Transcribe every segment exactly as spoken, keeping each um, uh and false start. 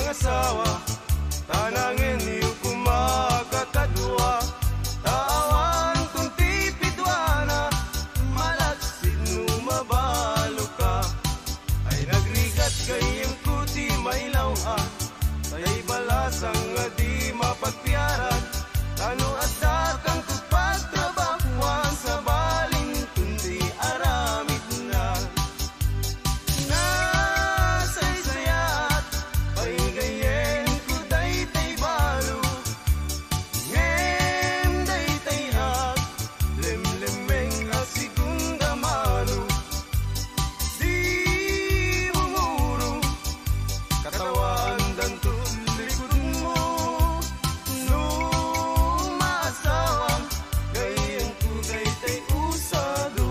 asawa, ta nangenyo koma kakadua, ta awan kun ti piduana, malaksid no mabaloka. Ay nagrigat gayyemko ti mailaw-an, tay balasang a di mapagpiaran, ta no adda kangko pagtrabahoan, sabalinton ti aramidna. Nasaysayaat pay gayyemko daytay balo, ngem daytay aglemlemmeng a segunda mano, di bumuro, katawaandanto likudmo. No maasawam, gayyemko daytay usado.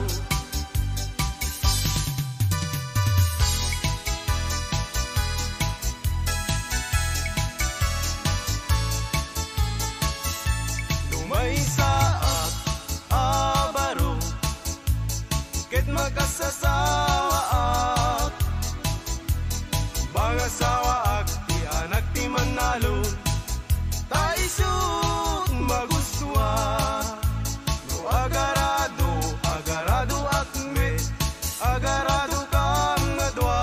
No maysaak a baro, ket makasasawaak, mangasawaak ti anak ti mannalon, ta isut' magustoak. No agarado, agaradoak met, agaradokam nga dua.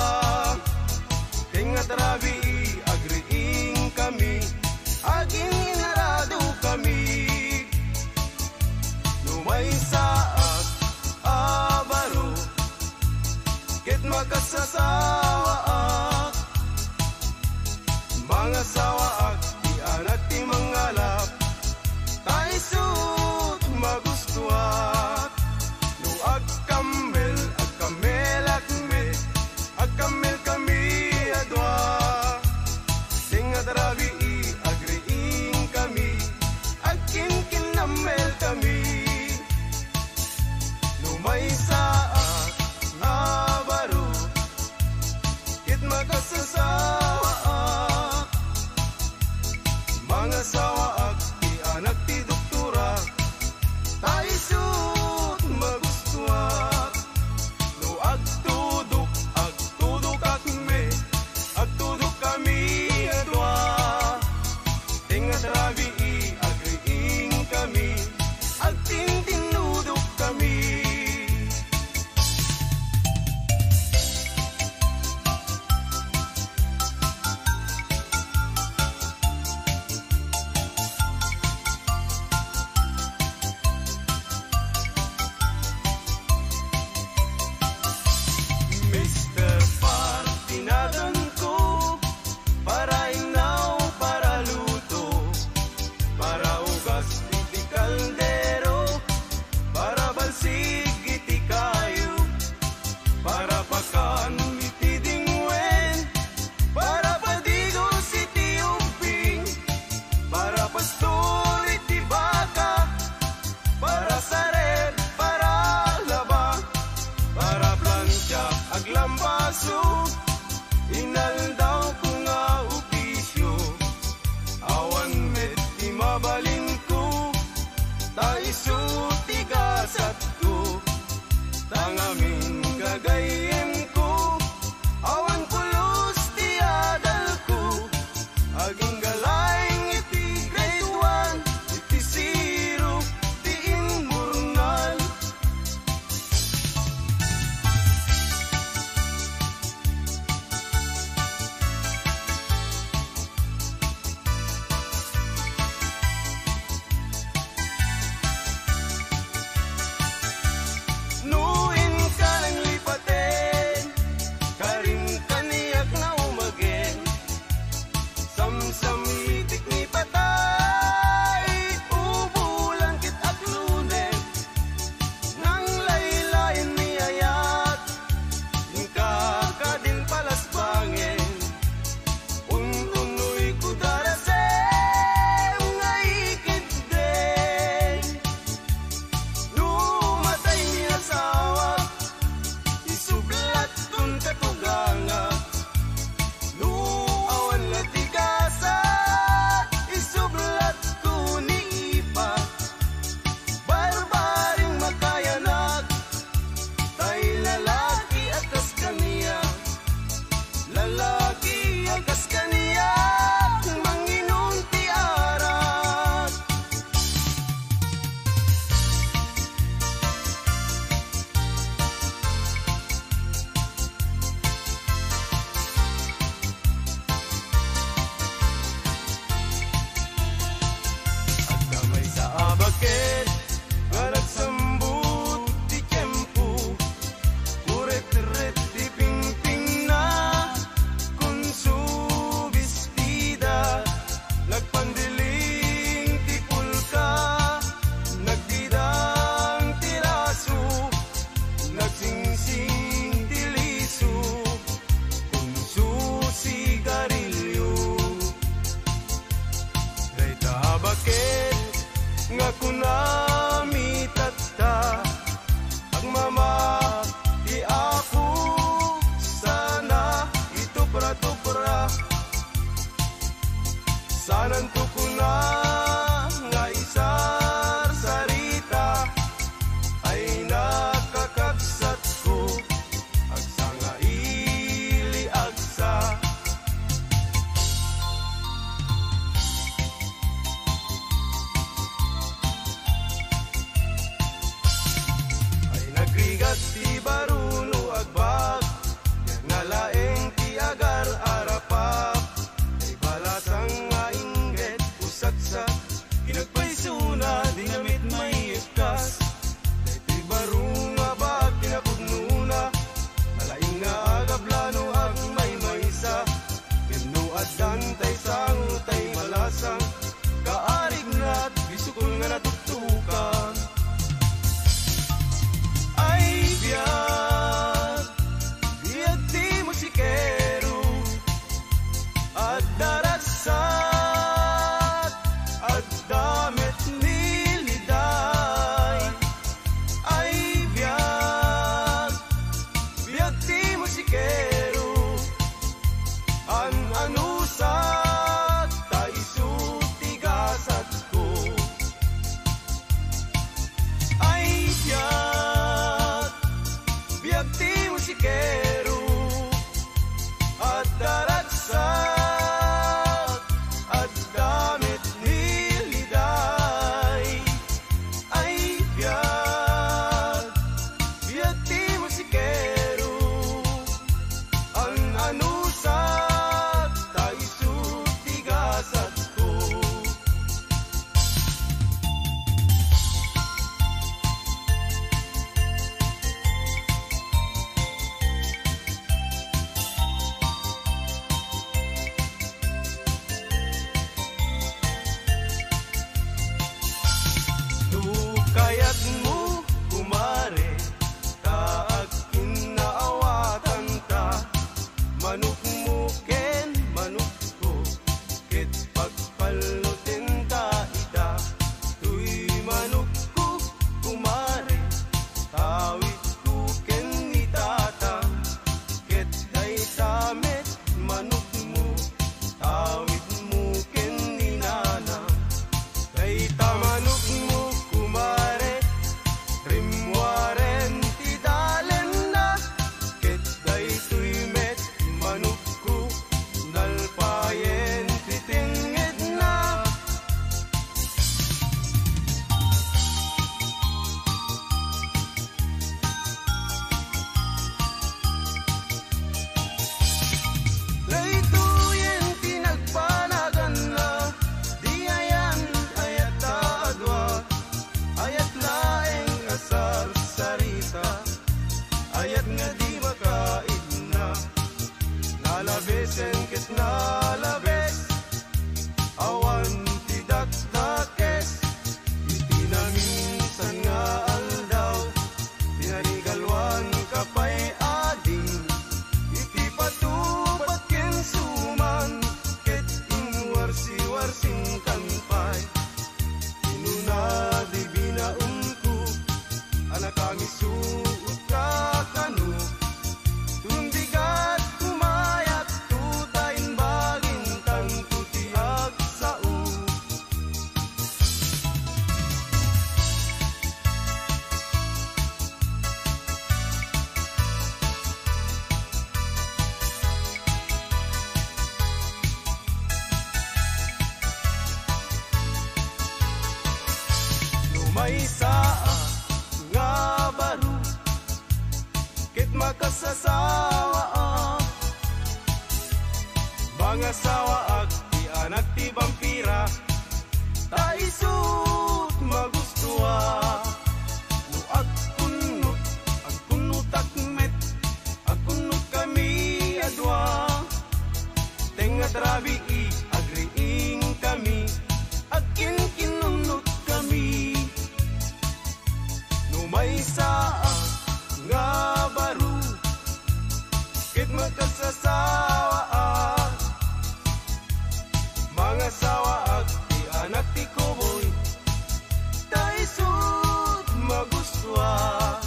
Tengnga ti rabii, agriingkami, agin-inaradokami. No maysaak a baro, ket makasasawaak, mangasawaak ti anak ti mangalap, ta isut' magustoak. No agkammel, agkammelak met, agkammelkami a dua. Tengnga ti rabii, agriingkami, agkinkinnammelkami. No maysaak a baro, ket makasasawaak, mangasawaak ti anak ti doktora, ta isut' magustoak. No agtudok, agtudokak met, agtudokkami a dua. Tengnga ti rabii, agriingkami, agtintinnudokkami. Mister Par, tinaganko, para innaw, para luto, para ugas iti kaldero, para balsig iti kayo, para pakan iti dingwen, para padigos iti ubbing, para pastor iti baka, para sareb, para laba, para plancha, aglambaso, inaldawko nga opisio. Awan met ti mabalinko, ta isu ti gasatko. Ta ngamin gagayyemko, awan pulos ti adalko. Agingga laeng iti grade one, iti zero ti immurnal. Ti musikero, an-anusat, ta isu ti gasatko. Ay, biag, biag ti musikero, adda ragsak, adda met ni liday. Ay, biag, biag ti musikero, an-anusat, ta isu ti gasatko. No kayatmo, kumare, ta agkinnaawatanta, manokmo ken manokko, ket pagpallotenta ita. Toy manokko, kumare, tawidko ken ni tata, ket dayta met manokmo, tawidmo ken ni nana. Dayta manokmo, kumare, rimmuaren ti dalenna, ket daytoy met manokko, nalpayen ti tengngedna. Daytoyen ti nagbanaganna, di ayan, ayat a dua, ayat laeng a sarsarita, ayat nga di makaidna. Nalabesen ket nalabes, awan ti dakdakes. Iti naminsan nga aldaw, pinarigaluanka pay ading, iti patupad ken suman, ket inwarsiwarsinkan pay. Kinuna di binaonko, a nakangisuotka kano, tumbigat kumayat, tuta imbagintanto ti agsao. No maysa a nga baro, ket makasasawaak, mangasawaak ti anak ti bampira, ta isut' magustoak. No agkunnot, agkunnotak met, agkunnotkami a dua. Tengnga ti rabii, agriingkami, agkinkinunnotkami. No maysa a nga baro, ket makasasawaak, mangasawaak ti anak ti kuboy, ta isut' magustoak.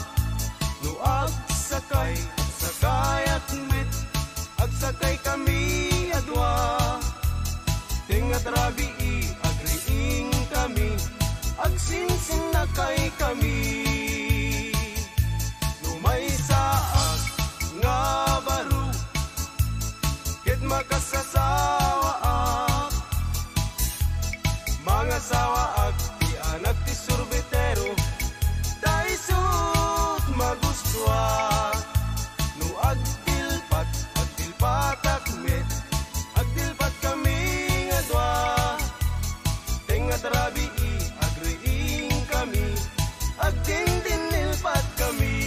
No agsakay, agsakayak met, agsakaykami a dua. Tengnga ti rabii, agriingkami, agsinsinnakaykami. No maysaak nga baro, ket makasasawaak, mangasawaak ti anak ti surbitero, ta isut' magustoak. No agtilpat, agtilpatak met, agtilpatkami nga dua. Tengnga ti rabii, agriingkami, agdindinnilpatkami.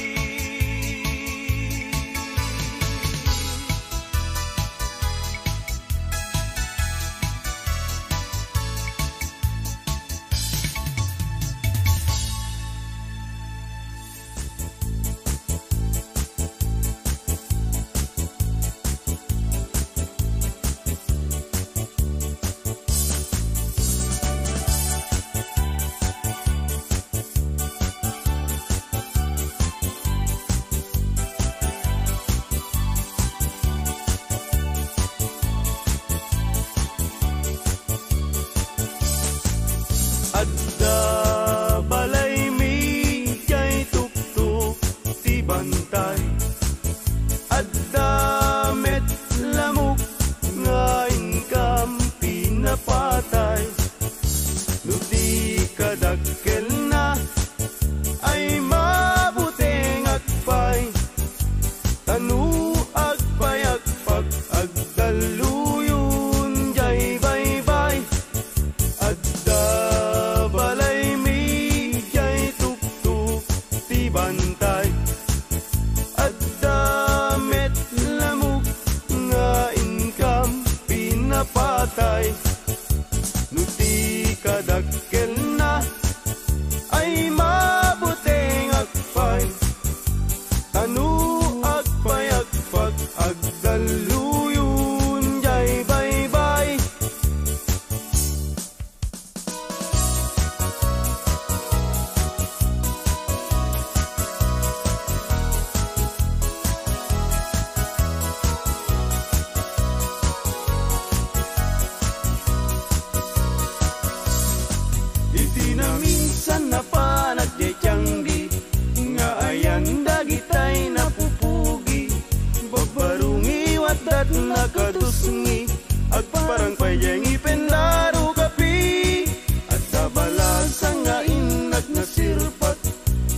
Ket nakatusngi, agparang pay diay ngipenna rukapi. Adda balasang nga innak nasirpat,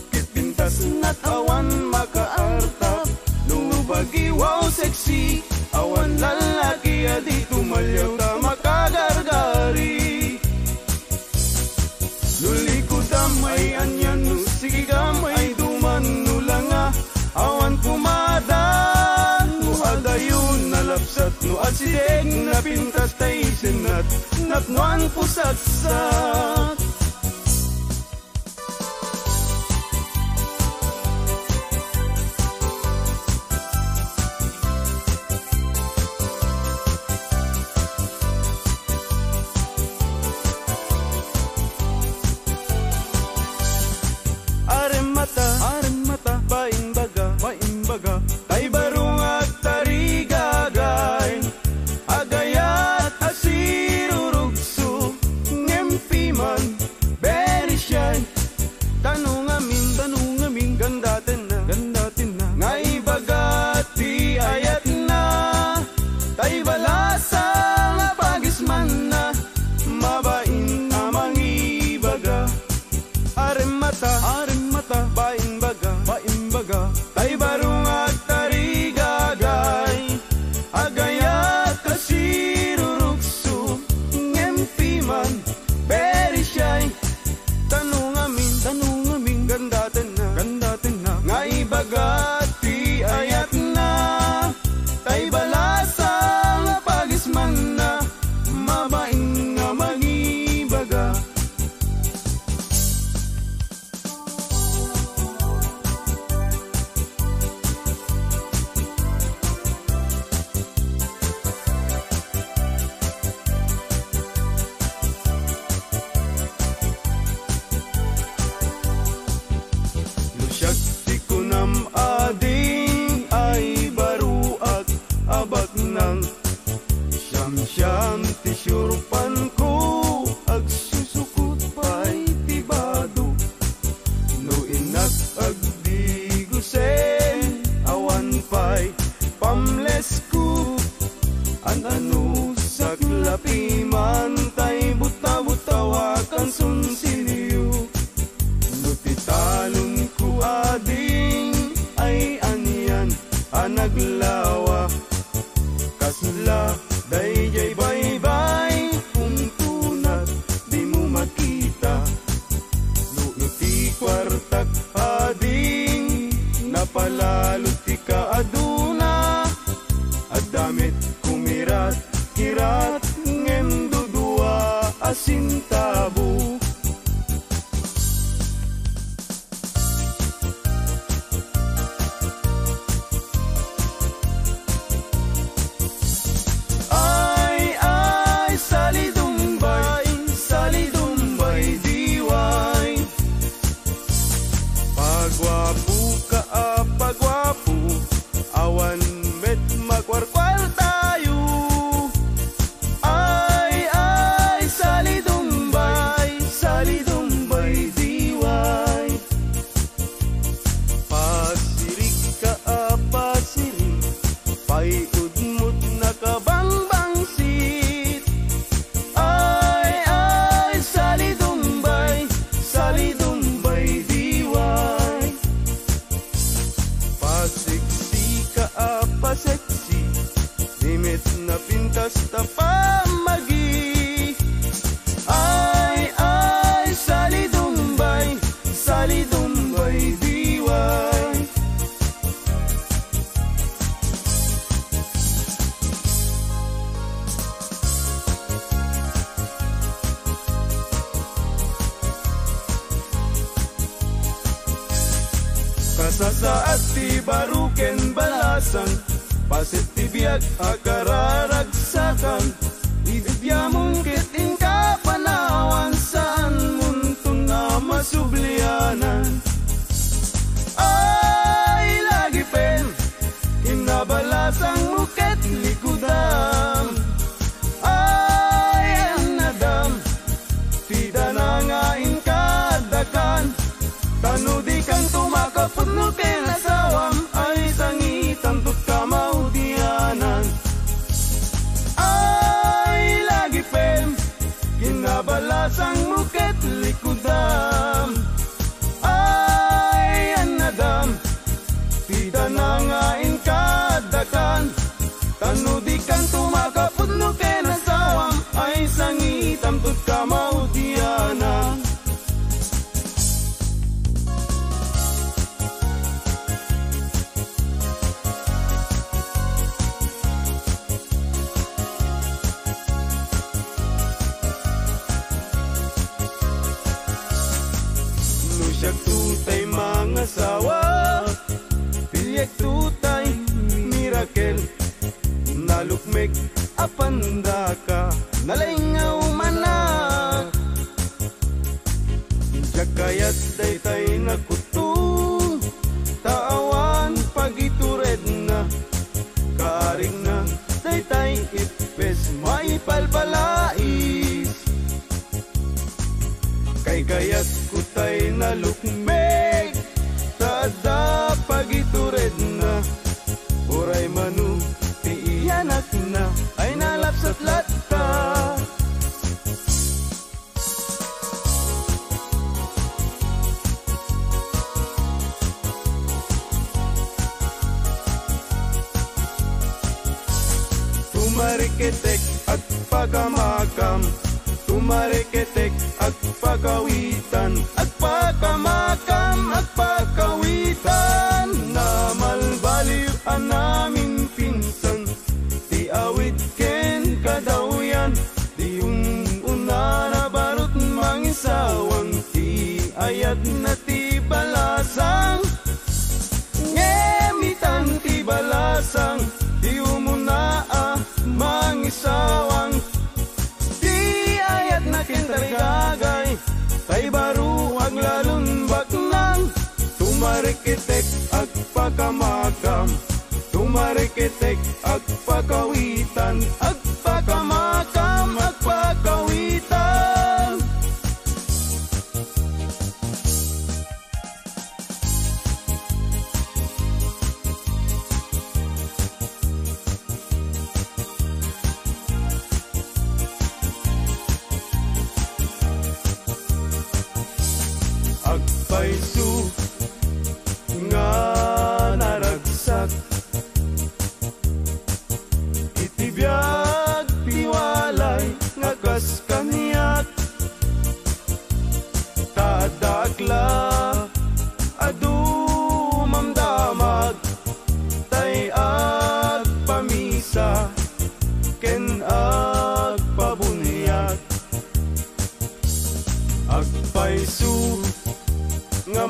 ket pintasnak awan makaartap. No bagiwaw sexy, awan lallaki a di tumaliaw ta makagargari. No likudam ay anian, no sigigam ay duman, no langa, awan kumada. No adayo nalapsat, no asideg napintas, tay sennat, napnuan pusaksat. Aremmata, aremmata, paimbaga, paimbaga, tay baro nga agtarigagay, agayat a sirurugso, ngem piman, very shy. Tano ngamin, tano ngamin, gandatenna, gandatenna, nga ibaga ti ayatna. Tay balasang a pagismanna, mabain a mangibaga. Aremmata, aremmata, baimbaga, baimbaga. Tay baro nga agtarigagay, agayat a sirurugso, ngem piman, very shy. Tano ngamin, tano ngamin, gandatenna, gandatenna, nga ibaga ti ayatna. Tay balasang a pagismanna, mabain nga mangibaga. No siak ti kunam ading ay baroak a baknang, siamsiam ti siurpanko, agsusukot pay ti bado. No innak agdigusen, awan pay pamlesko. An-ano saklapi man tay buta-butaw a kansunsilyo. No ti talonko ading ay anian a naglawa, kasla daydiay baybay, umtunat, dimo makita. No iti kuartak ading napalalo ti kaaduna, adda met kumirat-kirat ngem dudua a sentabo. Ay, ay, salidumbay, salidumbay, diway. Paguapoka a paguapo, awan met makuarkuartayo. Ay, ay, salidumbay, salidumbay, diway. Pasirika a pasirik, pay-udmot nakabangbangsit. Ay, ay, salidumbay, salidumbay, diway. Paseksika a paseksi, di met napintas ta pammagi. Ay, ay, salidumbay, salidumbay, diway. Kasasaad ti baro ken balasang, paset ti biag a kararagsakan. Idiamon ket inka panawan, saanmonton a masublianan. Ay, lagipen, inna balasangmo ket likudam. Ay, annadam, ti dana nga inka addakan. Ta no dikanto makapudno ken asawam, ay sangitanto ka maudianan. Tano dikanto makapudno ken asawam, ay sangitam to't kamaudianan. No siakto tay mangasawa, piliekto tay mirakel. Nalukmek a pandaka, nalaing nga umanak. Diak kayat daytay nakutto, ta awan pagituredna. Kaarigna daytay ippes maipalpalais. Kaykayatko tay nalukmek, ta adda pagituredna. Uray mano ti iyanakna ay nalapsat latta. Tumariketek, agpakamakam. Tumariketek, agpakawitan. Agpakamakam, agpakawitan. Namalbaliw a namin pinsan, ti awid ken kadawyan. Ti um-, unana barut mangisawang, ti ayatna ti balasang. Ngem itan ti balasang, ti umuna a mangisawang. Ti ayatna ken tarigagay, tay baro aglalon baknang. Tumarikitek agpakamakam, tumarikitek agpakawitan, agpakamakam, agpakawitan. Agpayso nga naragsak iti biag ti walay nga kas kaniak. Ta addaak la a dumamdamag, tay agpamisa ken agpabuniag. Agpayso nga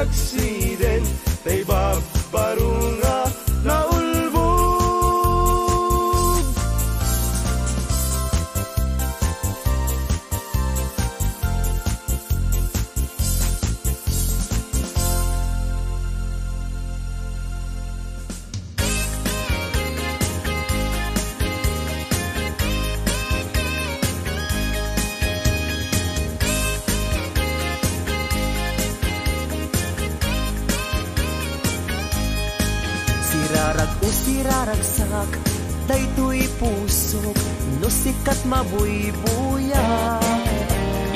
Aksiden, tay babbaro nga naulbod. Sirarag-o siraragsak, daytoy pusok, no sikat mabuybuya.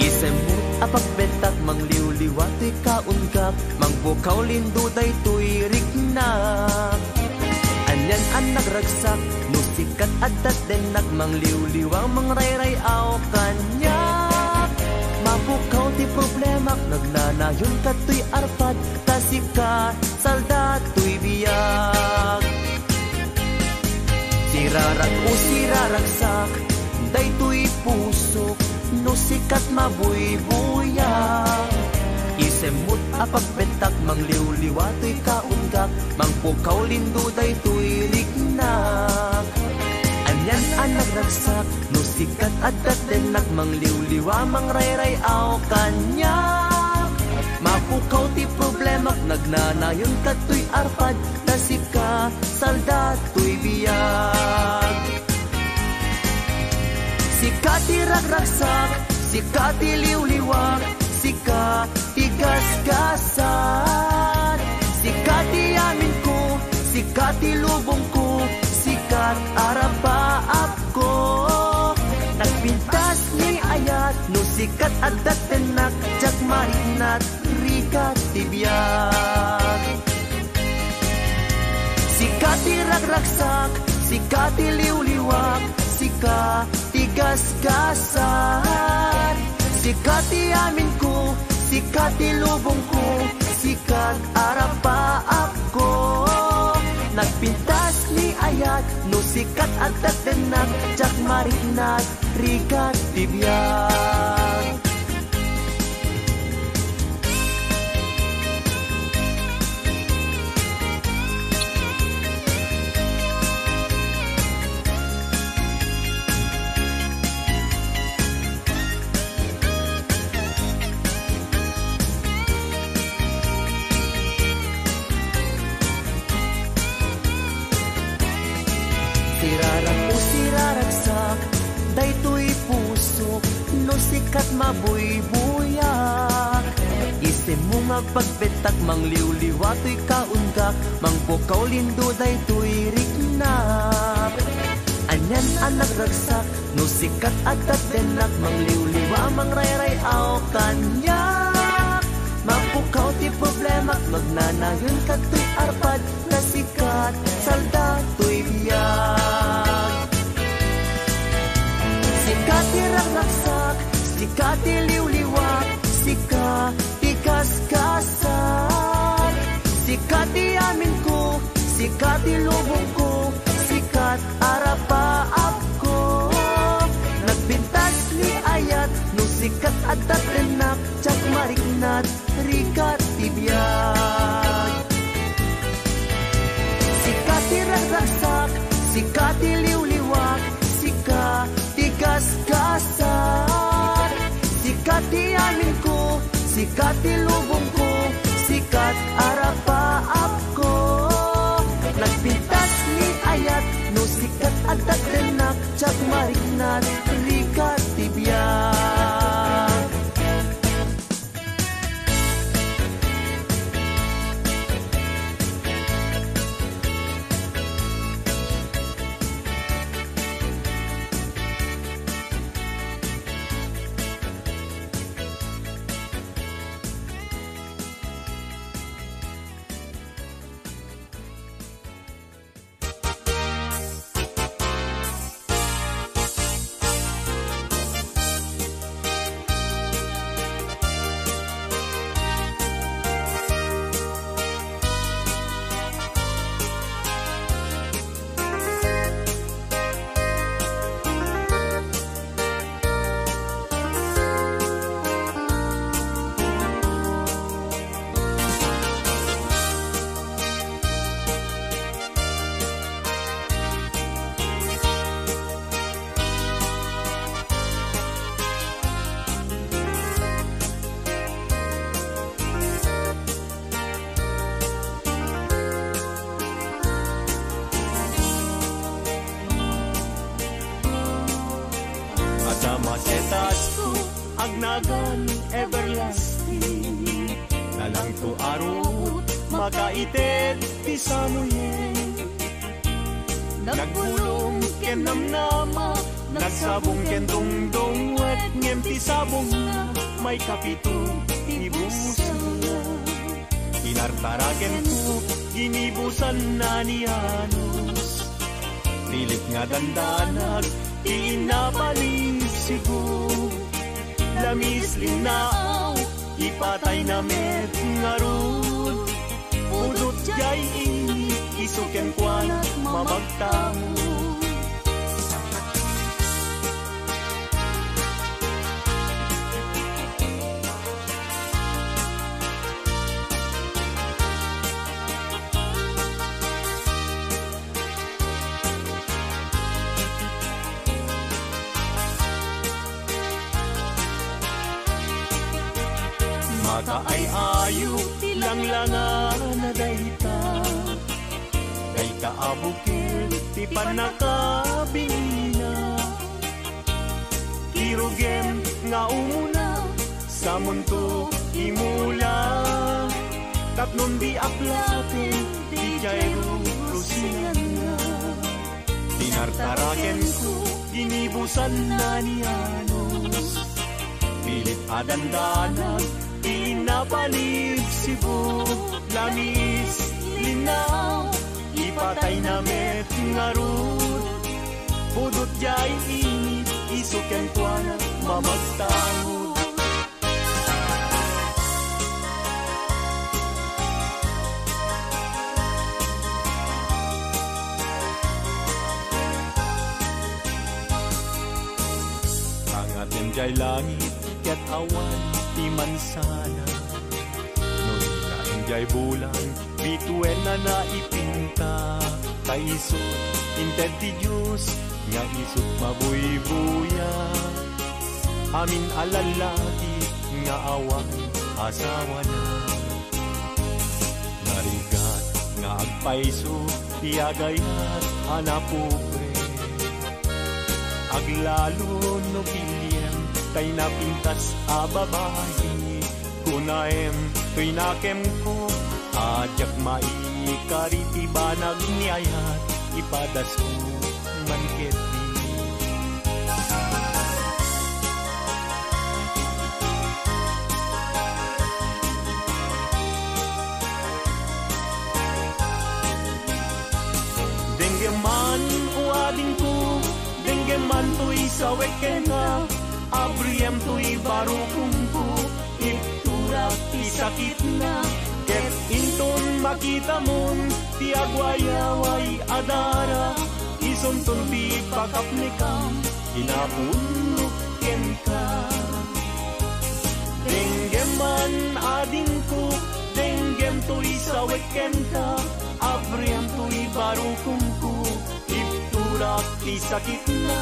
Isemmo a pagbentak, mangliwliwa toy kaungak, mangpukaw lindo daytoy riknak. Anian a nagragsak, no sikat adda dennak, mangliwliwa, mangrayray-aw kaniak. Mapukaw ti problemak, nagnanayon kadtoy arpad, ta sika, salda toy biag. Sirarag-o siraragsak, daytoy pusok, no sikat mabuybuya. Isemmo a pagbentak, mangliwliwa toy kaungak, mangpukaw lindo daytoy riknak. Anian a nagragsak, no sikat adda dennak, mangliwliwa, mangrayray-aw kaniak. Mapukaw ti problemak, nagnanayon kadtoy arpad, ta sika, salda toy biag. Sika ti ragragsak, sika ti liwliwak, sika ti gasgasat. Sika ti aminko, sika ti lubongko, sikat arapaapko. Nagpintas ni ayat, no sikat adda dennak, diak mariknat, rigat ti biag. Sika ti ragragsak, sika ti liwliwak, sika ti gasgasat. Sika ti aminko, sika ti lubongko, sikat arapaapko. Nagpintas ni ayat, no sikat adda dennak, diak mariknat, rigat ti biag. Sirarag-o siraragsak, daytoy pusok, no sikat mabuybuyak. Isemmo nga agpagbentak, mangliwliwa toy kaungak, mangpukaw lindo daytoy riknak. Anian a nagragsak, no sikat adda dennak, mangliwliwa, mangrayray-aw kaniak. Mapukaw ti problemak, nagnanayon kadtoy arpad, ta sikat, salda toy biag. Sika ti ragragsak, sika ti liwliwak, sika ti gasgasat. Sika ti aminko, sika ti lubongko, sikat arapaapko. Nagpintas ni ayat, no sikat adda dennak, diak mariknat, rigat ti biag. Sika ti ragragsak, sika ti liwliwak, sika ti gasgasat. Sika ti aminko, sika ti lubongko, sikat arapaapko. Nagpintas ni ayat, no sikat adda dennak, diak mariknat, rigat ti biag. Nakaited ti Samuel. Nagbulong ken namnama, nagsabong ken dungdungwet, ngem ti sabongna maikapito ti busangna. Tinartaraken ko, ginibusanna ni Janos. Pilit nga dandanag ti inna Palisibo. Lamis, linnaaw, ipatayna met ngarud. Pudot jay init, isu kenkuana mamagtamo. Makaay-ayo ti langlangana dayta. Dayta a bukel ti pannakabinina. Kirugem nga umuna, samunto imula. Tapno di aplaten ti jay rurusianna. Tinartaraken ko, ginibusanna ni Janos. Pilit a dandanag ti inna Palisibo. Lamis, linnaaw, ipatayna met ngarud. Pudot jay init, isu kenkuana mamagtamo. Tangatem jay langit ket awan ti mansana. No dina endiay bulan, bituenna na ipinta. Ta isut inted ti Dios nga isut mabuybuya. Amin a lallaki nga awan asawana. Narigat nga agpayso ti agayat a napobre. Aglalo no piliem tay napintas a babai. Kunaem toy nakemko, a diak maikari ti banag ni ayat, ipadasko man ketdi. Denggem man, o adingko, denggem man toy sawek kenka, abriem toy barukomko, iturak ti sakitna, ket inton makitamon ti agwayaway a dara, isunton ti pakapnekam, kinapudnok kenka. Denggem man, adingko, denggem toy sawek kenka, abriem toy barukomko, iturak ti sakitna,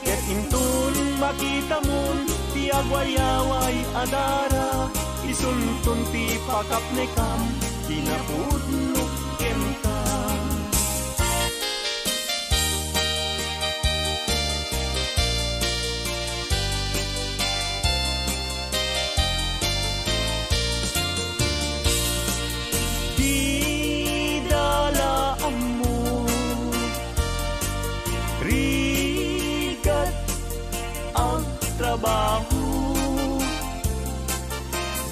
ket inton makitamon ti agwayaway a dara, isunton ti pakapnekam, kinapudnok kenka. Dida la ammo, rigat agtrabaho.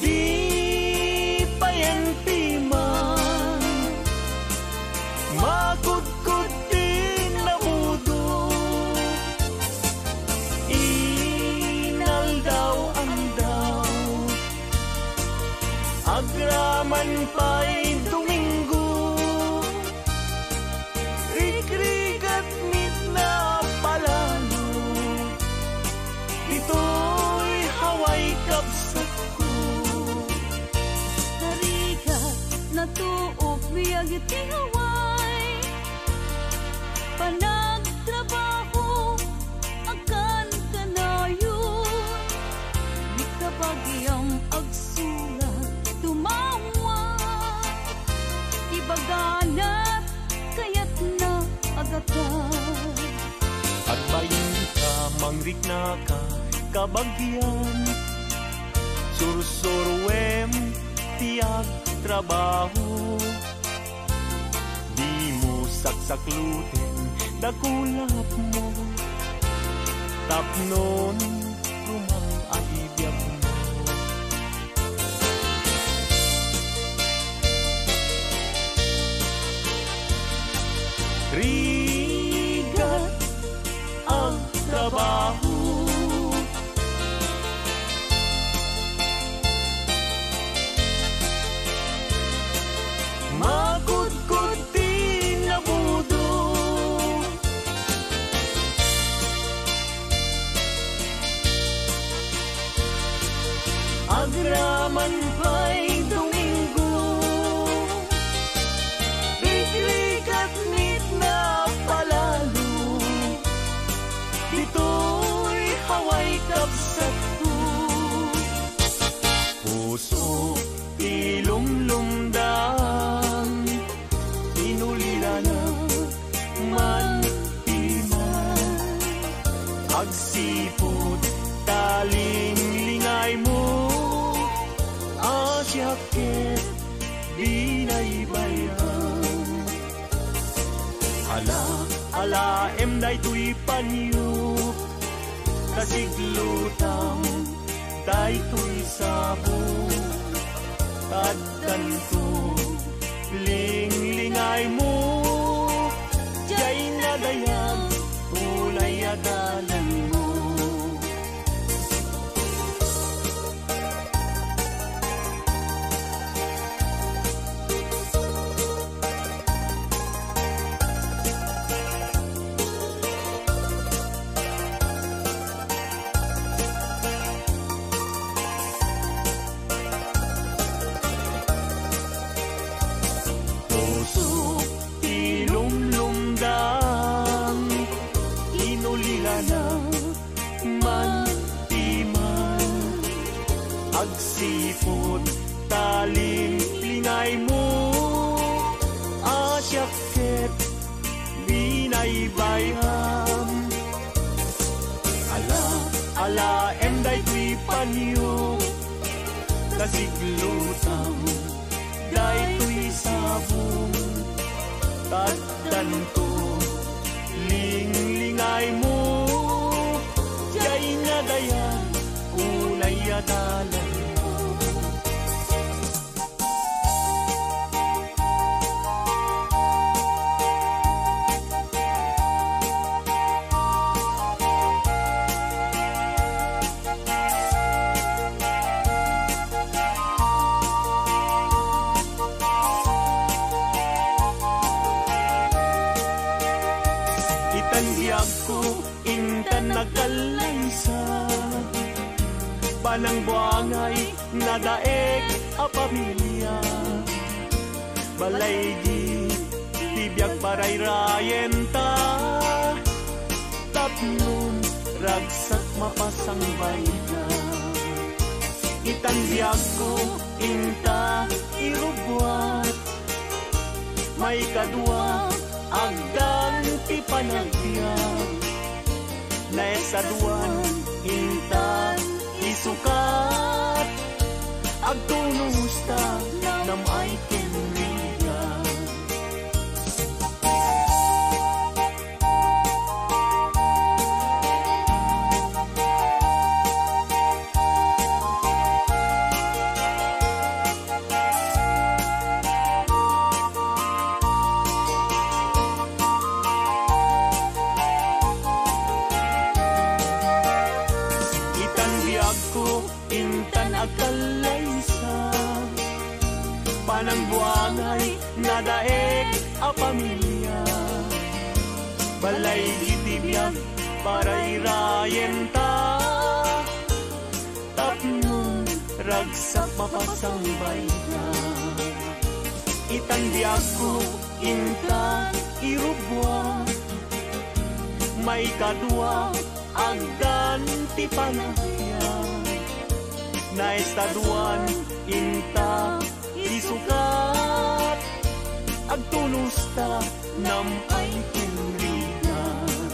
Di payen ti man, makudkod ti namudo. Inaldaw-aldaw, agraman pay Domingo. Rikrigat met na palalo, ditoy Hawaii kabsatko. Narigat, natuok biag iti Hawaii. Panagtrabaho, agkankanayon, ni kabagiam agsurat, tumawag. Ibagana ti kayatna a gatad. Agbainka, mangriknaka, kabagiam. Sursuruem ti agtrabaho. Sakloten dakulapmo, tapnon rumang a biagmo. Rigat agtrabaho. Makudkod ti nabudo. Agraman pay Domingo, rigat met napalalo, ditoy Hawaii kabsatko. Puso ti lumlumdang, inulilana man ti man. Agsipud ta linglingaymo, a siak ket binaybay-am. Ala, alaem daytoy panyo, ta siglutam daytoy sabong. Addanto, linglingaymo, diay nadayag, ulay a dalanmo. Puso ti lumlumdang, inulilana man ti man. Agsipud ta linglingaymo, a siak ket binaybay-am. Ala, alaem daytoy panyo, ta siglutam daytoy sabong. Addanto, linglingaymo, diay nadayag, ulay a dalanmo. Itan biagko, intan agkallaysa. Panangbuangay, nadaek a pamilia. Balaygi ti biag parayrayenta, tapnon ragsak mapasangbayta. Itan biagko, inta irubbuat. Maikadua, agdan ti panagbiag. Naesaduan, intan isukat. Agtunos ta nam-ay ken rigat. Itan biagko, intan agkallaysa. Panangbuangay, nadaek a pamilia. Balaygi ti biag parayrayenta, tapnon ragsak mapasangbayta. Itan biagko, intan irubbuak. Maikadua, agdan ti panagbiag. Naesaduan, inta isukat. Agtunos ta nam-ay ken rigat.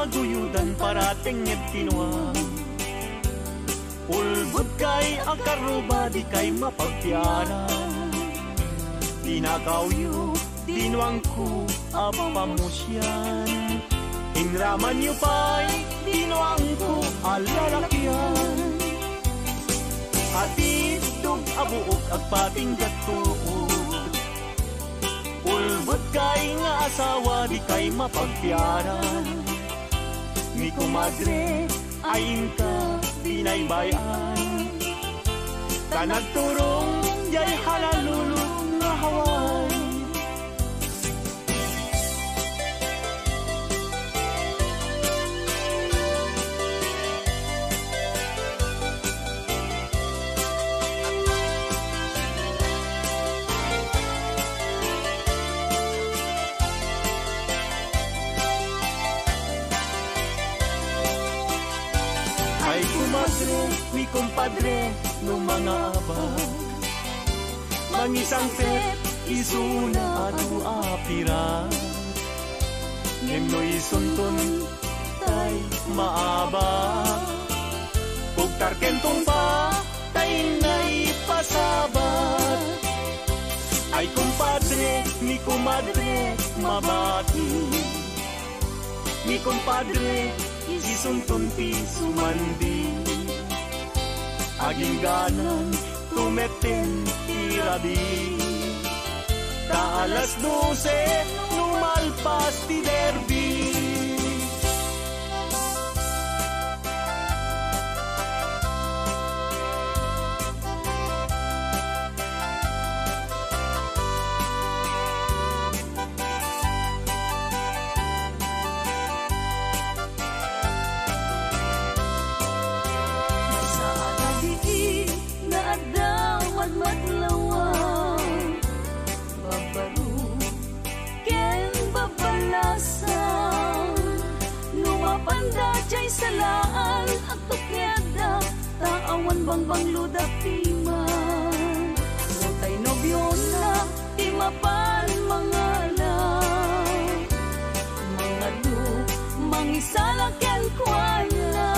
Guyodan para tengnged ti nuam. Ulbodkay a karruba, dikay mapagpiara. Tinakawyo ti nuangko a pamusian. Inramanyo pay ti nuangko a lalakian. Atiddog a buok, agpatingga tuod. Ulbodkay nga asawa, dikay mapagpiara. Ni komadre, ay inka binaybay-an. Ta nagturong diay halalulod nga Hawaii. Ay, komadre, ni kompadre, no mangabak, mangisangpet isuna adu a pirak. Ngem no isunton tay maabak, ugtarken tungpa tay naipasabat. Ay, kompadre, ni komadre, mabati. Ni kompadre, isunton ti sumandi. Agingganan tumetten ti rabii. Ta alas dose no malpas ti derby. Sa rabii nga adda madmadlawan, babaro ken babalasan. No mapanda diay salaan, agtukngeadda, ta awan bangbangloda piman. No tay nobiona ti mapan mangala, mangadu, mangisala kenkuana.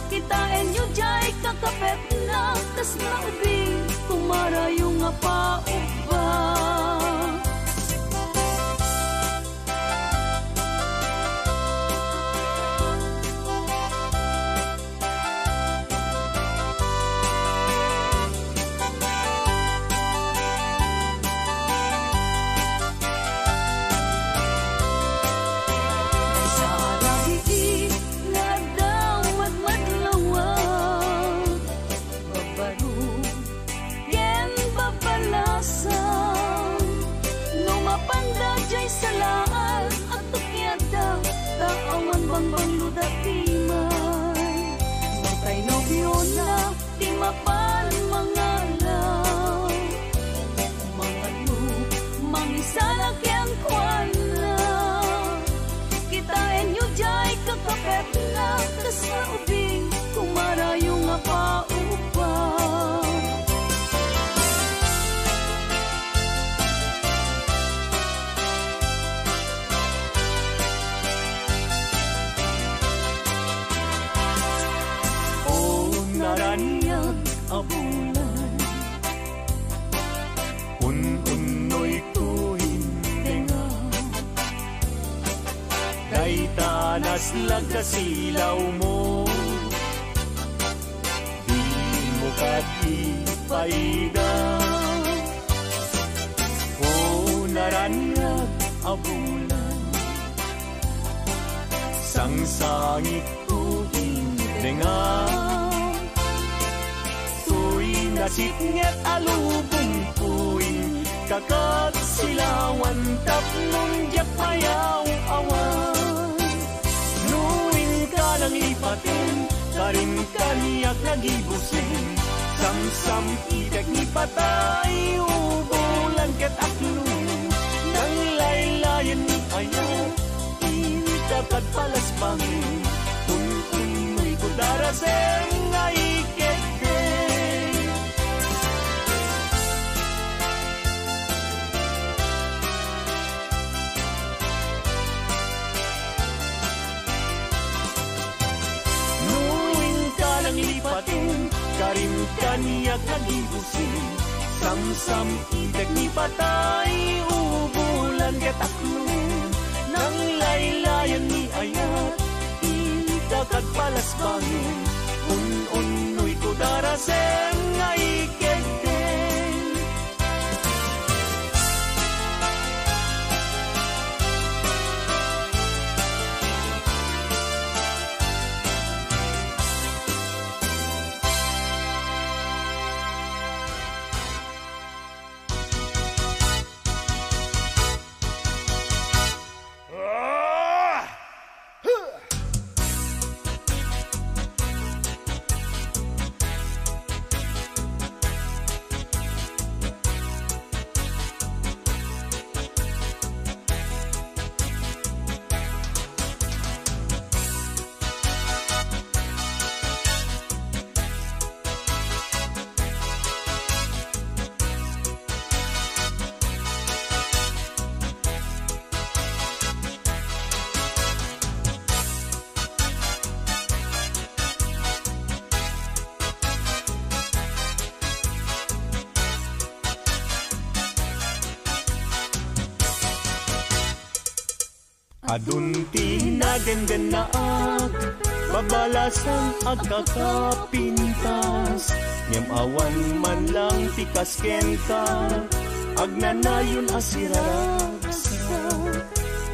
Kitaenyo diay kakapetna, kasla ubing, kumarayo nga paubba. Sa rabii nga adda madmadlawan, babaro ken babalasan. No mapanda diay salaan, agtukngeadda, ta awan bangbangloda piman. Tay nobiona ti mapan mangala, mangadu, mangisala kenkuana. Kitaenyo diay kakapetna, kasla ubing, kumarayo nga paubba. O naraniag a bulan, un-unnoyko indenga. Dayta naslag a silawmo, dimo kad ipaida. O naraniag a bulan, sangsangitko indenga. Toy nasipnget a lubongko inka kad silawan tapno diak mayaw-awan. No inka nanglipaten, karin kaniak nagibusen. Samsamkitek ni patay, ubolan ket aklo. Nanglaylayen ni ayat, inka kad palasbangen. Kun-unnoyko darasem nga iketdek. Nagibusin, samsam-itek ni patay, ubulan ket aklon, nanglaylayan ni ayat, intak agpalasbangen, un-unnoy ko darasem nga ikedden. Adun ti nadenggennaak, babalasang agkakapintas, ngem awan man lang ti kas kenka, agnanayon a siraragsak.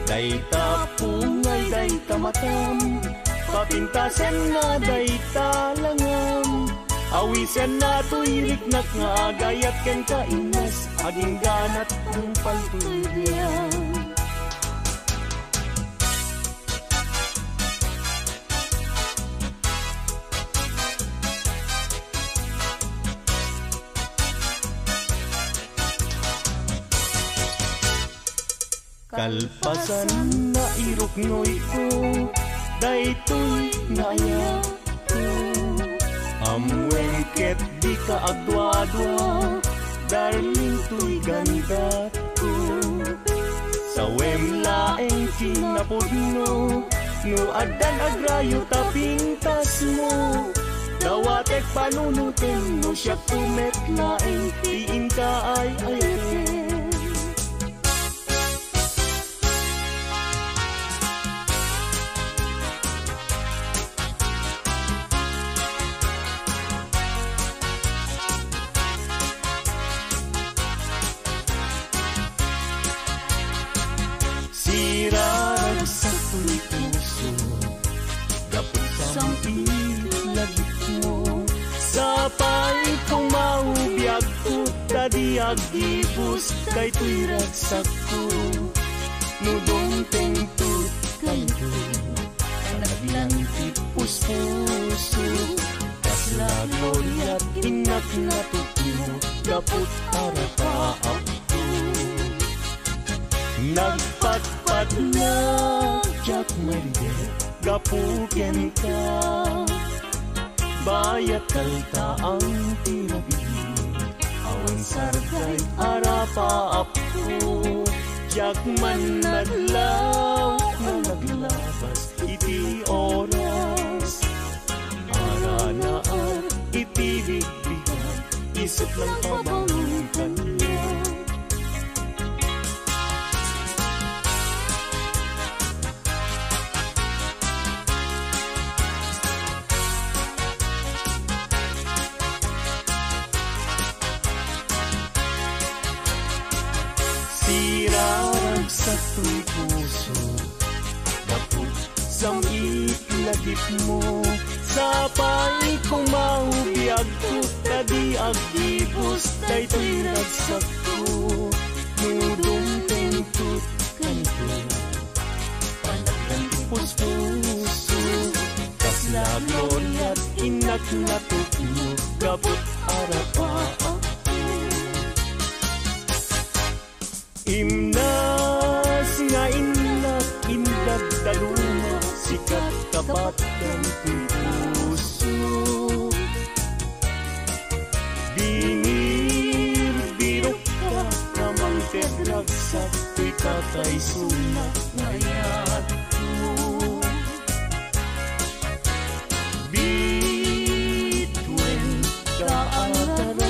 Dayta pungay, dayta matam, papintasem nga dayta langam. Awisenna toy riknak nga agayat kenka, Ines, agingganat tungpal toy biag. Kalpasan, nairuknoyko daytoy nga ayatko. Ammoem ket dika agduadua, darling, toy gandatko. Sawem laeng kinapudno, no addan agrayo ta pintasmo. Dawatek panunotem no siakto met laeng ti inka ay-ayaten. Siraragsak toy puso, gapu sang-it lagipmo. Sapay kong maubiagko, ta di aggibus daytoy ragsakko. No dumteng tut kayto, panaglang ti puspuso. Kasla gloriat innak natupno, gaput arapaapko. Nagpatpatnag diak maydek gapu kenka. Bayat kaltaang ti rabii, awan sarday arapaapko. Diak man nadlaw nga naglabas iti oras. Aranaak iti bigbigak, isip lang pabangon kaniak. Siraragsak toy puso, gapu sang-it lagipmo. Sapay kong maubiagko, ta di aggibus daytoy ragsakko. No dumteng tut kayto, panaglang ti puspuso. Kasla gloriat innak natupno, gaput arapaapko. Imnas nga innak indagdaluma, sikat kabatkan ti puso. Binirbirokka, namangted ragsakto ita kayso nga ayatko. Bituen ka, atarem,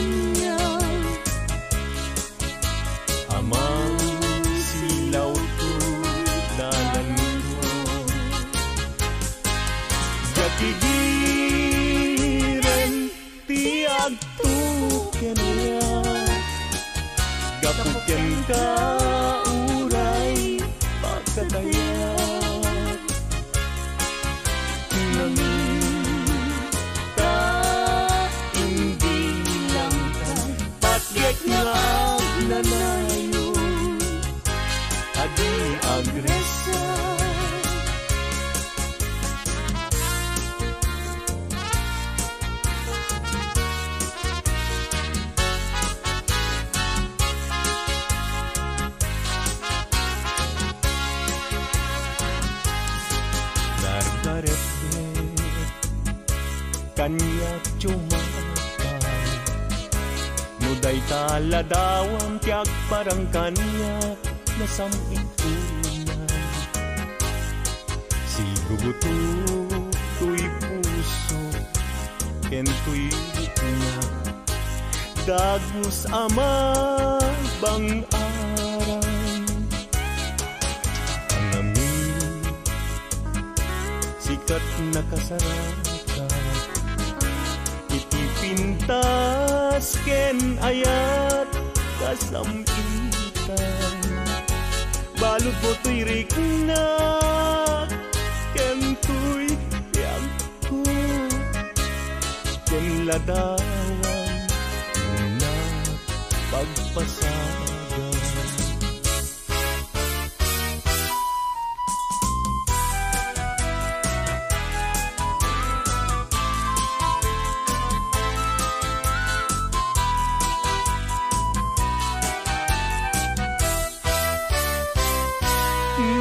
Kenka uray pagkatayak. Ngamin, ta imbilang ta patgek nga agnanayon, a di agresa. Nardaretdet, kaniak diay umatay. No dayta ladawam ti agparang kaniak, nasam-it unay. Sigugutok toy puso ken toy buknak, dagus a mabang-aran. Ngamin, sika ti nakasarakan iti pintas ken ayat kasam-itan. Baludmo toy riknak ken toy biagko, ken ladawam nga pagpasagan.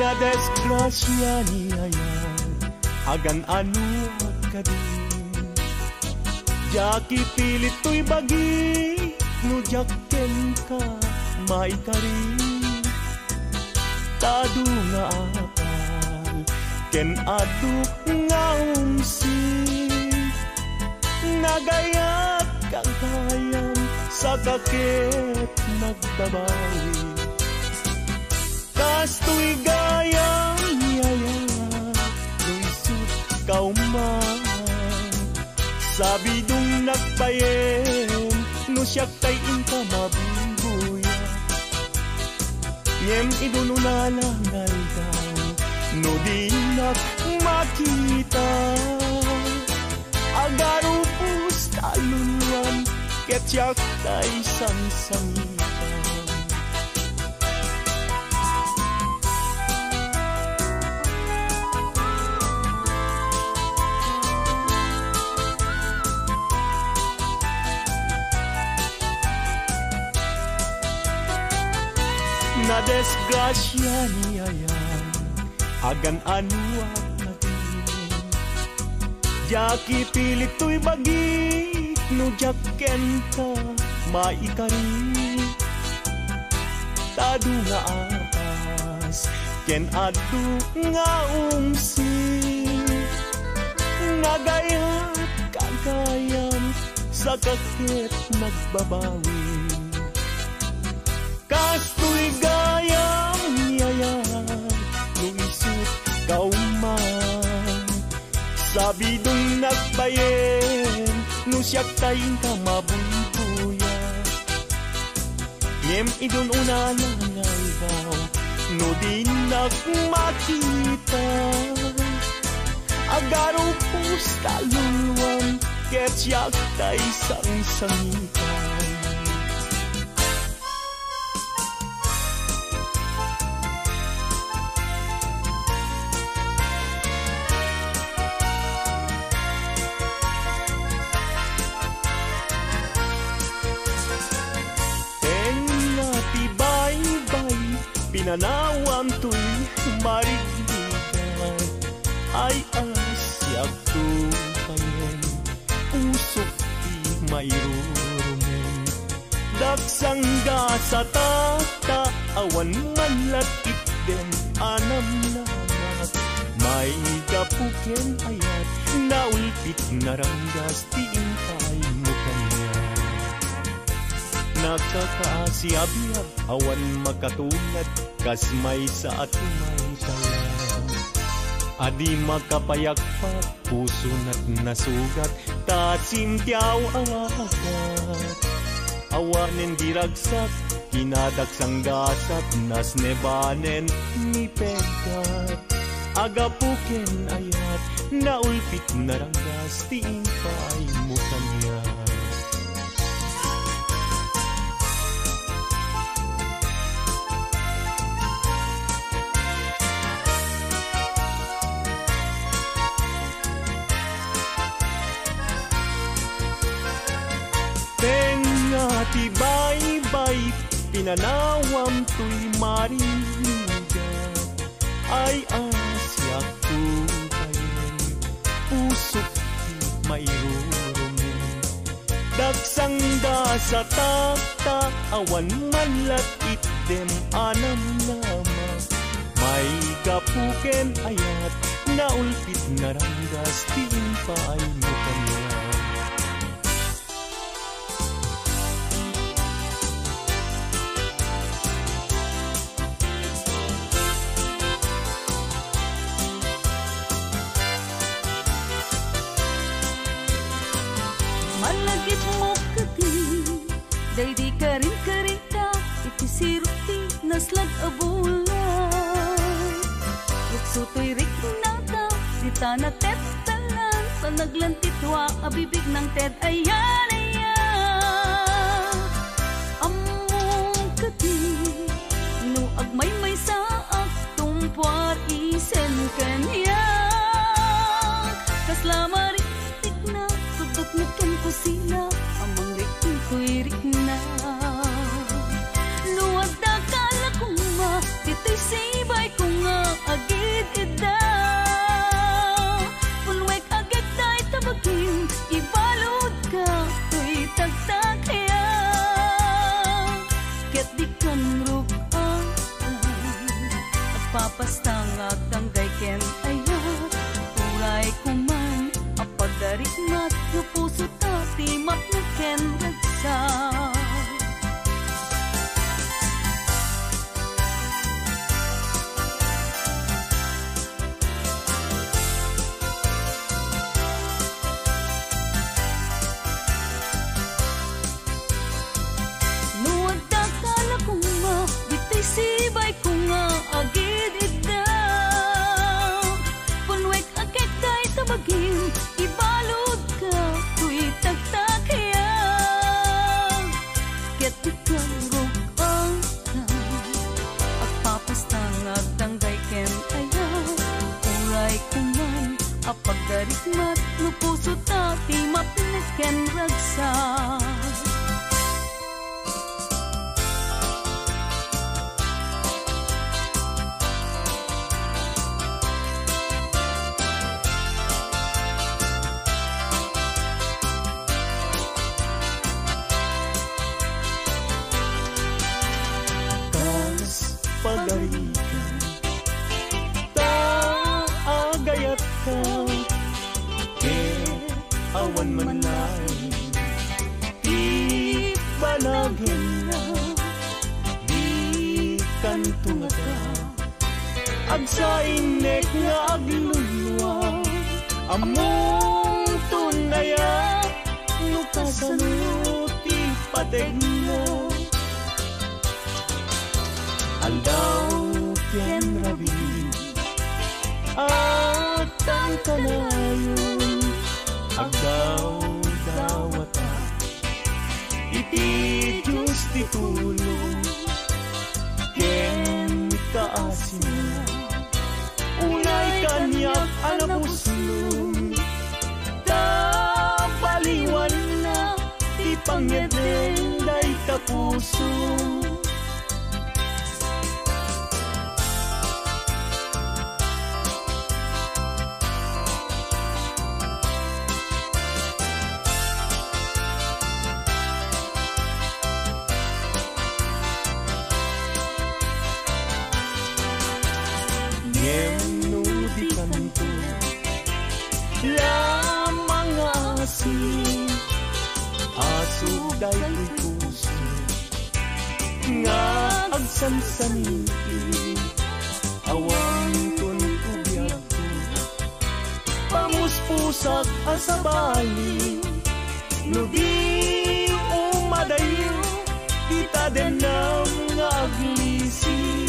Nadisgrasia ni Ayan, agan-anoak kadi. Diak ipilit toy bagi no diak kenka maikari. Ta adu nga apal ken adu nga umsi, nagayat gagayam, saka ket nagbabawi. Kastoy gayam, yayat, no isut' kauma. Sabidongnak payen no siak tay inka mabuybuya. Ngem idun unana nga aldaw, no dinak makita, agarupos ta luluam ket siak tay sangsangitan. Nadisgrasia ni Ayan, agan-anoak kadi. Diak ipilit toy bagi no diak kenka maikari. Ta adu nga apas ken adu nga umsi, nagayat gagayam, saka ket nagbabawi. Kastoy gayam, yayat, no isut' kauma. Sabidongnak payen no siak tay inka mabuybuya. Ngem idun unana nga aldaw, no dinak makita, agarupos ta luluam ket siak tay sangsangitan. Tengnga ti baybay, pinanawam toy marigrigat. Ay, a siak to payen, pusok ti mairurumen. Daksang gasata, awan man la itdem a namnamak. Maigapu ken ayat, naulpit naranggas ti inkaymo kaniak. Nakakaasiabiag, awan makatulad, kas maysa a tumaytayab. A di makapayagpak, pusona't nasugat, ta asim ti aw-awagat. Awanen di ragsak, Kinadaksang gasat, nasnebanen ni Peggat. Agapu ken ayat, naulpit naranggas ti impaaymo kaniak. Tengnga ti baybay, pinanawam toy marinigat. Ay, a, siak, tukayen, pusok ti mairurumen. Daksang dasatak ta awan man la itdem a namnama. Maigapu ken ayat, naulpit naranggas ti impaaymo kaniak. Malagipmo kadi, daydi karinkarinta iti sirok ti naslag a bulan. Lukso toy riknata, dita natettelan, sa naglantitua a bibig nang ted ayan, ayan. Ammom kadi, no agmaymaysaak, tumpuar isen kaniak. Kasla marikna, sudot met ken kusina, a mangrikna toy rikna. No adda kala koma, ditoy sibayko nga agid-idda. Punwek agek dayta bagim, ibaludka toy tagtagayam. Ket dikan ruk-an, agpapasta nga agdanggay ken ayat. Uray koman a pagdarikmat, no pusota ti mapnek ken ragsak. No adda kala koma, ditoy sibayko nga agid-idda. Punwek agek dayta bagim, ibaludka toy tagtagayam. Ket dikan ruk-an, agpapasta nga agdanggay ken ayat. Uray koman a pagdarikmat, no pusota ti mapnek ken ragsak. Kas pagarigan, ta agayatka, ket awan man laeng ti banagenna, dikanto ngata agsainek nga aglulua. Ammomton aya no kasano ti pategna. Aldaw ken rabii, agkankanayon, agdawdawata iti Dios ti tulong ken kaasina. Unay kaniak a napuslon, ta baliwanna ti pangngeddeng dayta puso. Ngem no dikanto la mangaasi, aso daytoy puso nga agsansaniti, awanton biagko. Pamuspusak a sabali, no di umadayo, dita Adenam nga aglisi.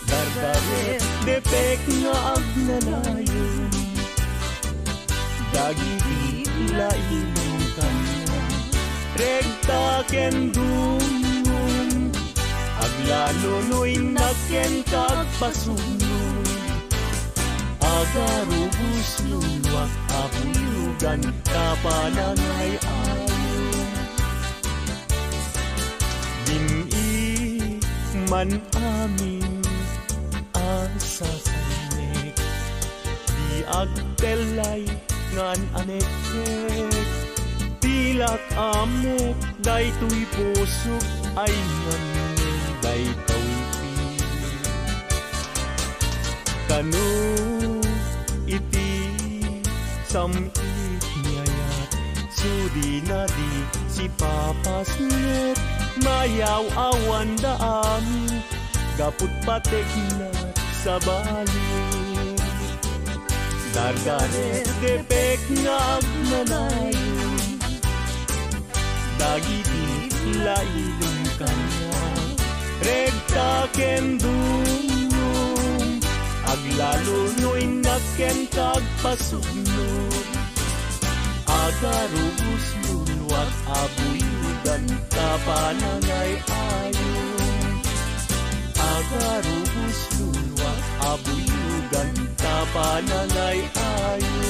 Dardaret depek nga agnanayon. Dagiti laing kaniak, regta ken dumngom, aglalo no innak ken kagpasugno. Agarubos luluak a buyogan ta panangay-ayo. Din-i man amin a sasanek ti agtellay nga an-anekkek. Tilak ammok daytoy pusok ay ngamngen daytoy ti kano iti sam-it ni ayat. Sudinadi sipapasnek, mayaw-awanda amin, gaput pateknak sabali. Dardaret depek nga agnanayon. Dagiti laidem kaniak, regta ken dumngom, aglalo no innak ken kagpasugno. Agarubos luluak a buyogan ta panangay-ayo. Agarubos luluak a buyogan ta panangay-ayo.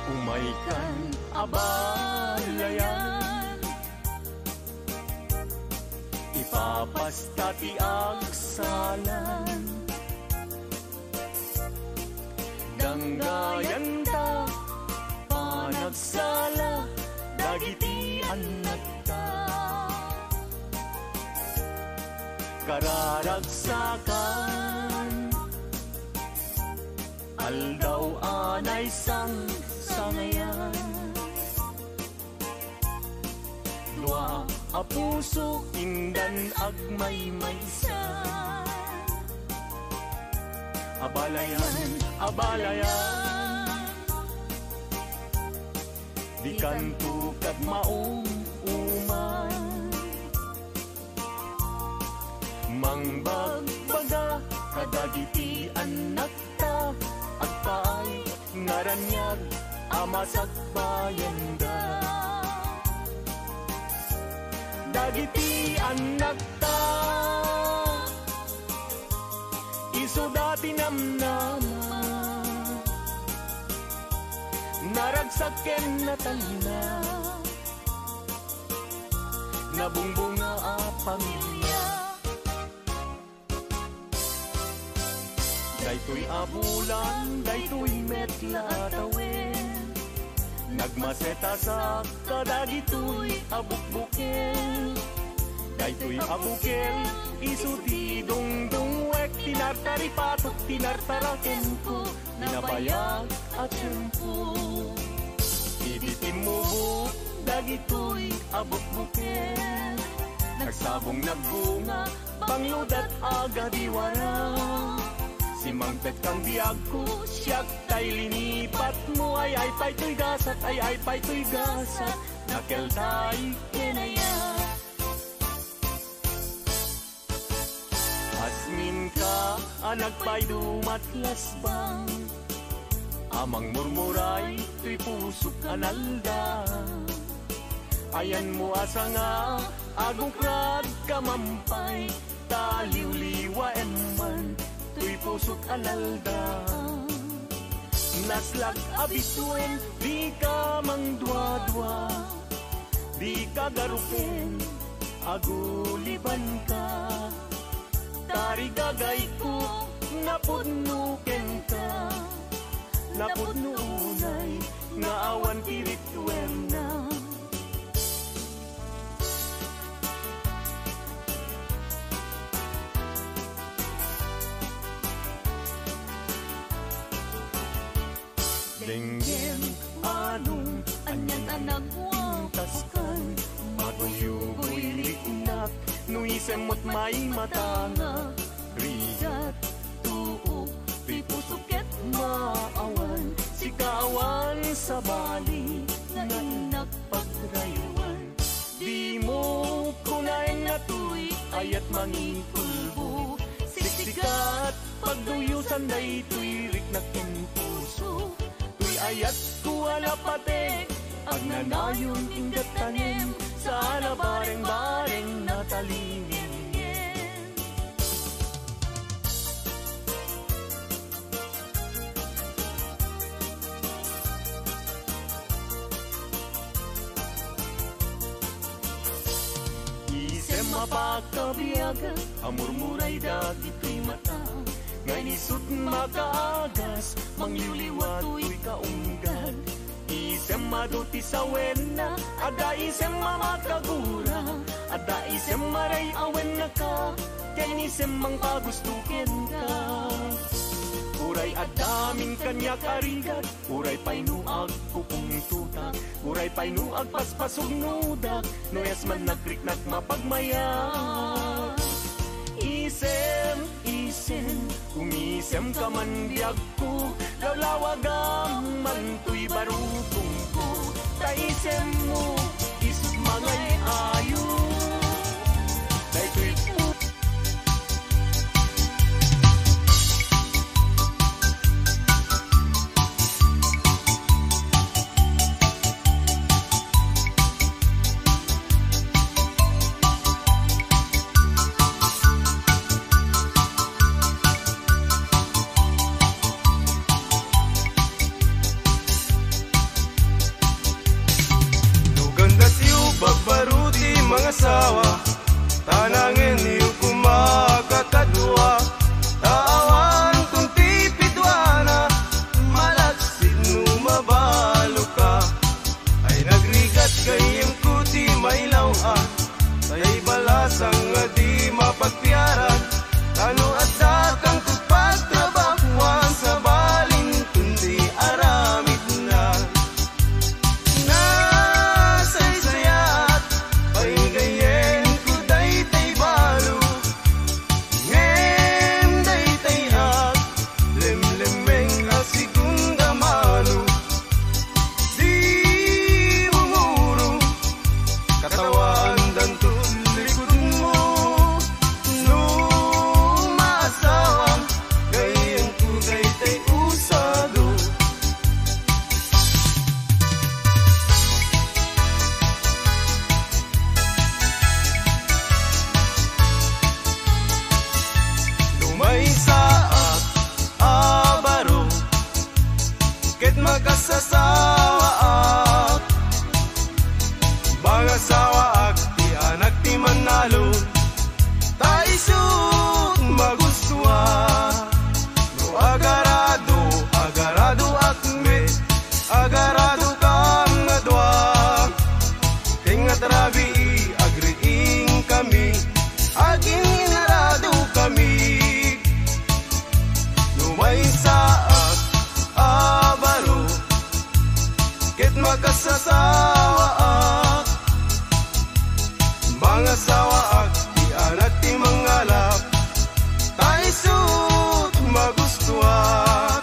Umaykan a balayan, ipapasta ti agsalan. Danggayanta panagsala dagiti annakta. Kararagsakan aldaw a naisangsangayan. Dua a puso indan agmaymaysa. Abalayan, abalayan. Dikanto kagmaum-uman. Mangbagbaga kadagiti annakta, agpaay nga raniag a masakbayanda. Dagiti annakta, isuda ti namnama, naragsak ken natalna. Nabungbunga a pamilia. Daytoy a bulan, daytoy met la a tawen. Nagmaset a saak kadagitoy a bukbukel. Daytoy a bukel, isu ti dungdungwek, tinartaripatok, tinartarakenko. Nabayag a tiempo. Idi timmubok dagitoy a bukbuken, nagsabong nagbunga, bangludat a gadiwara. Simmangpet kang biagko, siak tay linipatmo, ay-ay pay toy gasat, ay-ay pay toy gasat, nakelday ken aya. Asminka a nagpaydum a ti lasbang, a mangmurmuray toy pusok a nalda. Ayanmo a sanga, agukradka man pay, ta liwliwaem man toy pusok a nalda. Naslag a bisuen, dika mangduadua. Dika garupen, agulibanka. Tarigagayko, Napudno kenka, napudno unay nga awan ti ritualna. Denggem, Anong, anian a nagwawakan? Maguyugoy riknak, no isem met maimatangak. Rigat, tuok, ti puso ket maawan. Sika awan sabali, nga innak pagrayowan. Dimo kunaen nga toy ayat mangikulbo. Siksikat, pagduyosan daytoy riknak ken puso. Toy ayatko a napatek, agnanayon inggad tanem, saan a bareng-bareng natalingenngen. Isem a pakabiag a murmuray dagitoy mata, nga inisut makaagas, mangliwliwa toy kaunggal. Isem adu ti sawenna, adda isem a makagura, adda isem a ray-awenna ka, ken isem mangpagusto kenka. Uray adda amin kaniak a rigat, uray pay no agpupungtotak, uray pay no agpaspasugnodak, no esman nagriknak mapagmayat. Isem, isem, umisemka man biagko, lawlawagam man toy barukongko, ta isemmo, isut mangay-ayo. Daytoy pu- No gandatyo bagbaro ti mangasawa, ta nangenyo koma kakadua, ta awanton ti piduana, malaksid no mabaloka. Ay nagrigat gayyemko ti mailaw-an, tay balasang a di mapagpiaran, ta no adda kangto pagtrabahoan, sabalinton ti aramidna. Nasaysayaat pay gayyemko daytay balo, ngem daytay ak lemlemmeng a segunda mano. Di mumuro, katawaandanto likudmo. No maasawam, gayyemko daytay usado. No maysaak a baro, ket makasasawaak, mangasawaak ti anak ti mannalon, ta isut magustoak. No agarado, agaradoak met, agaradokam nga dua. Tengnga ti rabii, agriingkami, aginnaradokami. No maysaak a baro, ket makasasawaak, mangasawaak ti anak ti mangalap, ta isut magustoak.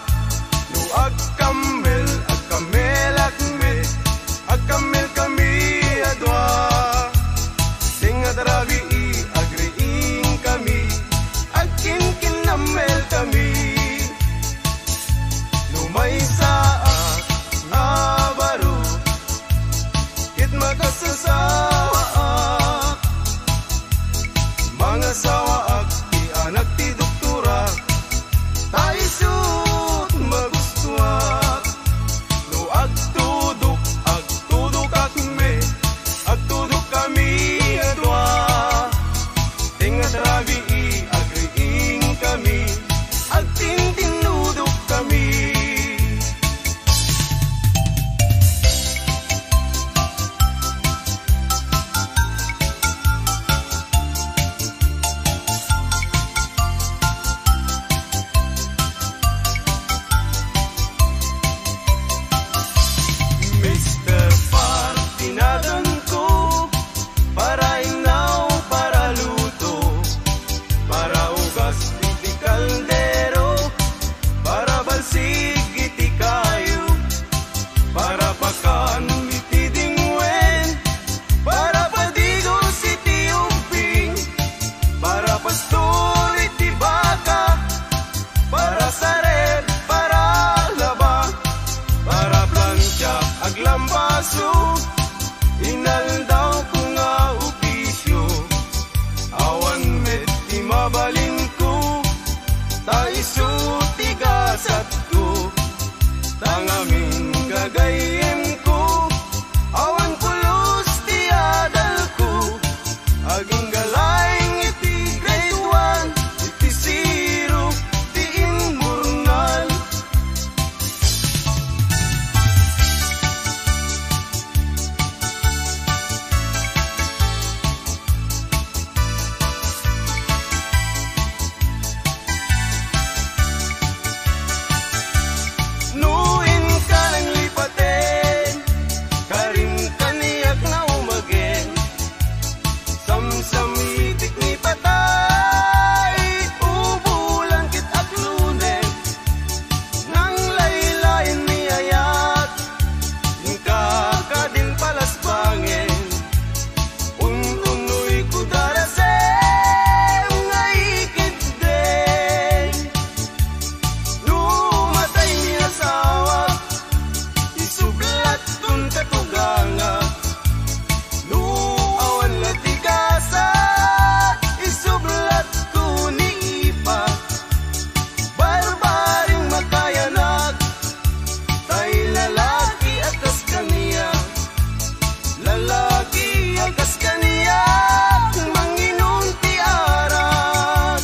No agkammel, agkammelak met, agkammelkami a dua. Tengnga ti rabii, agriingkami, agkinkinnammelkami. No maysaak a baro, Lambaso, inaldawko nga opisio, awan met ti mabalinko, ta isu ti gasatko, ta ngamin gagayyemko, awan pulos ti adalko, agingga laeng iti grade one, iti zero, ti imburnal. No inka nanglipaten, karim kaniak nga umagen. Samsamitik ni patay, ubulan ket aklunek. Nanglaylayen ni ayat, inka kadin palasbangen. Un-unoy ko darasem nga ikidden. No matay ni asawak, isublatkon katugangak. No awan la ti gasat, isublatko ni ipa. Barbaring makayanak, tay lalaki a kas kaniak. Lalaki a kas kaniak, manginom ti arak.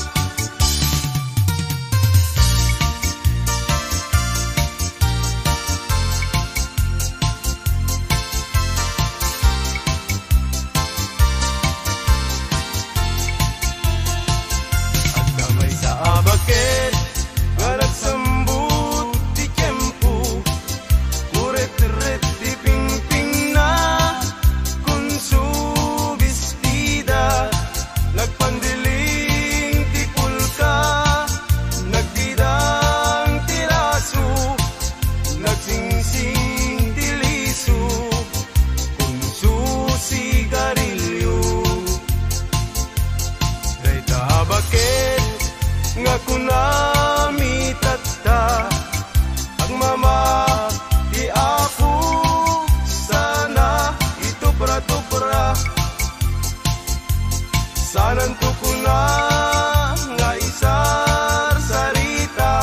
Adda maysa a baket nga nagsambut ti tiempo, kuretret ti pingpingna, kunso bestida, nagpandiling ti pulka, nagbidang ti raso, nagsingsing ti liso, kunso sigarilyo. Dayta a baket nga kunami tatta, agmama ti Apo, sana itupra-tupra. Sananto kuna nga isarsarita,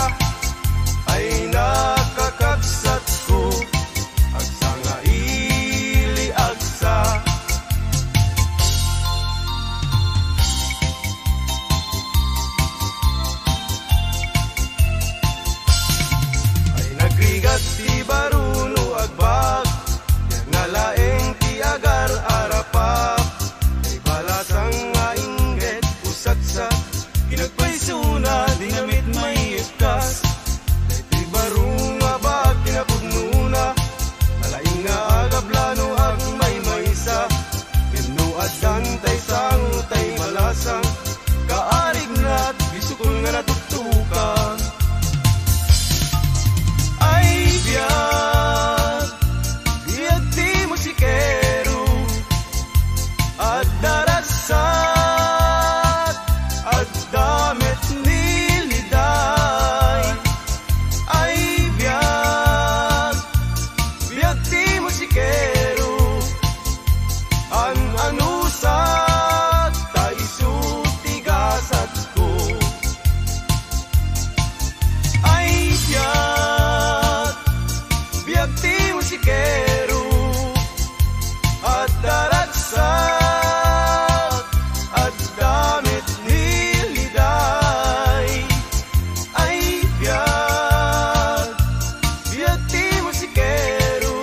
ay nakakabsatko, agsangaili, agsa. Ay nagrigat ti baro no agbag, biag nga laeng ti agar-arapap. Ay balasang nga inggit o saksak, kinagpaysona, dinamit maikkas. Daytoy baro nga bag kinapudnona, nalaing nga agablano agmaymaysa. Wenno addan tay sango tay balasang, kaarignat, bisukol nga natuktukan. Ay biag, biag ti musikero, adda ragsat, adda met ni liday. Ay biag, biag ti musikero, an-anusak ta isu ti gasatko. Ay biag, biag ti musikero, adda ragsat, adda met ni liday. Ay biag, biag ti musikero,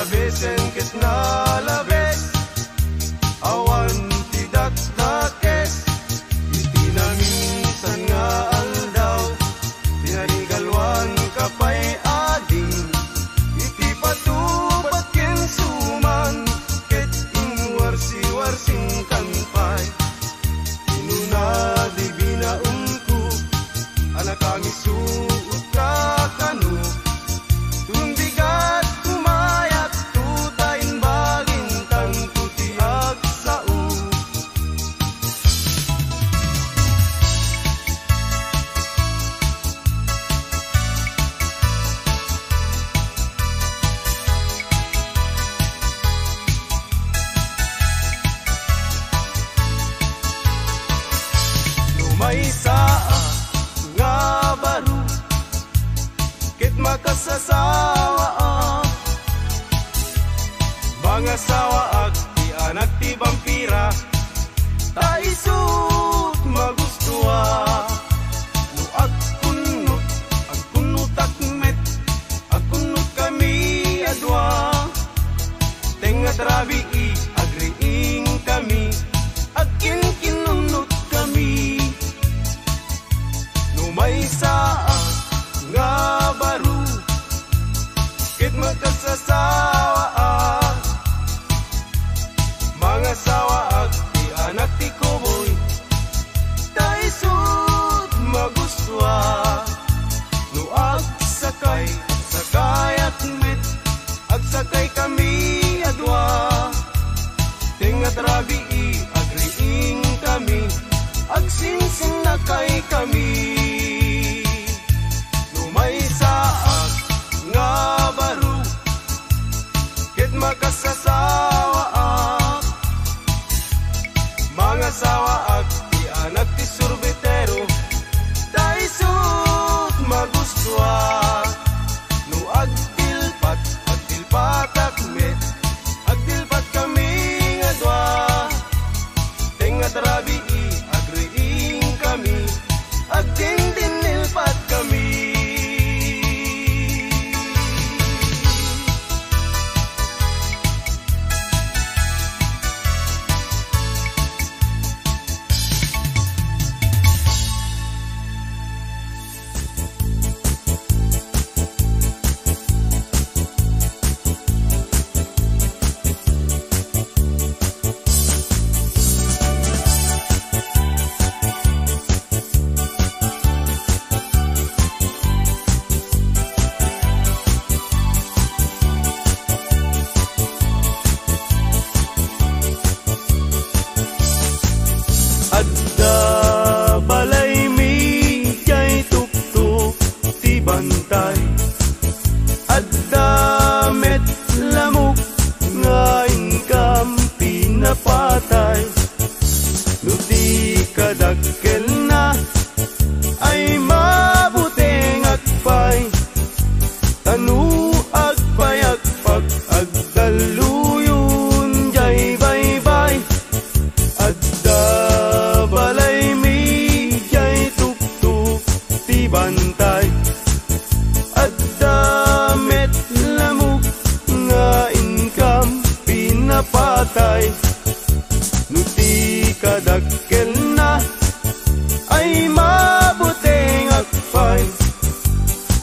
Besen ket nalabes, awan ti dakdakes. Iti naminsan nga aldaw, tinarigalwan ka pay ading. Iti patupad ken suman, ket inwarsiwarsinkan pay. Kinuna di binaonko, a nakamisuot ka kano. Tumbigat, kumayat, tuta imbagin tanto ti agsao. No maysa a nga baro, ket makasasawaak, mangasawaak ti anak ti bampira, ta isut' magustuak. No agkunnot, agkunnotak met, agkunnotkami a dua. Tengnga ti rabii, agriingkami, agkinkinunnotkami. No maysa a nga baro, ket makasasawaak, mangasawaak ti anak ti kuboy, ta isut' magustuak. No agsakay, agsakayak met, agsakaykami a dua. Tengnga ti rabii, agriingkami, agsinsinnakaykami. No maysaak nga baro, ket makasasawaak, mangasawaak ti anak ti surbitero, ta isut' magustuak. No agtilpat, agtilpatak met, agtilpatkami nga dua. Tengnga ti rabii, agriingkami, agdindinnilpatkami. Adda balaymi diay tuktok ti bantay. Adda met lamok nga inkam pinapatay. No di kadakkelna ay mabutengak pay. Ta no agpayagpak, agdalluyon diay baybay. Adda balaymi diay tuktok ti bantay. Adda met lamok nga inkam pinapatay. No ti kadakkelna ay mabutengak pay.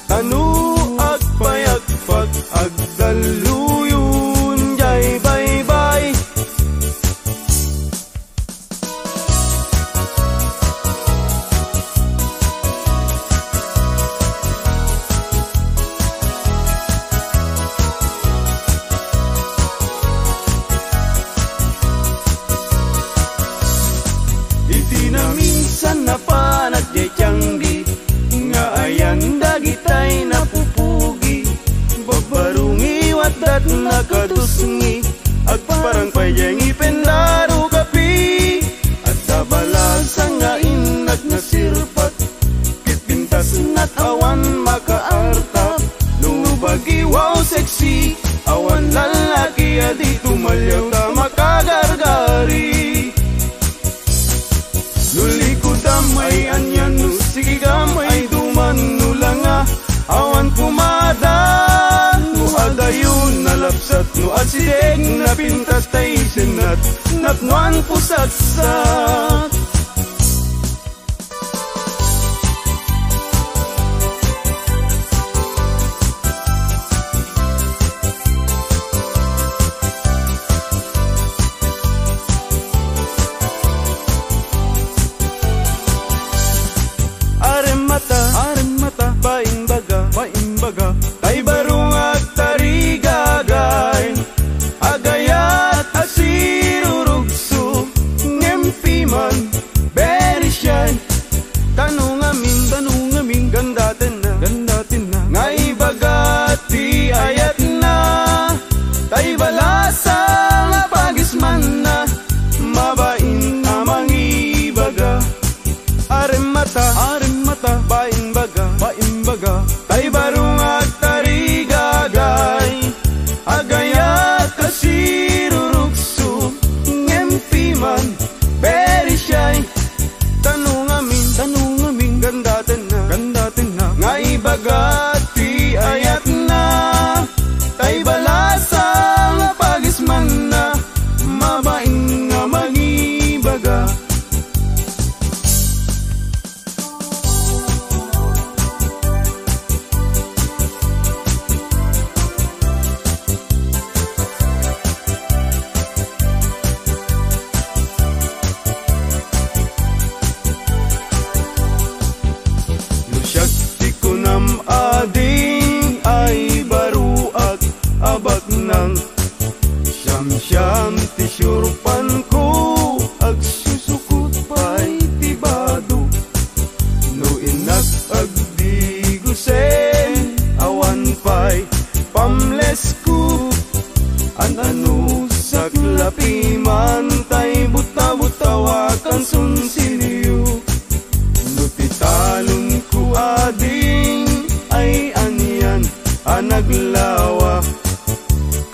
Ta no agpayagpak, agdalluyon diay baybay. Napintas ta isennat, napnuan pusatsak. Aremmata, aremmata, paimbaga, paimbaga, tay baro nga agtarigagay. Agayat a sirurugso, ngem piman, very shy. Tano ngamin, tano ngamin, gandatenna, gandatenna, nga ibaga ti ayatna. Tay balasa nga pagismanna, mabain a mangibaga. Aremmata, aremmata, paimbaga, paimbaga, tay baro nga agtarigagay. Agayat a sirurugso, ngem piman, very shy. Tano ngamin, tano ngamin, gandatenna, gandatenna, nga ibaga ti ayatna. Tay balasa nga pagismanna, mabain nga mangibaga. No siak ti kunam ading ay baroak a baknang, siamsiam ti siurpanko, agsusukot pay ti bado. No innak agdigusen, awan pay pamlesko. An-ano saklapi man tay buta-butawa kan sonsilyo. No ti talonko ading ay anian a naglawa,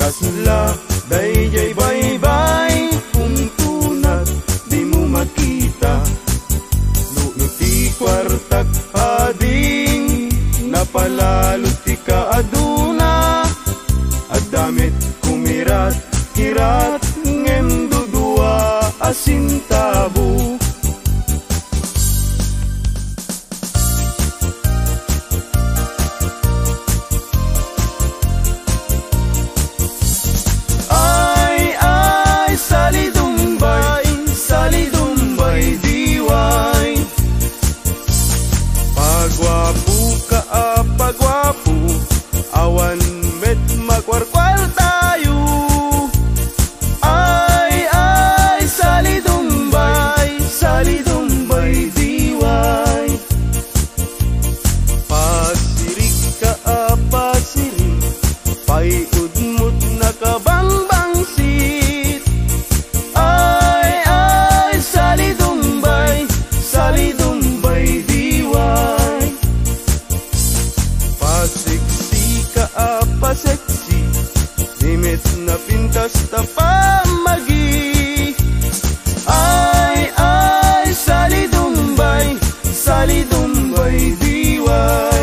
kasla daydiay baybay, umtunat dimo makita. No iti kuartak ading napalalo ti kaaduna, adda met kumirat-kirat ngem dudua a sentabo. Ay, ay, salidumbay, salidumbay, diway. Paguapoka a paguapo, awan met makuarkuartayo. Ay, ay, salidumbay, salidumbay, diway. Pasirigka a pasirig, pay-udmot nakabangbangsit. Ay, ay, salidumbay, salidumbay, diway. Paseksika a paseksi, di met napintas ta pammagi. Ay, ay, salidumbay, salidumbay, diway.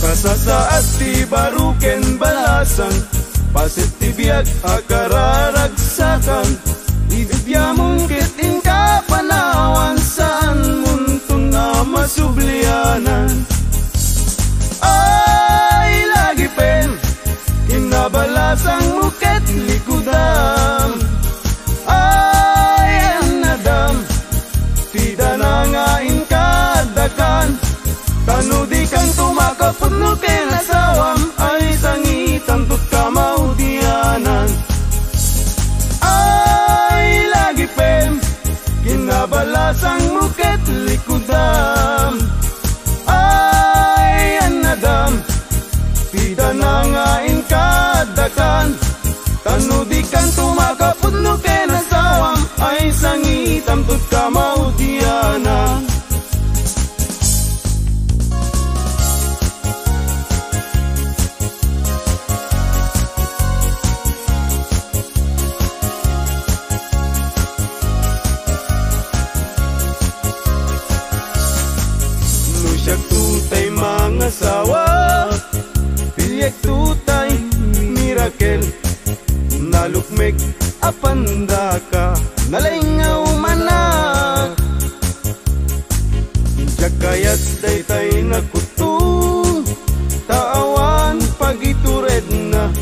Kasasaad ti baro ken balasang, paset ti biag a kararagsakan. Idiamon ket inka panawan, saanmonton a masublianan. Ay, lagipen, kinabalasangmo ket likudam. Ay, annadam, ti dana nga inka addakan. Ta no dikanto makapudno ken asawam, ay sangitanto ti kamaudianan. Ay, lagipen, kinabalasangmo ket likudam. Ay, annadam, ti dana nga inka addakan. Ta no dikanto makapudno ken asawam, ay sangitanto ti kamaudianan. Kel nalukmek a pandaka, nalaing nga umanak. Diak kayat daytay nakutong, ta awan pagituredna.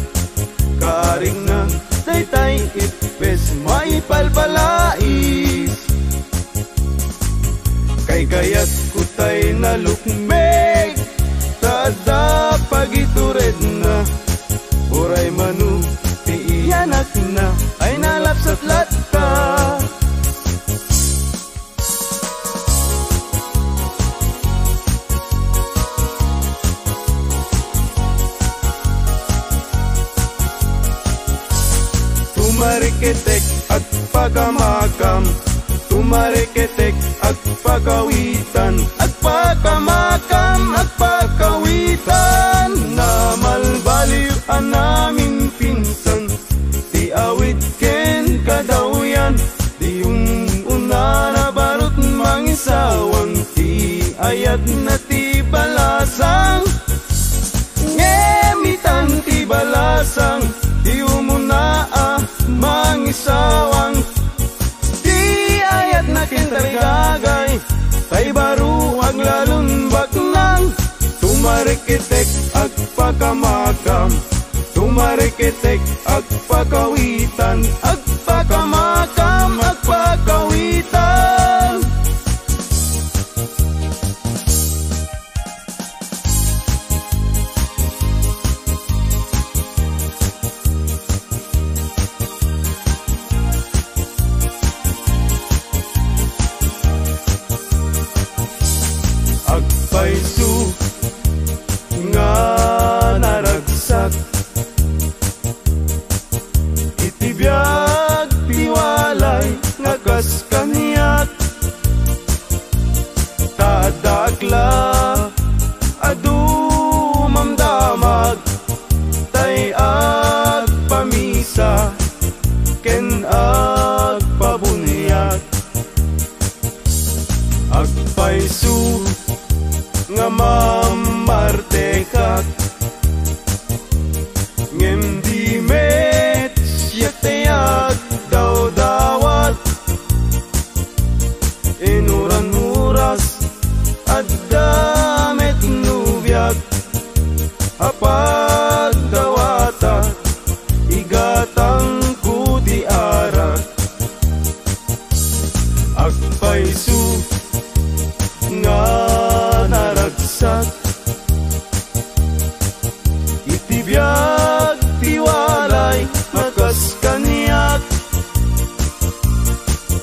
Kaarigna daytay ippes maipalpalais. Kaykayatko tay nalukmek, ta adda pagituredna. Uray mano ti iyanakna ay nalapsat latta. Tumariketek, agpakamakam. Tumariketek, agpakawitan. Agpakamakam, agpakawitan. Namalbaliw a naminpinsan. Ti awit ken kadawyan. Di um-, unana barut mangisawang. Ti ayatna ti balasang. Ngem itan ti balasang, ti umuna a mangisawang. Ti ayatna ken tarigagay, tay baro aglalon baknang. Tumariketek, agpakamakam. Tumariketek, agpakawitan. Agpakamakam, agpakawitan. Agpayso nga naragsak iti biag ti walay nga kas kaniak. Ta addaak la a dumamdamag, tay agpamisa ken agpabuniag. Agpayso nga mammartekak, ngem di met siak ti agdawdawat. Inuran oras, adda met no biag a pagdawatak, igatangko ti arak. Agpayso nga naragsak iti biag ti walay nga kas kaniak.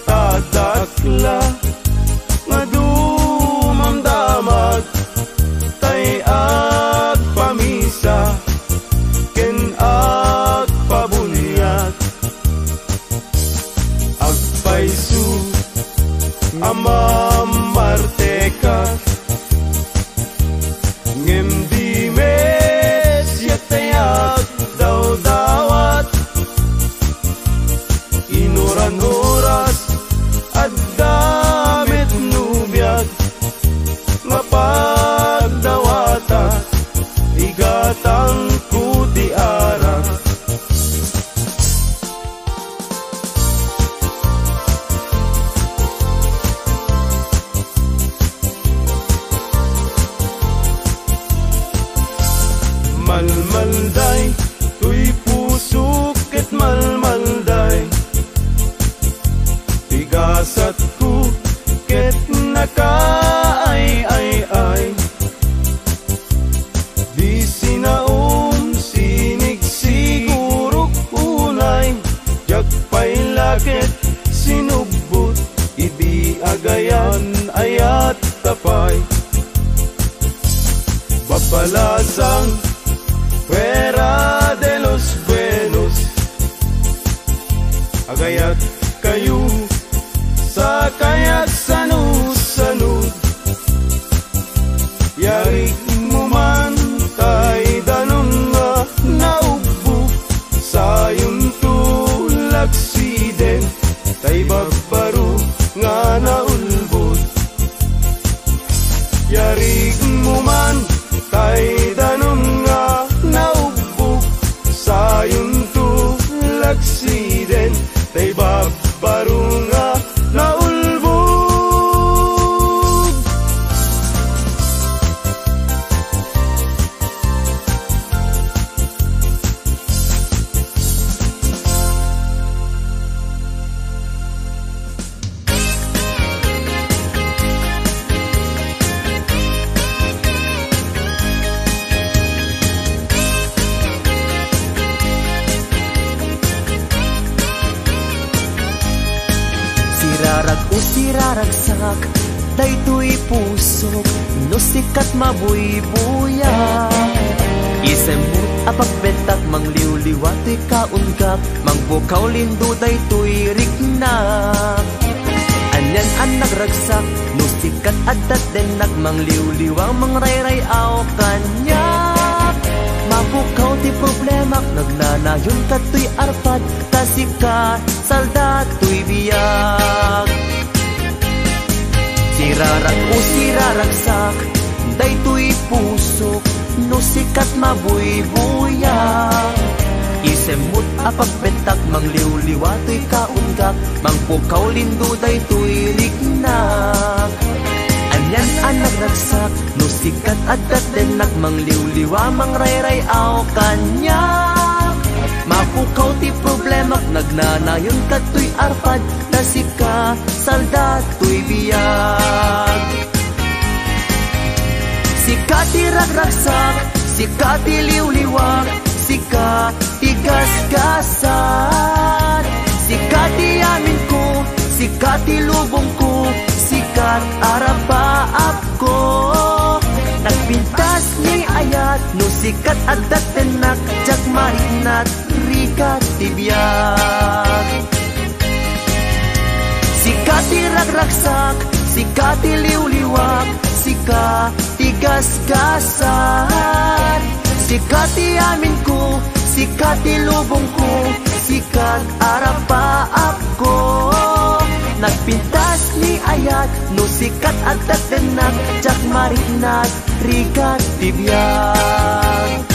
Ta addaak la nga dumamdamag, tay agpamisa ken agpabuniag. Agpayso a mammartekak, ngem di met siak ti agdawdawat. Inuran oras, adda met no biag nga pagdawatak, igatangko ti arak. Malmalday toy pusok ket malmalday ti gasatko ket nakaay-ay-ay. Di sinaom, sinigsigurok unay, diak pay la ket sinubbot idi agayan-ayat ta pay. Babalasang fuera de los buenos. Agayat kayo, sakay agsano-sano. Yarik mo man tay danum nga naubbog, sayon to lagsiden tay babbaro nga naulbod. Yarik mo man tay danum nga naubbog, sayo Siden, tay babbaro nga naulbod. Sirarag-o siraragsak, daytoy pusok, no sikat mabuybuyak. Isemmo a pagbentak, mangliwliwa toy kaungak, mangpukaw lindo daytoy riknak. Anian a nagragsak, no sikat adda dennak, mangliwliwa mangrayray-aw kaniak. Mapukaw ti problemak, nagnanayon kadtoy arpad, ta sika salda toy biag. Sirarag-o siraragsak, daytoy pusok, no sikat mabuybuyak. Isemmo a pagbentak, mangliwliwa toy kaungak, mangpukaw lindo daytoy riknak. Anian a nagragsak, no sikat adda dennak, mangliwliwa mangrayray-aw kaniak. Mapukaw ti problemak, nagnanayon kadtoy arpad, ta sika salda toy biag. Sika ti ragragsak, sika ti liwliwak, sika ti gasgasat. Sika ti amin ko, sika ti lubong ko, sikat arapaap ko. Nagpintas ni ayat, no sikat adda dennak, diak mariknat, rigat ti biag. Sika ti ragragsak, sika ti liwliwak, sika ti gasgasat. Sika ti amin ko, sika ti lubong ko, sikat arapaap ko. Nagpintas ni ayat, no sikat adda dennak, diak mariknat, rigat ti biag.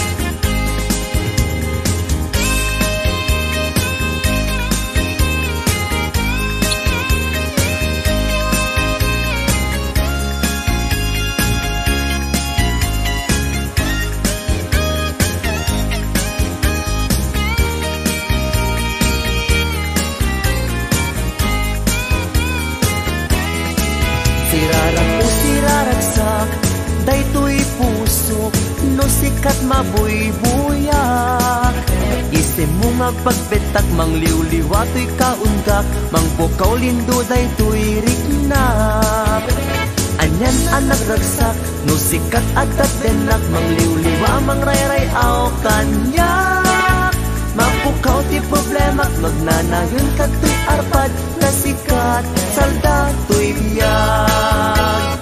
Sirarag-o siraragsak, daytoy pusok, no sikat mabuybuyak. Isemmo nga agpagbentak, mangliwliwa toy kaungak, mangpukaw lindo daytoy riknak. Anian a nagragsak, no sikat adda dennak, mangliwliwa mangrayray-aw kaniak. Mapukaw ti problemak, nagnanayon kadtoy arpad, ta sikat salda toy biag.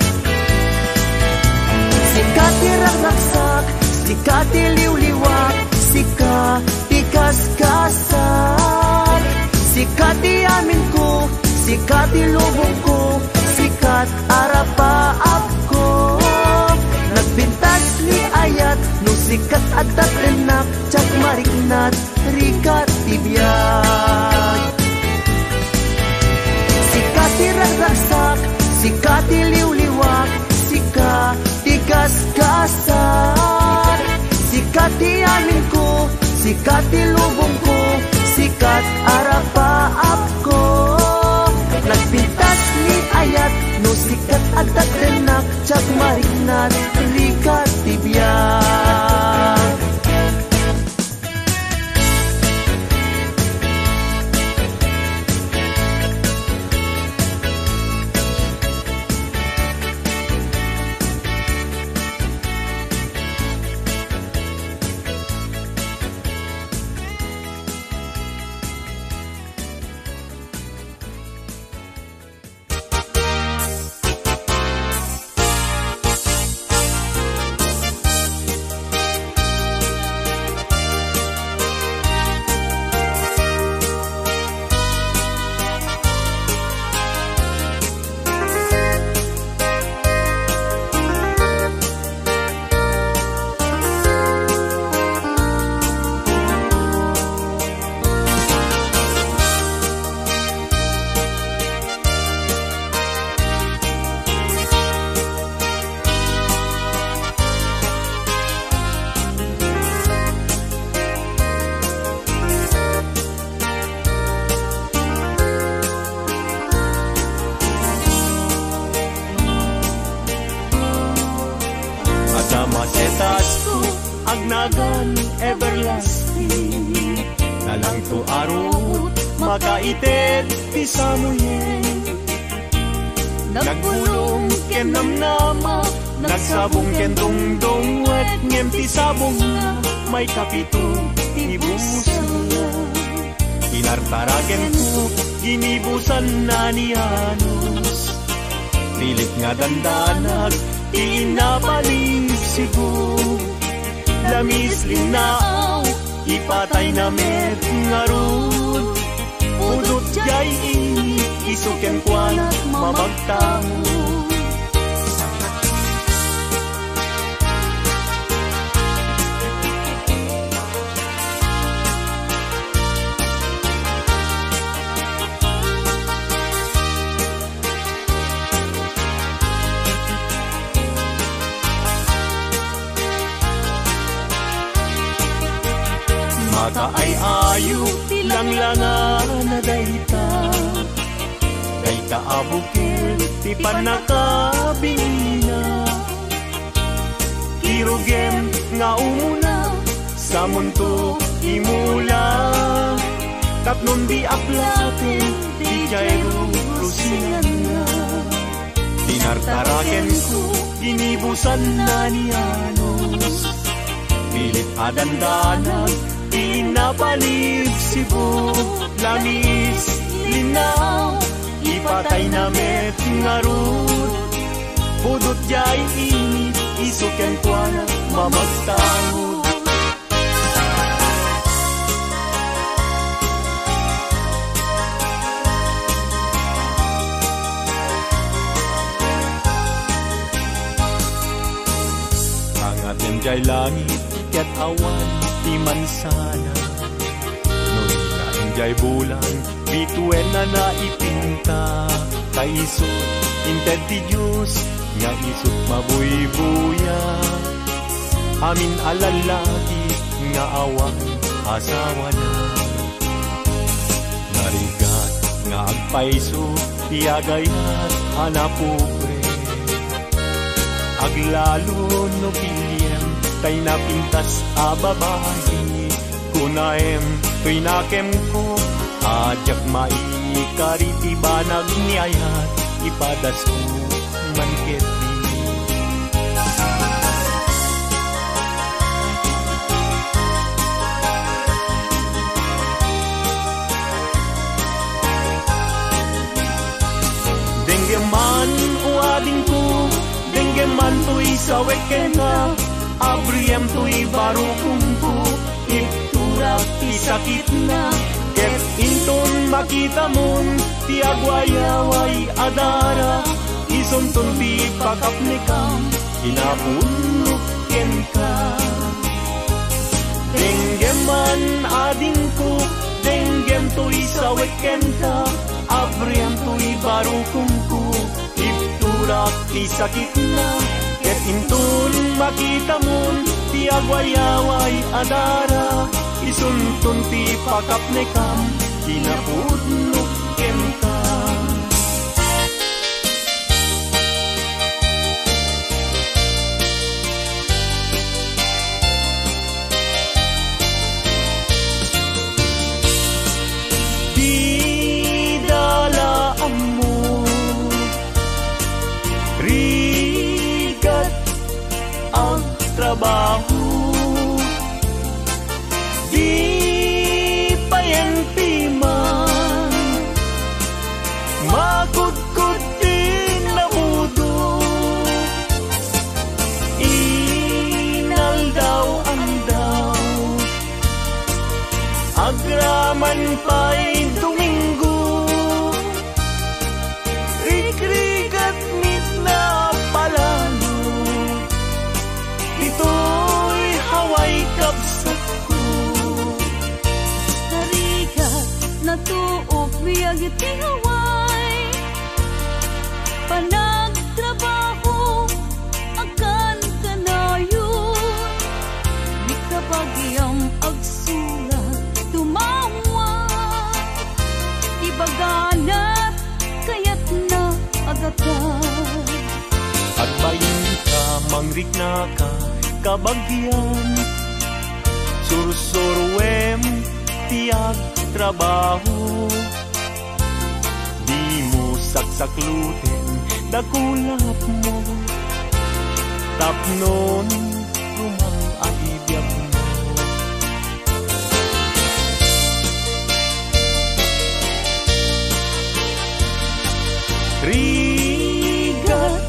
Sika ti ragragsak, sika ti liwliwak, sika ti gasgasat. Sika ti amin ko, sika ti lubong ko, sikat arapaap ko. Nagpintas ni ayat, no sikat adda dennak, diak mariknat, rigat ti biag. Sika ti ragragsak, sika ti liwliwak, sika ti gasgasat. Sika ti amin ko, sika ti lubong ko, sikat arapaap ko. Nagpintas ni ayat, no sikat adda dennak, diak mariknat, rigat ti biag. Arut, makaited ti samuyen. Nagbulong ken namnama, nagsabong ken dungdungwet, ngem ti sabongna, maikapito ti busengna. Tinartaraken ko, ginibusanna ni Anos. Pilit nga dandanag, ti inna paligsibog. Lamis linnaaw, ipatayna met ngarud. Pudot jay init, isu kenkuana mamagtamo. Makaay-ayo ti langlangana dayta. Dayta a bukel ti pannakabinina. Kirugem nga umuna, samunto imula. Tapnon di aplaten, di jay rurusinganna. Tinartaraken ko, ginibusanna ni Anos. Pilit a dandanag, ti inna paligsibog. Lamis, linnaaw, ipatayna met ngarud. Pudot jay init, isu kenkuana mamagtamo. Angaten jay langit ket awan ti mansana. No dina enjay bulan, bituenna na ipinta. Ta isut inted ti Dios nga isut mabuybuya. Amin a lallaki nga awan asawana. Narigat nga agpayso ti agayat a napobre. Aglalo no piliem tay napintas a babai. Kunaem toy nakemko a diak maikari ti banag ni ayat, ipadasko man ketdi. Denggem man, o adingko, denggem man toy sawek kenka, abriem toy barukongko, iturak ti sakitna, ket inton makitamon ti agwayaway a dara, isunton ti pakapnekam, kinapudnok kenka. Denggem man, adingko, denggem toy sawek kenka, abriem toy barukongko, iturak ti sakitna, ket inton makitamon ti agwayaway a dara, isunton ti pakapnekam, kinapudnok kenka. Dida la ammo, rigat agtrabaho. Di payen piman makudkod ti namudo. Inaldaw-aldaw, agraman pay Domingo. Rikrigat met napalalo, ditoy Hawaii kabsatko. Narigat, natuok biag iti Hawaii. Panagtrabaho, agkankanayon. Di ka bagiam agsurat, tumawa. Ibaganat, kayatna agatan. Agbainka, mangriknaka, kabagian. Sursuruem ti ag- trabaho. Dimo saksakluten dakulapmo, tapnon rumang a biagmo. Rigat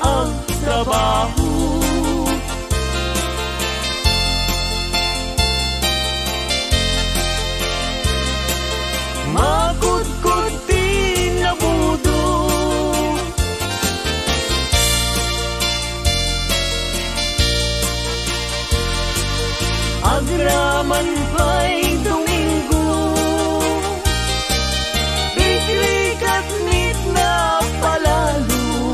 a trabaho. Makudkod ti nabudo. Agraman pay Domingo, rigat met napalalo.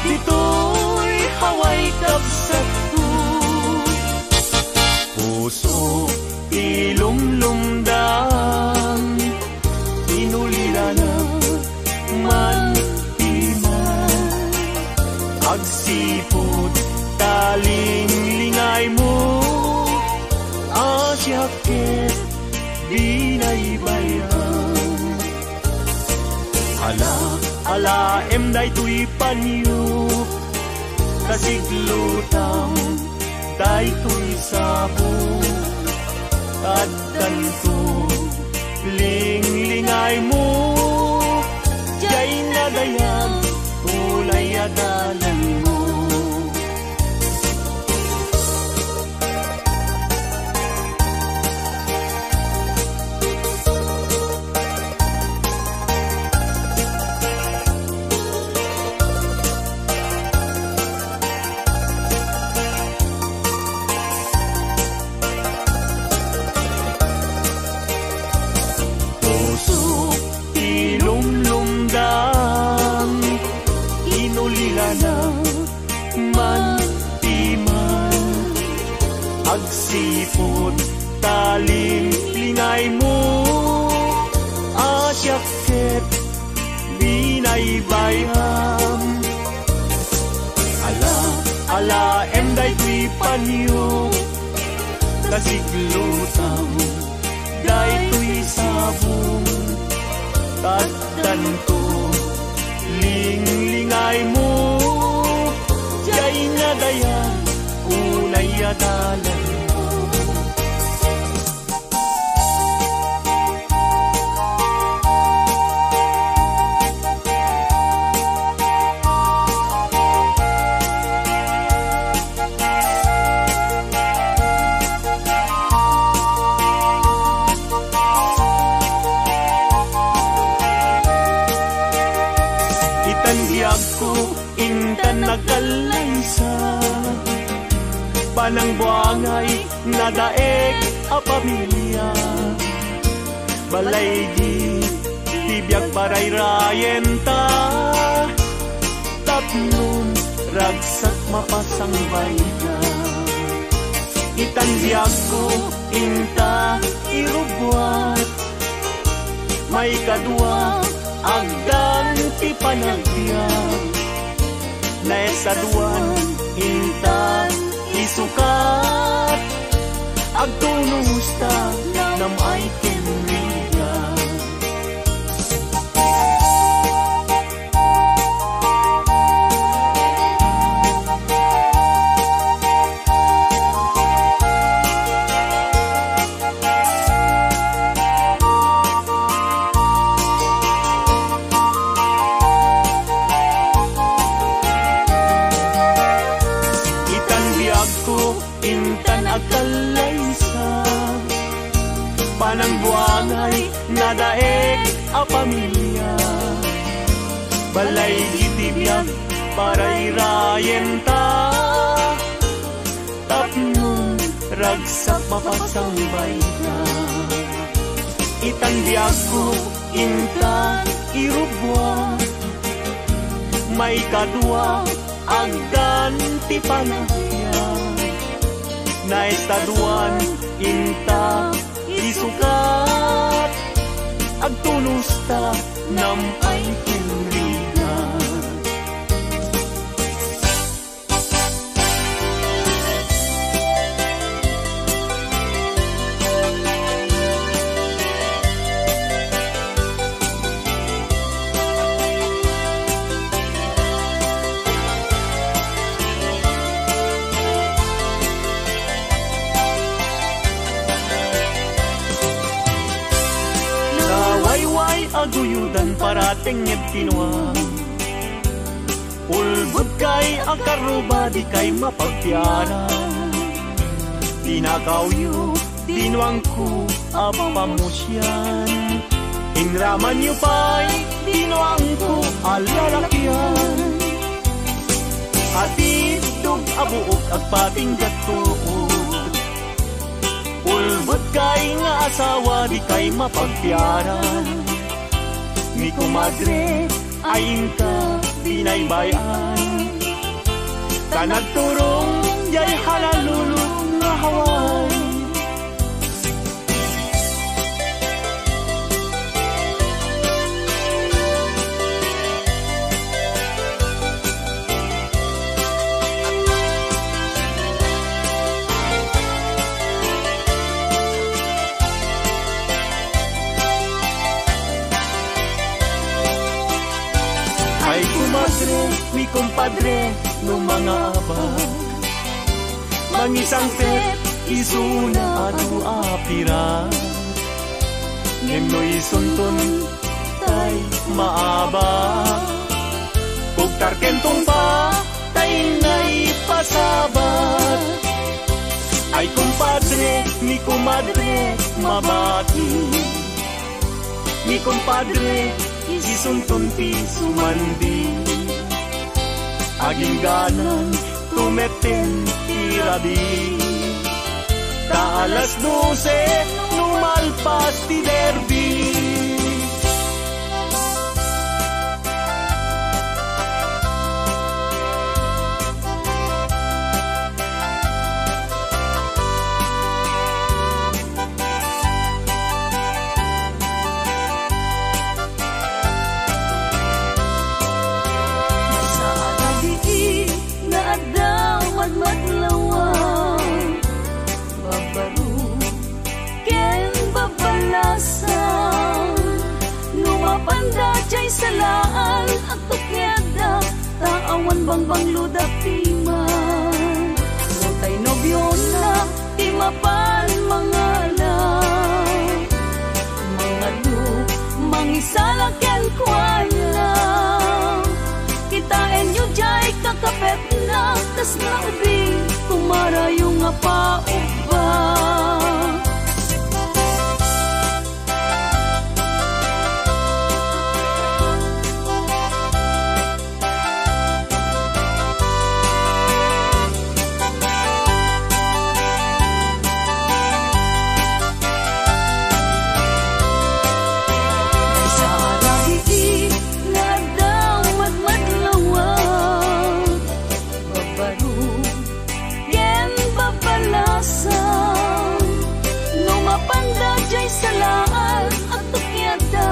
Ditoy Hawaii kabsatko, puso ti lumlumdam, inulilana man ti man. Agsipud ta linglingaymo, a siak ket binaybay-am. Ala, alaem daytoy panyo, kasiglutam daytoy sabong. Addanto, linglingaymo, diay nadayag, ulay a dalanmo. Puso ti lumlumdam, inulilana man ti man. Agsipud ta linglingaymo, a siak ket binaybay-am. Ala, alaem daytoy panyo, kasiglutam daytoy sabong. Addanto, linglingaymo, diay nadayag, ulay a dalanmo. Itan biagko, intan agkallaysa, panangbuangay nadaek a pamilia. Balay di ti biag parayrayenta, tapnon ragsak mapasangbayta. Itan biagko inta irubbuat, maikadua, agdan ti panagbiag. Naesaduan, intan isukat, agtunosta, nam-ay ken rigat. Itan biagko, intan agkallaysa, panangbuangay nadaek a pamilia. Balay iti biag parayrayenta, tapnon ragsak mapasangbayta. Itan biagko, intan irubbuat, maikadua, agdan ti panagbiag. Naesaduan, inta isukat, agtunosta, nam-ay ken rigat. Guyodan para tengnged ti nuam. Ulbodkay a karruba, dikay mapagpiara. Tinakawyo ti nuangko a pamusian. Inramanyo pay ti nuangko a lalakian. Atiddog a buok agpatingga tuod. Ulbodkay nga asawa, dikay mapagpiara. Ni kumadre, ay inka binaybay-an. Ta nagturong jay halalulot nga haway. Ay kumadre, ni kumpadre, no mangabak, mangisangpet isuna adu a pirak. Ngem no isunton tay maabak, kugtarken tungpa tay naipasabat. Ay kumpadre, ni kumadre, mabati. Ni kumpadre, isunton ti sumandi. Agingganan, tumetten ti rabii. Ta alas dose, no malpas ti derby. Sa rabii nga adda madmadlawan, babaro ken babalasan. No mapanda jay salaan, agtukiadda, ta awan bangbangluda piman. No tay nobiona ti mapan mangala, mangadu, mangisala kenkuana. Kitaenyo jay kakapetna, kas nga ubing, kumarayo nga paubba. Sa rabii nga adda madmadlawan, babaro ken babalasan. No mapanda jay salaan, agtukiadda,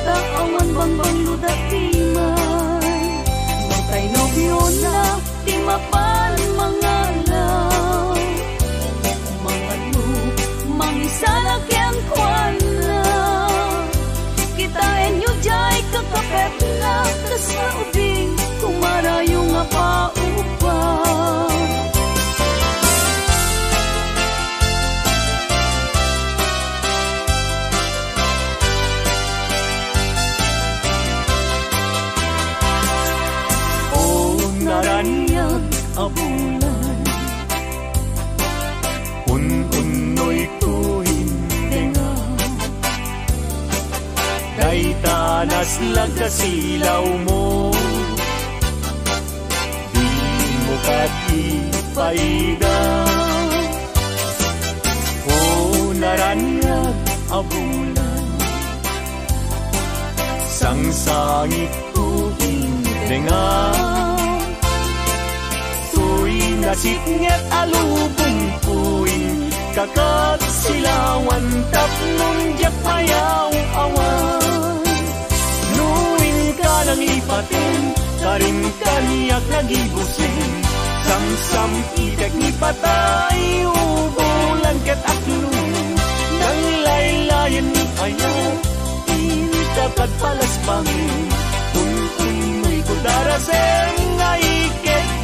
ta awan bangbangluda piman. No tay nobiona ti mapan mangala, mangadu, mangisala kenkuana. Kitaenyo jay kakapetna, kas nga ubing, kumarayo nga paubba. O naraniag a bulan, un-unnoyko indenga. Dayta naslag a silawmo, dimo ket ipaida. O naraniag a bulan, sangsangitko indenga. Toy nasipnget a lubongko inka ket silawan tapno diak mayaw-awan. No inka nangipaten, karin kaniak nagibusen. Samsam-itek ni patay, ubulan ket aklo. Nanglaylayen ni ayat, inka ket palasbangen. Kun-unnoyko darasem nga iketdek.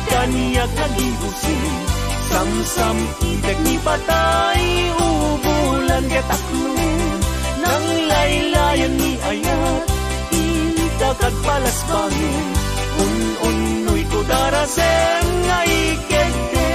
Kaniak nga gibusin, samsam-itek ni patay, ubulan ket aklon, nanglaylayan ni ayat, ita kagpalasbangen, un-unnoy ko darasem nga ikegdeng.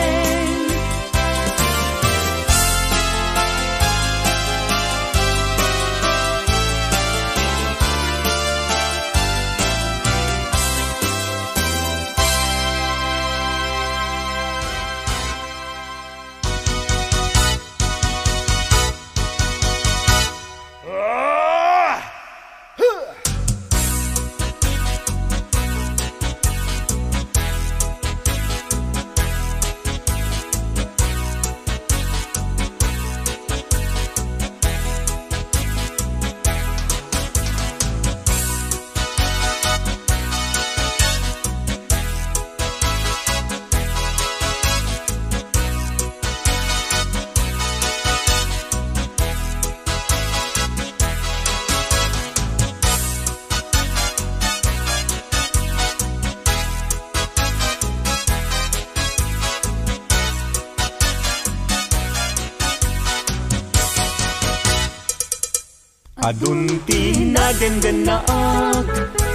Adun ti nadenggennaak,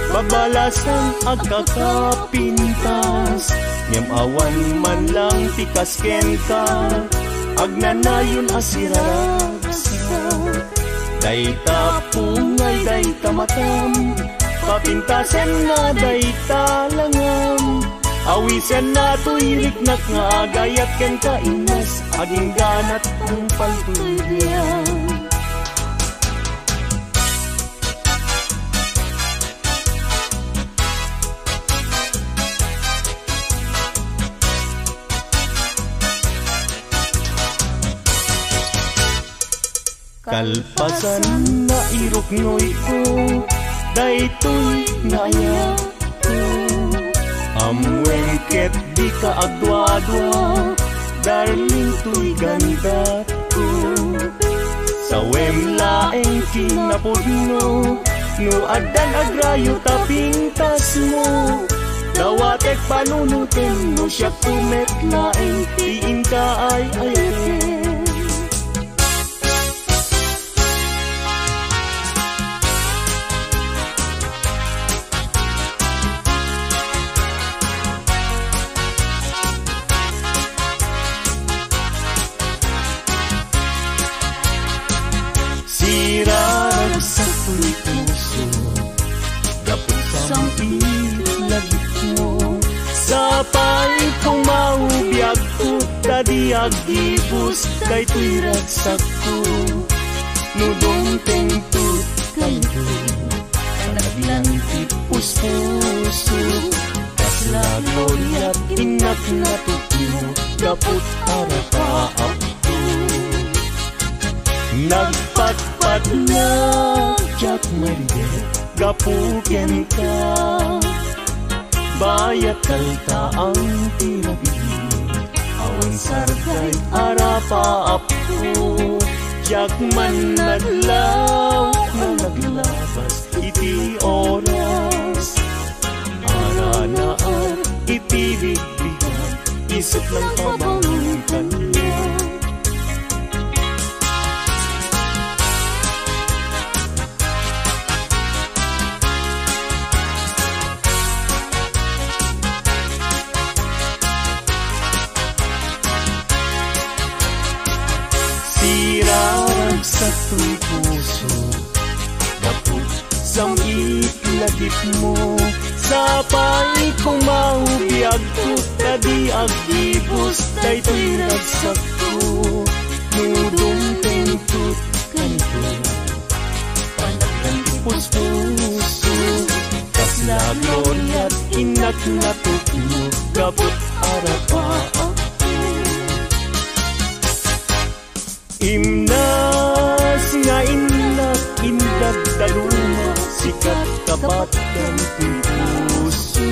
babalasang agkakapintas, ngem awan man lang ti kas kenka, agnanayon a siraragsak. Dayta pungay, dayta matam, papintasenna dayta langam. Awisenna toy riknak nga agayat kenka, Ines, agingganat tungpal toy biag. Kalpasan nga iruknoyko daytoy nga ayatko. Ammoem ket dika agduadua, darling, toy gandatko. Sawem laeng kinapudno, no addan agrayo ta pintasmo. Dawatek panunotem no siakto met laeng ti inka ay-ayaten. Siraragsak toy puso, gapu sam-it lagipmo. Sapay kong maubiagko, ta di aggibus daytoy ragsakko. No dumteng tut kayto, panaglang ti puspuso. Kasla gloriat innak natukno, gaput arapaapko. Nagpatpatnag diak maydek gapu kenka. Bayat kaltaang ti rabii, awan sarday arapaapko. Diak man naglaw nga naglabas iti oras. Aranaar iti bigbigak, isip lang pabangon kaniak. Siraragsak toy puso, gapu sam-it lagipmo. Sapay kong maubiagko, ta di aggibus daytoy ragsakko. No dumteng tut kayto, panaglang ti puspuso. Kasla gloriat innak natukno, gaput arapaapko. Imnas nga innak indaddaluma, sikat kabatkan ti puso.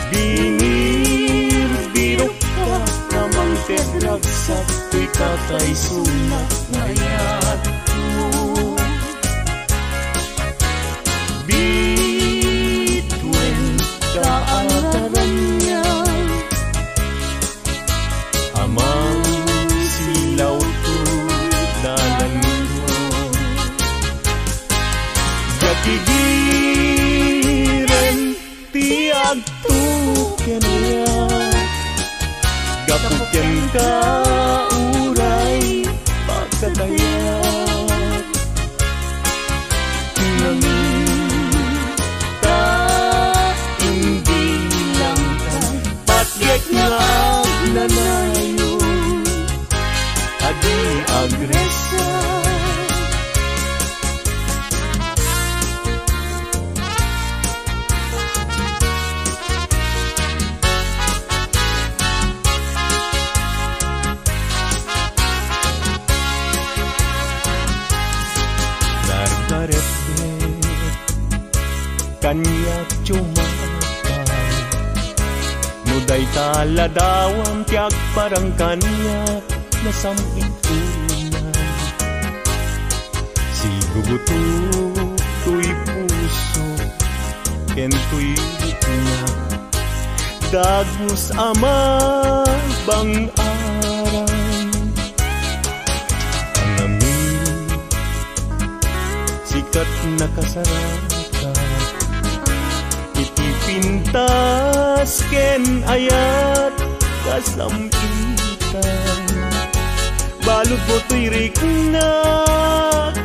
Binirbirokka nga mangted ragsak toy kakaisuna nga ayatko. Bituen ka Adi agresa. Nardaretdet kaniak, diak makay. No dayta ladawam ti agparang kaniak, nasam-it unay. Sigugutok toy puso ken toy bukna. Dagus a mabang-aran. Angamin, sika ti nakasarakan. Iti pintas ken ayat kasam-itan. Baludmo toy riknak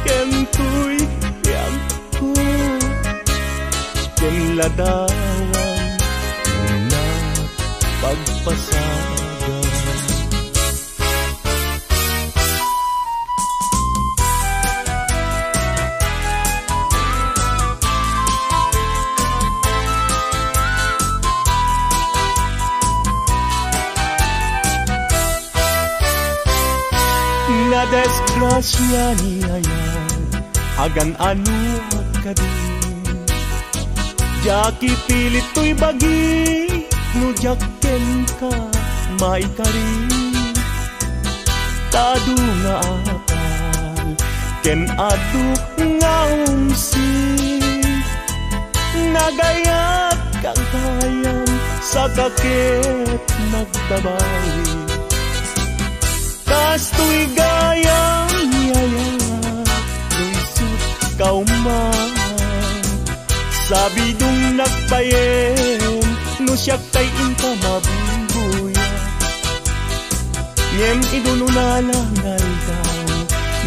ken toy biagko. Ken ladawan nga pagpasagan. Nadisgrasia ni Ayan, agan-anoak kadi. Diak ipilit toy bagi, no diak kenka maikari. Ta adu nga apal ken adu nga umsi. Nagayat ka gayam, saka ket nagbabawi. Kastoy gayam, yaya, no isut' ka man. Sabidongnak bayen no siak tay inka mabuybuya. Ngem idun unana nga aldaw,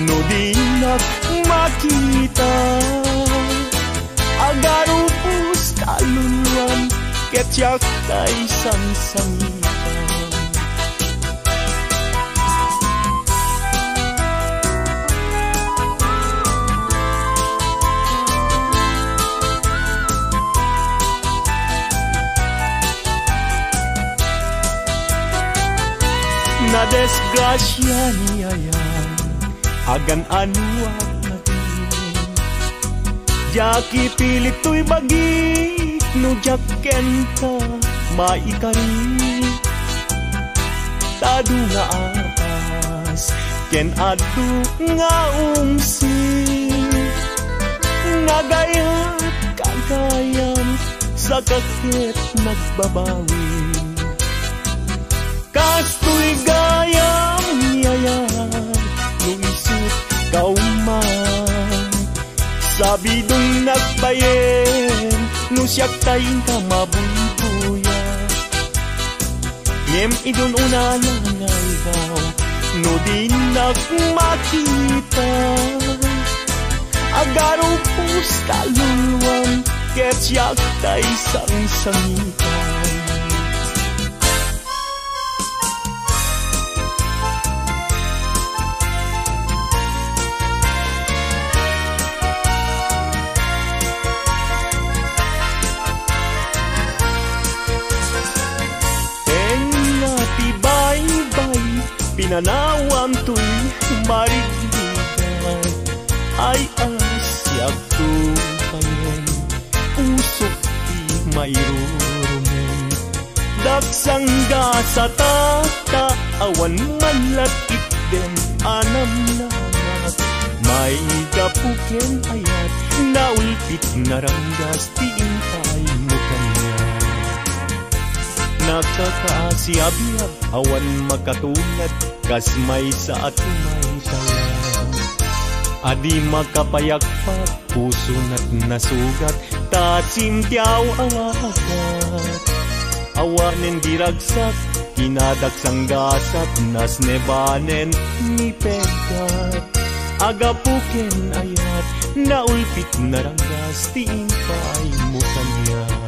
no dinak makita, agarupos ta luluam ket siak tay sangsangitan. Nadisgrasia ni Ayan, agan-anoak kadi. Diak ipilit toy bagi, no diak kenka maikari. Ta adu nga apas ken adu nga umsi. Nagayat ka gayam, saka ket nagbabawi. Kastoy gayam, yaya, no isut' ka man. Sabidongnak bayen no siak tay inka mabuybuya. Ngem idun unana nga aldaw, no dinak makita, agarupos ta luluam ket siak tay sangsangitan. Enna ti baybay, pinanawam toy marigrigat. Ay, a, siak to payen, usok ti mairurumen. Daksanggasata ta awan man la itdem a namnamat. Maigapu ken ayat, naulpit naranggas ti impaaymo kaniak. Nakakaasiabiag, awan makatulad kas maysa a tumaytayab. Adi makapayagpag, pusona ti nasugat, ta simtiaw a wagat. Awanen di ragsak, kinadaksanggasat, nasnebanen ni peggat. Agapu ken ayat, naulpit naranggas ti impaaymo kaniak.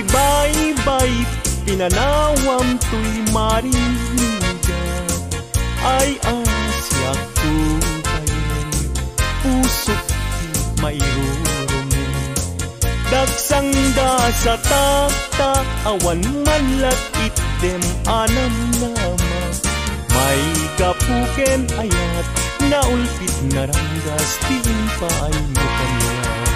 Baybay pinanawam toy marinigat. Ay, a siak to kayen, pusok ti mairurumen. Dagsangda sa taktak, awan man la itdem a namnama. Maigapu ken ayat, naulpit naranggas ti impaaymo kaniak.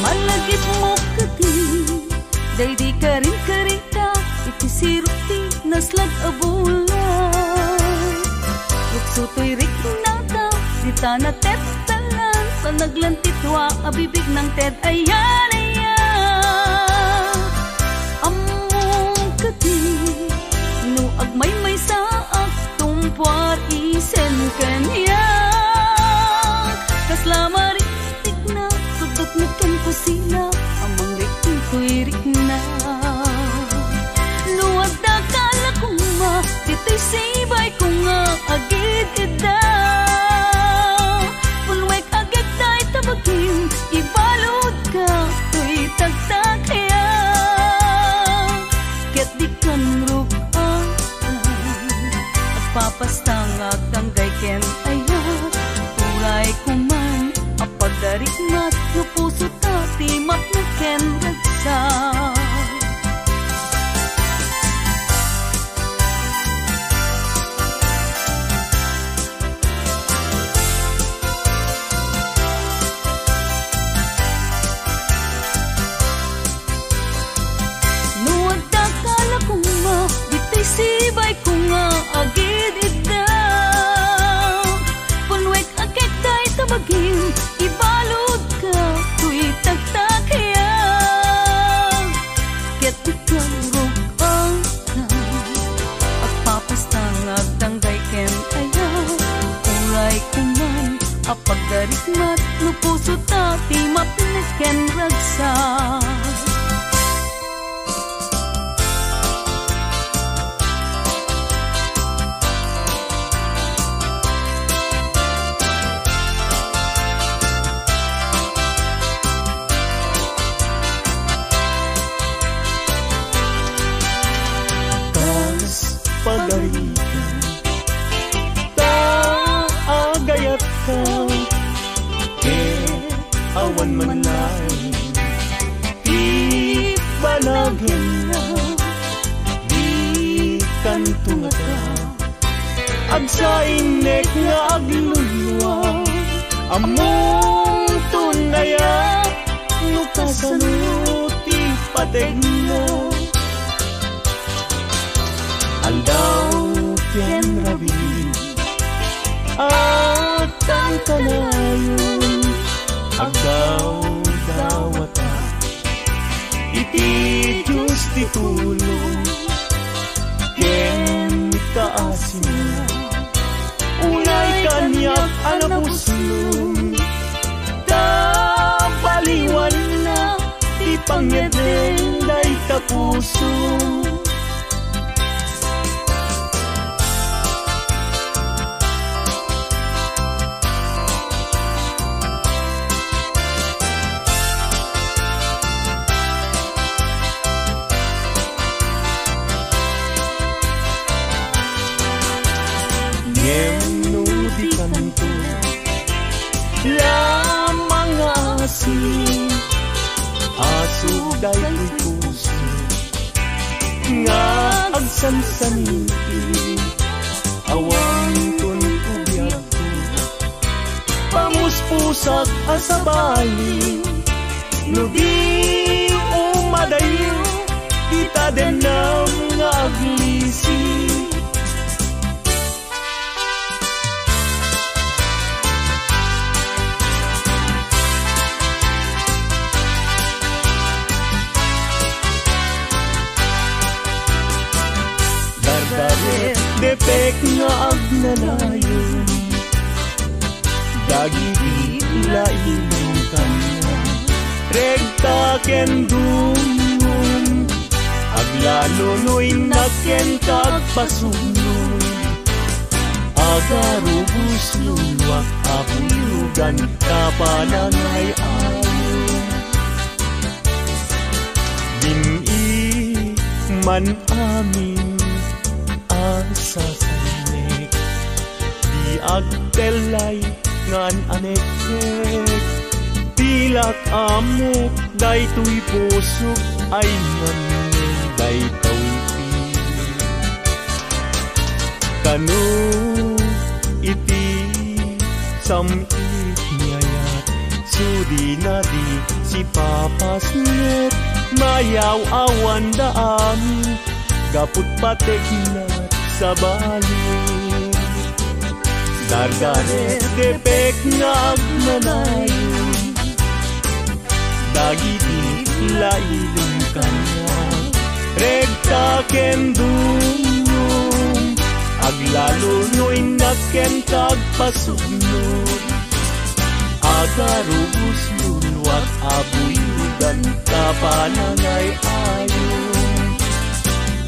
Malagipmo kadi, daydi karinkarita iti sirok ti naslag a bulan. Lukso toy riknata, dita natettelan, sa naglantitua a bibig nangted ayan, ayan. Ammom kadi, no agmaymaysaak, tumpuar isen kaniak. Kasla marikna, sudot met ken kusina, a mangrikna toy rikna. No adda ka la koma, ditoy sibay ko nga agid-idda. Punwek agek dayta bagim, ibaludka toy taktakiak. Ket dikan ruk-an, agpapasta nga agdanggay ken ayat. Uray koman a pagarikmat no pusota ti mapnek ken ragsak. No adda ka la koma, ditoy sibay ko nga agid-idda. Punwek agek dayta bagim, ibaludka toy taktakiak. Ket dikan ruk-an, agpapasta nga agdanggay ken ayat. Uray koman a pagarikmat no pusota ti mapnek ken ragsak. Kas pagarikan, ta agayatka, ket awan man laeng ti panagenna. Dikanto ngata agsainek nga agluyua. Ammomton aya no kasano ti pategna. Aldaw ken rabii, agkankanayon, agdawdawata iti Dios ti tulong ken kaasinna. Unay kaniak a napusno, ta baliwanna ti pangngeddeng dayta puso. Ngem no dikanto la mangngaasi, asug daytoy puso nga agsansaniti, awanton ubiagko. Pamuspusak a sabali, no di umadayo ti tadennam nga aglisi. Dardaret depek nga agnanayon dagiti laing kaniak. Rekta ken dumngom Lalo no innak ken kagpasugno, agarubos luluak a buyogan ta panangay-ayo. Bin-i man amin a sasaynek, di agtellay nga an-aneknek. Pilak ammok daytoy pusok ay ngamngen daytoy ti kano iti sam-it ni ayat. Sudinadi, sipapasnek, mayaw-awanda amin, gaput pateknak, sabali. Dardaret depek nga agnanayon dagiti lailem kaniak, rekta ken dumngom, aglalo no innak ken kagpasugno. Agarubos luluak a buyogan ta panangay-ayo.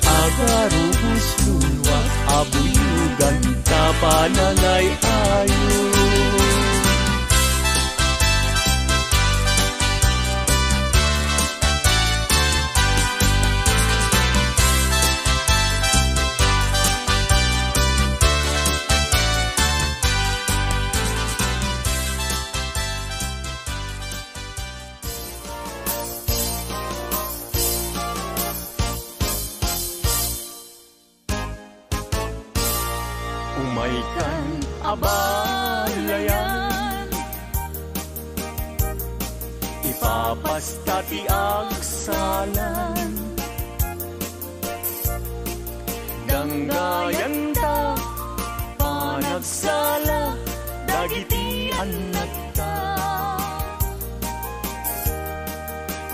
Agarubos luluak a buyogan ta panangay-ayo. Umaykan a balayan, ipapasta ti agsalan. Danggayanta panagsala dagiti annakta.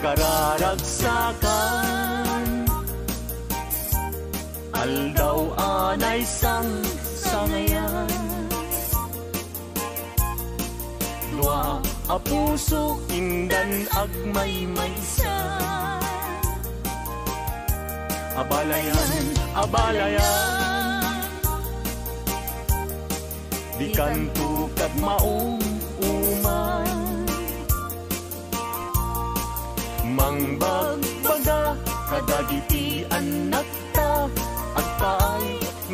Kararagsakan, aldaw a naisangsangayan. Dua a puso indan agmaymaysa. A balayan, a balayan, dikanto kagmaum-uman. Mangbagbaga kadagiti annak ta agpaay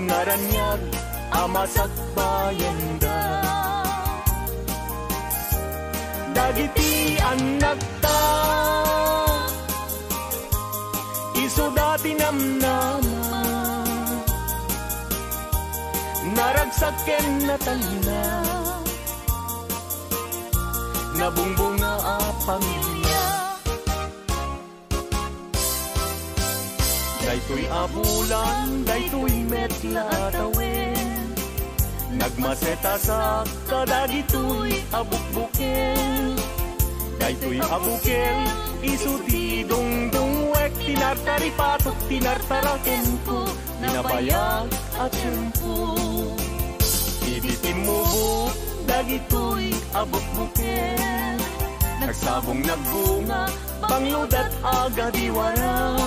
nga raniag a masakbayanda. Dagiti annakta, isuda ti namnama, naragsak ken natalna, nabungbunga a pamilia. Daytoy a bulan, daytoy met la a tawen, nagmasetasak kadagitoy a bukbukel. Daytoy a bukel, isu ti dungdungwek, tinartaripatok, tinartarakenko, nabayag a tiempo. Idi timmubok dagitoy a bukbukel, nagsabong nagbunga, pangludat a gadiwara.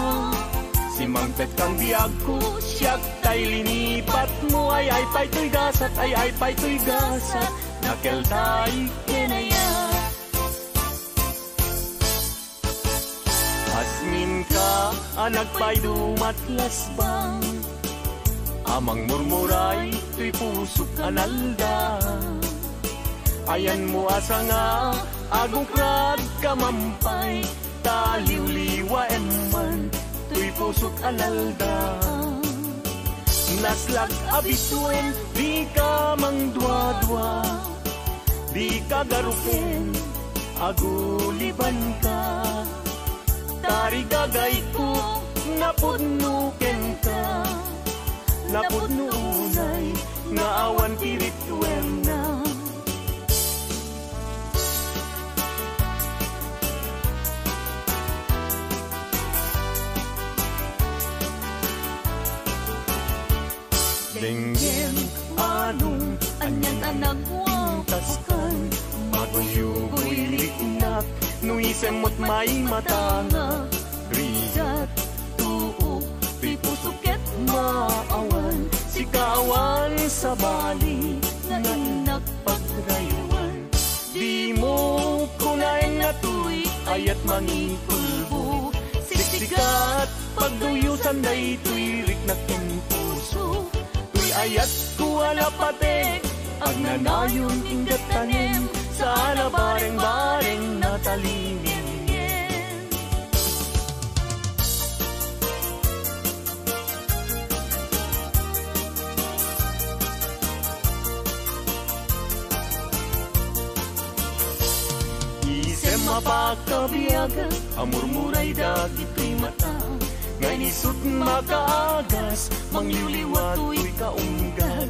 Simmangpet kan biagko, siak tay linipatmo, ay-ay pay toy gasat, ay-ay pay toy gasat, nakeltay ken ayat. Asminka a nagpaydumat lasbang, a mangmurmuray toy pusok a nalda. Ayanmo a sanga, agukradka mampay, ta liwliwaem man toy pusok a nalda. Naslag a bituen, dika mangduadua, dika garuken, agulibanka. Tarigagayko, napudno kenka, napudno unay nga awan ti rituenna. Denggem, anong anian a nagwapaskan, maguyugoy riknak, no isem met maimatanga, rigat, tuog, Maawan, sika awan sabali, nga innak pagrayawan. Dimo kunaen a toy, ayat mangikulbo. Siksikat, pagduyosan daytoy riknak ken puso. Toy ayatko a napate, agnanayon inggad tanem, saan a bareng-bareng natalinen. Isem a pakabiagan, a murmuray dagitoy mata, nga inisut makaagas, mangliwliwa toy kaunggal.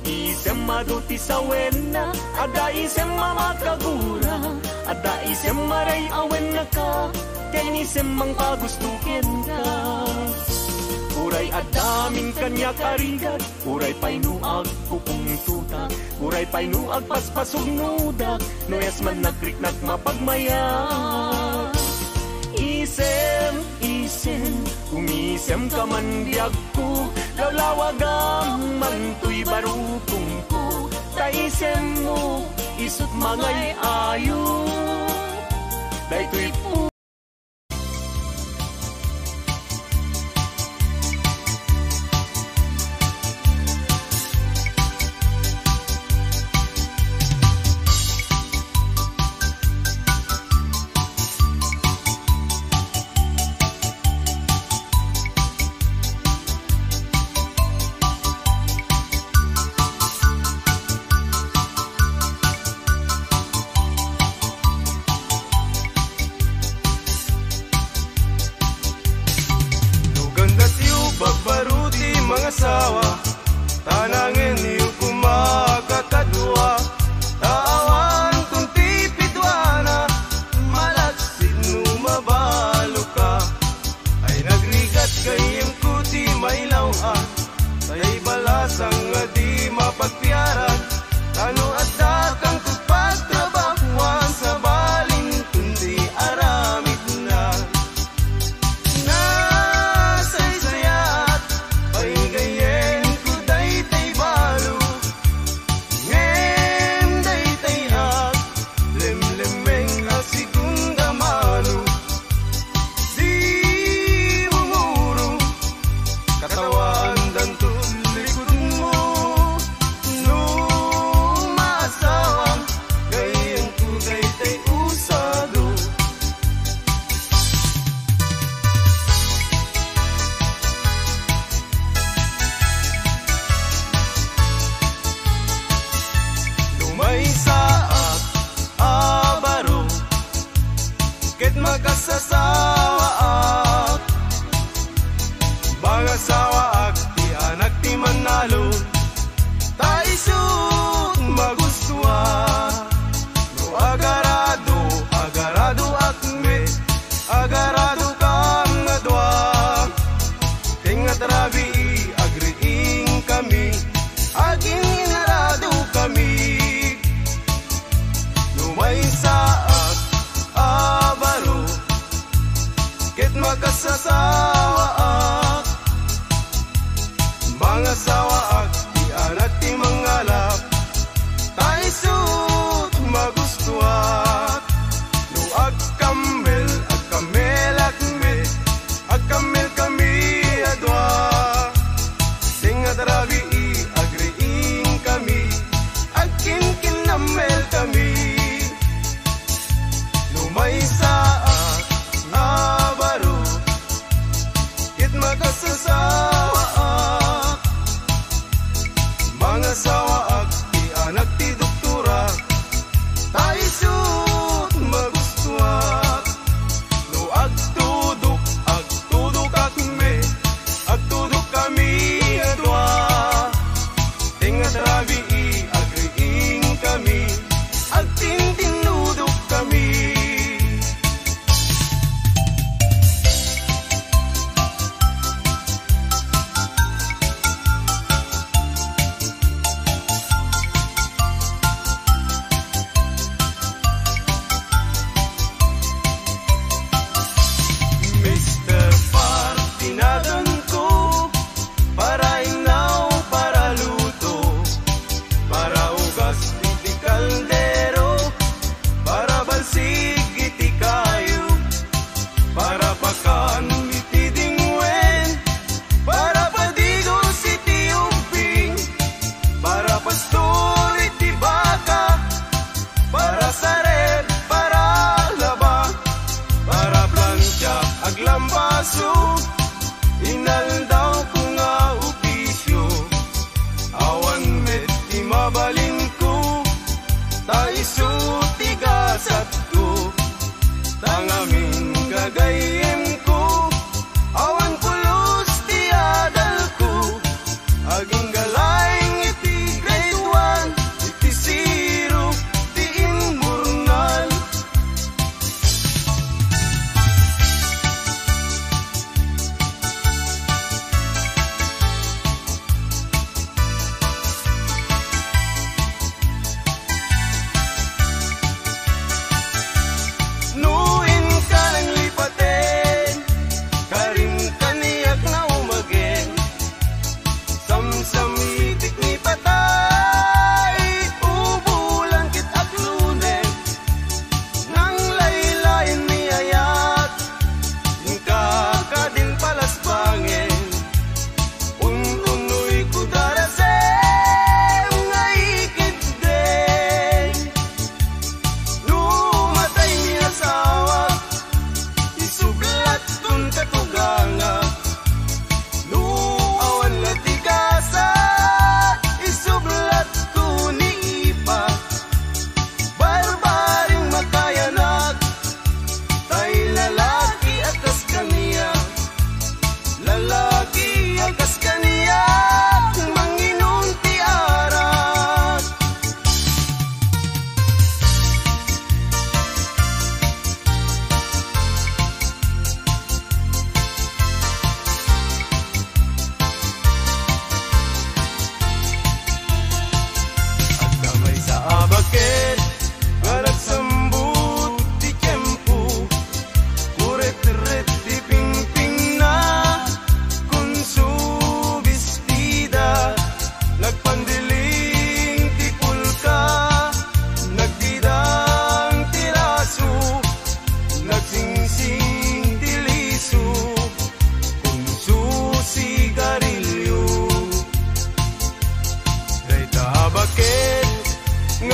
Isem adu ti sawenna, adda isem a makagura, adda isem a ray-awenna ka, ken isem mangpagusto kenka. Uray adda amin kaniak a rigat, uray pay no agpupungtotak, uray pay no agpaspasugnodak, no yes man nagriknak mapagmayat. Isem, isem, umisemka man biagko, lawlawagam man toy barukongko, ta isemmo isut mangay-ayo. Daytoy pu- No gandatyo babbaro ti mangasawa, ta nangenyo koma kakadua, ta awan kon ti piduana, malaksid no mabaloka. Ay nagrigat gayyemko ti mailaw-an, tay balasang a di mapagpiaran, ta no adda kangto pagtrabahoan, sabalinton ti aramidna. Nasaysayaat pay gayyemko daytay balo, ngem daytay aglemlemmeng a segunda mano. Di mumuro, katawaandanto likudmo. No maasawam, gayyemko daytay usado. No maysaak a baro, ket makasasawaak. Mangasawaak ti anak ti mannalon, ta isut magustuak. No agarado, agaradoak met, agaradokam nga dua. Tengnga ti rabii, agriingkami, agin-inaradokami. No maysaak a baro, ket makasasawaak. Mangasawaak ti anak ti mangalap, ta isut magustuak. No agkammel, agkammelak met, agkammelkami a dua. Tengnga ti rabii, agriingkami, agkinkinnammelkami. No maysaak a baro, ket makasasawaak. Mangasawaak ti anak ti doktora, ta isut magustuak. No agtudok, agtudokak met, agtudokkami a dua. Tengnga ti rabii, agriingkami, agtintinnudokkami.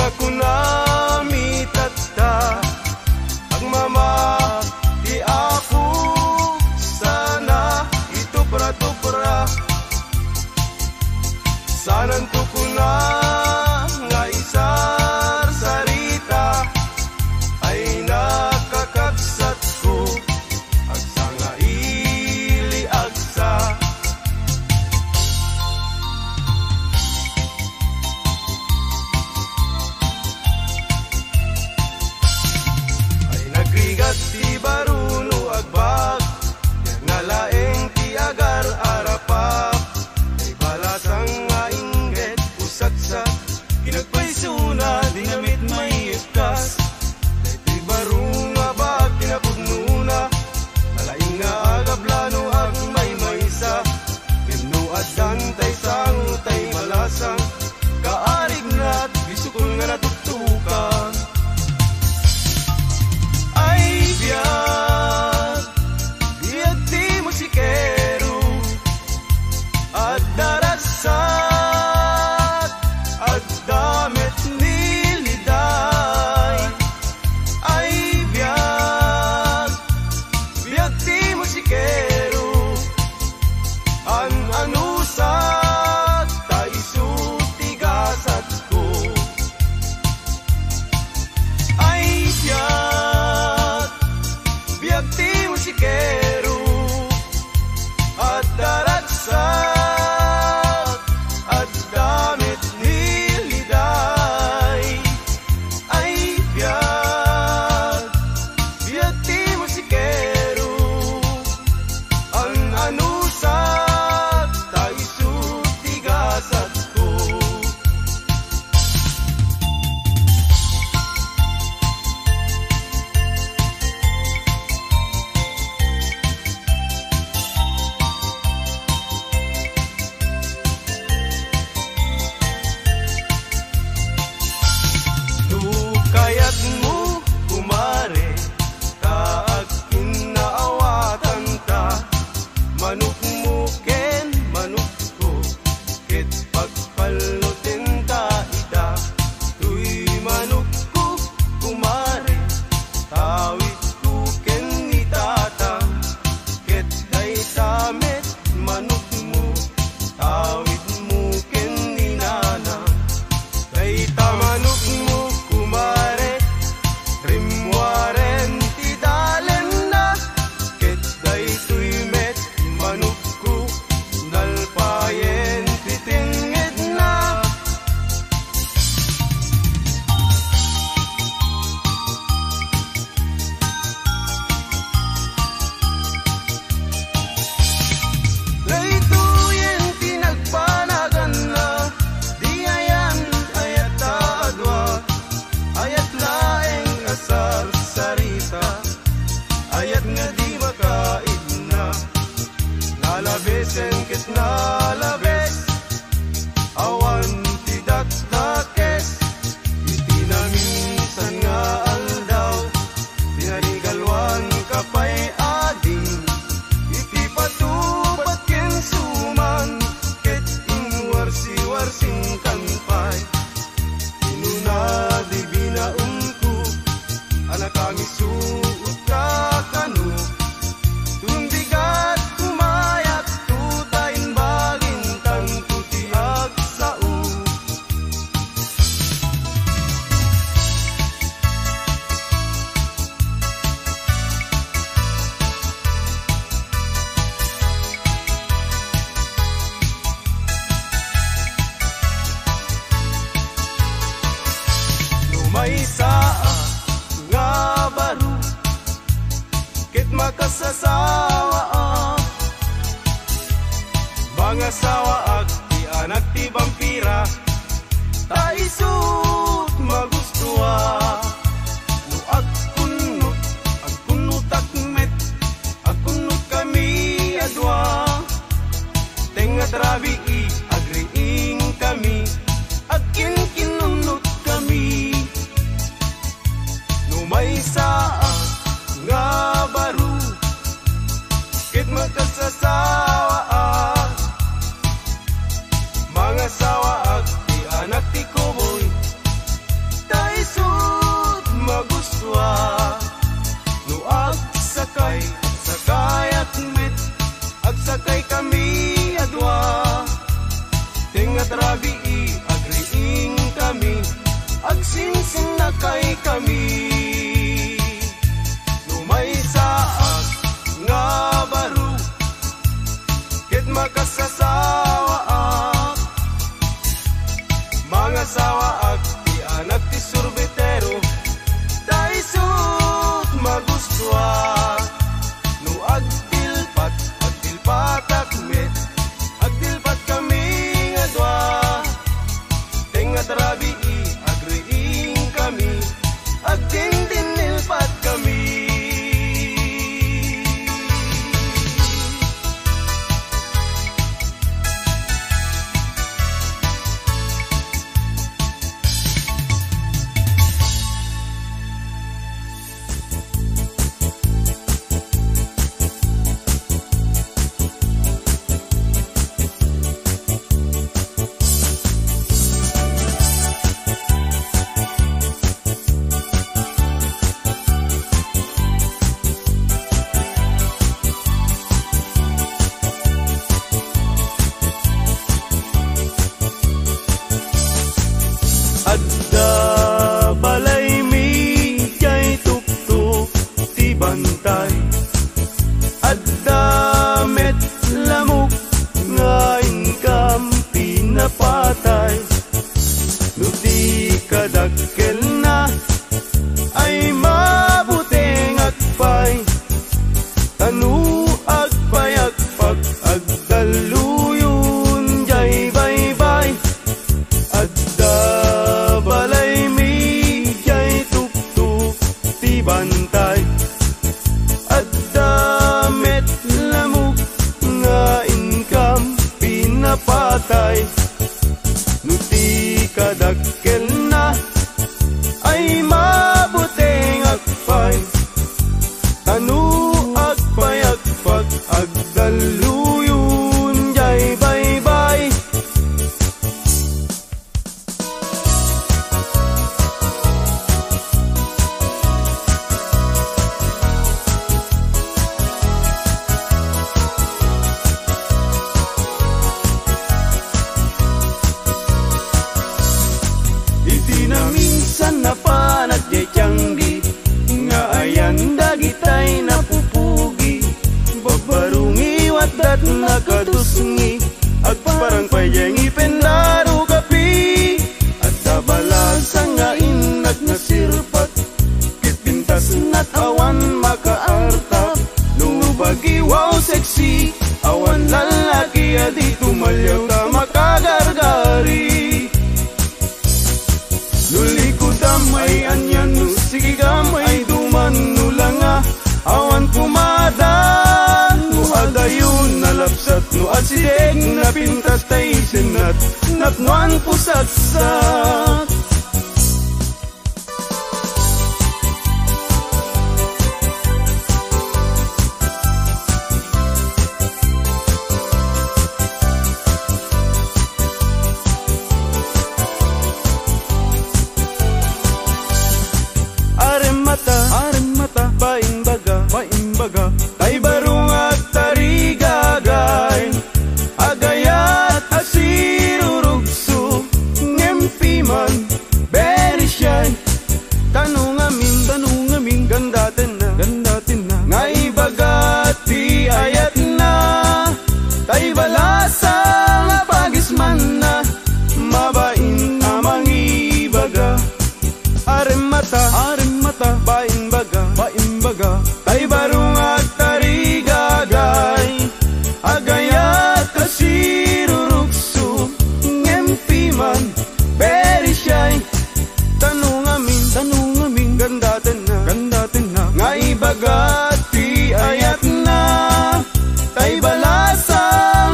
Kunami tatta, agmama ti Apo, sana itupra-tupra. Sananto kuna nga isarsarita, ay nakakabsatko, agsa nga ili agsa. Ay nagrigat ti baro no agbag, nalaeng ti agar-arapap. Ay balasang nga inggit o saksak, kinagpaysona, dinamit maikkas. Daytoy baro nga bag, kinapudnona, nalaing nga agablano, agmaymaysa. Ngem no addan tay sango tay balasang, kaarignat, bisukol nga natuktukan. Ay biag, biag ti musikero, adda ragsak, adda met ni liday. Ay biag, biag ti musikero, an-anusak ta isu ti gasatko. Ay biag, biag ti musikero, adda ragsak, adda met ni liday. Ay biag, biag ti musikero, an-anusak ta isu ti gasatko. No kayatmo, kumare, ta agkinnaawatanta, manokmo ken manokko, ket pagpallutenta ita. Toy manokko, kumare, tawidko ken ni tatang, ket dayta met manokmo, tawidmo ken ni nanang. Dayta manokmo, kumare, rimmuaren ti dalenna, ket daytoy met manokko, nalpayen ti tengngedna. Daytoyen ti nagbanaganna, di ayan, ayat a dua, ayat laeng a sarsarita, ayat nga di makaidna. Nalabesen ket nalabes, awan ti dakdakes. Iti naminsan nga aldaw, tinarigalwanka pay ading. Iti patupat ken suman, ket inwarsiwarsinkan pay. Kinuna di binaonko a nakangisuotka kano. Tumbigat, kumayatko ta imbagintanto ti agsao. No maysa a nga baro ket makasasawaak, mangasawaak ti anak ti bampira, ta isut' magustoak. No agkunnot, agkunnotak met, agkunnotkami a dua. Tengnga ti rabii, agriingkami, agkinkinunnotkami. No maysa a nga baro ket makasasawaa, mangasawaak Nangasawaak ti anak ti surbitero, ta isut' magustuak. No agdilpat, agdilpatak met, agdilpatkami nga dua. Tengnga ti rabii, agriingkami, agdindinnilpatkami. Adda balaymi diay tuktok ti bantay. Adda met lamok nga inkam pinapatay. No di kadakkelna ay mabutengak pay. Ta no agpayagpak, agdalluyon diay baybay. Adda balaymi diay tuktok ti bantay. Adda met lamok nga inkam pinapatay. No di kadakkelna ay mabutengak pay. Ta no agpayagpak, agdalluyon diay baybay. Iti naminsan napanak diay tiangdi, nga ayan dagitay napupugi. Babbarungi, waddat nakatusngi, agparang pay diay ngipen daru kapi. Adda balasa nga innak nasirpat, ket pintasna awan makaartap. No bagiwaw sexy, awan lallaki a di tumalyaw ta makagargari. No likudam ay anian, no sigigam ay duman, no langa, awan kumada. No adayon, nalapsat, no asideg, napintas tay sinnat, napnuan pusatsat. Aremmata, aremmata, paimbaga, paimbaga, tay barung agtarigagay. Agayat a sirurugso, ngem piman, very shy. Tano ngamin, tano ngamin, gandatenna, gandatenna, nga ibaga ti ayatna. Tay balasa nga pagismanna, mabain a mangibaga. Aremmata, aremmata, paimbaga, paimbaga, tay barung agtarigagay. Agayat a sirurugso, ngem piman, very shy. Tano ngamin, tano ngamin, gandatenna, gandatenna, nga ibaga ti ayatna. Tay balasa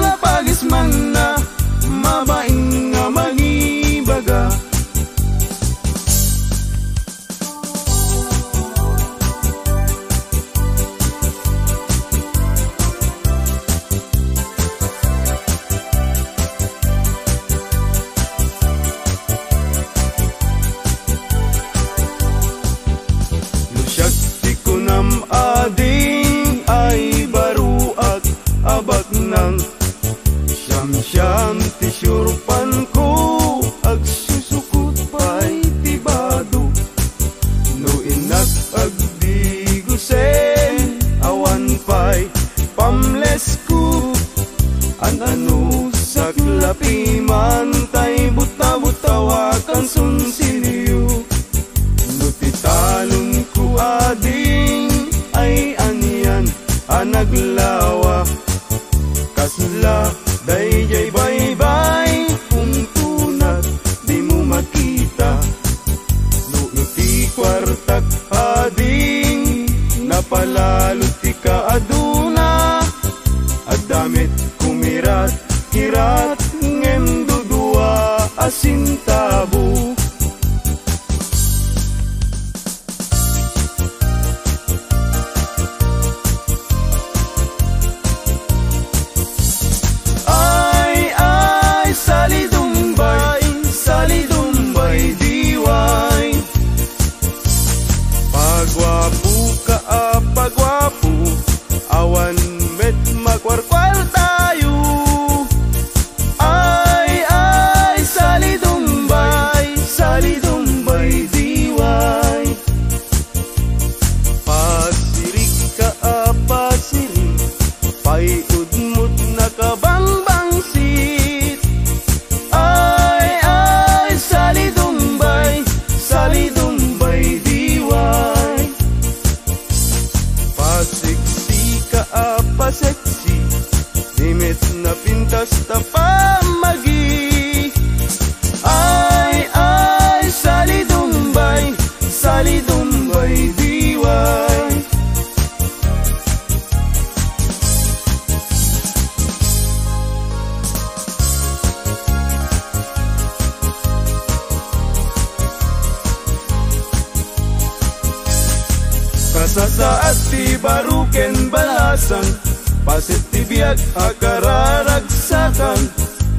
nga pagismanna, mabain nga mangibaga. No siak ti kunam, ading, ay baruak a baknang. Siamsiam ti siurpanko, agsusukot pay ti bado. No innak agdigusen, awan pay pamlesko. An-ano, saklapi man tay buta-butawa Tansunsilio. No ti talonko ading ay anian a naglawa, kasla daydiay baybay, untunat dimo makita. No iti kuartak ading napalalo ti kaaduna, adda met kumirat-kirat ngem dudua a sentabo. Ay, ay, salidumbay, salidumbay, diway. Paguapoka a paguapo, awan met makuarkuartayo. Ay, ay, salidumbay, salidumbay, diway. Pasirika a pasirik, pay udmot nakabangbangsit. Ay, ay, salidumbay, salidumbay, diway. Paseksika a paseksi, di met napintas ta pammagi. Ay, ay, salidumbay, salidumbay, diway. Kasasaad ti baro ken balasang, paset ti biag a kararagsakan.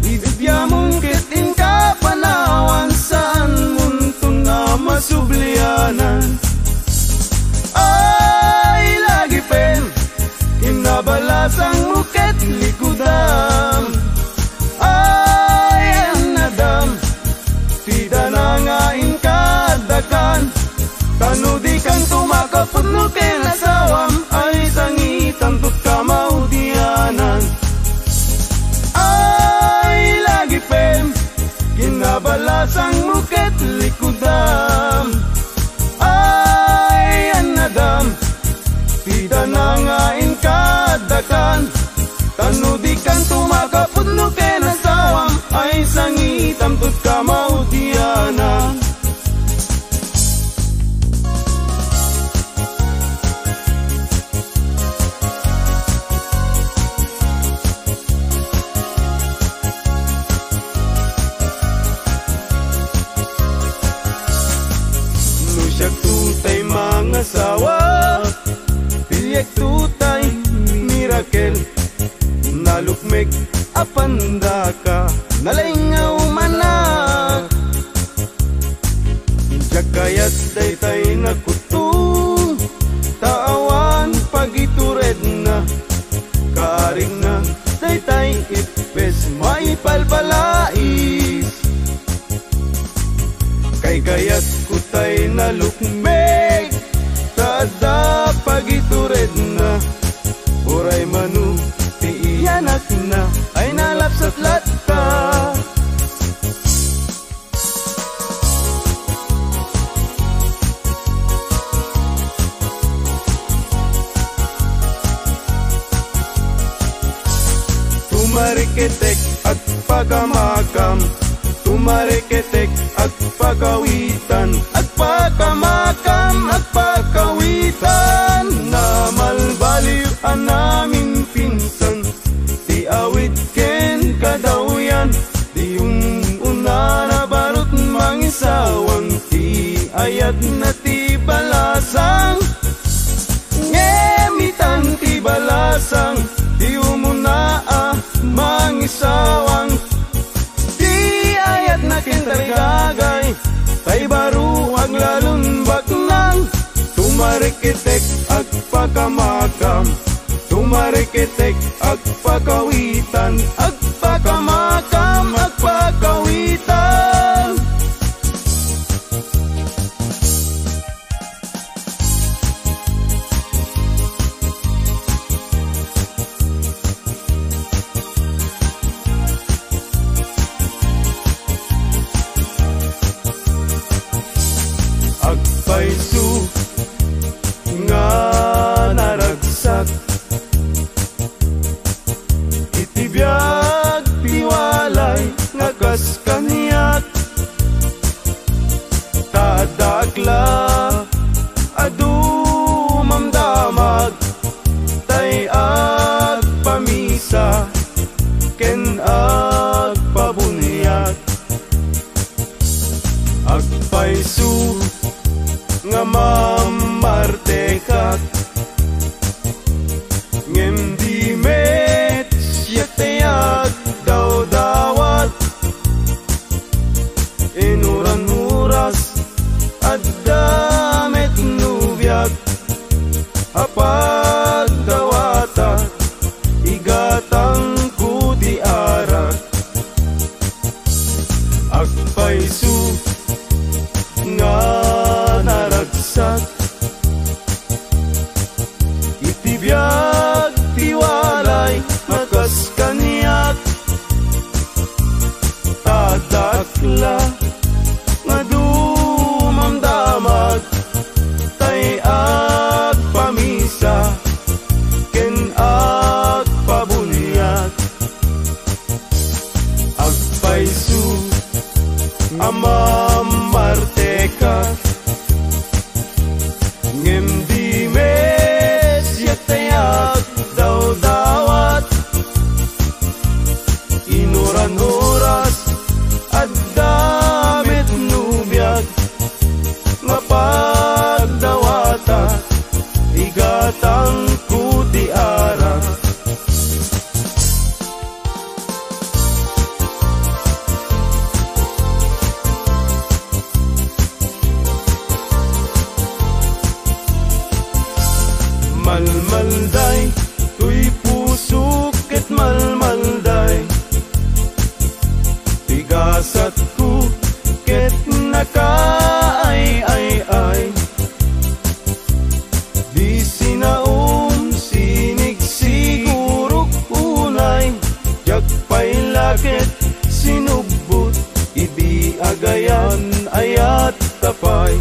Idi diamon ket inka panawan, saanmonton a masublianan. Ay, lagipem, kinnabalasangmo ket likudam. Ay, annadam, ti dana nga inka addakan. Ta no dikanto makapudno ken asawam, ay sangitanto ti kamaudianan. Ay, lagipem, kinnabalasangmo ket likudam. Ay, annadam, ti dana nga inka addakan. Ta no dikanto makapudno ken asawam, ay sangitanto ti kamaudianan. No siakto tay mangasawa, piliekto tay mirakel. Nalukmek a pandaka, nalaing nga umanak. Diak kayat daytay nakutto, ta awan pagituredna. Kaarigna daytay ippes maipalpalais. Kaykayatko tay nalukmek, ta adda pagituredna. Uray mano ti iyanakna ay nalapsat latta. Tumariketek, agpakamakam. Tumariketek, agpakawitan. Agpakamakam, agpakawitan. Namalbaliw a naminpinsan ti awit ken kadawyan. Ti um-, umuna a barut mangisawang, ti ayatna ti balasang. Ngem itan ti balasang, ti umuna a mangisawang. Ti ayatna ken tarigagay, tay baro aglalon baknang. Tumariketek, agpakamakam. Tumariketek, agpakawitan. Agpakamakam, agpakawitan. Agpayso nga mammartekak, ngem di met siak ti agdawdawat. Inuran oras, adda met nobiak a pagdawatak, igatangko ti arak. Agpayso nga naragsak iti biag ti walay a kas kaniak. Tadakla nga dumamdamag tay agpamisa ken agpabuniag. Agpayso a mammartekak, ngem di met siak ti agdawdawat. Inuran oras, adda met nobiak nga pagdawatak, igatangko ti arak. Malmalday toy pusok ket malmalday ti gasatko ket nakaay-ay-ay. Di sinaom sinigsigurok unay, diak pay la ket sinubbot idi agayan-ayat ta pay.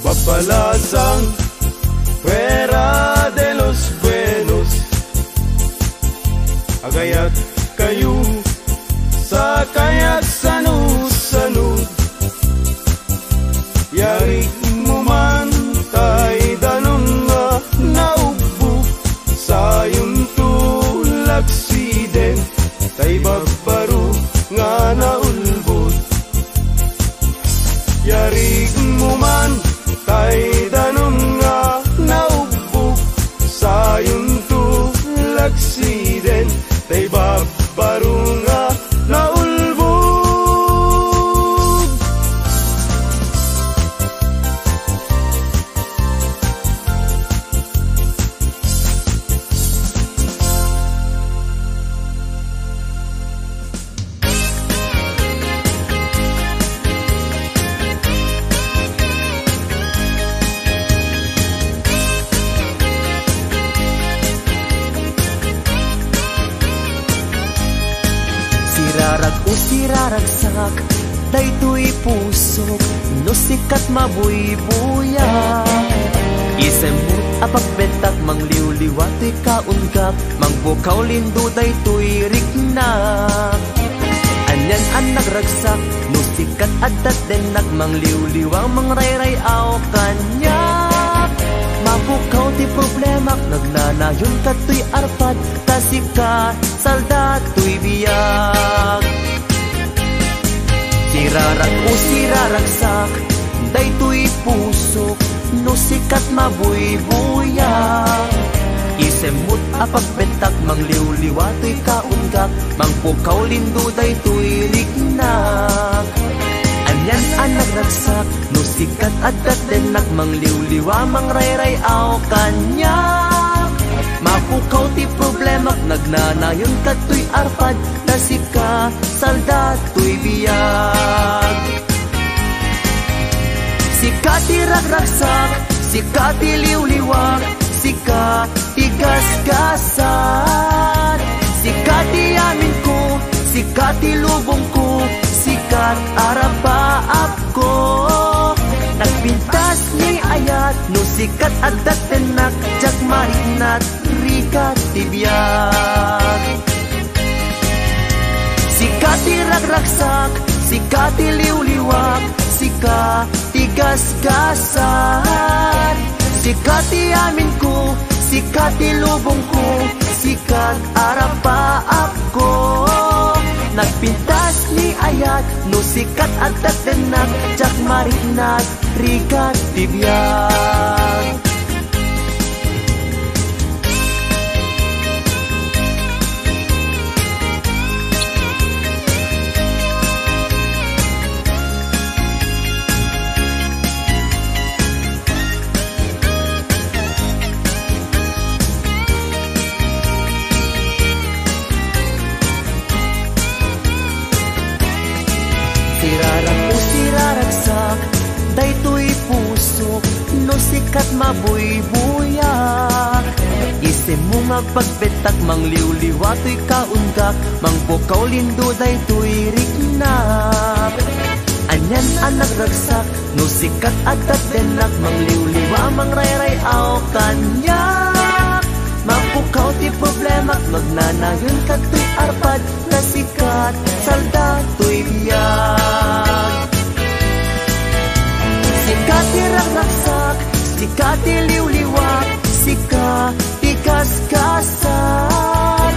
Babalasang Fuera de los Buenos, agayat kayo, sakayak sano-sano. Yarik mo man tay danum nga naubbog, sayon to lagsiden tay babbaro nga naulbod. Yarik mo man tay danum nga naubbog, sayon to lagsiden tay babbaro nga naulbog. Sirarag o siraragsak, daytoy pusok, no sika ti mabuybuya. Isemmo ti agbettak, mangliwliwa toy kaungak, mangpukaw lindo daytoy riknak. Anian a nagragsak, no sika ti adda ti dennak, mangliwliwa, mangrayray-aw kaniak. Mapukaw ti problemak, nagnanayon kadtoy arpad, ta sika salda toy biag. Sirarag o siraragsak, daytoy pusok, no sika ti mabuybuya. Isemmo ti agbettak, mangliwliwa toy kaungak, mangpukaw lindo daytoy riknak. Anian a nagragsak, no sika ti adda ti dennak, mangliwliwa, mangrayray-aw kaniak. Mapukaw ti problemak, nagnanayon kadtoy arpad, ta sika salda toy biag. Sika ti ragragsak, sika ti liwliwak, sika ti gasgasat. Sika ti amin ko, sika ti lubong ko, sika ti arapaap ko. Nagpintas ni ayat, no sika ti adda ti dennak, diak mariknat, rika ti biag. Sika ti ragragsak, sika ti liwliwak, sika ti gasgasat. Sika ti amin ko, sika ti lubong ko, sika ti arapaap ko. Nagpintas ni ayat, no sikat adda dennak, diak mariknat, rigat ti biag. Sirarak o siraragsak, daytoy pusok, no sikat mabuybuyak. Isimmo nga agpagbettak, mangliwliwa toy kaundak, mangpukaw lindo daytoy riknak. Anian a nagragsak, no sikat adda dennak, mangliwliwa, mangrayray-aw kaniak. Mapukaw ti problemak, magnanayon kadtoy arpad, ta sikat, salda toy biag. Sika ti ragragsak, sika ti liwliwak, sika ti gasgasak.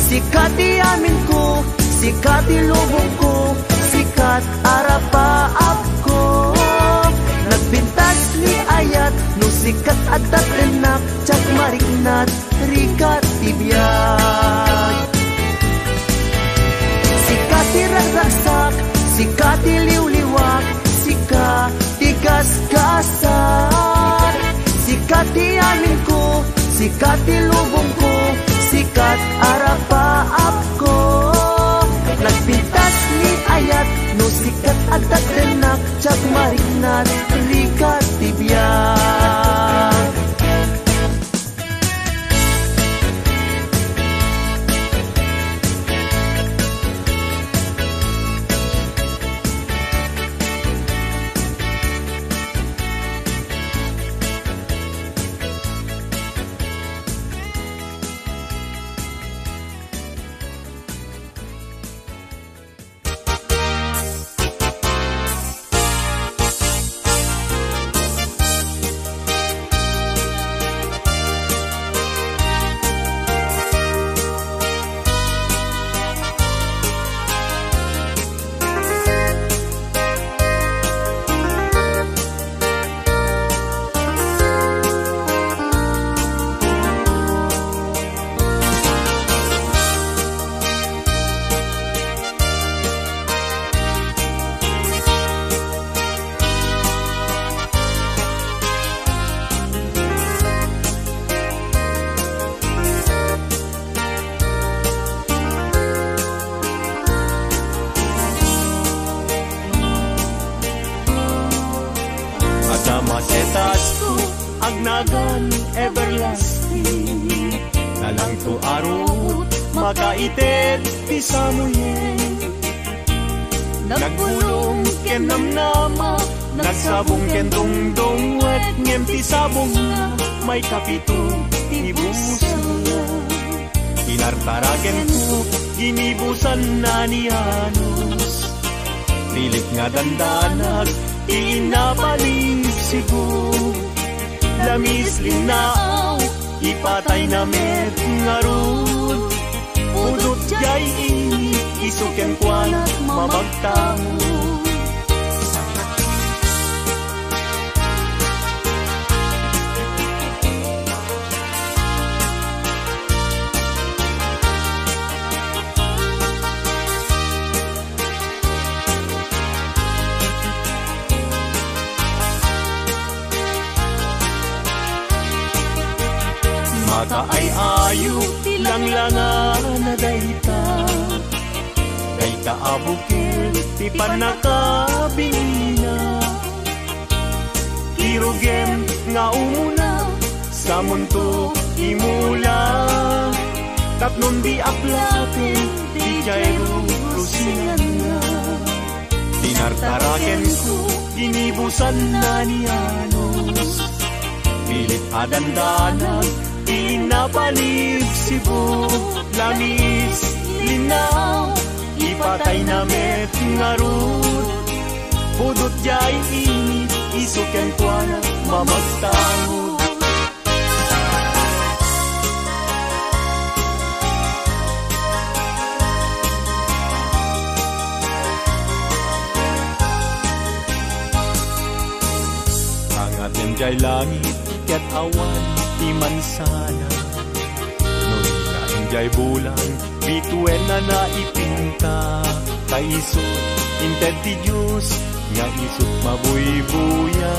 Sika ti amin ko, sika ti lubong ko, sikat arapaapko. Nagpintas ni ayat, no sikat adda dennak, diak mariknat, rigat ti biag. Sika ti ragragsak, sika ti liwliwak, sika ti gasgasak. Sika ti amin ko, sika ti lubong ko, sikat arapaapko. Nagpintas ni ayat, no sikat adda dennak, diak mariknat, rigat ti biag. Adda macetasko, agnagan everlasting. Nalangto a ruot, makaited ti samuyen. Nagbulong ken namnama, nagsabong ken dungdungwet, ngem ti sabongna, maikapito ti busangna. Tinartarakenko, ginibusanna ni Janos. Pilit nga dandanag ti innapalisibo. Lamis, linnaaw, ipatayna met ngarud. Pudot diay ini, isu kenkuana mamagtangod. Makaay-ayo ti langlangana dayta. Dayta a bukel ti pannakabinina. Kirugem nga umuna, samonto imula. Tapnon di aplaten ti diay rurusinganna. Tinartarakenko, ginibusanna ni Janos. Pilit a dandanag ti innapalisibo. Lamis, linnaaw, ipatayna met ngarud. Pudot diay ini, isu kenkuana mamagtangod. Jay langit ket awan ti mansana. No dina idiay bulan, bituenna naipinta. Ta isut inted ti Dios nga isut mabuybuya.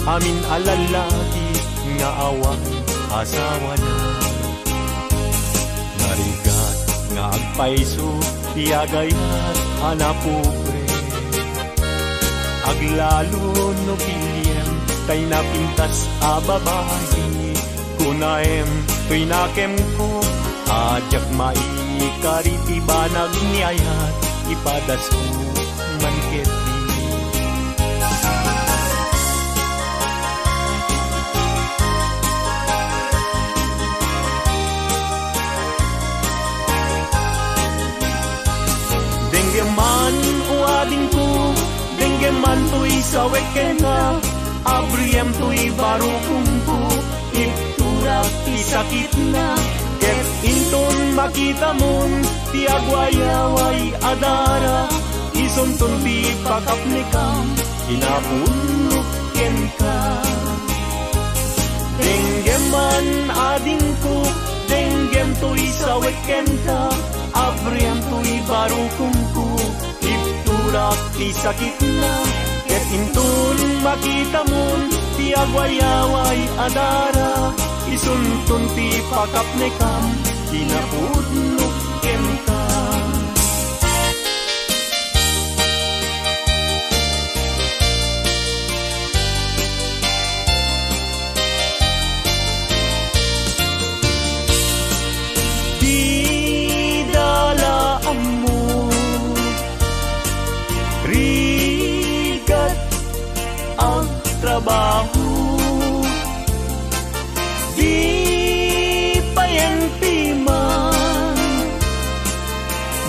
Amin a lallaki nga awan asawana. Narigat nga agpayso ti agayat a napobre. Aglalo no piliem tay napintas a babai. Kunaem toy nakemko a diak maikari ti banag ni ayat ipadasko man ketdi. Denggem man, o adingko, denggem man toy sawek kenka, abriem toy barukongko, ipturak ti sakitna, ket inton makitamon ti agwayaway a dara, isunton ti pakapnekam, kinapudnok kenka. Denggem man, adingko, denggem toy sawek kenka, abriem toy barukongko, ipturak ti sakitna, ket inton makitamon ti agwayaway a dara, isunton ti pakapnekam, kinapudnok kenka. Dida la ammo, rigat agtrabaho. Di payen piman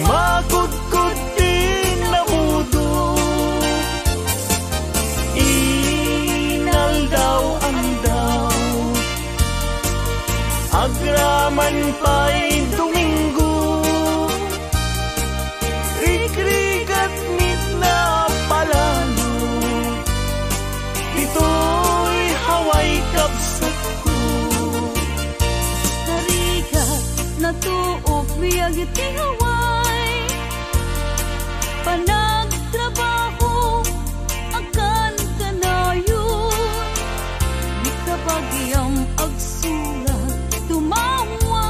makudkod ti nabudo. Inaldaw-aldaw, agraman pay Domingo. Rigrigat met napalalo, ditoy Hawaii kabsatko. Narigat, natuok biag ti Hawaii, panagtrabaho, agkankanayon, ni kabagiam agsurat, tumawa,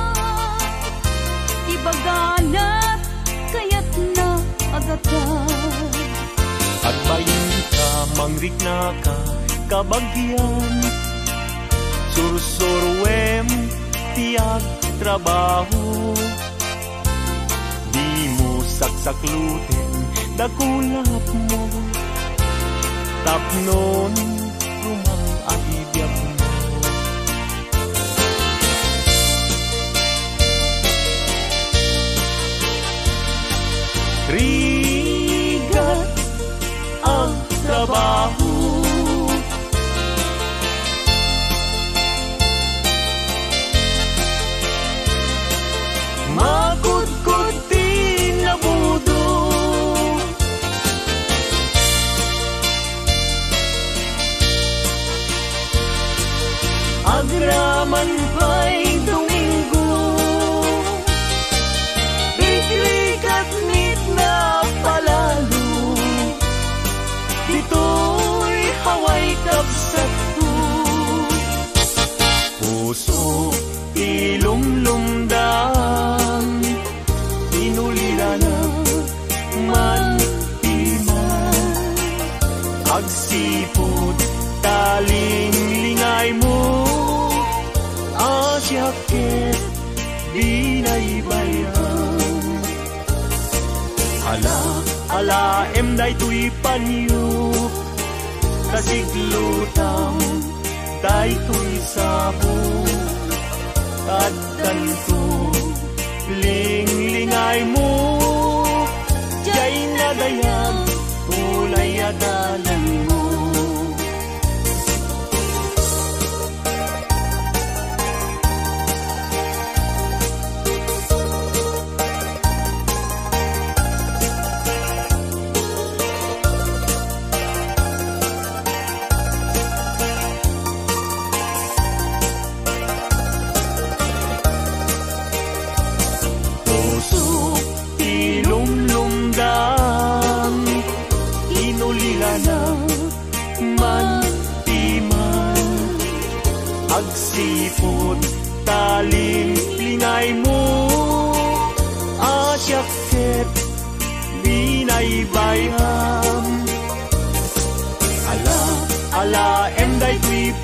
ibaganat, kayatna a gatad. Agbainka, mangriknaka, kabagiam, sursuruem ti agtrabaho. Dimo saksakluten dakulapmo tapnon rumang a biagmo. Rigat agtrabaho. Makudkod ti nabudo. Agraman pay Domingo, rigrigat met napalalo, ditoy Hawaii kabsatko. Puso ti lumlumdam, inuliranak man piman. Agsipud ta linglingaymo, a siak ket binaybayan. Ala, alaem daytoy panyo, ta siglutam daytoy sabo. Addanto, linglingaymo, diay nadayag, ulay a dalanmo.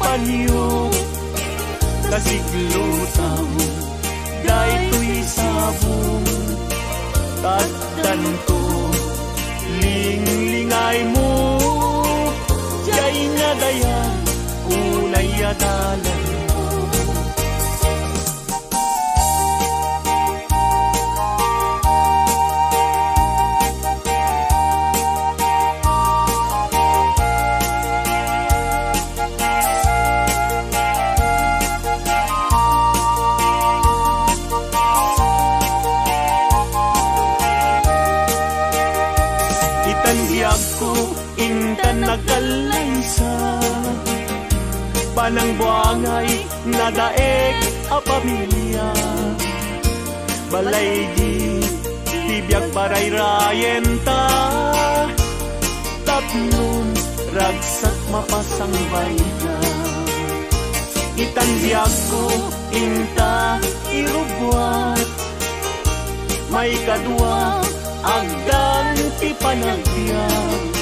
Panyo, ta siglotaw daytoy sabong. Tadtanto, linglingaymo, diay nga dayag, unay a dalanmo. Itan biagko, intan nagkallaysa, panangbuangay nadaek a pamilia. Balaygi ti biag parayrayenta, tapno ragsak mapasangbayda. Itan biagko, inta irubbuat, maikadua, agdan ti panagbiag.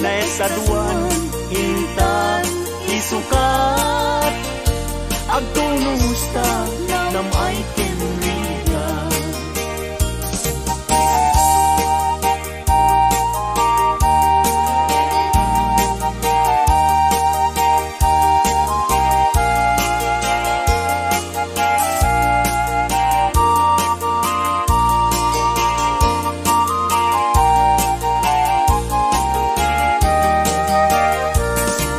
Naesaduan, inta isukat, agtunosta nam-ay ken Rita.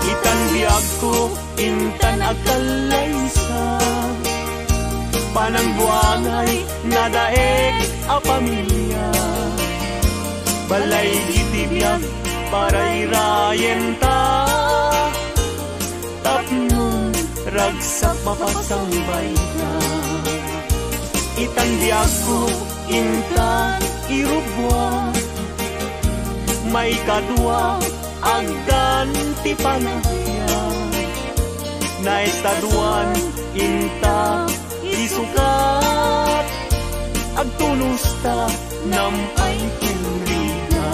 Itan biagko, intan agkallaysa, panangbuangay nadaek a pamilia. Balaygi ti biag parayrayenta, tapno ragsak mapasangbayda. Itan biagko, intan irubbuat, maikadua, agdan ti panagbiag. Naesaduan, inta isukat, agtunosta nam-ay ken Rita.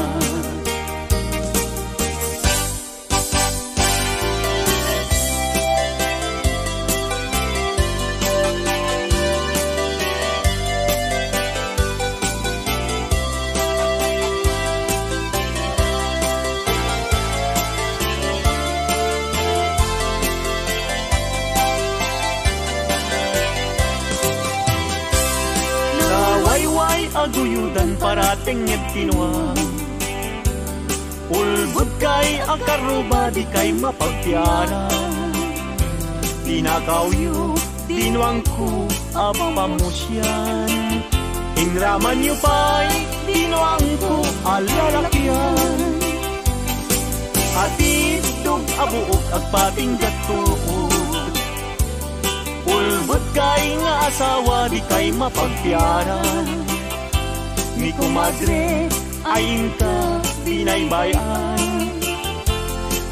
Nawayway a guyodan, paratengnged ti nuam. Ulbodkay a karruba, dikay mapagpiara. Tinakawyo ti nuangko a pamusian. Inramanyo pay ti nuangko a lalakian. Atiddog a buok, agpatingga tuod. Ulbodkay nga asawa, dikay mapagpiara. Ni komadre, ay inka binaybay-an.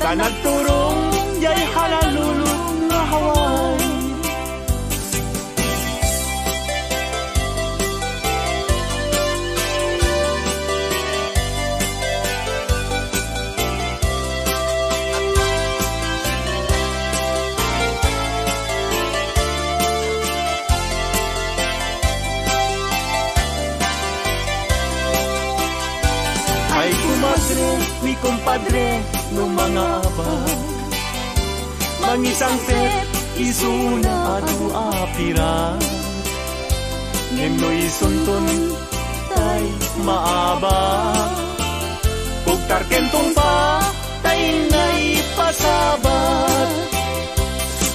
Ta nagturong diay Honolulu nga Hawaii. Ay, komadre, ni kompadre, no mangabak, mangisangpet isuna adu a pirak. Ngem no isunton tay maabak, kugtar ken tungpa tay naipasabat.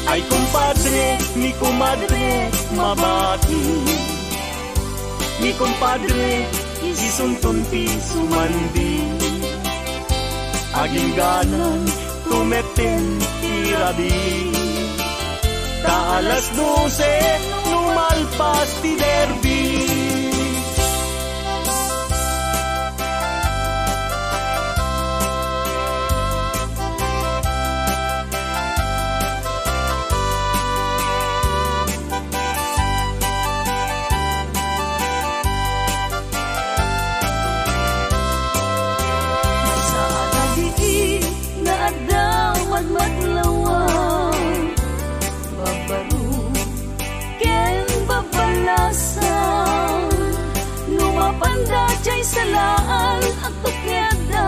Ay, kompadre, ni komadre, mabati. Ni kompadre, isunton ti sumandi. Agingganan, tumetten ti rabii. Ta alas dose, no malpas ti derby. Sa adadi nga adda madmadlawan, Laal, agtukiadda,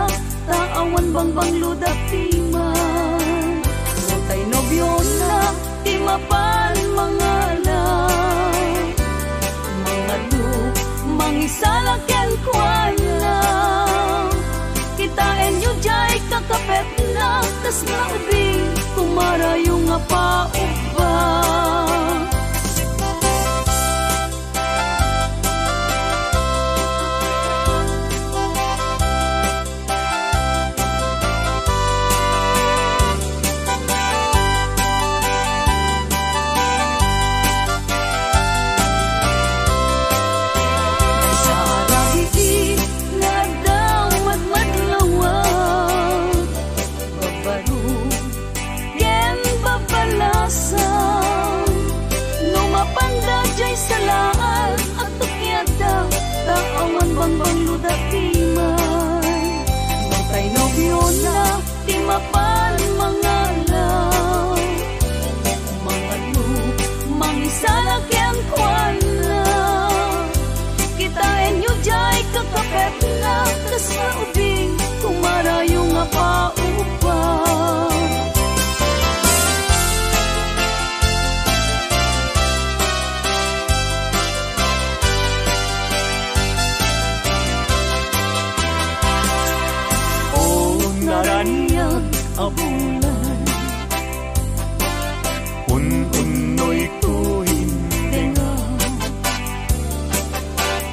ta awan bangbanglo dati man. Notay nobiona, ti mapan mangala. Mangadu, mangisala kenkuana. Kitaenyo jay kakapetna, kas nga ubing, kumarayo nga paubba. Sa rabii nga adda madmadlawan, babaro ken babalasan. No mapanda jay salaal, agtukiadda, ta awan bangbanglo dati man. Notay nobiona, ti mapan mangala. Mangadu, mangisala kenkuana. Kitaenyo jay kakapetna, kas nga ubing, kumarayo nga paubba. O naraniag a bulan, un-unnoyko indenga.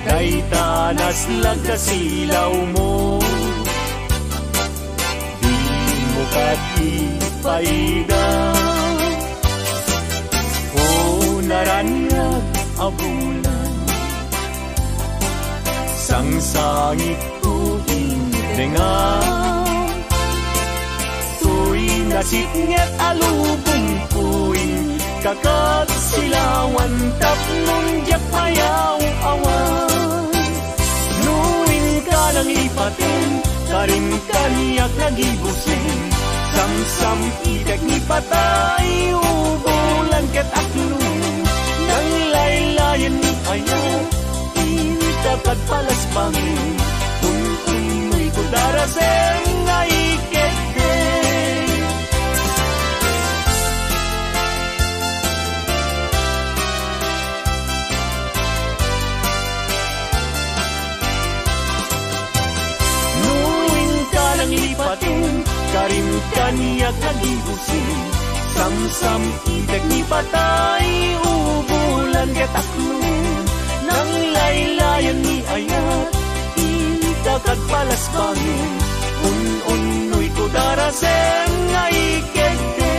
Dayta naslag a silawmo, dimo kadi paida. O naraniag a bulan, sangsangitko indenga. Toy nasipnget a lubongko, inka kad silawan tapno diak mayaw-awan. No inka nanglipaten, karim kaniak nagibusen, samsam-itek ni patay, ubulan ket aklo, nanglaylayen ni ayat, inka kad palasbangen, un-unnoyko darasem nga ikedde. No inka nanglipaten, karim kaniak nagibusen, samsam-itek ni patay, ubulan ket aklo, nanglaylayen ni ayat, inka kad palasbangen, un-unnoyko darasem nga ikedde.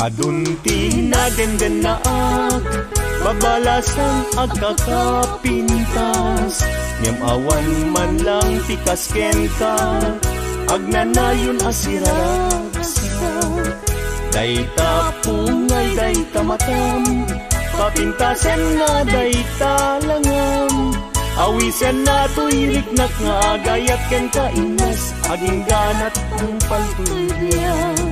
Adun ti nadendennaak, babalasan agkakapintas, ngem awan man lang ti kas kenka, agnanayon a siraragsak. Dayta pungay, dayta matam, papintasenna dayta langam. Awisenna toy riknak nga agayat kenka, Ines, agingganat tungpal toy biag.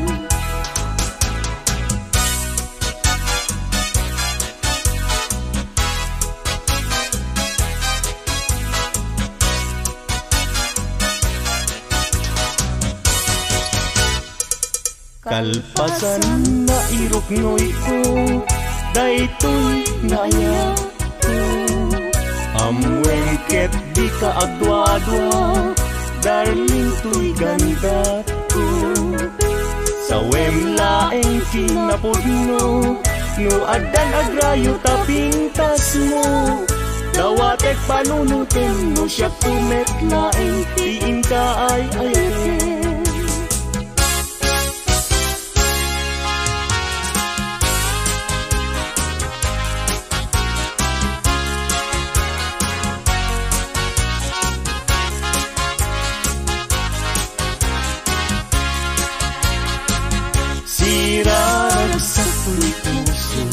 Kalpasan nga iruknoyko, Daytoy nga ayatko. Ammoem ket dika agduadua, darling, toy gandatko. Sawem laeng kinapudno, no addan agrayo ta pintasmo. Dawatek panunotem no siakto met laeng ti inka ay-ayaten. Siraragsak toy puso,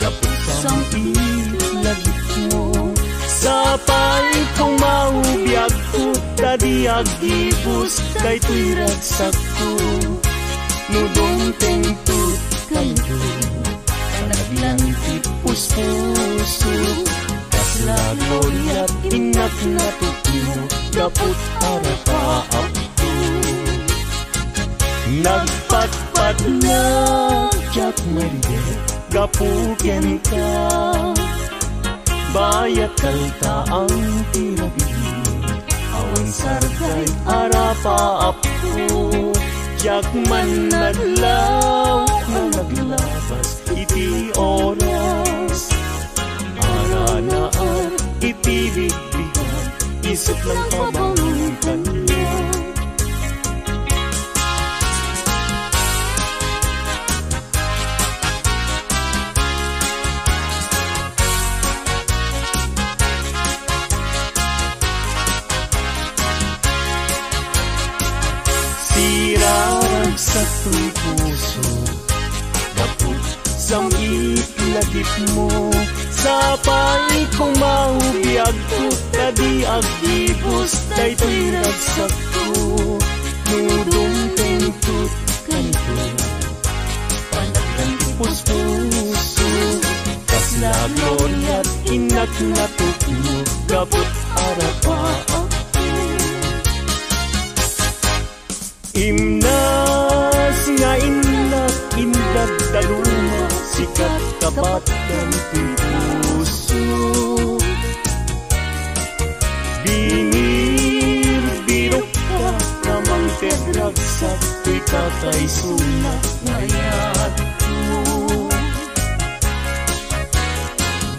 gapu sam-it lagipmo. Sapay kong maubiagko, ta di aggibus daytoy ragsakko. No dumtengto kayo, panaglan ti puspuso. Kasla gloriat innak natupno, gaput arapaapko. Nagpatpatnag diak maydek gapu kenka. Bayat kaltaang ti rabii, awan sarday arapaapko. Diak man naglaw nga naglabas iti oras. Aranaat iti bigbigat, isut lang pabangon kaniak. Siraragsak toy puso, gapu sam-it lagipmo. Sapay kong maubiagko, ta di aggibus daytoy ragsakko. No dumtengto kayo, panaglan ti puspuso. Kasla gloriat innak natupno, gaput arapaapko. Imnas nga innak indaddaluma, sikat kapatdan ti puso. Binirbirokka nga mangted ragsak toy kakaisuna nga ayatko.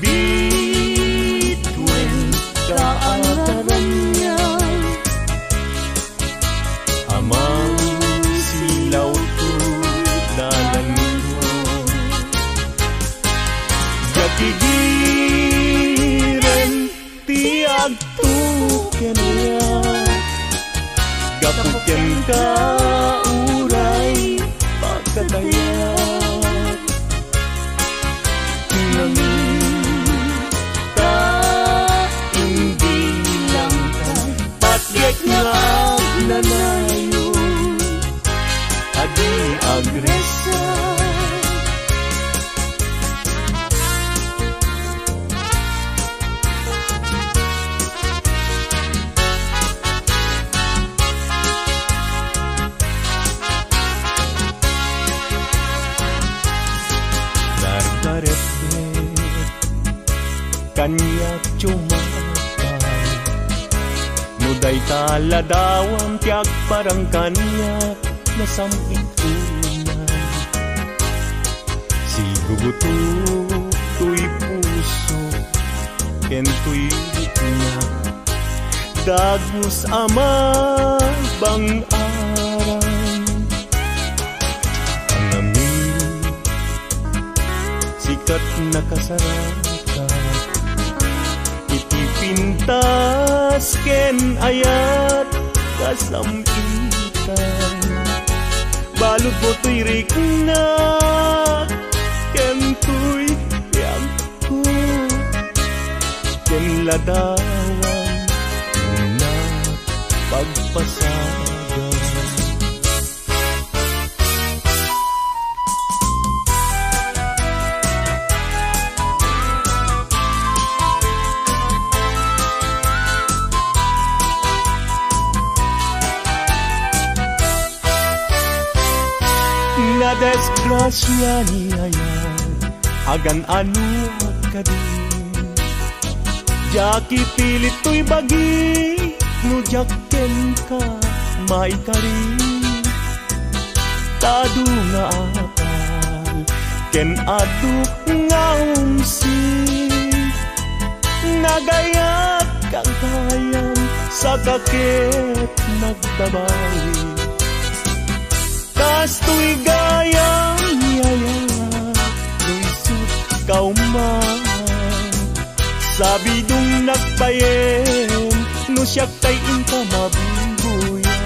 Bituen ka agaranian, Amang silaw to dalanko. Diak igiren ti agtuken, gapu kenka uray pagkatayat. Nangin ta imbilang ta patgek nga agnanayon a di agresar. Nardaretdet kaniak chumakay. No dayta ladawam ti agparang kaniak, nasam-it unay. Sigugutok toy puso ken toy rikna. Dagus a mabang-aran. Anami, sikat nakasaraka. Iti pintas ken ayat kasam-itan. Balud mo toy rikna ken toy biag ko, ken ladawan na pagpasagan. Nadisgrasian ni ayat Agan-anoak kadi, diak ipilit toy bagi, no diak kenka maikari. Ta adu nga apal ken adu nga umsi, nagayat ka gayam, saka ket nagbabawi. Kastoy gayam, yaya, no isut ka man. Sabidongnak payen, no siak tay inka mabuybuya.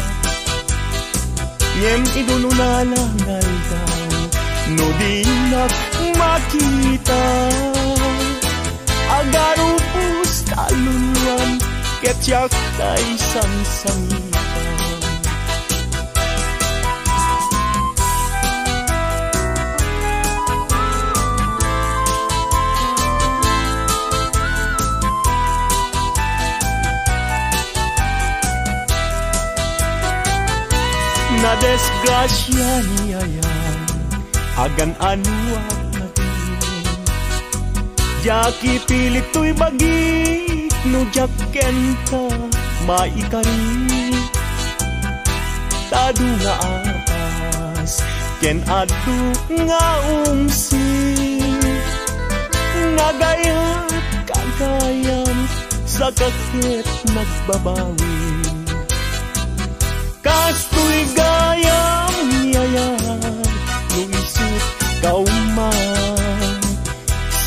Ngem idun unala nga aldaw, no dinak makita, agarupos ta luluan, ket siak tay sangsangitan. Nadisgrasia ni Ayan, agan-anoak kadi. Diak ipilit toy bagi, no diak kenka maikari. Ta adu nga apas ken adu nga umsi, nagayat ka gayam, saka ket nagbabawi. Kastoy gayam, yaya, no isut ka man.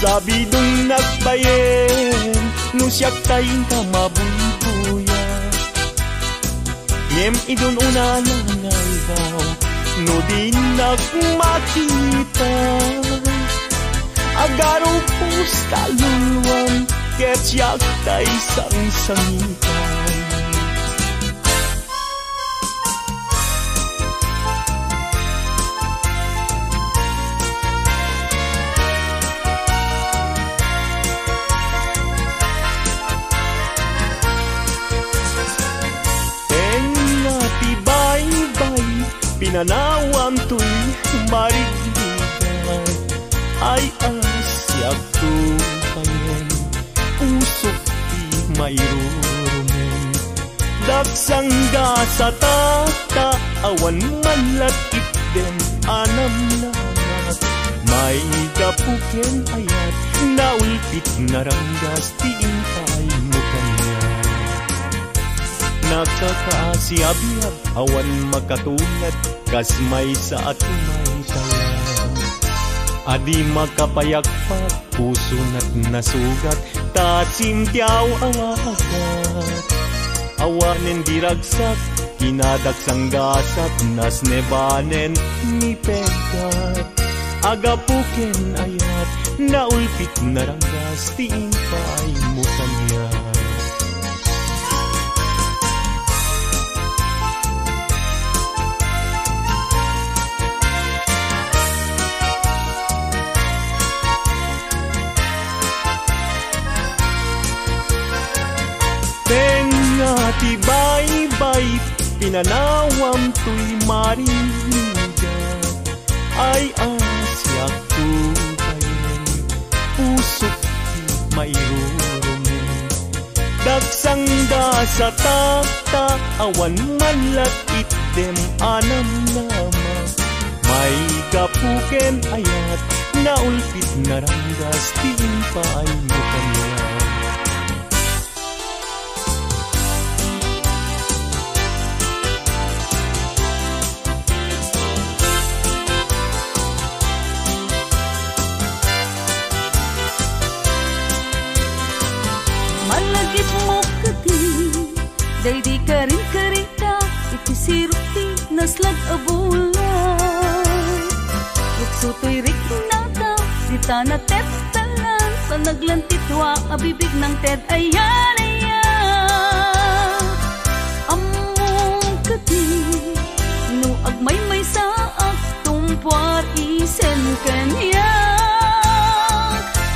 Sabidongnak payen, no siak tay inka mabuybuya. Ngem idun unala nga aldaw, no dinak makita, agarupos ta luluan, ket siak tay sangsangitan. Tengnga ti baybay, pinanawam toy marigrigat. Ay, a, siak to payen, usok ti mairurumen. Daksang gasata ta awan man lat itdem a namnama. Maigapu ken ayat, naulpit naranggas ti impaaymo kaniak. Nakakaasiabiag, awan makatulad kas maysa a tumaytayab. A di makapayagpag, pusonat nasugat, ta simtiaw a wagat. Awanen di ragsak, kinadaksang gasat, nasnebanen ni peggat. Agapu ken ayat, naulpit naranggas ti impaaymo kaniak. Tengnga ti baybay, pinanawam toy marigrigat. Ay, a, siak to payen, usok ti mairurumen. Daksang gasata ta awan man lat itdem a namnama. Maigapu ken ayat, naulpit naranggas ti impaaymo kaniak. Malagipmo kadi, daydi karinkarita iti sirok ti naslag a bulan. Rukso toy riknata, dita natettalan, panaglantitua a bibig nang ted ayan, ayan. Ammom kadi, no agmaymaysaak, tumpuar isen kaniak.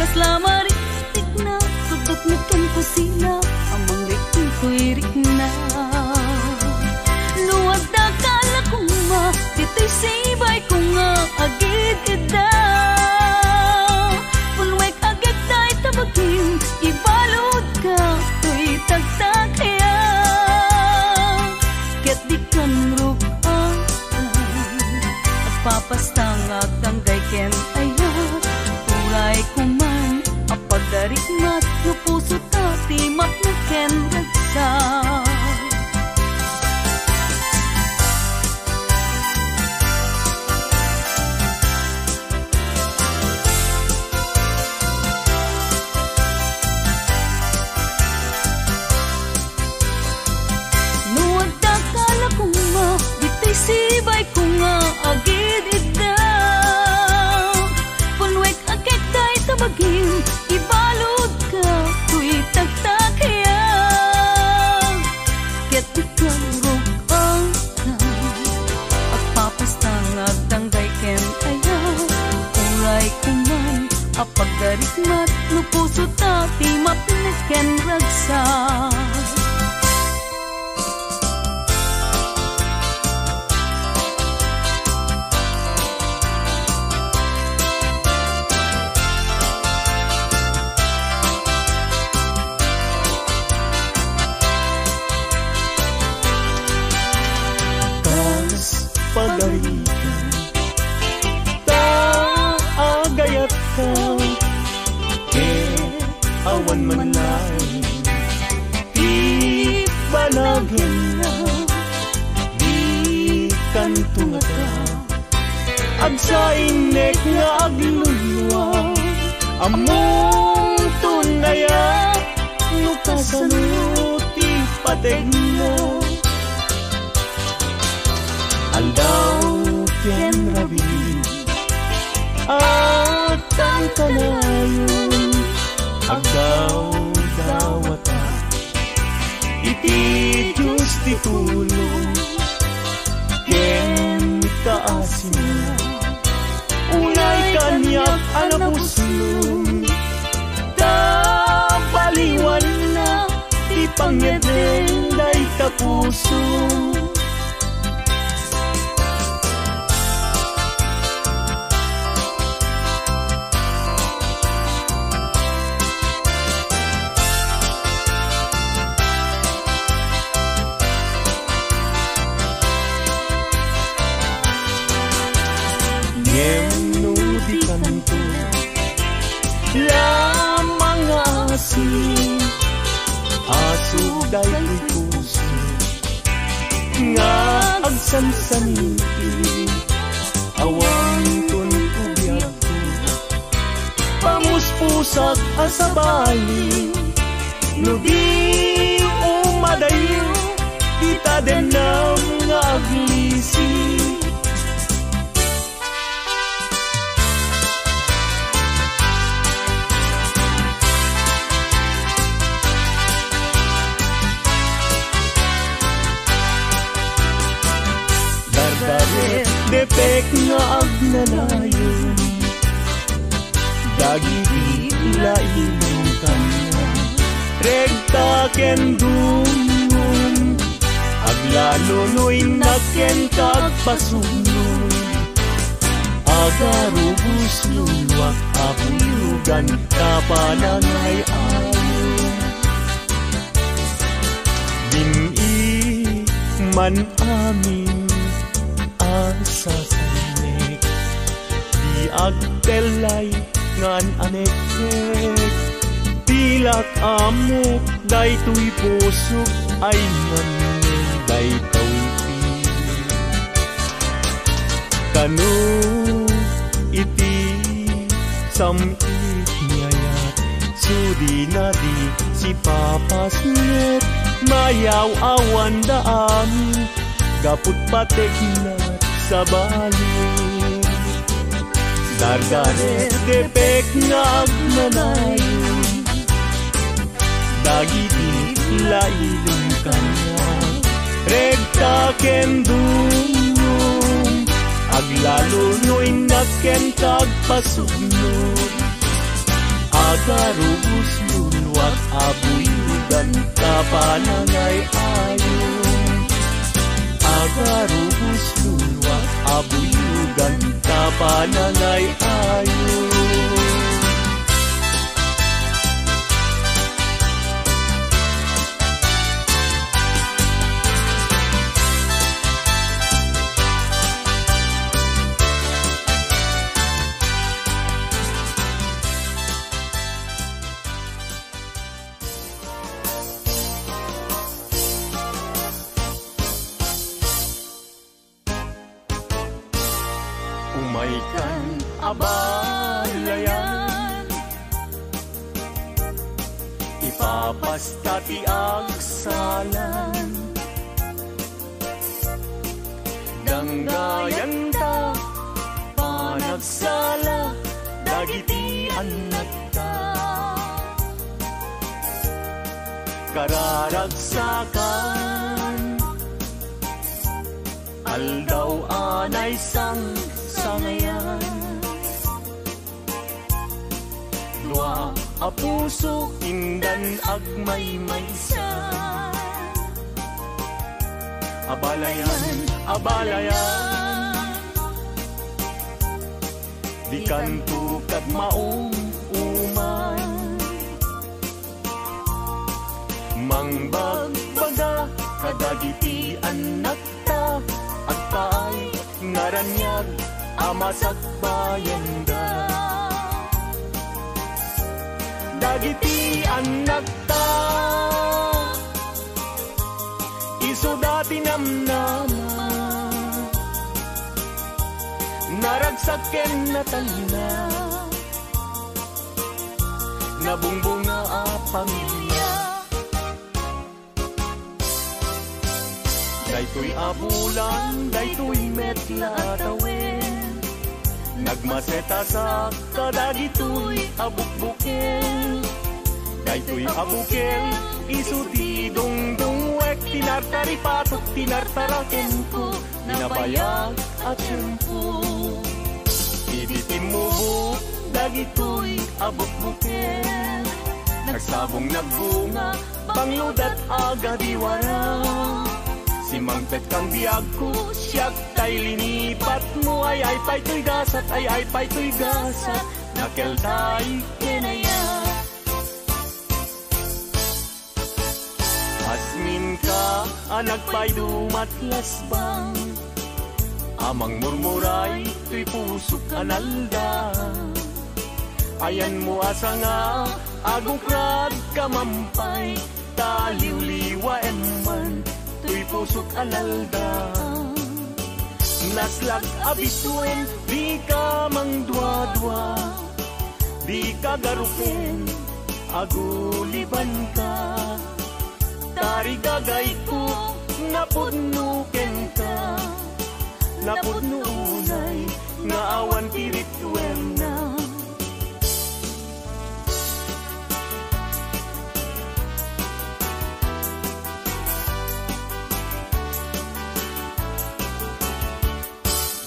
Kasla marintikna, sudot met ken kusina, a mangrikna toy rikna. No adda kala koma, ditoy sibayko nga agid-idda. no pusota ti mapnek ken ragsak. No adda kala koma, ditoy sibayko nga agid-iddaw. Punwek a kek dayta bagim, ibaludka toy taktakiak. Ket ikaruk-, Agpapasta nga agdanggay ken ayaw, uray koman a pagdarikmat no pusota ti mapnek ken ragsak. Kas pagarigan, ta agayatka, ket awan man laeng ti banagenna. Dikanto ngata agsainek nga aglulua. Ammonton aya no kasano ti pategna. Aldaw ken rabii, agkankanayon, agdawdawata iti Dios ti tulong ken kaasina. Unay kaniak a napuslo, ta baliwanna ti pangyadeng dayta puso. Ngem no dikanto lamang nga asi, aso daytoy puso nga agsansaniti, awanton ko biagko. Pamuspusak a sabali, no di umadayo ti tadennam nga aglisi. Dardaret depek nga agnanayon dagiti laing kaniak. Regta ken dumngom, aglalo no innak kenka agpasugno. Agarubos luluak a buyogan ta panangay-ayo. Dim-i man amin a sasanek, di agtellay ngan aneknek. Tilak ammok daytoy pusok ay ngan daytoy ti kano iti sam-it ni ayat. Sudinadi sipapasnek, mayaw-awanda amin gapu't pategna sabali. Dardaret depek nga agnanayon dagiti laing kaniak. Regta ken dumngom, aglalo no innak kenka agpasugno. Agarubos luluak a buyogan ta panangay-ayo. Agarubos luluak a buyogan ta panangay-ayo. Dikan abalayan, ipapasta ti agsalan. Danggayanta panagsala dagiti annakta. Kararagsakan, aldaw a naisangsangayan. Dua a puso indan agmaymaysa. Abalayan, abalayan, dikanto kad maum-uman. Mangbagbaga kadagiti annakta, agpaay nga raniag a masakbayanda. Dagiti annakta, isuda ti namnama, naragsak ken natalna, nabungbunga a pamilia. Daytoy a bulan, daytoy met la a tawen, nagmasetasak kadagitoy a bukbukel. Daytoy a bukel, isu ti dungdungwek, ti nartaripatok, ti nartarakenko, dinabayag a tiempo. Idi timmubok dagitoy a bukbukel, nagsabong nagbunga, bangludat a gadiwara. Simmangpet kang biagko, siak tay linipatmo, ay-ay pay toy gasat, ay-ay pay toy gasat, nakeltay kenaya. Asminka a nagpaydumat lasbang, a mangmurmuray toy pusok a nalda. Ayanmo a sanga, agukrad ka mampay, ta liwliwaem man toy pusok a nalda. Naslag a bisuen, dika mangduadua, dika garupen, agulibanka. Tarigagayko, napudno kenka, napudno unay nga awan ti rituelna.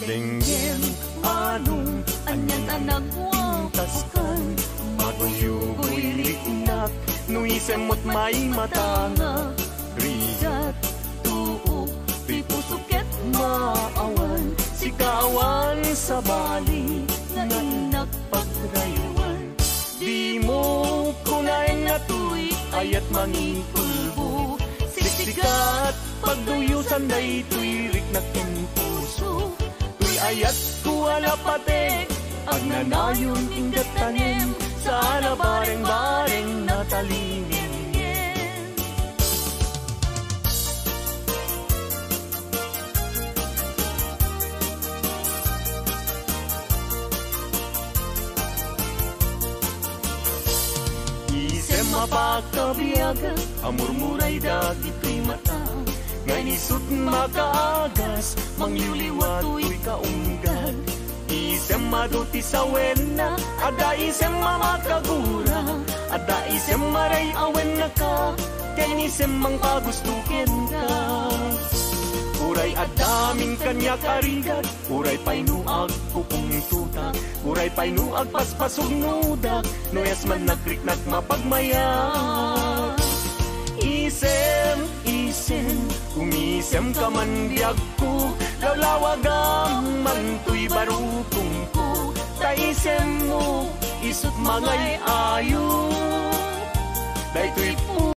Denggem, anong, anian a nagwangkaskan, maguyugoy riknak, no isem met maimatanga, rigat, tuok, ti puso ket maawan, sika awan sabali, nga innak pagraywan. Dimo kunaen a toy ayat mangikulbo, siksikat, pagduyosan daytoy riknak ken puso. Toy ayatko a napatek, agnanayon inggad tanem, saan a bareng-bareng natalinengen. Isem a pakabiag a murmuray dagitoy mata, nga isut' makaagas, mangliwliwa toy kaunggad. Isem adu ti sawenna, adda isem a makagura, adda isem a ray-awennaka, ken isem mangpagusto kenka. Uray adda amin kaniak a rigat, uray pay no agpupungtotak, uray pay no agpaspasugnodak, no yasman nagriknak mapagmayat. Isem, isem, umisemka man biagko, lawlawagam man toy barukongko, ta isemmo isut' mangay-ayo. Daytoy pu-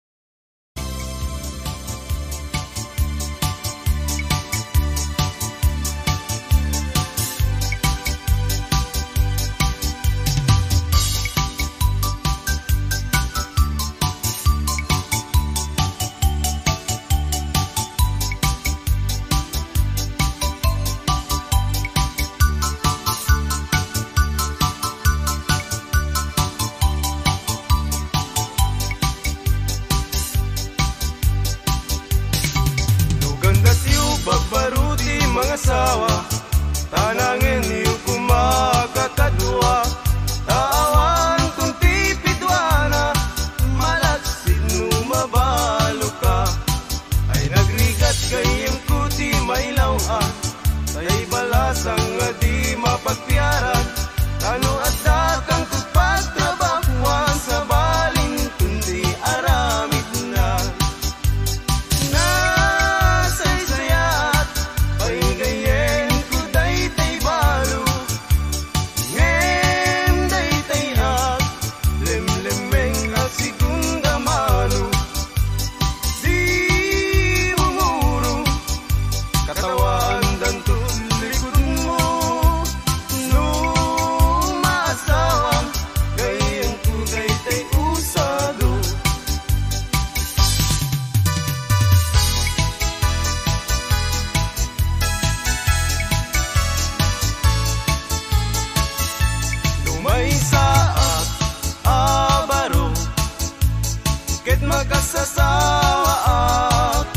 Makasasawaak,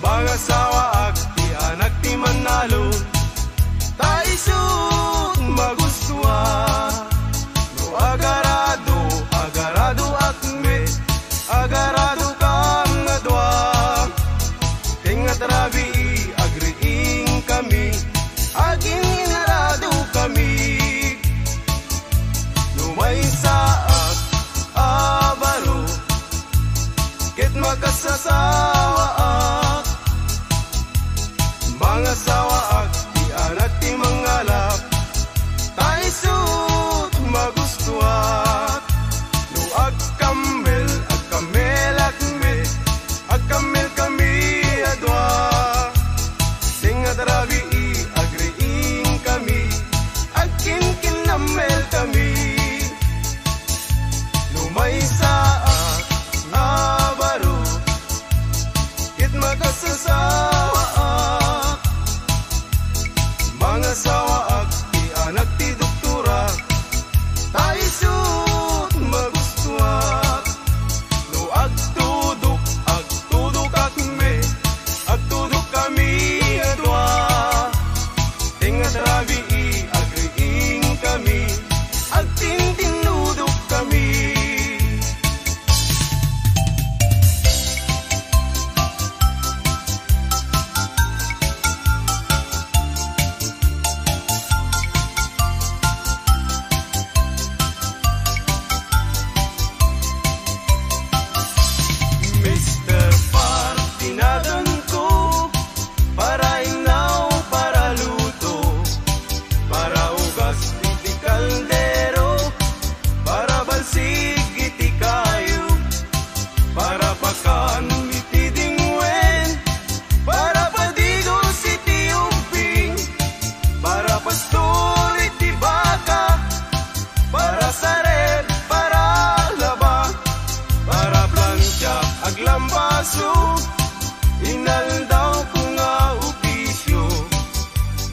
mangasawaak ti anak ti mannalon, ta isut' magustuak. No agarado, agaradoak met, agaradokam nga dua. Tengnga ti rabii, agriingkami, agin-inaradokami. No maysaak a baro, ket makasasawaak, mangasawaak ti anak ti mangalap, ta isut' magustuak. No agkammel, agkammelak met, agkammelkami a dua. Tengnga ti rabii, agriingkami, agkinkinnammelkami. No maysaak a baro, ket makasasawaak, mangasawaak ti anak ti doktora, ta isut' magustuak. No agtudok, agtudokak met, agtudokkami a dua. Tengnga ti rabii, agriingkami, agtintinnudokami. Mister Par ti naganko, para innaw, para luto, para ugas iti kaldero, para balsig iti kayo, para pakan iti dingwen, para padigos iti ubbing, para pastor iti baka, para sareb, para laba, para plancha, aglambaso, inaldawko nga opisio.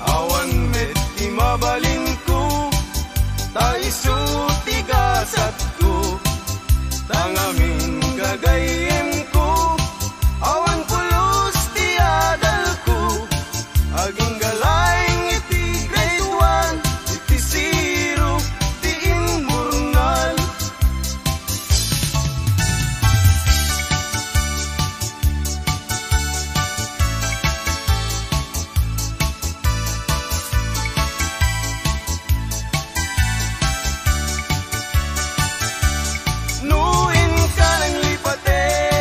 Awan met ti mabalinko, ta isu ti gasatko. Ta ngamin gagayyemko, awan pulos ti adalko. Agingga laeng iti grade one, iti zero ti imburnal. No inka nanglipateg,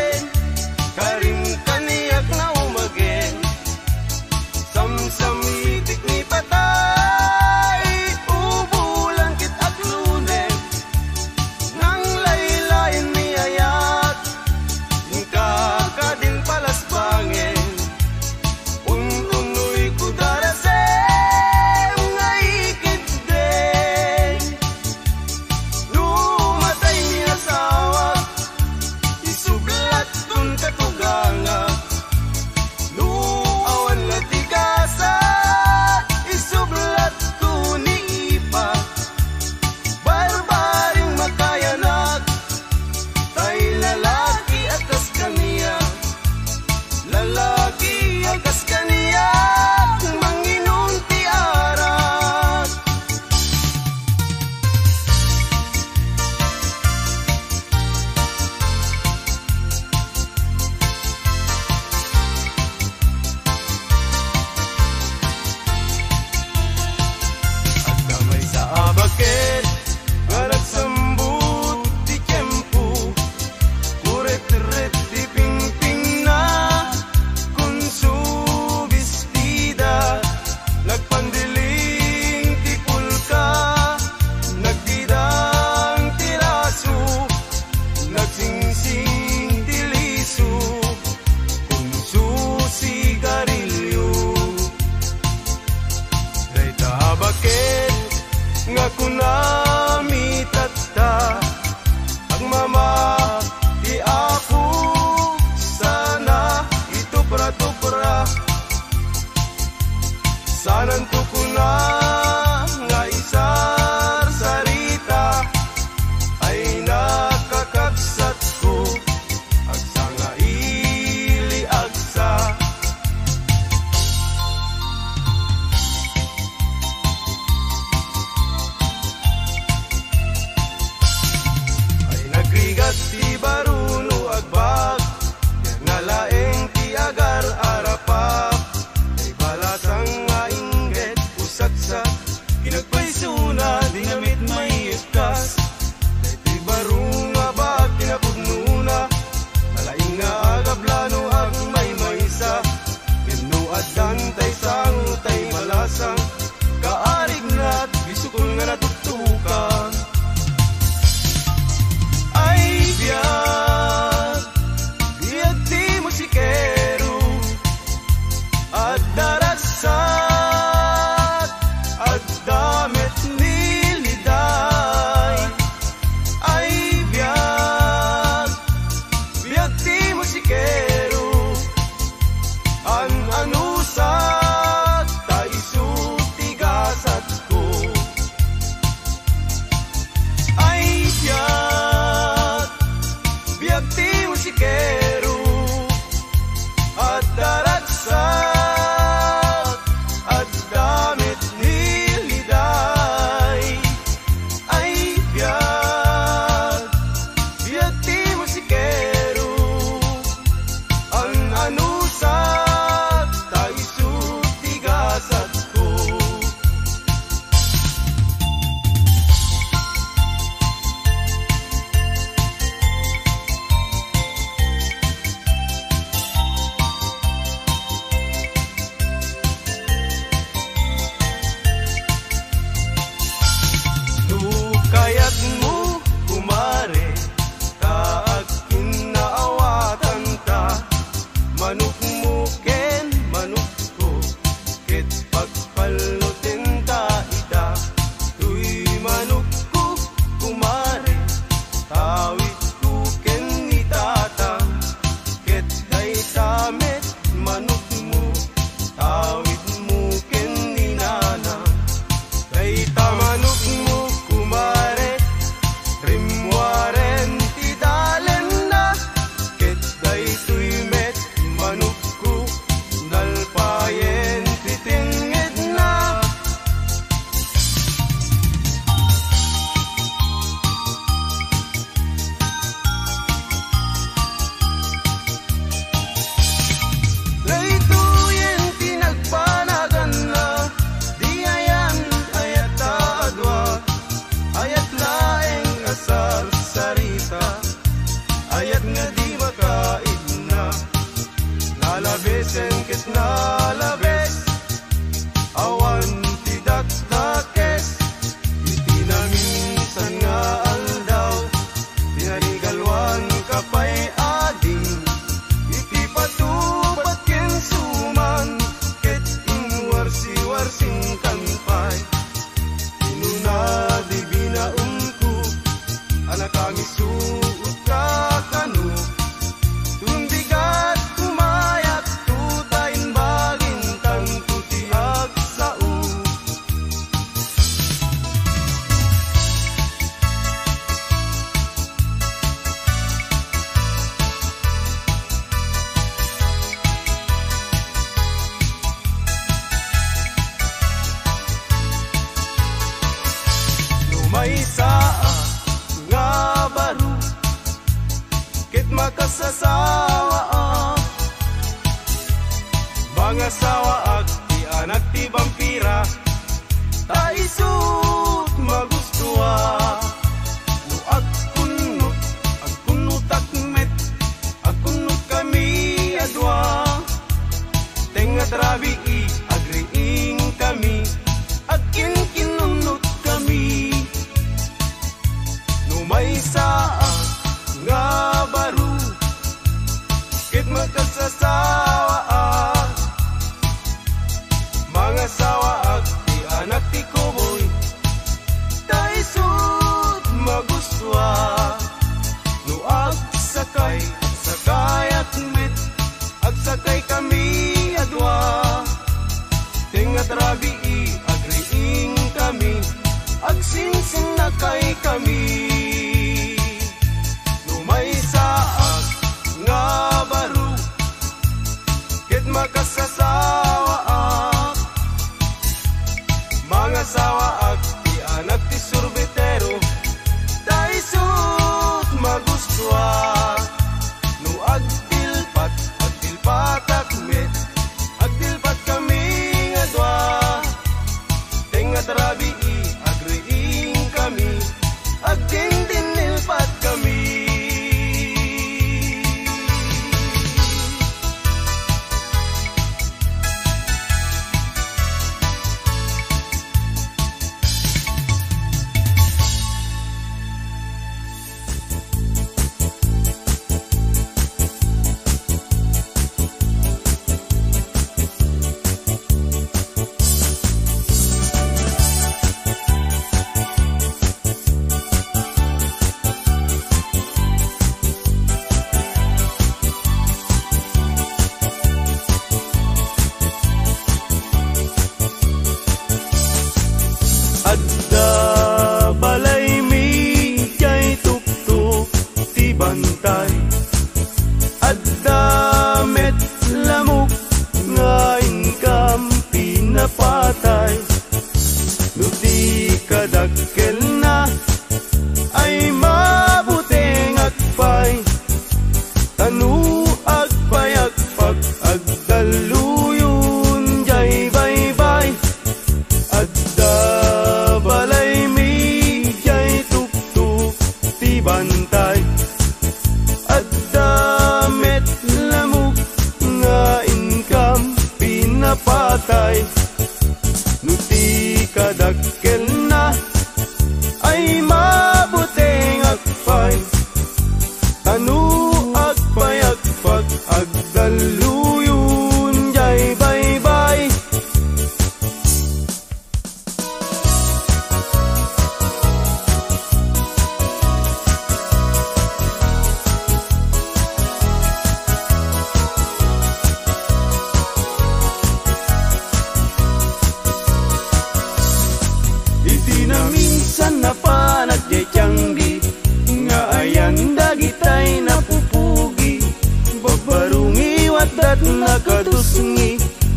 Ti musikero, adda ragsak, adda met ni liday. Ay, biag, biag ti musikero, an-anusak, ta isu ti gasatko. No kayatmo, kumare, ta agkinnaawatan ta, manokmo ken manokko, ket pagpalloten ta ita. Toy manokko, kumare, tawidko ken ni tata, ket dayta met manokmo, tawidmo ken ni nana. Dayta manokmo, kumare, rimmuaren ti dalenna, ket daytoy met manokko, nalpayen ti tengngedna. Daytoyen ti nagpanaganna, di ayan-ayat a dua, ayat laeng a sarsarita, ayat nga di makaidna, nalabesen ket nalabes. Awan ti dakdakes iti naminsan nga aldaw, pinarigalwan ka pay ading, iti patupad ken suman, ket inwarsiwarsinkan pay. Kinuna di binaonko, a nakangisuotka kano, tumbigat kumayak, ta imbagintanto ti agsao. No maysaak nga baro, ket makasasawaak, mangasawaak ti anak ti bampira, ta isut' magustuak. No agkunnot, agkunnotak met, agkunnotkami a dua. Tengnga ti rabii, agriingkami, agkinkinnunotkami. No maysaak nga baro, ket makasasawaak, mangasawaak ti anak ti kuboy, ta isut' magustuak. No agsakay, agsakayak met, agsakaykami a dua. Tengnga ti rabii, agriingkami, agsinsinnakaykami. No maysaak nga baro, ket makasasawaak, mangasawaak ti anak ti surbitero, ta isut' magustuak. No agtilpat, agtilpatak met, agtilpatkami a dua. Tengnga ti rabii, agriingkami, agtintinnilpatkami.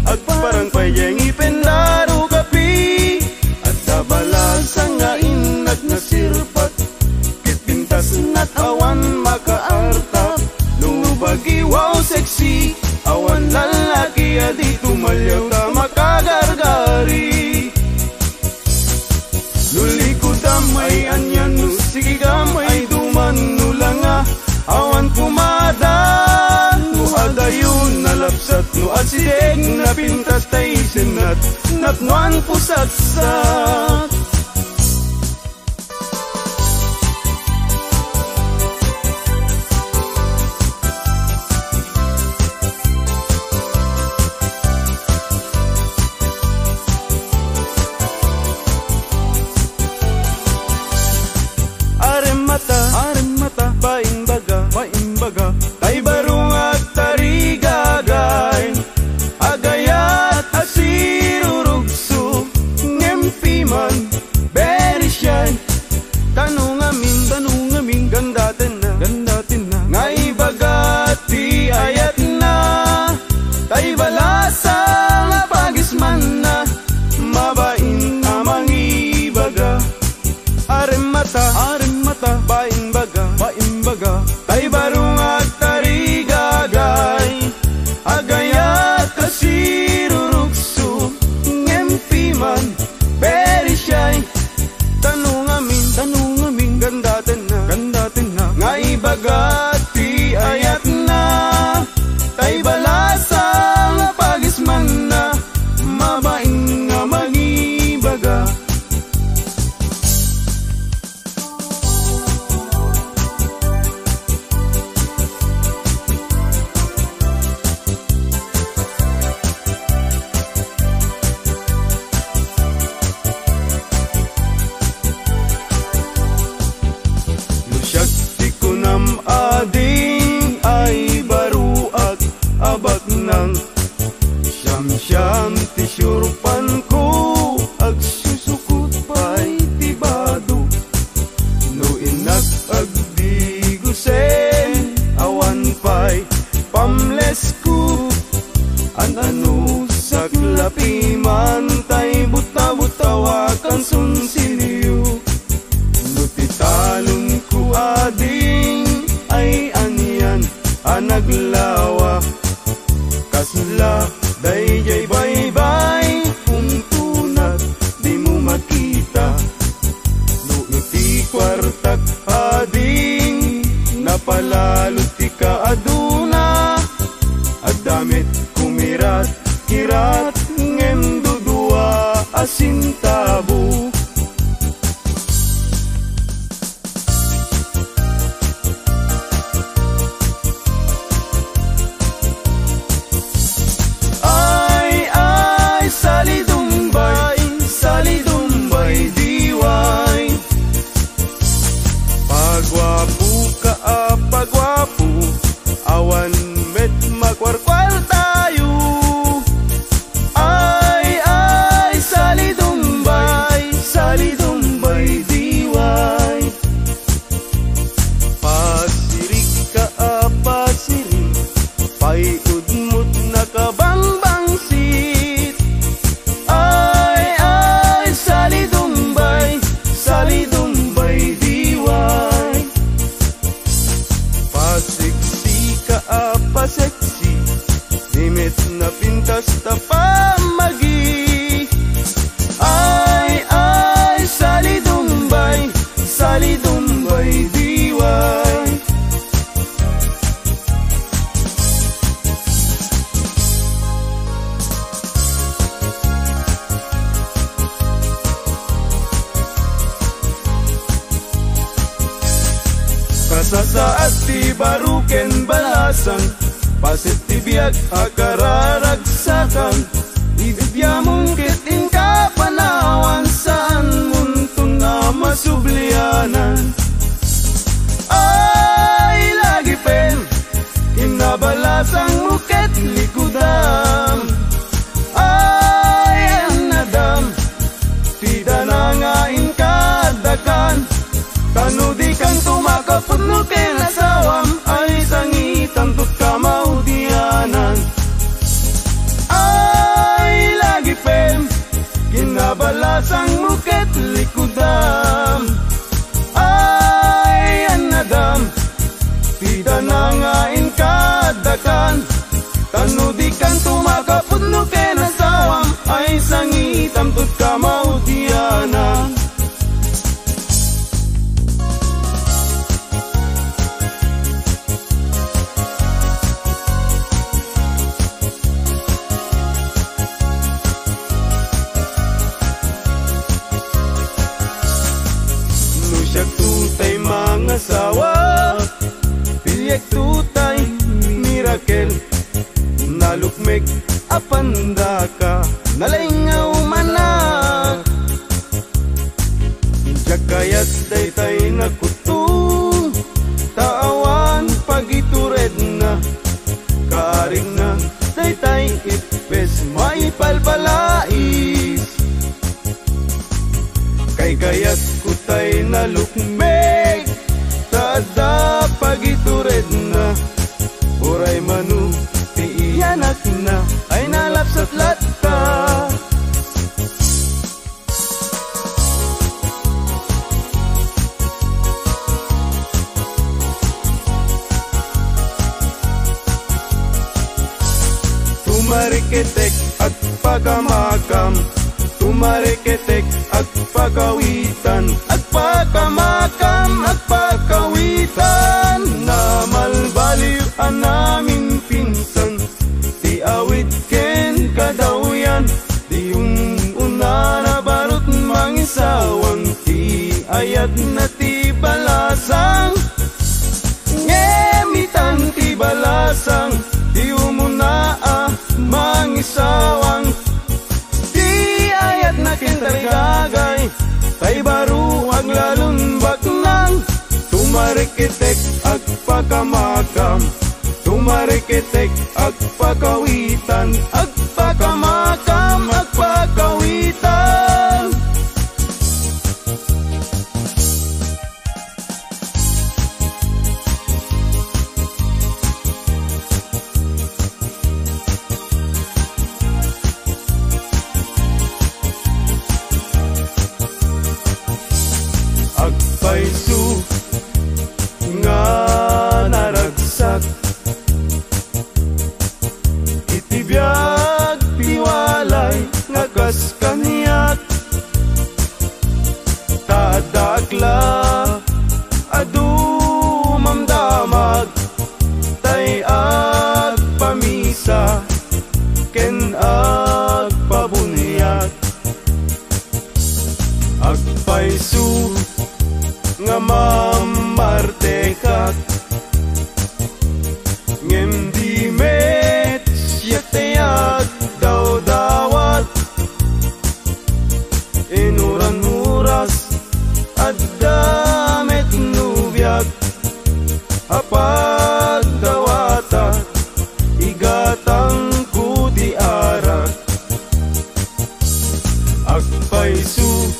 Agparang pay diay ngipen da rugapi. Adda balasang nga innak nasirpat. Ket pintasnak awan makaartap. No bagiw a sexy, awan lalaki a di tumaliaw ta makagargari. No likudam ay anian, no sigigam ay duman, no langa, awan kumada. No adayo nalapsat, no asideg napintas, tay sennat, napnoan pusaksat. Aremmata, aremmata, paimbaga, paimbaga, tay baro nga agtarigagay. Agayat a sirurugso, ngem piman, very shy. Tano ngamin, tano ngamin, gandatenna, gandatenna. Nga ibaga ti ayatna, tay balasang a pagismanna, mabain a mangibaga. Aremmata, aremmata, paimbaga, paimbaga. Tay baro nga agtarigagay, agayat a sirurugso, ngem piman, very shy. Tano ngamin, tano ngamin, gandatenna, gandatenna. Nga ibaga ti ayatna, tay balasang a pagismanna, mabain nga mangibaga. No siak ti kunam ading ay baroak a baknang, siamsiam ti siurpanko, agsusukot pay ti bado. No innak agdigusen, awan pay pamlesko. An-ano saklapi man tay buta-butaw a kansunsinyo. No ti talonko ading ay anian a naglawa, kasla daydiay baybay, umtunak dimo makita. No iti kuartak ading napalalo ti kaaduna, adda met kumirat-kirat ngem dudua a sentabo. Ay, ay, salidumbay, salidumbay, diway. Paguapoka a paguapo, awan met makuarkuartayo. Ay, ay, salidumbay, salidumbay, diway. Pasirigka a pasirig, pay-udmot nakabangbangsit. Ay, ay, salidumbay, salidumbay, diway. Paseksika a paseksi, di met napintas ta pammagi. Ay, ay, salidumbay, salidumbay, diway. Kasasaad ti baro ken balasang, paset ti biag a kararagsakan. Idi biamon ket inka panawan, saanmonton a masublianan. Ay, lagipen, kinnabalasangmo ket likudam. Ay, annadam, ti dana nga inka addakan. Ta no dikanto makapudno ken asawam, ay sangitanto ka maudianan. nga inkadakan. Tano dikan tumakapudno ken asawam, ay sangitam tut kamaudianan. No siak tutay mangasawa, piliek tutay mirakel. Nalukmek a pandaka, nalaing nga umanak. Diak kayat daytay nakuto, ta awan pagituredna. Kaarigna daytay ippes maipalpalais. Kaykayatko tay nalukmek, ta adda pagituredna. Uray mano ti iyanakna ay nalapsat latta. Tumariketek agpakamakam, tumariketek agpakawitan, agpakamakam, agpakawitan. Namalbaliw a naminpinsan ti awit ken kadawyan. Di un-, unana barut mangisawang ti ayatna ti balasang. Ngem itan ti balasang, di umuna a mangisawang. Ti ayatna ken tarigagay, tay baro aglalon baknang. Tumariketek agpakamakam, tumariketek agpakawitan, agpakamakam, agpakawitan. Agpayso nga naragsak iti biag ti walay nga kas kaniak. Ta adda akla a dumamdamag, tay agpamisa ken agpabuniag. Agpayso nga mammartekak, ngem di met siak ti agdawdawat. Inuran oras adda met nobiak a pagdawatak, igatangko ti arak. Agpayso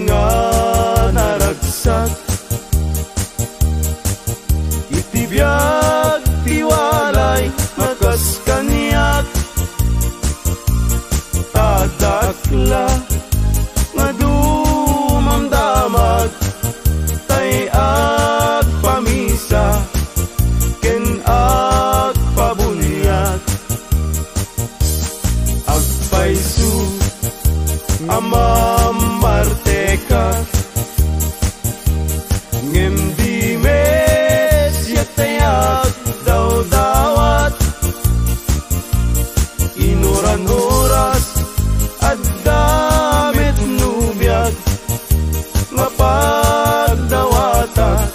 nga naragsak iti biag ti walay nga kas kaniak. Ta adda akla nga dumamdamag, tay agpamisa ken agpabuniag. Agpayso a mammartekak, ngem di met siak ti agdawdawat. Inuran oras adda met nobiak nga pagdawatak,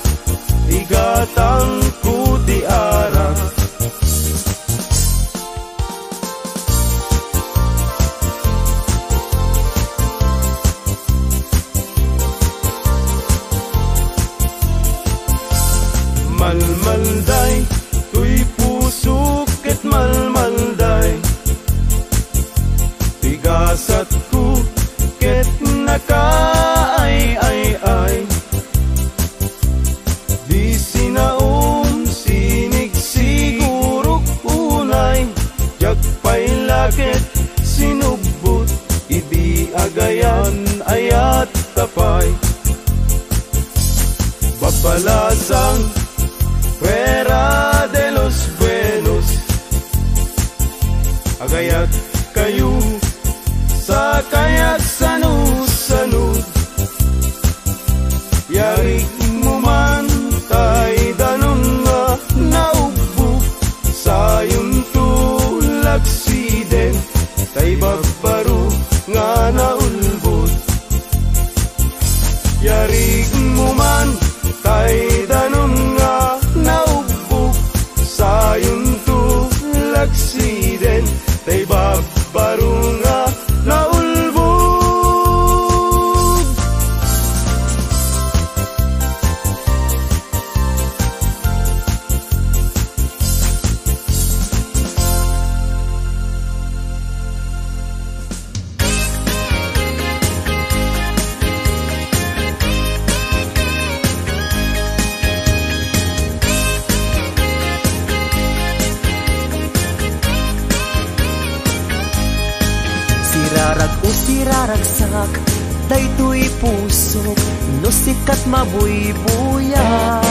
igatangko ti arak. Malmalday toy pusok ket malmalday ti gasatko ket nakaay-ay-ay. Di sinaom, sinigsigurok unay, diak pay la ket sinubbot idi agayan-ayat ta pay. Babalasang, pwede Kayat kayo, sakayat sanu-sanu. Yarik mo man tay danum nga naubbog, sayon to laksiden tay babbaro nga naulbod. Yarik mo man tay danum nga naubbog, sayon to laksiden tay babbaro nga naulbod. Sirarag-o siraragsak, daytoy pusok, no sikat mabuybuya.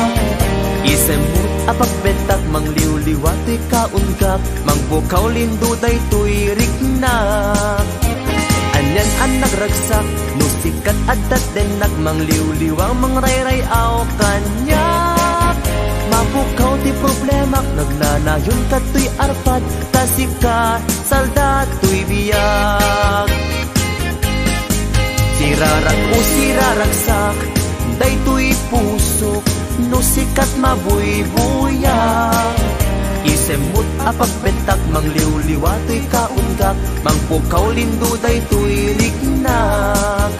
Isemmo a pagbentak, mangliwliwa toy kaungak, mangpukaw lindo daytoy riknak. Anian a nagragsak, no sikat adda dennak, mangliwliwa mangrayray-aw kaniak. Mapukaw ti problemak, nagnanayon kadtoy arpad, ta sika salda toy biag. Sirarag-o siraragsak, daytoy pusok, no sikat mabuybuya. Isemmo a pagbentak, mangliwliwa toy kaungak, mangpukaw lindo daytoy riknak.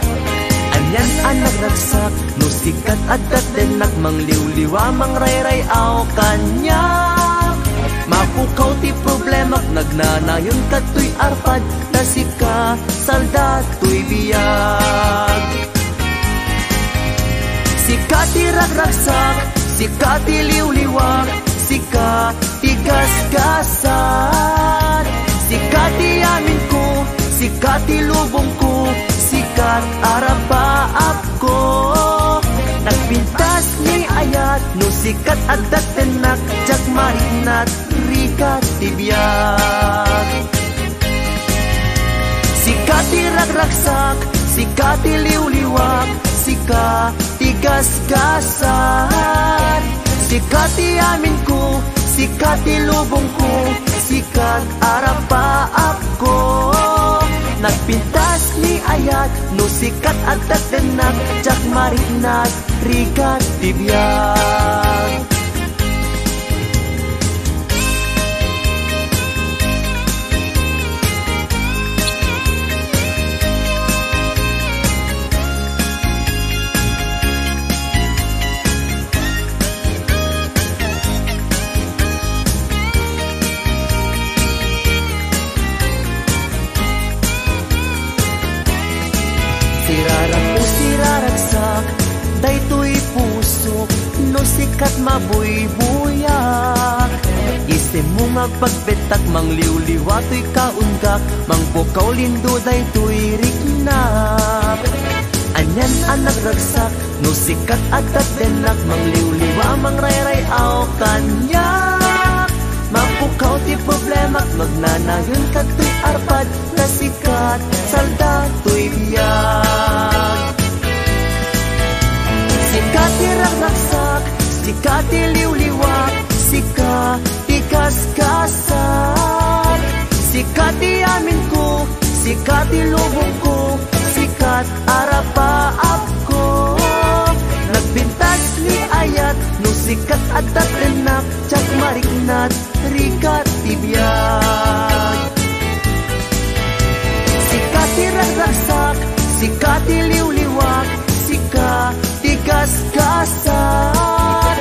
Anian a nagragsak, no sikat adda dennak, mangliwliwa mangrayray-aw kaniak. Mapukaw ti problemak, nagnanayon kadtoy arpad, ta sika salda toy biag. Sika ti ragragsak, sika ti liwliwak, sika ti gasgasat. Sika ti amin ko, sika ti lubong ko, sikat arapaap ko. Nagpintas ni ayat, no sikat adda dennak, diak mariknat, rigat ti biag. Sika ti ragragsak, sika ti liwliwak, sika ti gasgasat. Sika ti amin ko, sika ti lubong ko, sikat arapaap ko. Nagpintas ni ayat, no sikat adda dennak, diak mariknat, rigat ti biag. Sirarag-o siraragsak, daytoy pusok, no sikat mabuybuya. Isemmo nga agpagbentak, mangliwliwa toy kaungak, mangpukaw lindo daytoy riknak. Anian a nagragsak, no sikat adda dennak, mangliwliwa mangrayray-aw kaniak. Mapukaw ti problemak, nagnanayon kadtoy arpad, ta sikat salda toy biag. Sika ti ragragsak, sika ti liwliwak, sika ti gasgasat. Sika ti amin ko, sika ti lubong ko, sikat arapaap ko. Nagpintas ni ayat, no sikat adda dennak, diak mariknat, rigat ti biag. Sika ti ragragsak, sika ti liwliwak, sika ti gasgasat.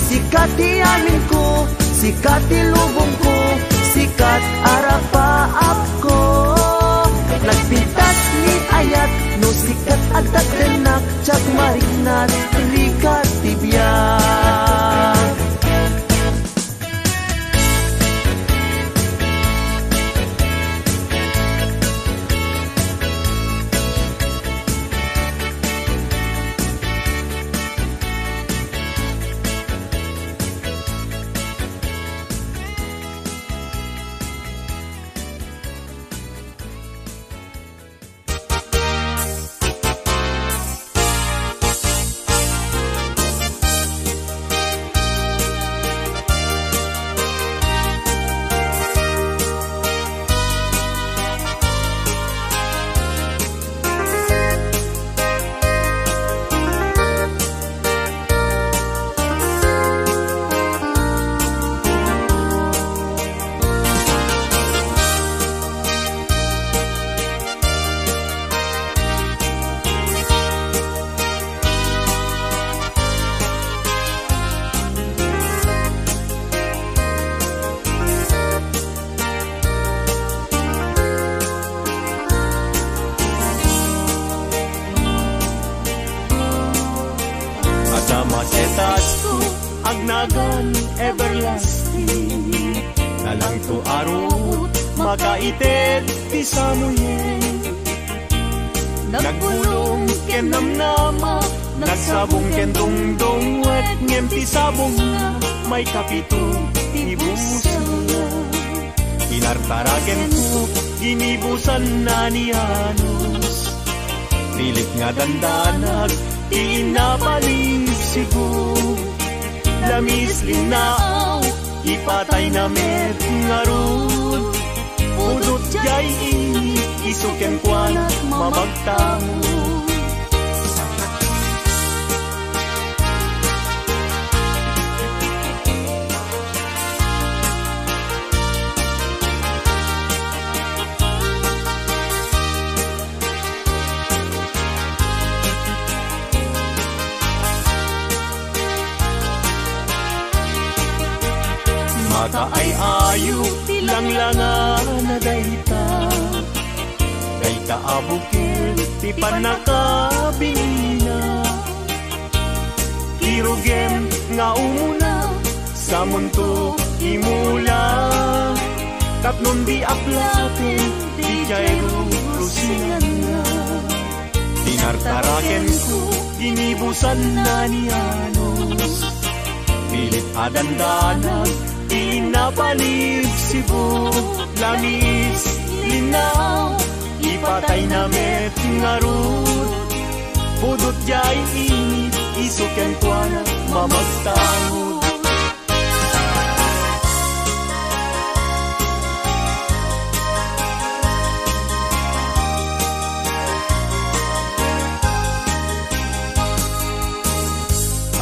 Sika ti amin ko, sika ti lubong ko, sikat arapaap ko. Nagpintas ni ayat, no sikat adda dennak, diak mariknat, rigat ti biag. Ited ti Samuel. Nagbulong ken namnama, nagsabong ken dungdungwet, ngem ti sabongna maikapito ti busengna. Inartarakenko, ginibusanna ni Janos. Pilit nga dandanag ti inapalibsigo. Lamis, linnaaw, ipatayna met ngarud. Pudot jay ini, isu kenkuana mamagtamo. Makaay-ayo ti langlangana dayta. Dayta a bukel ti pannakabinina. Kirugem nga umuna, samonto imula. Tapnon di aplaten ti jay rurusinganna. Inartarakenko, ginibusanna ni Janos. Pilit a dandanag ti inapalibsigo. Lamis, linnaaw, ipatayna met ngarud. Pudot jay ini, isu kenkuana mamagtamo.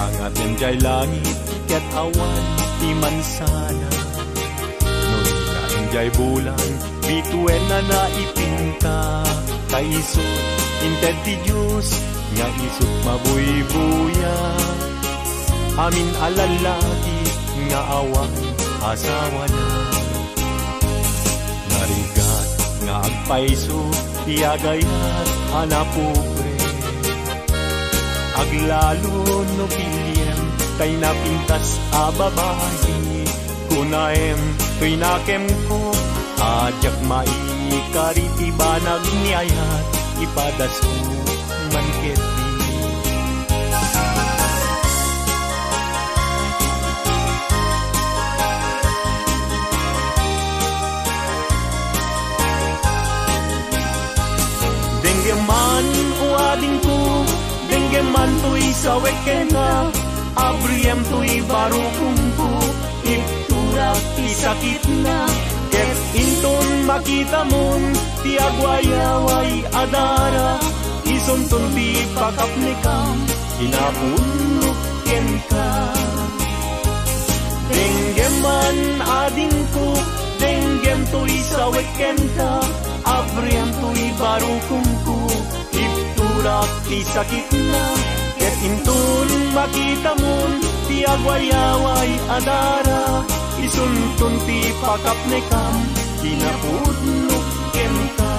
Angaten jay langit ket awan ti mansana. No dika endiay bulan, bituenna na ipinta. Ta isut inted ti Dios nga isut mabuybuya. Amin a lallaki nga awan asawana. Narigat nga agpayso ti agayat a napobre. Aglalo no piliem tay napintas a babai. Kunaem toy nakemko a diak maikari ti banag ni ayat, ipadasko man ketdi. Denggem man, o adingko, denggem man toy sawek kenka, abriem toy barukongko, iturak ti sakitna, ket inton makitamon ti agwayaway a dara, isunton ti pakapnekam, kinapudnok kenka. Denggem man, adingko, denggem toy sawek kenka, abriem toy barukongko, iturak ti sakitna, ket inton makitamon ti agwayaway a dara, isunton ti pakapnekam, kinapudnok kenka.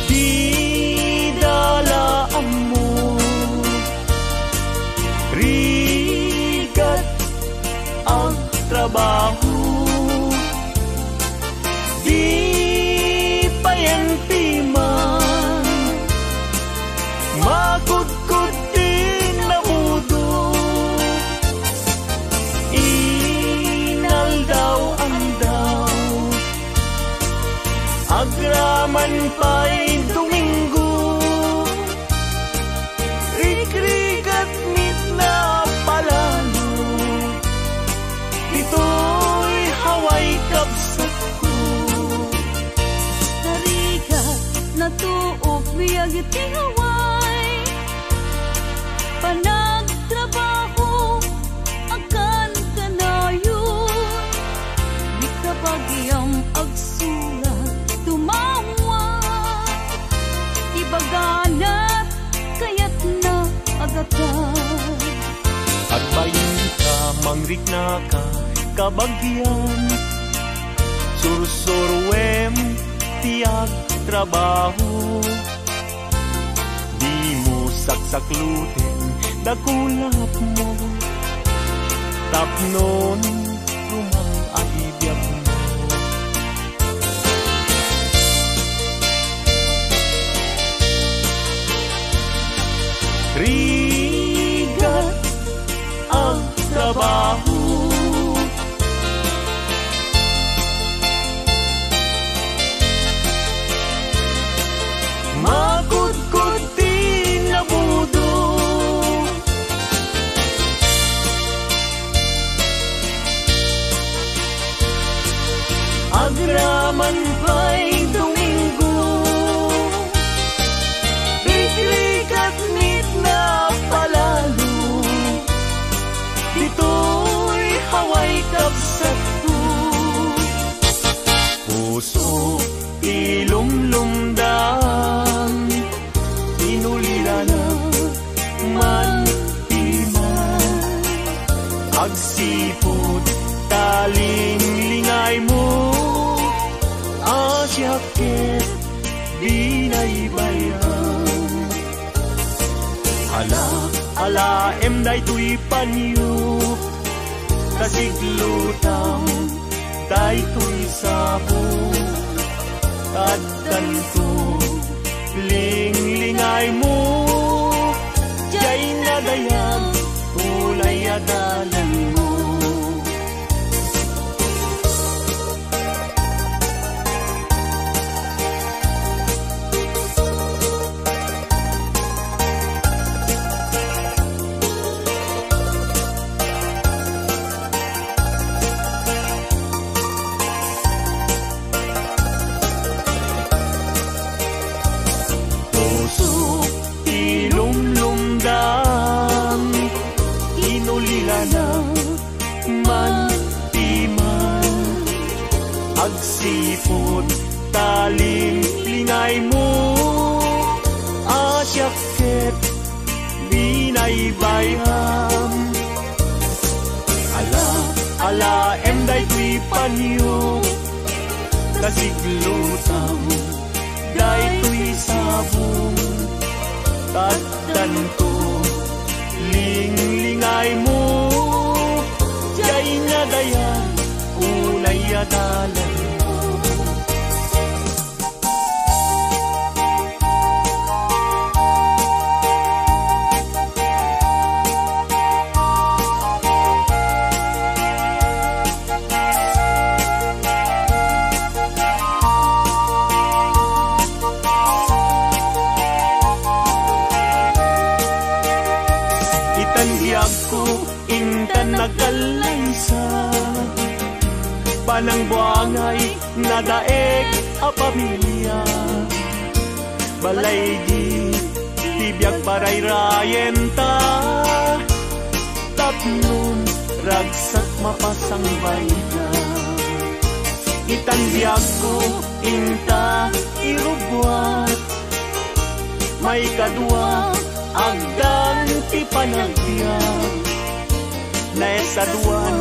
Dida la ammo, rigat agtrabaho. Di payen ti man, makudkod ti nabudo. Inaldaw-aldaw, agraman pay Domingo. Rikrigat met na palalo, ditoy Hawaii kabsatko. Narigat, natuok biag iti Hawaii. Panagtrabaho, agkankanayon, mikabagiam agsulat, tumawag. Ibagana, kayatna a gatad. Agbainka, mangriknaka, kabagian. Sursuruem ti agtrabaho. Saksakloten dakulapmo, tapnon rumang a biagmo. Rigat agtrabaho. Makudkod ti nabudo. Agraman pay Domingo, rigat met napalalo. Ditoy Hawaii kabsatko. Puso ti lumlumdam, inulilana man ti man. Agsipud ta linglingaymo, a siak ket binaybayan. Ala, alaem daytoy panyo, ta siglutam daytoy sabong. Addanto, linglingaymo, diay nadayag, ulay a dalanmo. Puso ti lumlumdam, inulilana man ti man. Agsipud ta linglingaymo, a siak ket binaybayam. Ala, alaem daytoy panyo, ta siglutam daytoy sabong. Addanto, linglingaymo, diay nadayag, ulay a dalanmo. Itan biagko, intan agkallaysa. Panangbuangay, nadaek a pamilia. Balaygi ti biag parayrayenta, tapnon ragsak mapasangbayta. Itan biagko, inta irubbuak. Maikadua, agdan ti panagbiag. Naesaduan,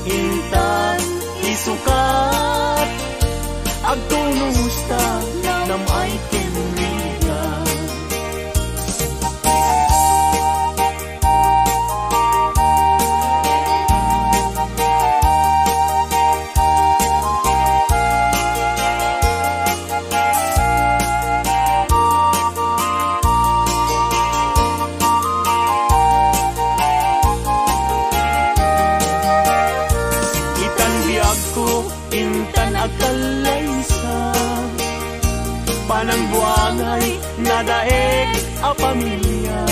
intan isukat. Agtunosta, nam-ay ken rigat. Itan biagko, intan agkallaysa. Panangbuangay, nadaek a pamilia.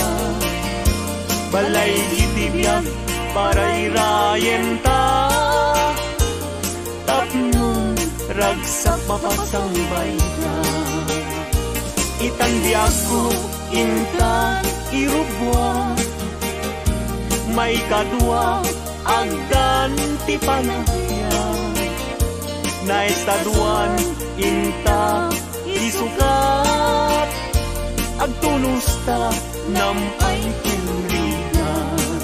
Balaygi ti biag parayrayenta, tapnon ragsak mapasangbayta. Itan biagko, intan irubbuak. Maikadua, agdan ti panagbiag. Naesaduan, inta isukat. Agtunosta, nam-ay ken rigat.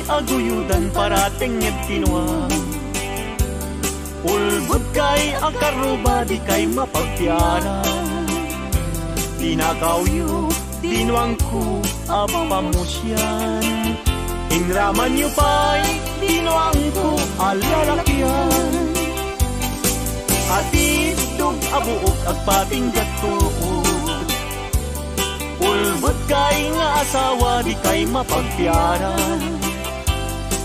aguyodan para tengnged ti nuang. Ulbodkay a karruba, dikay mapagpiara. Tinakawyo ti nuangko a pamusian. Inramanyo pay ti nuangko a lalakian. Atiddog a buok agpatingga tuod. Ulbodkay nga asawa, dikay mapagpiara.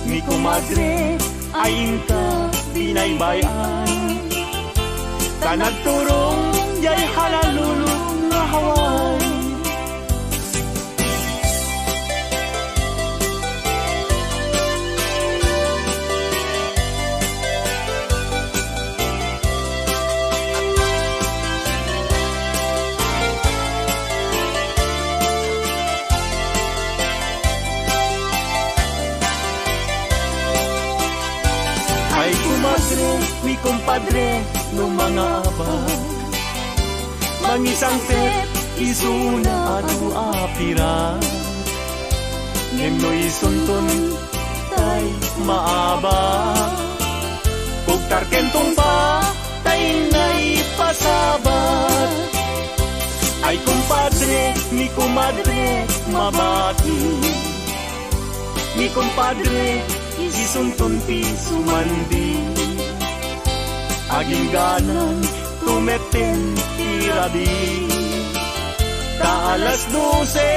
Ni komadre, ay inka binaybay-an. Ta nagturong diay hanalulod nga Hawaii. Ay, kumadre, ni kumpadre, no mangabak, mangisangpet isuna adu a pirak. Ngem no isunton tay maabak, kugtar ken tungpa tay naipasabat. Ay, kumpadre, ni kumadre, mabati. Ni kumpadre, isunton ti sumandi. Agingganan tumetten ti rabii. Ta alas dose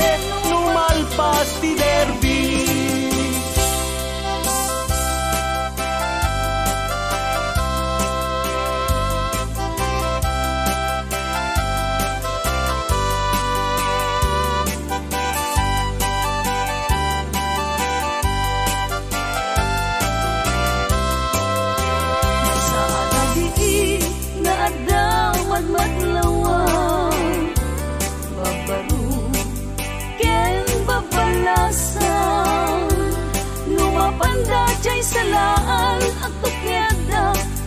no malpas ti derby. Sa rabii nga adda madmadlawan, babaro ken babalasan. No mapanda diay salaan, agtukiadda,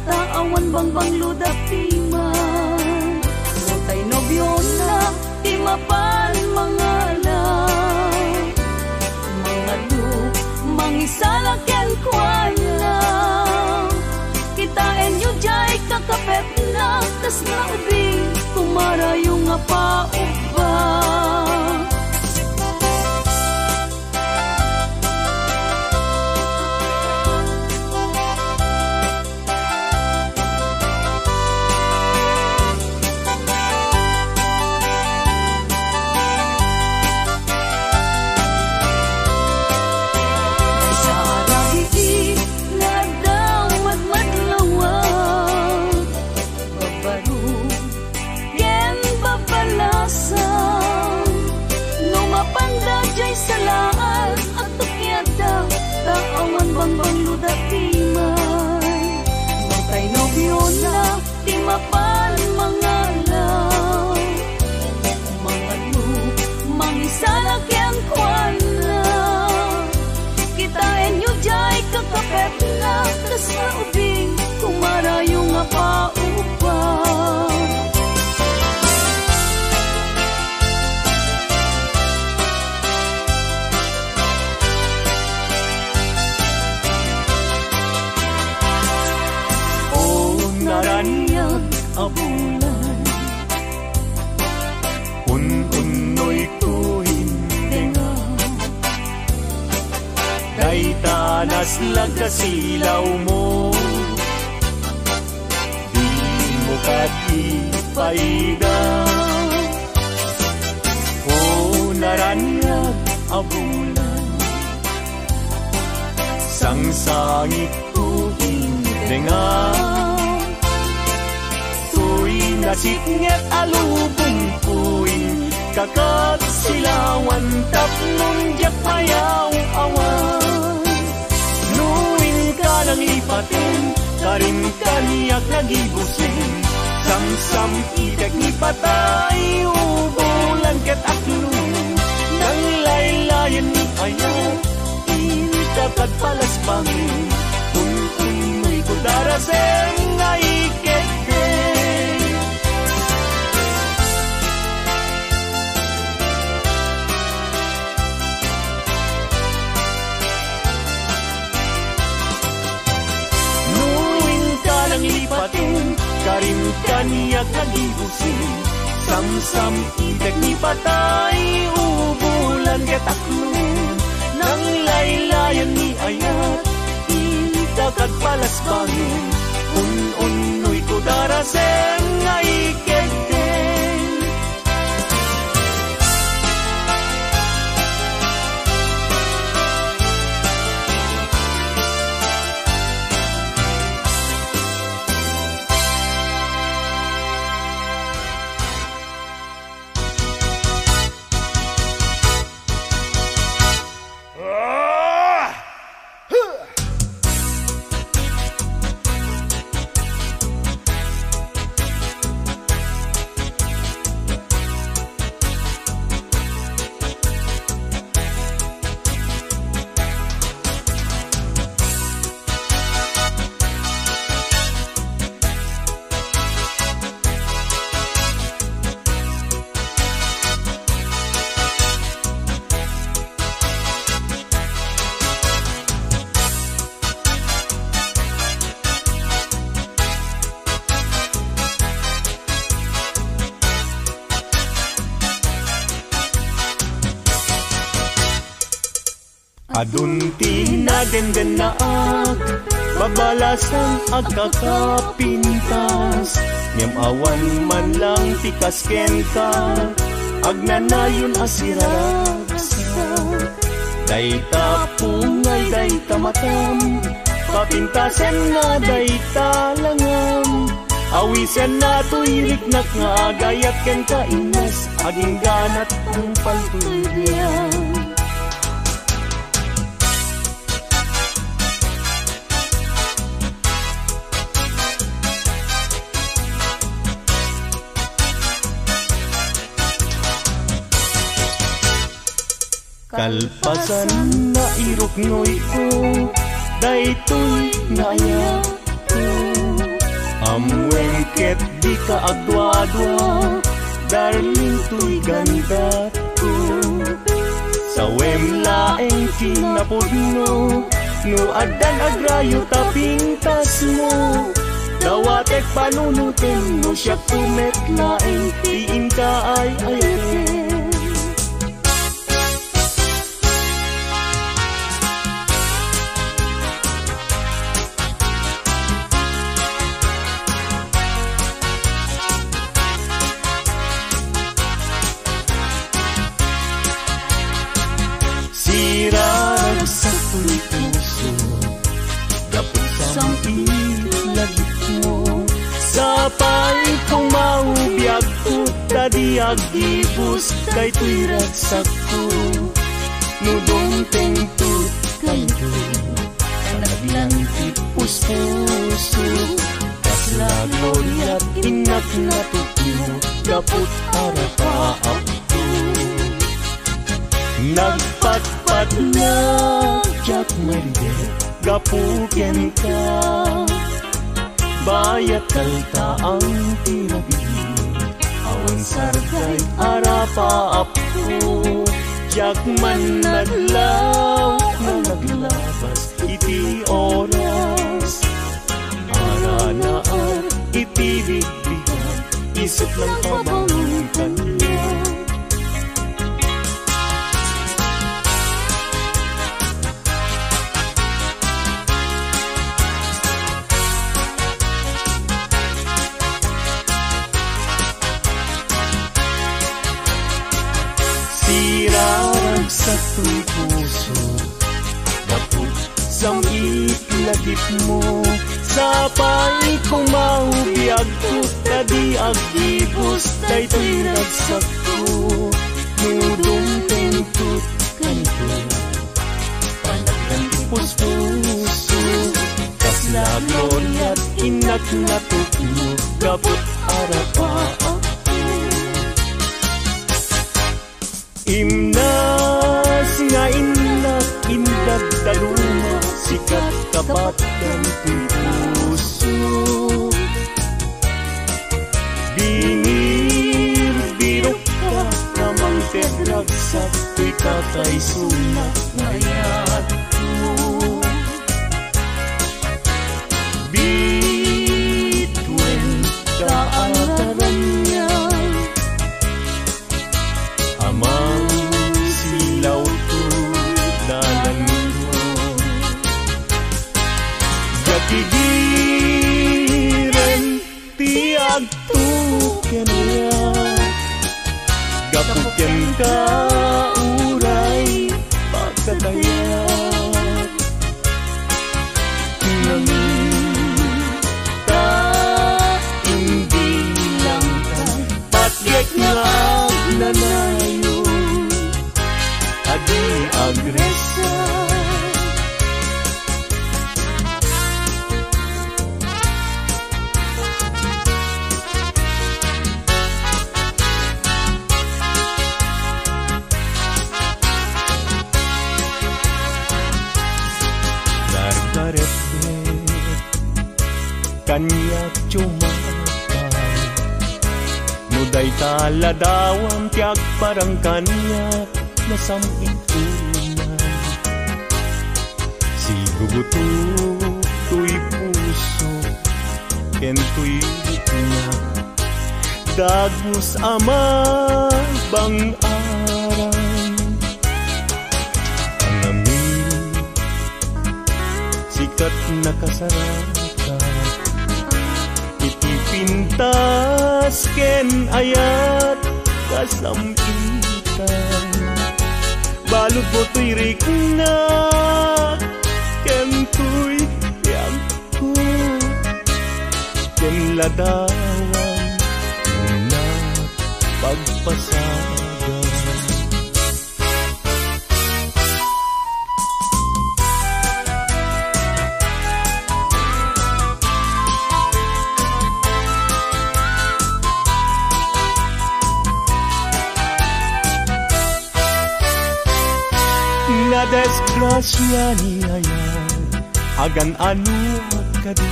ta awan bangbangloda piman. No tay nobiona ti mapan mangala, mangadu, mangisala kenkuana. Kitaenyo diay kakapetna, kasla ubing, kumarayo nga paubba. Sa rabii nga adda madmadlawan, babaro ken babalasan. No mapanda diay salaan, agtukiadda, ta awan bangbangloda piman. No tay nobiona ti mapan mangala, mangadu, mangisala kenkuana. Kitaenyo diay kakapetna, kasla ubing, kumarayo nga paubba. O naraniag a bulan, un-unnoyko indengam. Dayta naslag a silawmo, dimo kadi paida. O naraniag a bulan, sangsangit ko indengam. Toy nasipnget a lubongko, inka kad silawan tapno diak mayaw-awan. No inka nangipaten, karin kaniak nagibusen. Samsam-itek ni patay, ubulan ket aklo. Nanglaylayen ni ayat, inka kad palasbangen. Kun-unnoyko darasem nga ikedde. Nagibusi, samsam-itek ni patay, ubulan ket aklo, nanglaylayan ni ayat, ita kagpalasbangen, un-unnoy ko darasem nga ikedden. Adun ti nadenggennaak, babalasan agkakapintas, ngem awan man lang ti kas kenka, agnanayon a siraragsak. Dayta pungay, dayta matam, papintasen nga dayta langam. Awisenna toy riknak nga agayat kenka, Ines, agingganat ang paltoy diay. Kalpasan, nairuknoyko daytoy nga ayatko. Ammoem ket dika agduadua, darling, toy gandatko. Sawem laeng ti napudno, no addan agrayo ta pintasmo. Dawatek panunotem no siakto met laeng ti inka ay-ayatem. Siraragsak toy puso, gapu sang-it lagipmo. Sapay kong maubiagko, ta di aggibus daytoy ragsakko. No dumtengto kayto, panaglan ti puspuso. Kasla gloriat innak natupno, gaput arapaapko. Nagpatpatna diak maydek gapu kenka. Bayat kaltaang ti rabii, awan sardayt arapaapko. Diak man nadlaw nga naglabas iti oras. Aranaar iti bigbigat, isip lang pabangon kaniak. Siraragsak toy puso, gapu sang-it lagipmo. Sapay kong maubiagko, ta di aggibus daytoy ragsakko. No dumtengto kayto, panaglan ti puspuso. Kasla gloriat innak natupno, gaput arapaapko. Imnas nga innak, indagdaluma, sikat kapatgan toy puso. Binirbirokka, ta mangted ragsak toy kakaisunak nga ayatko. Bituen ka, agarem, Agtuken aya, gapu kenka uray pagkatayat. Ngamin ta imbilangtan, patgek nga agnanayon, adi agresa. Dardaretdet, kaniak diyo mapan. No dayta ladawam ti agparang kaniak, nasam-it unay. Sigugutok toy puso ken toy rikna, dagus a mabang-aran. Ngamin, sika ti nakasarakan iti pintas ken ayat kasam-itan. Baludmo toy rikna ken toy biagko, ken ladawam nga pagpasagan. Nadisgrasia ni Ayan, agan-anoak kadi.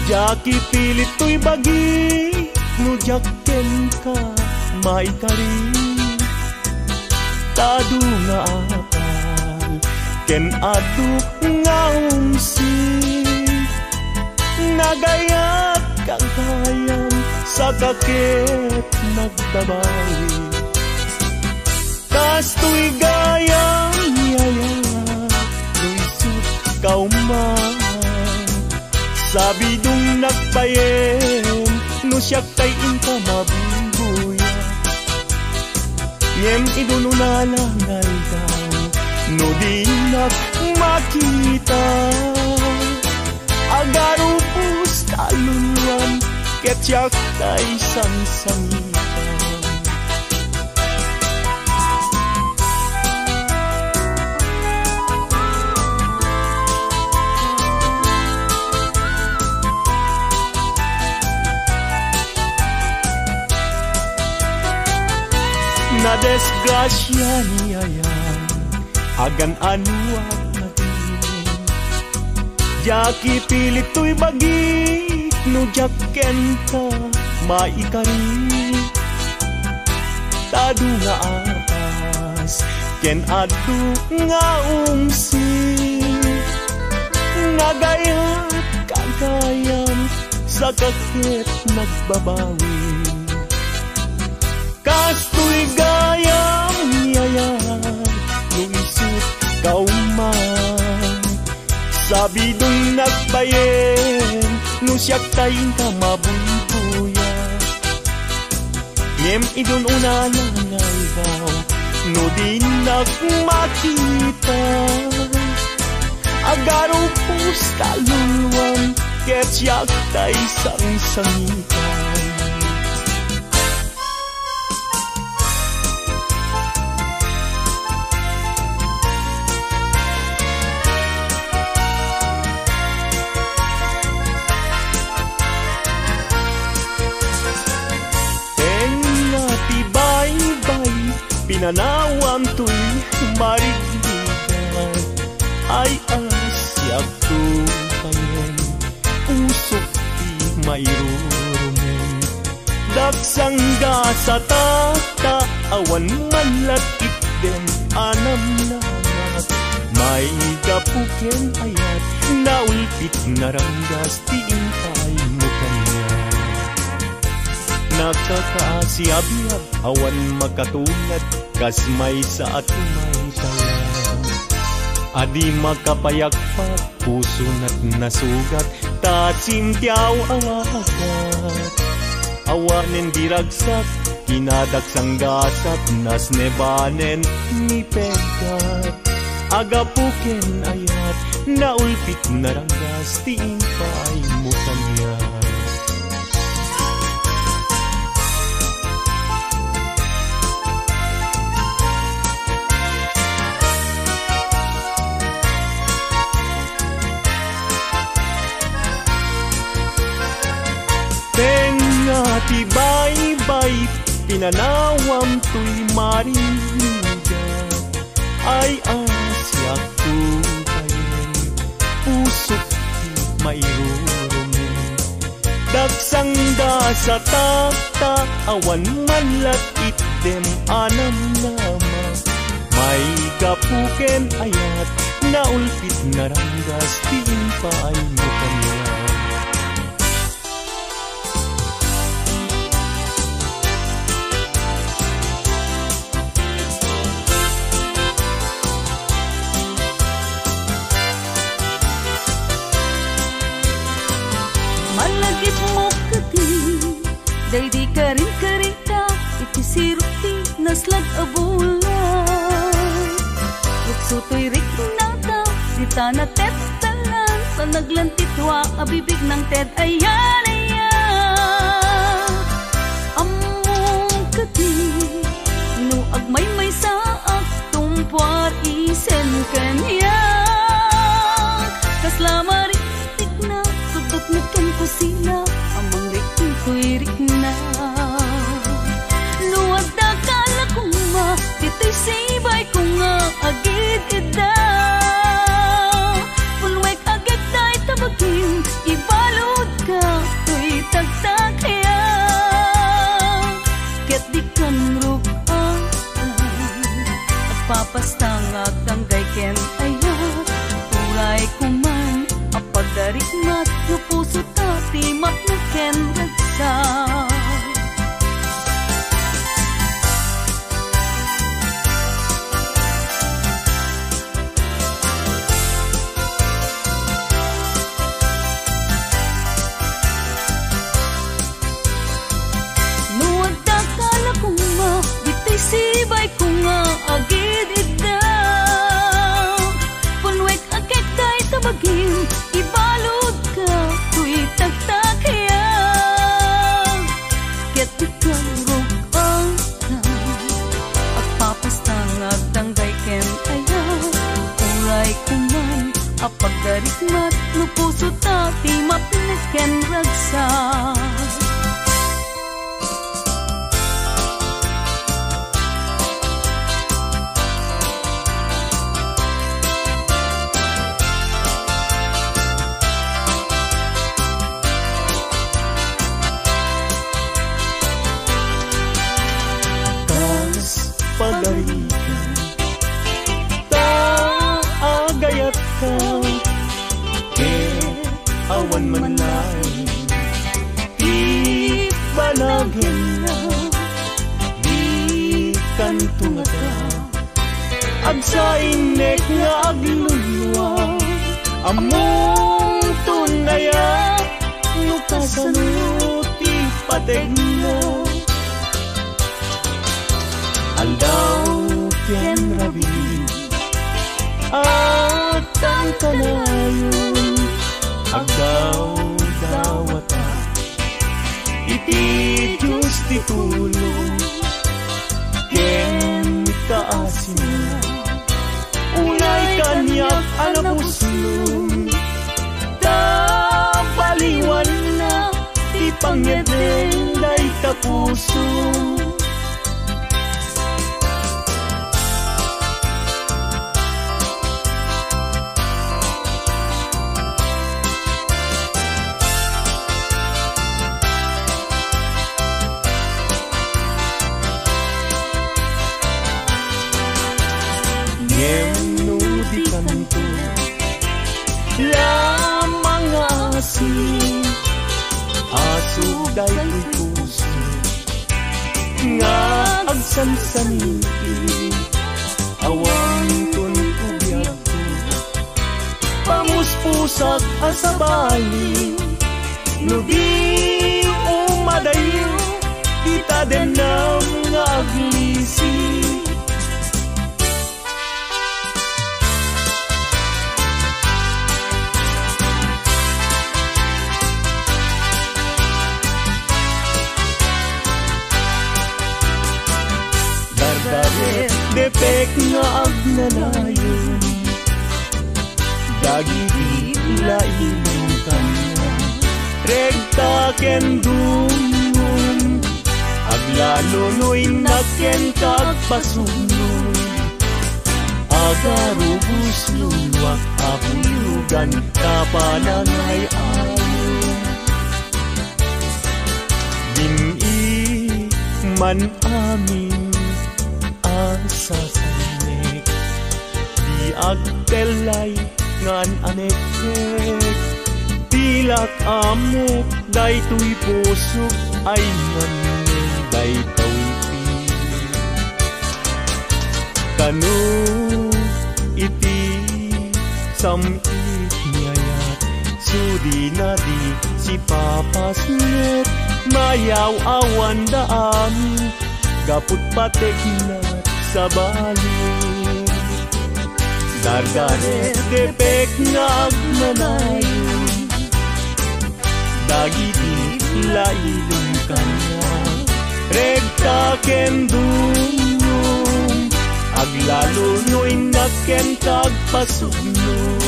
Diak ipilit toy bagi no diak kenka maikari. Ta adu nga apal ken adu nga ungsi, nagayat gagayam, saka ket nagbabawi. Kastoy gayam, yaya, no isut' ka man, sabidongnak payen no siak tay inka mabuybuya. Ngem idun unana nga aldaw, no dinak makita, agarupos ta luluam ket siak tay sangsangitan. Nadisgrasia ni Ayan, agan-anoak kadi. Diak ipilit toy bagi no diak kenka maikari. Ta adu nga apas ken adu nga ungsi, nagayat gagayam, saka ket nagbabawi. Kastoy gayam, yaya, no isut' ka man, sabidongnak payen no siak tay inka mabuybuya. Ngem idun unana nga aldaw, no dinak makita, agarupos ta luluam ket siak tay sangsangitan. Enna ti baybay, pinanawam toy marigrigat. Ay, a, siakto payen, pusok ti mairurumen. Daksang gasata ta awan man la itden a namnamak. Maigapu ken ayat, naulpit naranggas ti inkay mo kaniak. Nakakaasiabiag, awan makatungad, kas maysa a tumaytayag. Adi makapayagpak, pusona't nasugat, ta simtiaw a wagat. Awanen di ragsak, kinadaksang gasat, nasnebanen mipeggat. Agapu ken ayat, naulpit naranggas ti impaaymo kaniak. Tengnga ti baybay, pinanawam toy marinigat. Ay, a siak, tukayen, pusok ti mairurumen. Daksang dasatak ta awan man la itdem a namnama. Maigapu ken ayat, naulpit naranggas ti impaaymo kaniak. Malagipmo kadi, daydi karinkarita iti sirok ti naslag a bulan. Lukso toy riknata, dita natettelan, sa naglantitua a bibig nang ted ayan, ayan. Ammom kadi, no agmaymaysaak, tumpuar isen kaniak. Kasla maritikna, sugdotna ken kusina, a mangrikna toy rikna. No adda kala koma, ditoy sibayko nga agid-idda. Punwek agek dayta bagim, ibaludka toy tagtagayam. Ket dikan rug-an, agpapasta nga agdanggay ken ayat. Uray koman a pagdarikmat, no pusota ti mapnek ken ragsak. No adda kala koma, ditoy sibayko nga agid-idda. Punwek agek dayta bagim, ibaludka toy tagtagayam. Ket dikan rug-an, agpapasta nga agdanggay ken ayat. Uray koman a pagdarikmat, no pusota ti mapnek ken ragsak. Kas pagarigan, ta agayatka, ket awan man laeng ti panagenna, dikanto ngata agsainek nga aglulua. Ammomton aya no kasano ti pategna? Aldaw ken rabii, agtangkanayon, agdawdawata iti Dios ti tulong ken kaasina. Unay kaniak a napuslon, ta baliwanna ti pangngedeng dayta puso. Ngem no dikanto la mangaasi, aso daytoy puso nga agsansaniti, awanton ko biagko. Sak a sabali, no di umadayo, di ta denam nga aglisi. Dardaret depek nga agnanayon dagiti laing kaniak. Regta ken dumngom, aglalo no innak ken kagpasugno. Agarubos luluak a buyogan ta panangay-ayo. Dim-i man amin a sasarnek, di agtellay ngan aneknek. Pilak ammok daytoy pusok ay ngamngen daytoy ti. Kano iti sam-it nga ayat, sudina di sipapasnek, mayaw-awanda amin, gaput patekna sabali. Dardaret depek nga agnanayon dagiti laing kaniak. Regta ken dumngom, aglalo no innak ken kagpasugno.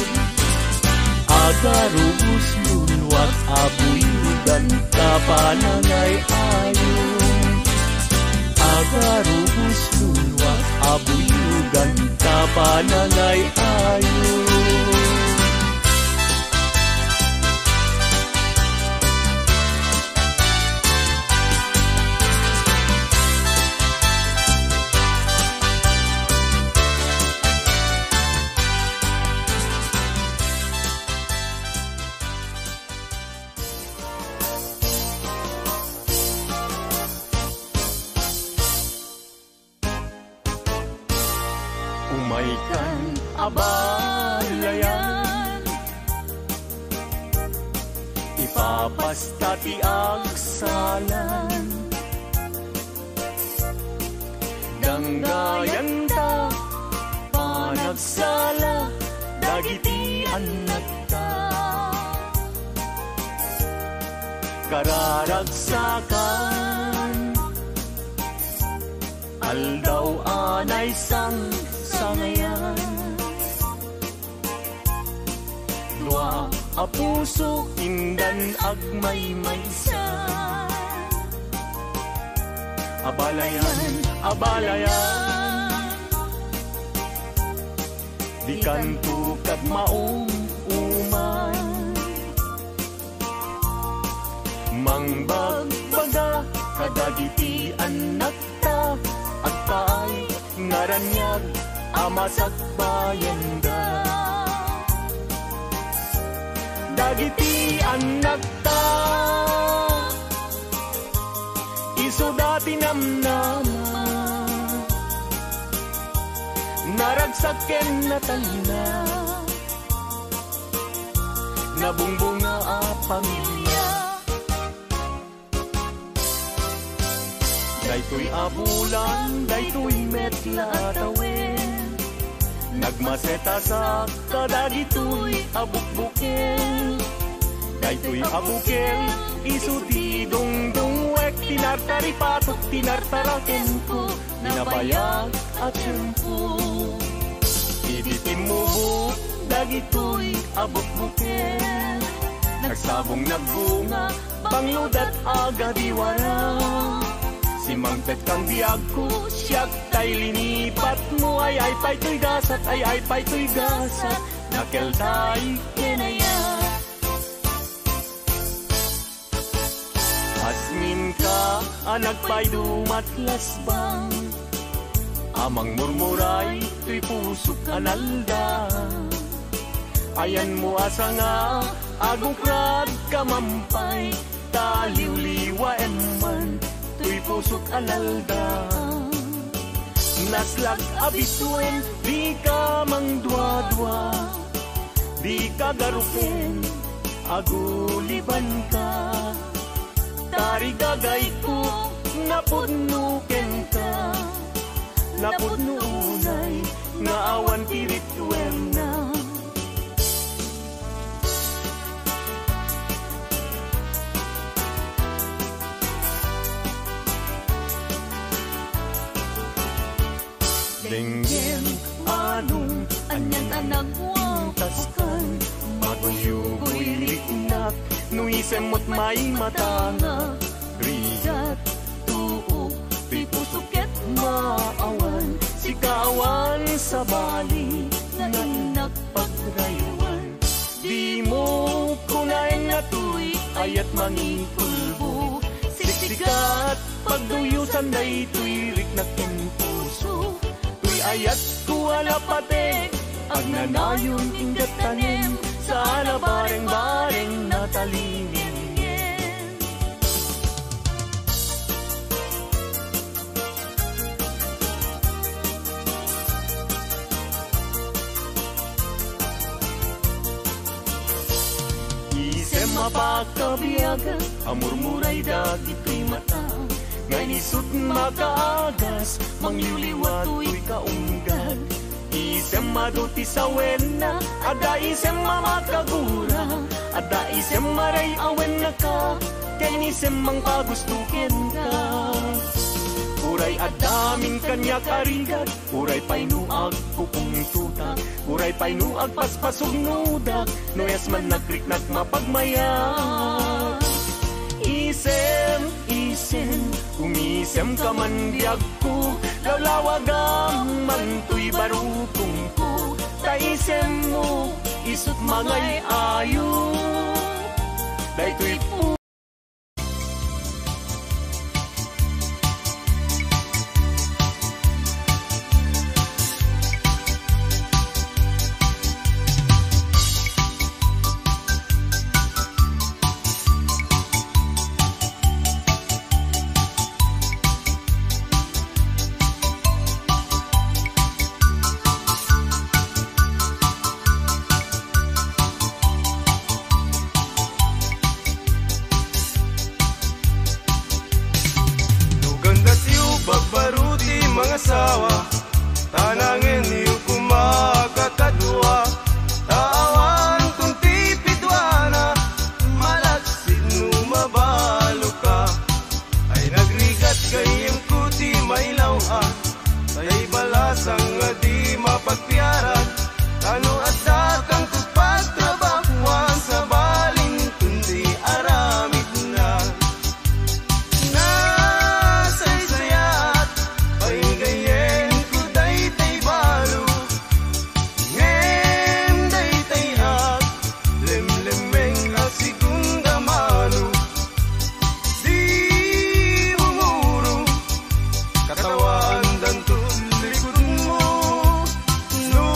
Agarubos luluak a buyogan ta panangay-ayo. Agarubos luluak a buyogan ta panangay-ayo. Umaykan a balayan, ipapasta ti agsalan. Danggayanta panagsala dagiti annakta. Kararagsakan aldaw a naisangsangayan. Dua a puso indan agmaymaysa. Abalayan, abalayan, dikanto kagmaum-uman. Mangbagbaga kadagiti annakta, agpaay nga raniag a masakbayanda. Dagiti annakta, isuda ti namnama, naragsak ken natalna, nabungbunga a pamilia. Daytoy a bulan, daytoy met la a tawen, nagmasetasak kadagitoy a bukbukel. Daytoy a bukel, isu ti dungdungwek, ti nartaripatok, ti nartarakenko, nabayag a tiempo. Idi timmubok dagitoy a bukbukel, nagsabong nagbunga, bangludat a gadiwara. Simmangpet kang biagko, siak tay linipatmo, ay-ay pay toy gasat, ay-ay pay toy gasat, nakeltay ken aya. Asminka a nagpaydumat lasbang, a mangmurmuray toy pusok a nalda. Ayanmo a sanga, agukrad ka mampay, ta liwliwaem man toy pusok a nalda. Naslag a bituen, dika mangduadua. Dika garupen, agulibanka. Tarigagayko, napudno kenka. Napudno unay nga awan ti ritualna. Denggem, Manong, anian a nagwapas kan, maguyugoy riknak, no isemmo't maimatangak, rigat, tuok, ti puso ket maawan, sika awan sabali, nga innak pagrayawan. Dimo kunaen a toy, ayat mangikulbo. Siksikat, pagduyosan daytoy riknak ken puso. Toy ayatko a lapateg, agnanayon inggad tanem, saan a bareng-bareng natalinengen. Isem a pakabiag a murmuray dagitoy mata, nga isut' makaagas, mangliwliwa toy kaunggal. Isem adu ti sawenna, adda isem a makagura, adda isem a ray-awen naka, ken isem mangpagusto kenka. Uray adda amin kaniak a rigat, uray pay no agpupungtotak, uray pay no agpaspasugnodak, no ias man nagriknak mapagmayat. Isem, isem, umisemka man biag ko, lawlawagam man toy barukongko, ta isemmo, isut' mangay-ayo. Daytoy pu- No gandatyo babbaro ti mangasawa, ta nangenyo koma kakadua, ta awan kon ti piduana, malaksid no mabaloka. Ay nagrigat gayyemko ti mailaw-an, tay balasang a di mapagpiaran, ta no adda kangko pagtrabahoan, sabalinton ti aramidna. Nasaysayaat pay gayyemko daytay balo, ngem daytay a lemlemmeng a segunda mano, di mumuro, katawaandanto likudmo. No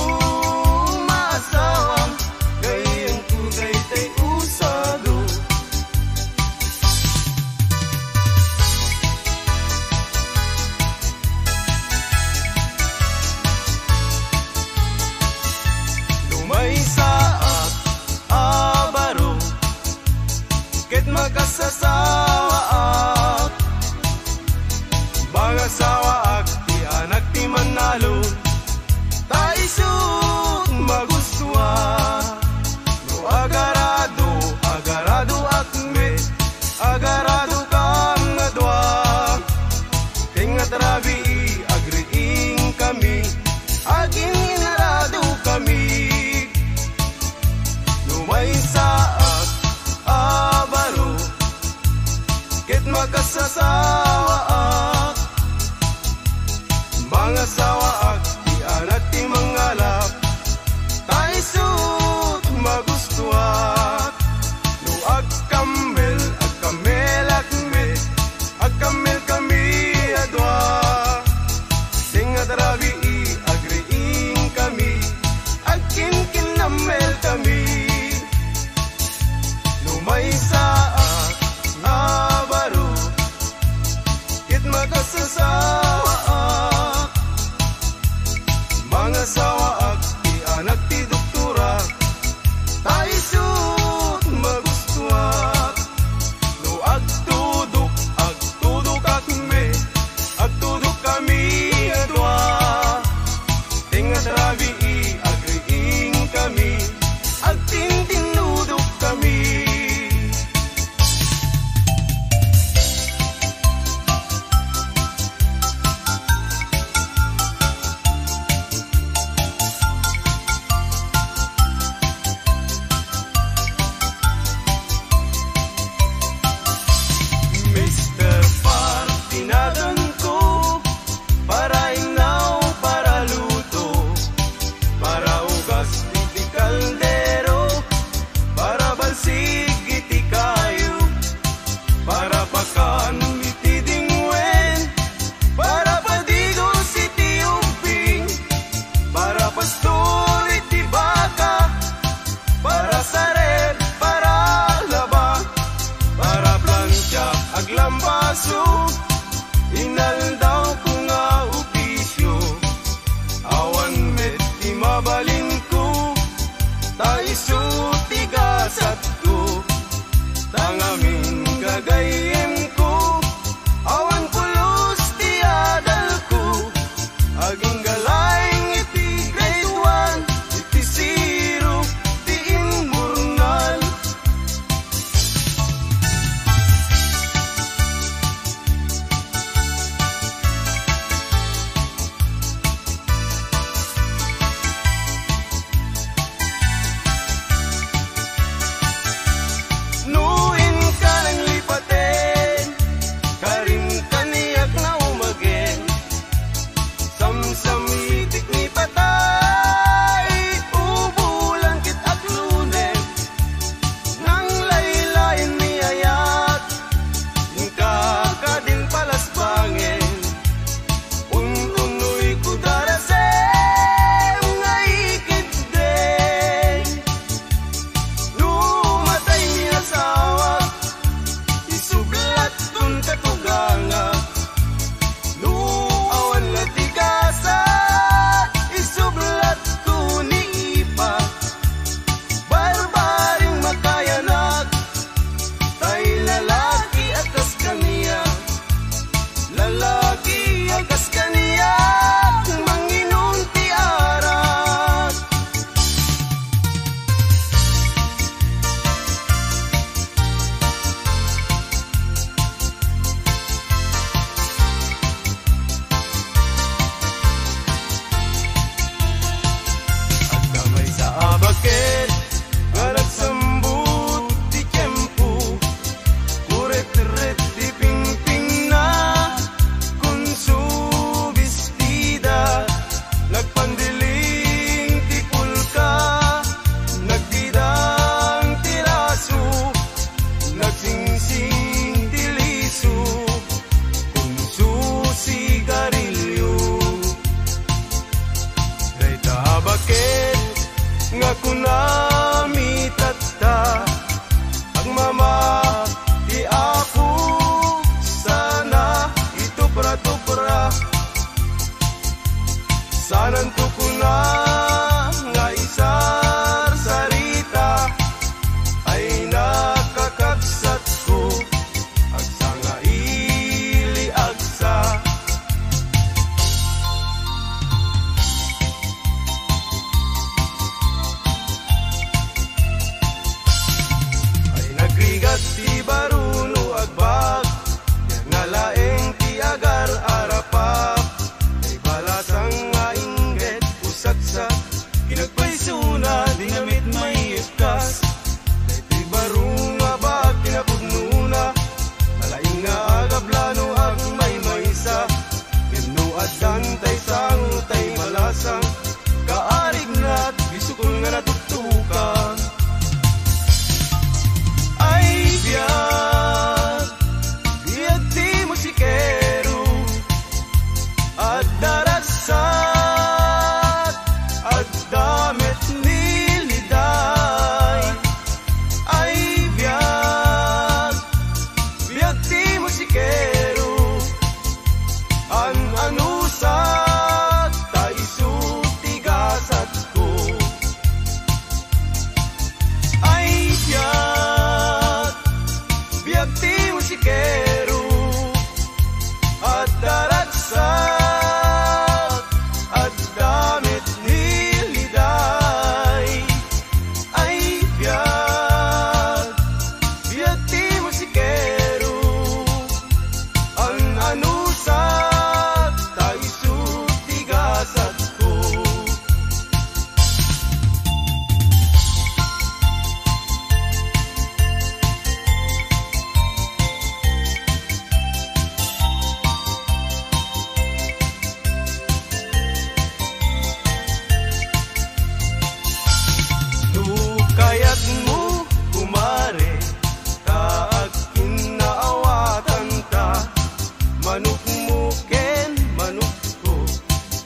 Kalaing iti grade one, iti zero, ti imburnal. No inka nanglipaten, karim kaniak nga umagen. Samsamitik ni patay, ubulan ket aklunen. Nanglaylayen ni ayat, inka kadin palasbangen. Un-unoy ko darasem nga ikidden. No matay ni asawa, isublatton katuganga. No awan la ti gasat, isublatko ni ipa. Barbaring makayanak, tay lalaki a kas kaniak. Lalaki a kas kaniak, manginom ti arak. Agkamay sa abaket nga nagsambut ti tiempo, kuretret ti pingpingna, kunso bestida, nagpandiling ti pulka, nagbidang ti raso, nagsingsing ti liso, kunso sigarilyo. Dayta a baket nga kunami tatta, agmama ti Apo sana itupra-tupra. Sananto kuna nga isarsarita, ay nakakabsatko, agsa nga ili agsa. Ay nagrigat ti baro no agbag, nga laeng ti agar-arapap. Ay balasang nga inggit o saksak, kinagpaysona, dinamit maikkas. Daytoy baro nga bag kinapudnona, alaing nga agabla no agmaymaysa. Wenno addan tay sango tay balasang, kaarignat, bisukol nga natuktukan. Ay biag, biag ti musikero, adda ragsak, adda met ni liday. Ay biag, biag ti musikero, an-anusak ta isu ti gasatko. Ay biag, biag ti musikero, adda ragsak, adda met ni liday. Ay biag, biag ti musikero, an-anusak ta isu ti gasatko. No kayatmo, kumare, ta agkinnaawatanta, manokmo ken manokko,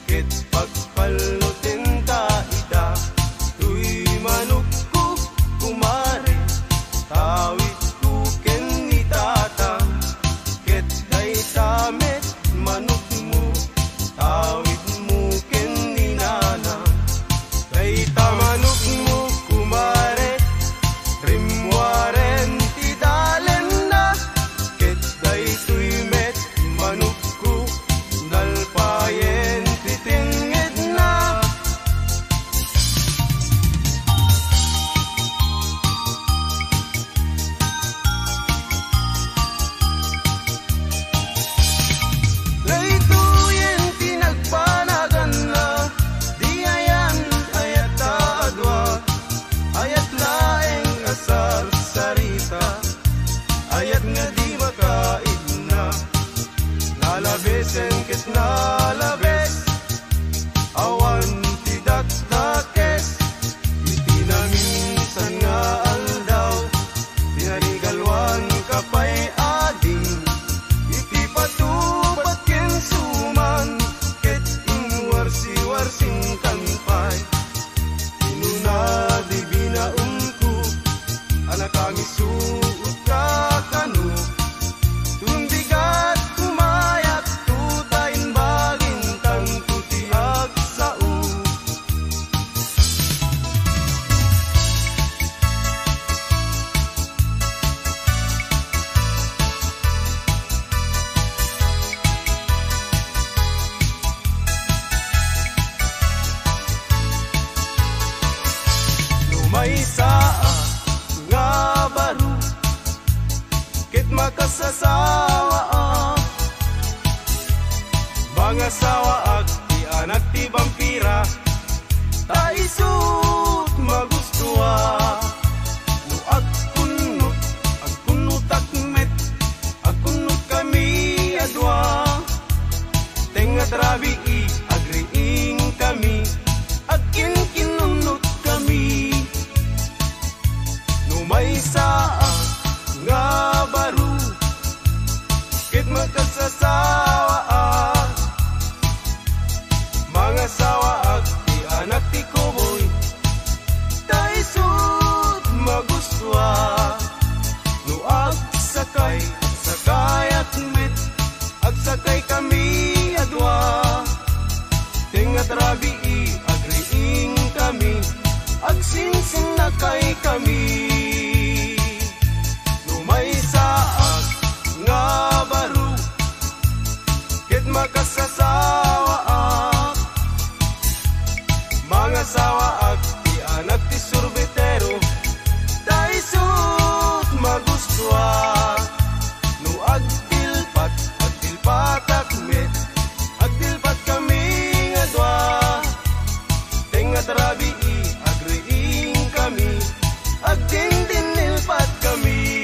ket pagpallotenta ita. Toy manokko, kumare, tawidko ken ni Tatang, ket dayta met manokmo, tawidmo ken ni Nanang. Dayta manokmo, kumare, rimmuaren ti dalenna, ket daytoy met manokko, nalpayen ti tengngen. Maysaak nga baro ket makasasawaa. Mangasawaak ti anak ti bampira, ta isut' magustoa. No agkunnot, agkunnotak met, agkunnotkami a dua. Tengnga ti rabii, agriingkami, agkinkinunnotkami. No maysaak nga baro ket makasasawaa, mangasawaak ti anak ti kuboy, ta isut' magustoa. No agsakay, agsakayak met, agsakaykami a dua. Tengnga ti rabii, agriingkami, agsinsinnakaykami. No maysaak nga baro ket makasasawaak, mangasawaak ti anak ti surbitero, ta isut' magustoak. No agdilpat, agdilpatak met, agdilpatkami nga dua. Tengnga ti rabii, agriingkami, agdindinnilpatkami.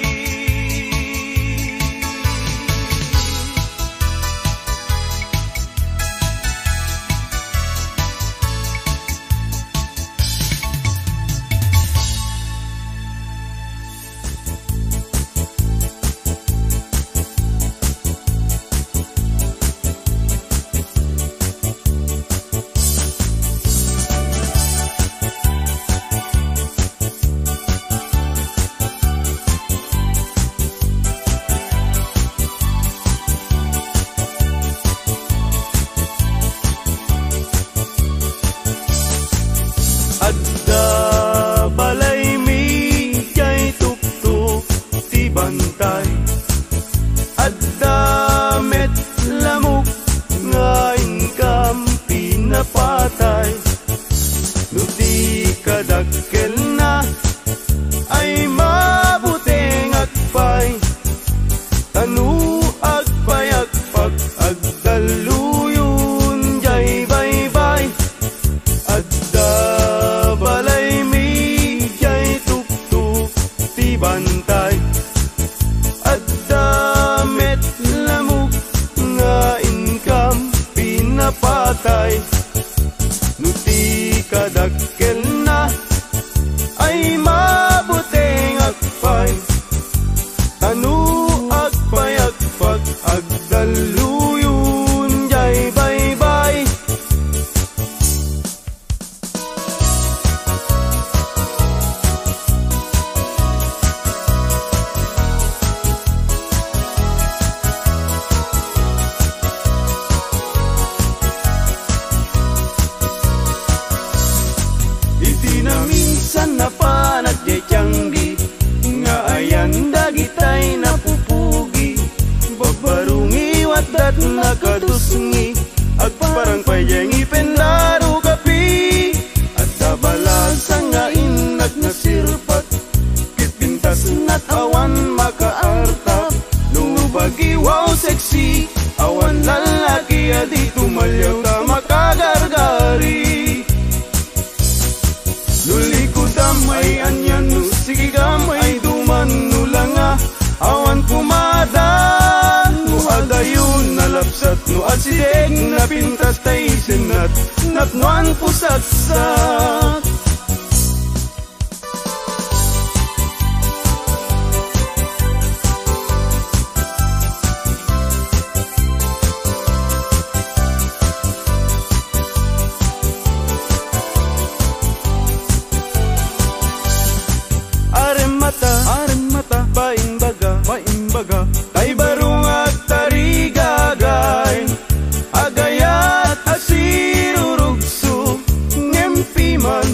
Adda balaymi diay tuktok ti bantay. Adda met lamok nga inkam pinapatay. No di kadakkelna ay mabutengak pay. Ta no agpayagpak, agdalluyon diay baybay. Adda balaymi diay tuktok ti bantay. Adda met lamok nga inkam pinapatay. No ti kadakkelna ay mabutengak pay. Ta no agpayagpak, agdalluyon diay baybay. Iti naminsan napanak diay tianggi, nga ayan dagitay napupugi. Babbarungi, watdat nakatusngi, agparang pay diay ngipen daro kapi. Adda balasa nga innak nasirpak, ket pintasnat awan makaartap. No bagi, wow, sexy, awan lallaki a di tumaliaw ta makagargari. No likudam ay anian, no sigigam ay duman, no langa awan kumada, no adayon nalapsat, no asideg napintas ta isennat, napnoan pusaksak. Aremmata, aremmata, paimbaga, paimbaga, tay baro nga agtarigagay, agayat a sirurugso, ngem piman,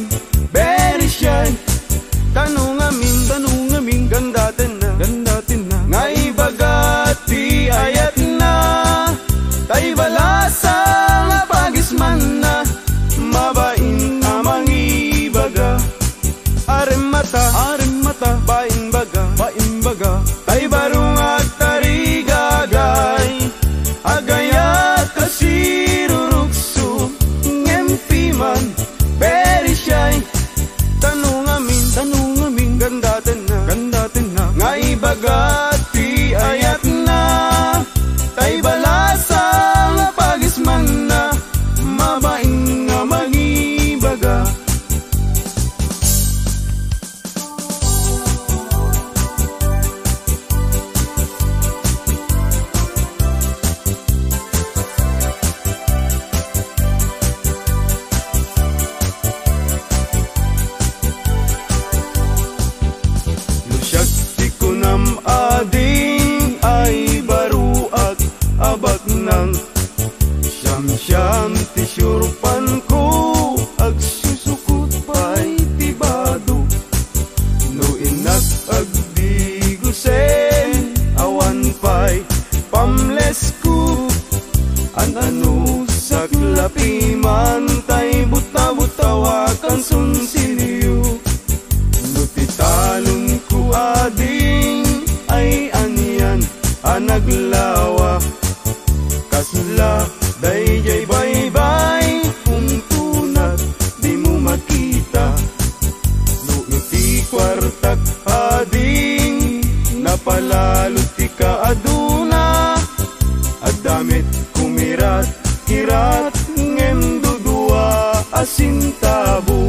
Sintabo.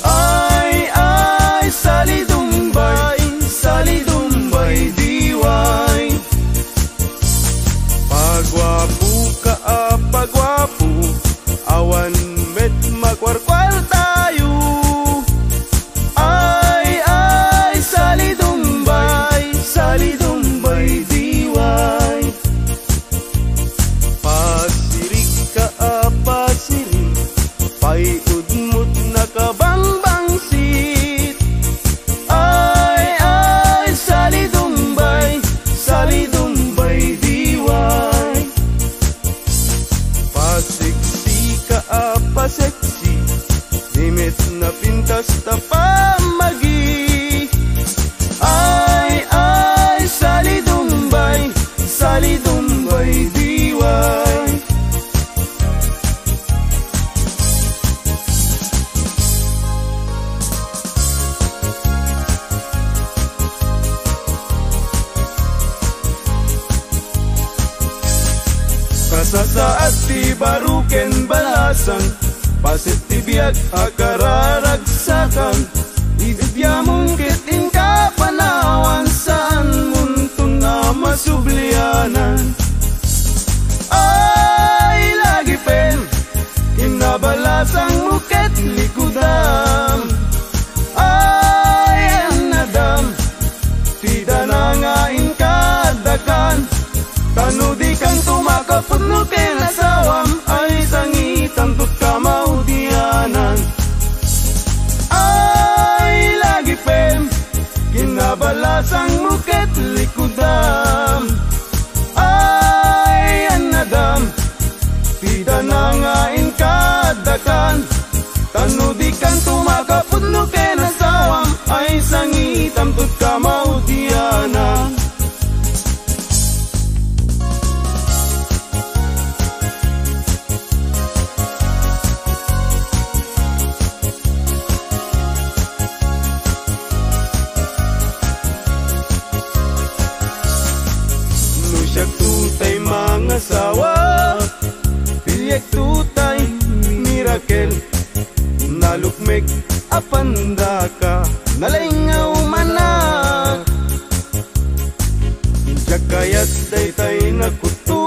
Ay, ay, salidumbay, salidumbay, diway. Paguapo ka a paguapo, awan met makuarkuartayo. Ay, ay, salidumbay, salidumbay, diway. Pasirig ka a pasirig, pay-udmot nakabangbangsit. Ay, ay, salidumbay, salidumbay, diway. Paseksi ka a paseksi, di met napintas ta pamagi. Ay, ay, salidumbay, salidumbay, diway. Kasasaad ti baro ken balasang, paset ti biag a kararagsakan. Idiamon ket inka panawan, saanmonton a masublianan. Ay, lagipem, kinnabalasangmo ket likudam. Ay, annadam, ti dana nga inka addakan. Ta no dikanto makapudno ken asawam, ay sangitanto ti kamaudianan. Ay, lagipem, kinnabalasangmo ket likudam. Ay, annadam, ti dana nga inka addakan. Ta no dikanto makapudno ken asawam, ay sangitanto ti kamaudianan. No siakto tay mangasawa, piliekto tay mirakel. Nalukmek a pandaka, nalaing nga umanak. Diak kayat daytay nakutto,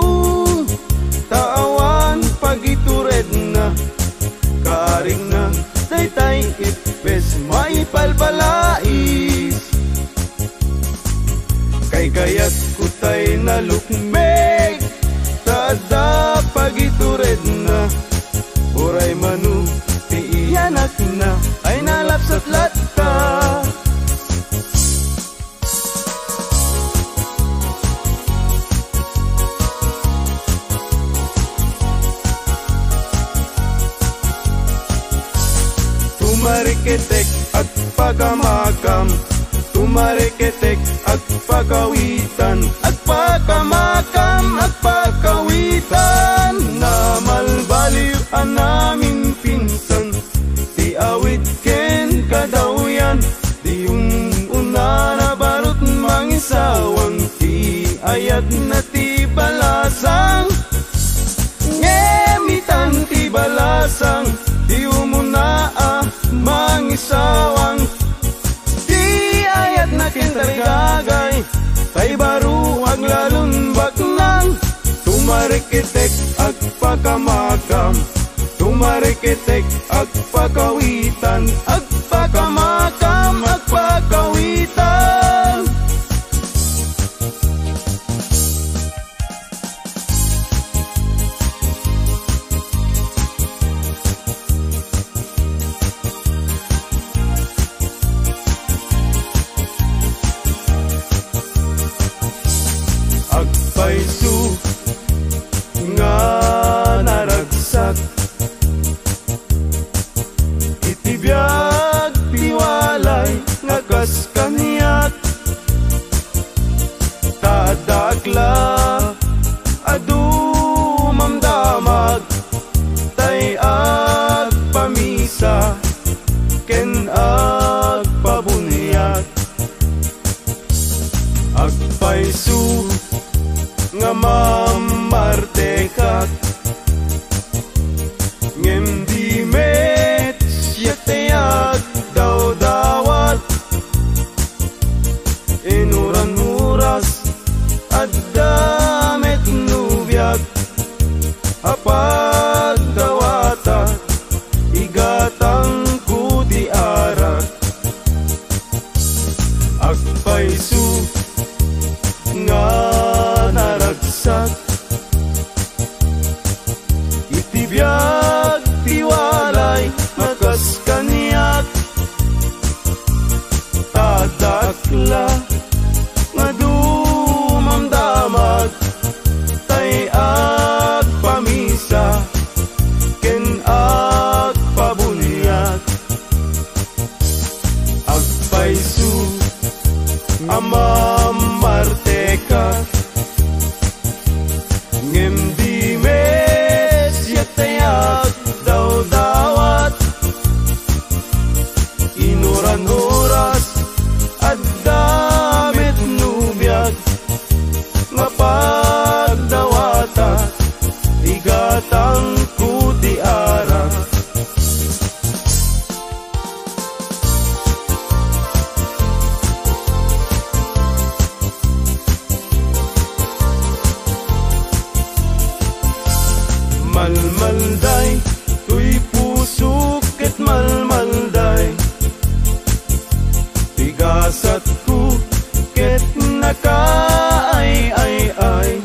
ta awan pagituredna. Kaarigna daytay ippes maipalpalais. Kaykayatko tay nalukmek, ta adda pagituredna. Uray mano ti iyanakna ay nalapsat latta. Tumariketek, agpakamakam. Tumariketek, agpakawitan. Agpakamakam, agpakawitan. Namalbaliw a naminpinsan ti awit ken kadawyan. Ti um-, umuna a barut mangisawang, ti ayatna ti balasang. Ngem itan ti balasang, ti umuna a mangisawang. Ti ayatna ken tarigagay, tay baro aglalon baknang. Tumariketek, agpakamakam. Tumariketek, agpakawitan. Agpakamakam, agpakawitan. Agpayso nga naragsak iti biag nga mammartekak. Ngem di met siak ti agdawdawat. Inuran oras, adda met nobiak a pagdawatak, igatangko ti arak. Agpayso nga naragsak iti biag ti walay nga kas kaniak. Tadakla nga dumamdamag tay agpamisa ken agpabuniag. Agpayso a mammartekak, ngem di met siak ti agdawdawat. Inuran oras, adda met nobiak nga pagdawatak, igatangko ti arak. Malmalday toy pusok ket malmalday ti gasatko ket nakaay-ay-ay.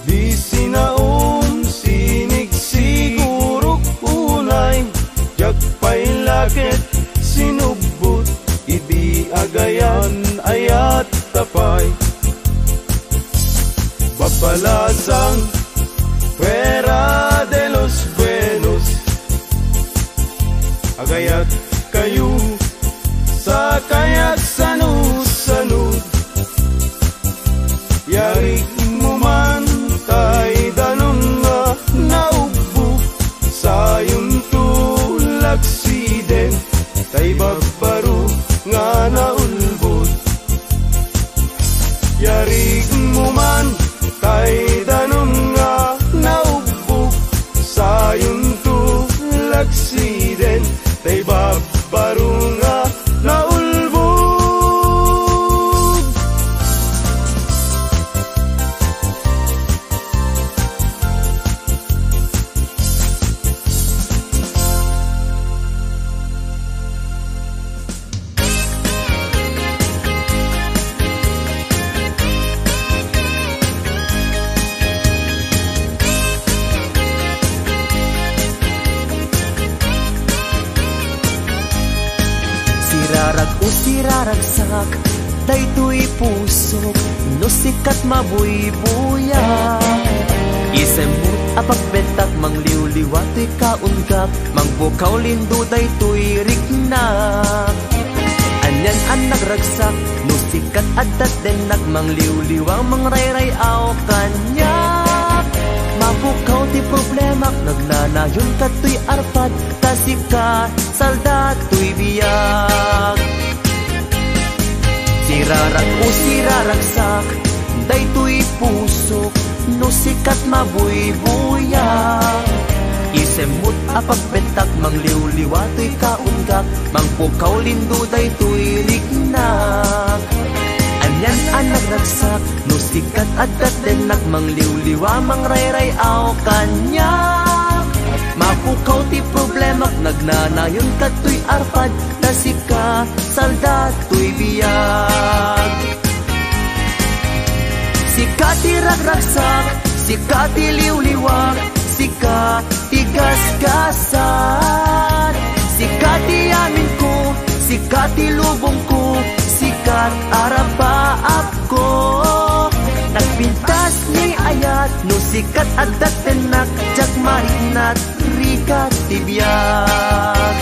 Di sinaom sinig sigurok unay, diak pay la ket sinubbot idi agayan-ayat ta pay. Babalasang fuera de los buenos. Agayat kayo sa kayat sano-sano. Yarik mo man tay danum nga naubbog, sayon to laksiden tay babbaro nga naulbod. Yarik mo man tay danum nga naubbog, sayon to laksiden tay babbaro nga naulbod. Sirarag o siraragsak, daytoy pusok, no sikat mabuybuyak. Isemmo a pagbettak, mangliwliwa toy kaungak, mangpukaw lindo daytoy riknak. Anian a nagragsak, no sikat adda tennak, mangliwliwa mangrayray-aw kaniak. Mapukaw ti problemak, nagnanayon kadtoy arpad, ta sika salda toy biag. Sirarag o siraragsak, daytoy pusok, no sikat mabuybuyak. Isemmo a pagbettak, mangliwliwa toy kaungak, mangpukaw lindo daytoy riknak. Anian a nagragsak, no sikat adda tennak, mangliwliwa mangrayray-aw kaniak. Mapukaw ti problemak, nagnanayon kadtoy arpad, ta sika salda toy biag. Sika ti ragragsak, sika ti liwliwak, sika ti gasgasat. Sika ti amin ko, sika ti lubong ko, sika ti arapaap ko. Nagpintas ni ayat, no sika adda tennak, diak mariknat, rika ti biag.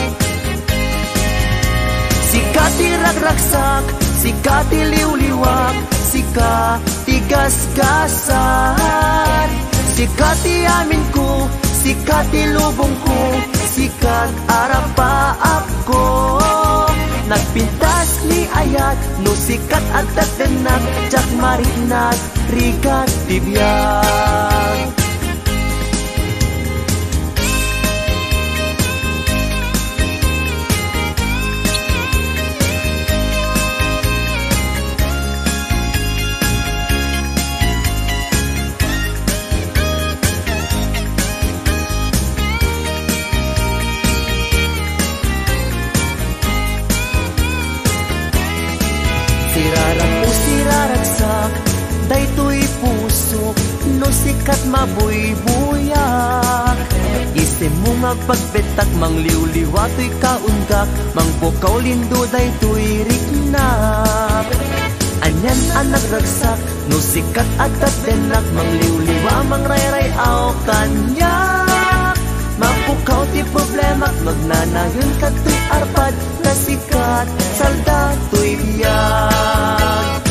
Sika ti ragragsak, sika ti liwliwak, sika ti gasgasat. Sika ti amin ko, sika ti lubong ko, sika ti arapaap ko. Nagpintas ni ayat, no sikat adda dennak, diak mariknat, rigat ti biag. Sirarak o siraragsak, daytoy pusok, no sikat mabuybuyak. Isimmo nga agpagbettak, mangliwliwa toy kaungak, mangpukaw lindo daytoy riknak. Anian a nagragsak, no sikat adda dennak, mangliwliwa, mangrayray-aw kaniak. Mapukaw ti problemak, magnanayon kadtoy arpad, ta sikat, salda toy biag.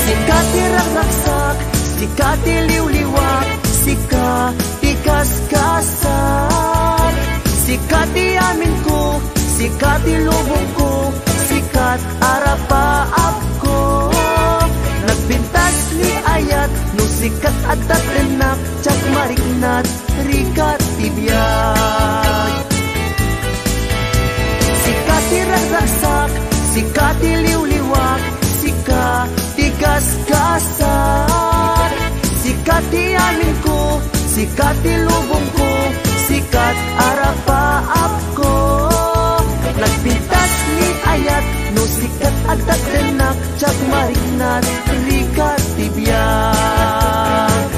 Sika ti ragragsak, sika ti liwliwak, sika ti kaskasat. Sika ti amin ko, sika ti lubong ko, sikat arapaap ko. Nagpintas ni ayat, no sikat adda dennak, diak mariknat, rigat ti biag. Sika ti ragragsak, sika ti liwliwak, sika ti kaskasat. Sika ti amin ko, sika ti lubong ko, sikat arapaap ko. Nagpintas ni ayat, no sikat adda dennak, diak mariknat, rigat ti biag.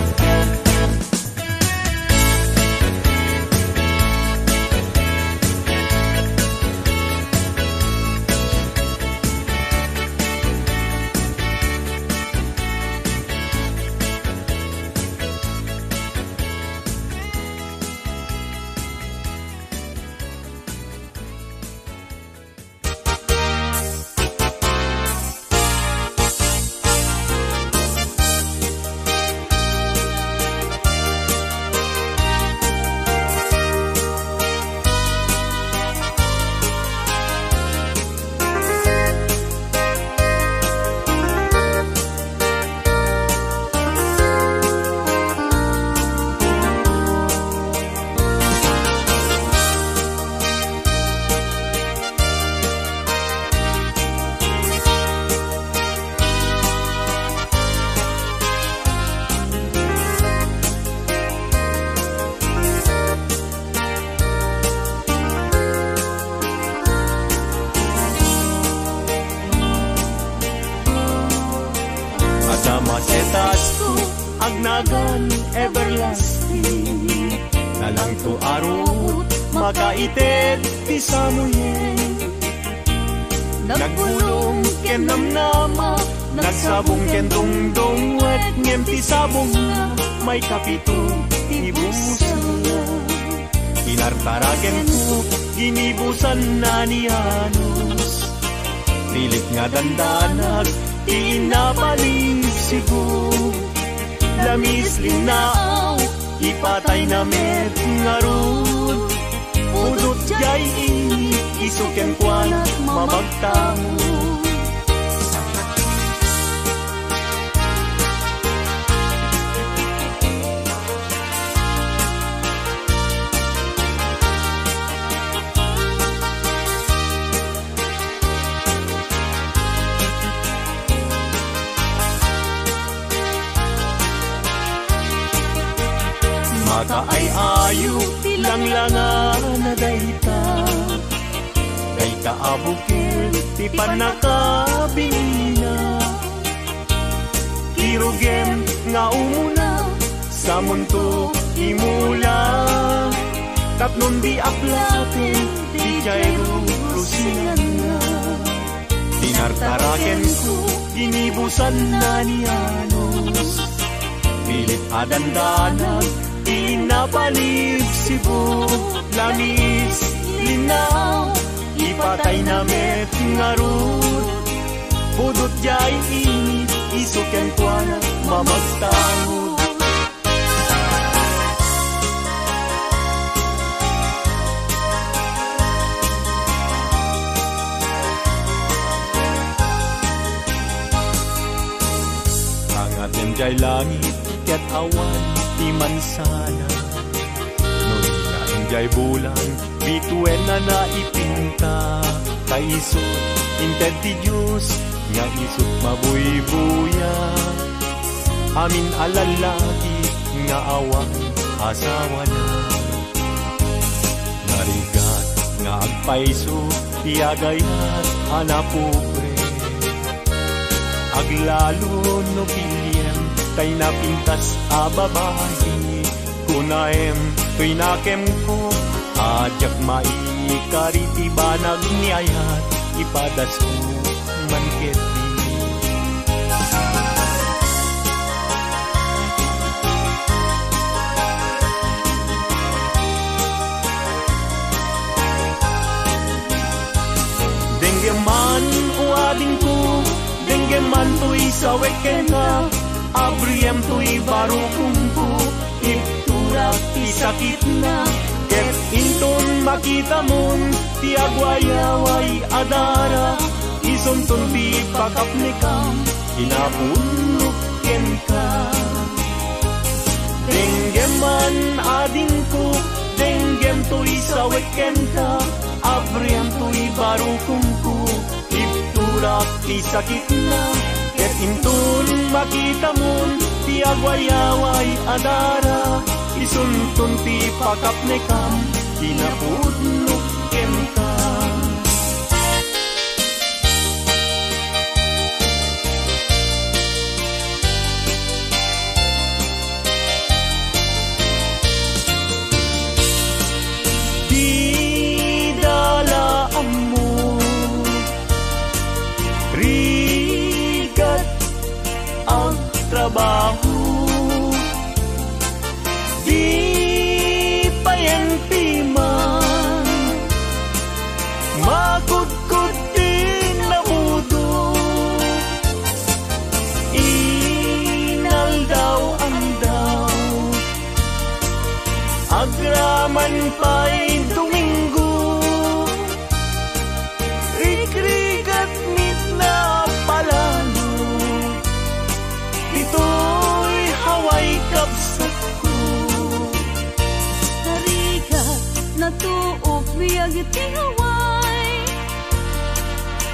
Adda masetas ko, agnagan everlasting. Nalangto a ruot, makaited ti samuyen. Nagbulong ken namnama, nagsabong ken dungdungwet, ngem ti sabongna, maikapito ti busangna. Tinartarakenko, ginibusanna ni Janos. Pilit nga dandanag, ti inna balibsigo. Lamis linnaaw, ipatayna met ngarud. Pudot jay ini, isu kenkuana mamagtangod. Makaay-ayo ti langlangana dayta. Dayta a bukel ti pannakabinina. Kirugem nga umuna, samonto imula. Tapnon di aplaten ti jay rurusinganna. Tinartarakenko, ginibusanna ni Janos. Pilit a dandanag, inna balibsigo. Lamis linnaaw, ipatayna met ngarud. Pudot jay ini, isu kenkuana mamagtangod. Idiay langit ket awan ti mansana. No di nga idiay bulan, bituenna naipinta. Ta isu inted ti Dios nga isu mabuybuya. Amin a lallaki nga awan asawana. Narigat nga agpayso ti agayat a napobre. Aglalo no piliem tay napintas a babai. Kunaem toy nakemko a diak maikari ti banag ni ayat, ipadasko man ketdi. Denggem man, o adingko, denggem man toy sawek kenka, abriem toy barukongko, iturak ti sakitna, ket inton makitamon ti agwayaway a dara, isunton ti pakapnekam, kinapudnok kenka. Denggem man, adingko, denggem toy sawek kenka, abriem toy barukongko, iturak ti sakitna, ket inton makitamon ti agwayaway a dara, isunton ti pakapnekam, kinapudnok kenka. Dida la ammo, rigat agtrabaho. Di payen piman makudkod ti nabudo. Inaldaw-aldaw, agraman pay Domingo. Rikrigat met napalalo, ditoy Hawaii kabsatko. Narigat, natuok biag ti Hawaii,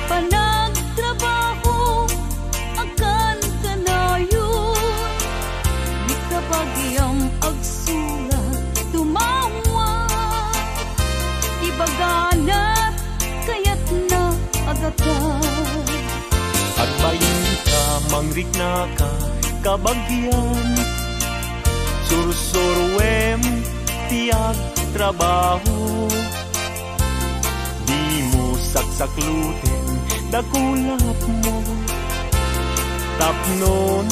panagtrabaho, agkankanayon, di ka bagiam agsurat, tumawa, ibaganat, kayatna a gatad. Agbainka, mangriknaka, kabagian, sursuruem ti agtrabaho. Dimo saksakluten dakulapmo, tapnon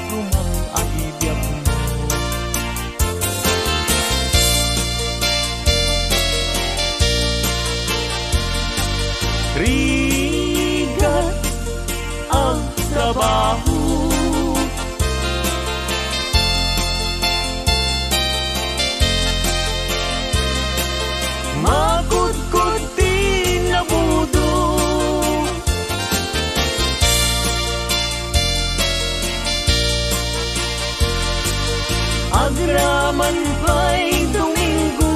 rumang a biagmo. Rigat agtrabaho. Makudkod ti nabudo. Agraman pay Domingo,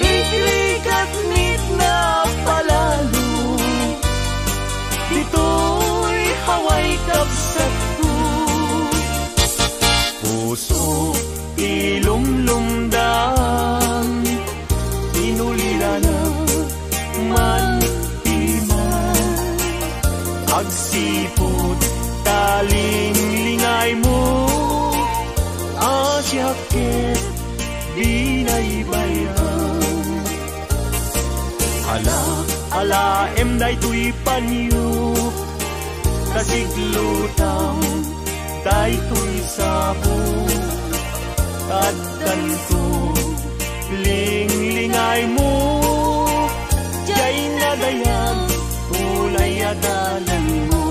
rikrigat met napalalo, ditoy Hawaii kabsatko. Puso ti lumlumdan, inulirana man piman. Agsipud ta linglingaymo, a siak ket binaybay-am. Ala, alaem daytoy panyo, ta siglutam daytoy sabo. Addanto, linglingaymo, diay nadayag, ulay a dalanmo.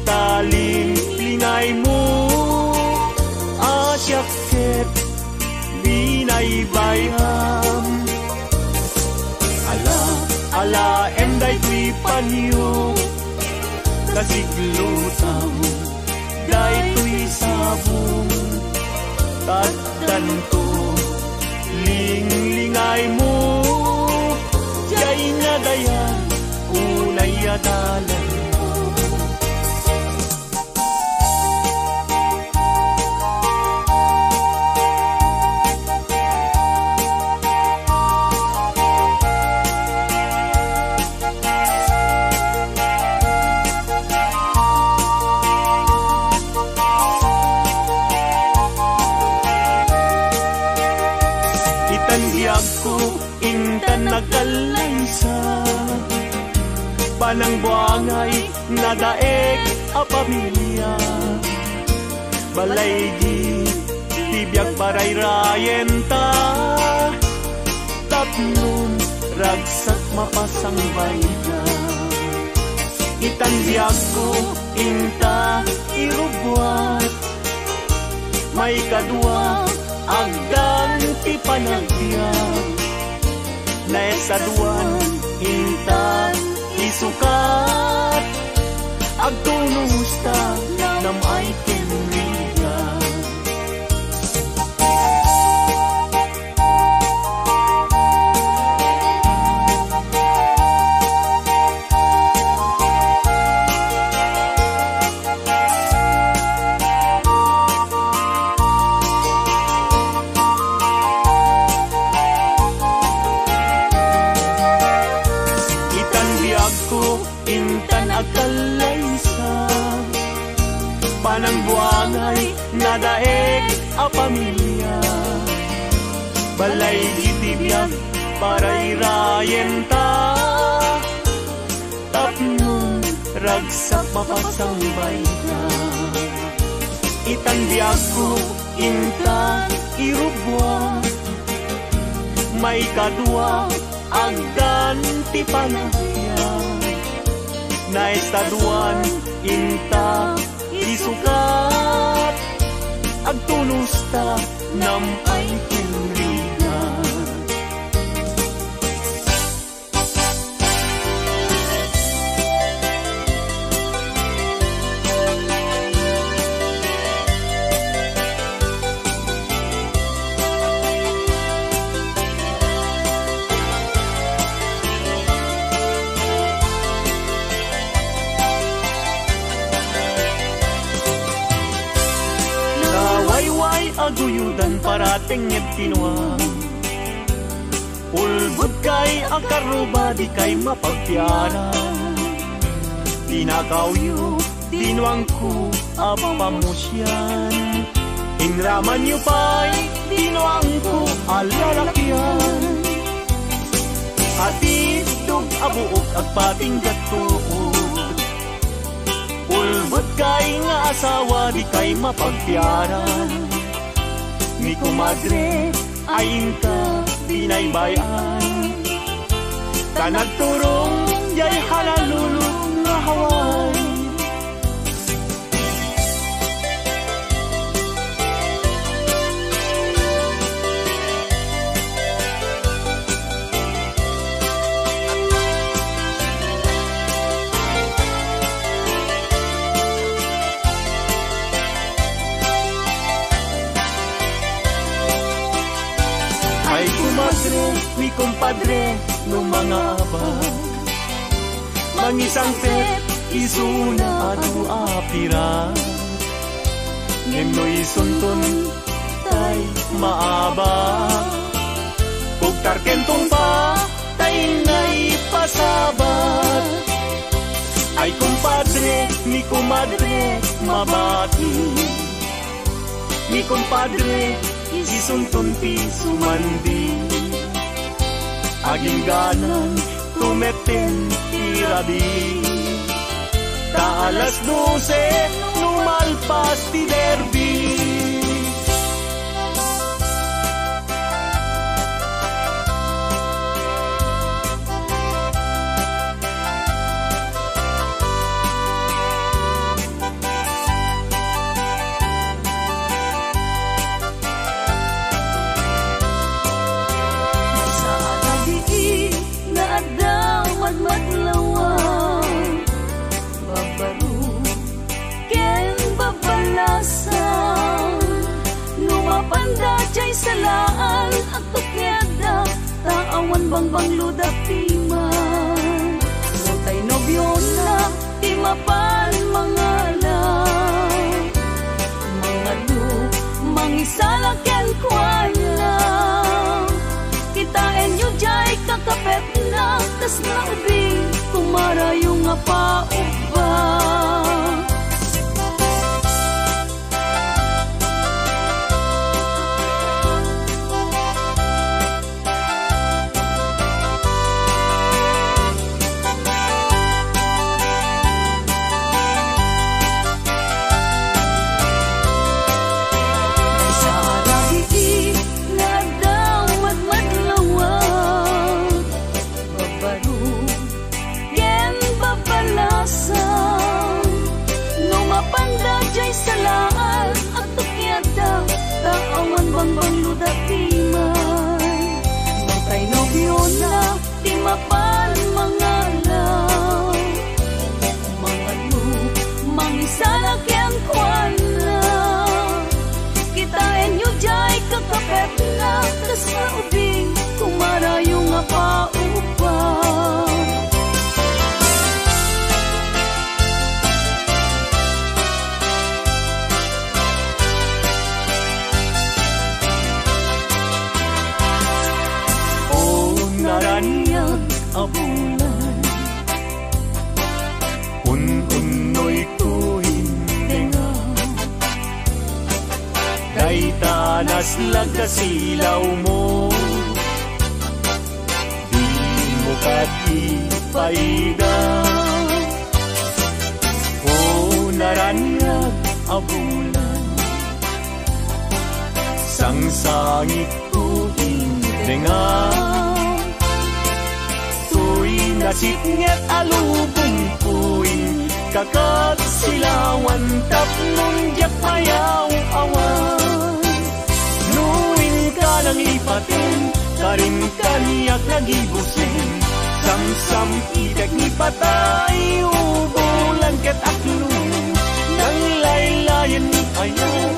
ta linglingaymo a siak ket binaybayam. Ala, alaem daytoy panyo, ta siglotam daytoy sabong. Tadtanto, linglingaymo, diay nadayan, unay a dalanmo. Itan biagko, intan nagkallaysa. Panangbuangay, nadaek a pamilia. Balaygi ti biag parayrayenta, tapno ragsak mapasangbayda. Itan biagko, inta irubuat. Maikadua, agdan ti panagbiag. Naesaduan, intan isukat. Agtunos ta nam-ay ken Rita. Itan biagko, intan agkallaysa. Panangbuangay, nadaek a pamilia. Balaygi ti biag parayrayenta, tapno ragsak mapasangbayda. Itan biagko, inta irubuat. Maikadua, agdan ti panagbiag. Naesaduan, inta isukat. Agtunos ta nam-ay ken Rita. Nawayway a guyodan, paratengnged ti nuam. Ulbodkay a karruba, dikay mapagtiaran. Tinakawyo ti nuangko a pamusian. Inramanyo pay ti nuangko a lalakian. Atiddog a buok agpatingga tuod. Ulbodkay nga asawa, dikay mapagtiaran. Ni komadre, ay inka binaybay-an. Ta nagturong diay halalulong nga Hawaii. Ay, komadre, ni kompadre, no mangabak, mangisangpet isuna adu a pirak. Ngem no isunton tay maabak, pugtar ken tungpa tay naipasabat. Ay, kompadre, ni komadre, mabati. Ni kompadre, isunton ti sumandi. Agingganan, tumetten ti rabii. Ta alas dose, no malpas ti derby. Salaan, agtukiadda, ta awan bangbangloda ti man. Notay nobiona, ti mapan mangala. Mangadu, mangisala kenkuana. Kitaenyo jay kakapetna, kasla ubing, kumarayo nga paubba. Saragi nga adda madmadlawan, babaro ken babalasan. No mapanda jay salaan, agtukiadda, ta awan bangbangloda ti man. Notay nobiona, ti mapan mangala. Mangadu, mangisala kenkuana. Kitaenyo jay kakapetna, kasla ubing, kumarayo nga paubba. O naraniag a bulan, un-unnoyko indenga. Dayta naslag a silawmo, dimo ket ipaida. O naraniag a bulan, sangsangitko indenga. Toy nasipnget a lubongko, inka ket silawan tapno diak mayaw-awan. No inka nanglipaten, karin kaniak nagibusen. Samsam-itek ni patay, ubulan ket aklo. Nanglaylayen ni ayat,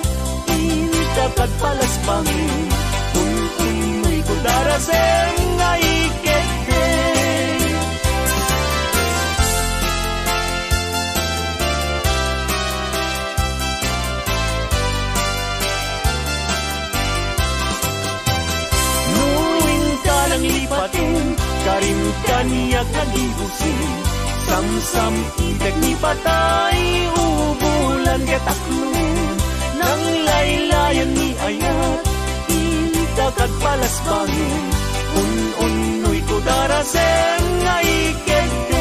inka ket palasbangen. Un-unnoyko darasem nga iketdeng. No inka nanglipaten, karin kaniak nagibusen. Samsam-itek ni patay, ubulan ket aklo. Nanglaylayen ni ayat, inka ket palasbangen. Un-unnoyko darasem nga iketdeng.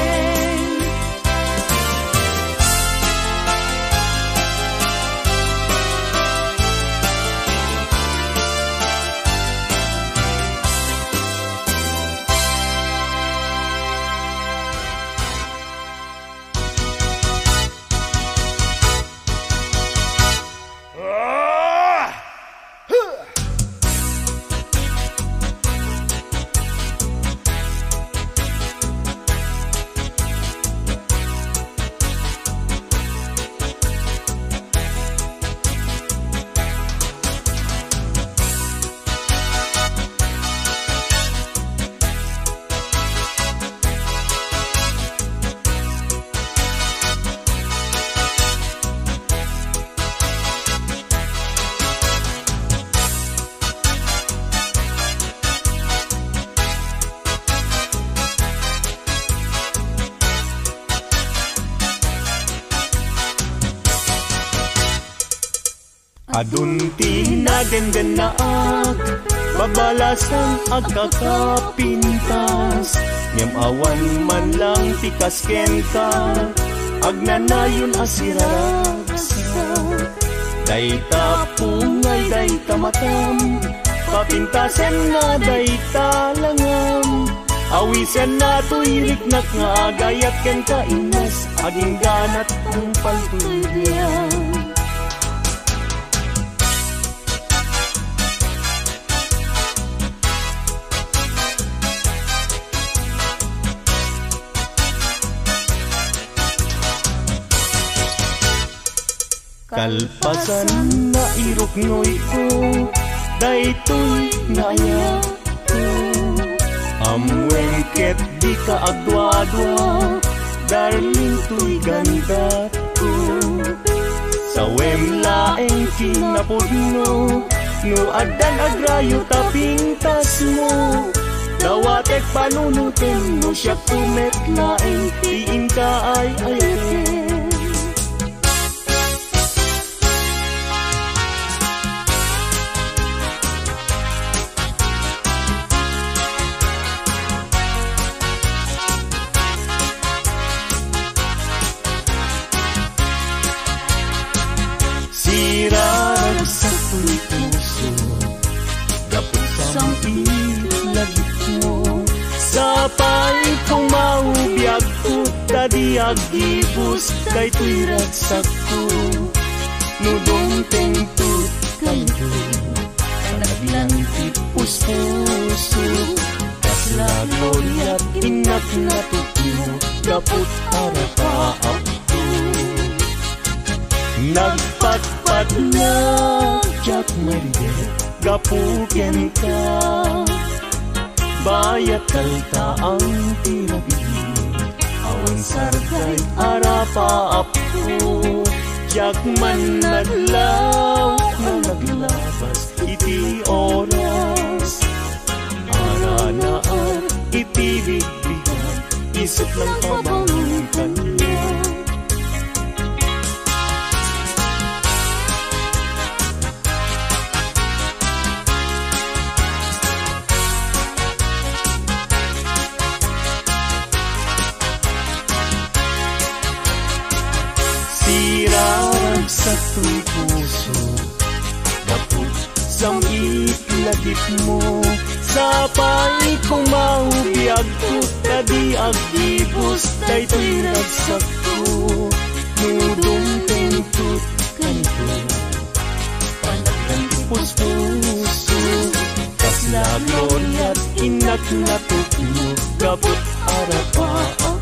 Adun ti nadendennaan, babalasan agkakapintas, ngem awan man lang ti kas kenka, agnanayon a siraragsak. Dayta pungay, dayta matam, papintasenna dayta langam. Awisenna toy riknak nga agayat kenka, Ines, agingganat tungpal toy biag. Kalpasan nga iruknoyko, Daytoy nga ayatko. Ammoem ket dika agduadua, darling, toy gandatko. Sawem laeng kinapudno, no addan agrayo ta pintasmo. Dawatek panunotem no siakto met laeng ti inka ay-ayaten. Siraragsak toy puso, gapu sam-it lagipmo. Sapay koma biagko, ta di aggibus daytoy ragsakko. No dumteng tut kayo, panaglan ti puspuso. Kasla gloriat innak natukmo, gaput arapaapko. Nagpatpatnag diak maydaydi gapu kenka. Bayat kaltaang ti rabii, awan sarday arapaapko. Diak man nadlaw a naglabas iti oras. Aranaar iti bigbigan, isut lang pabangon kaniak. Siraragsak toy puso, gapu sam-it lagipmo. Sapay koma biagko, ta di aggibus daytoy ragsakko. No dumteng tut kayo, panaglan ti puspuso. Kasla gloriat innak natukmo, gaput arapaapko.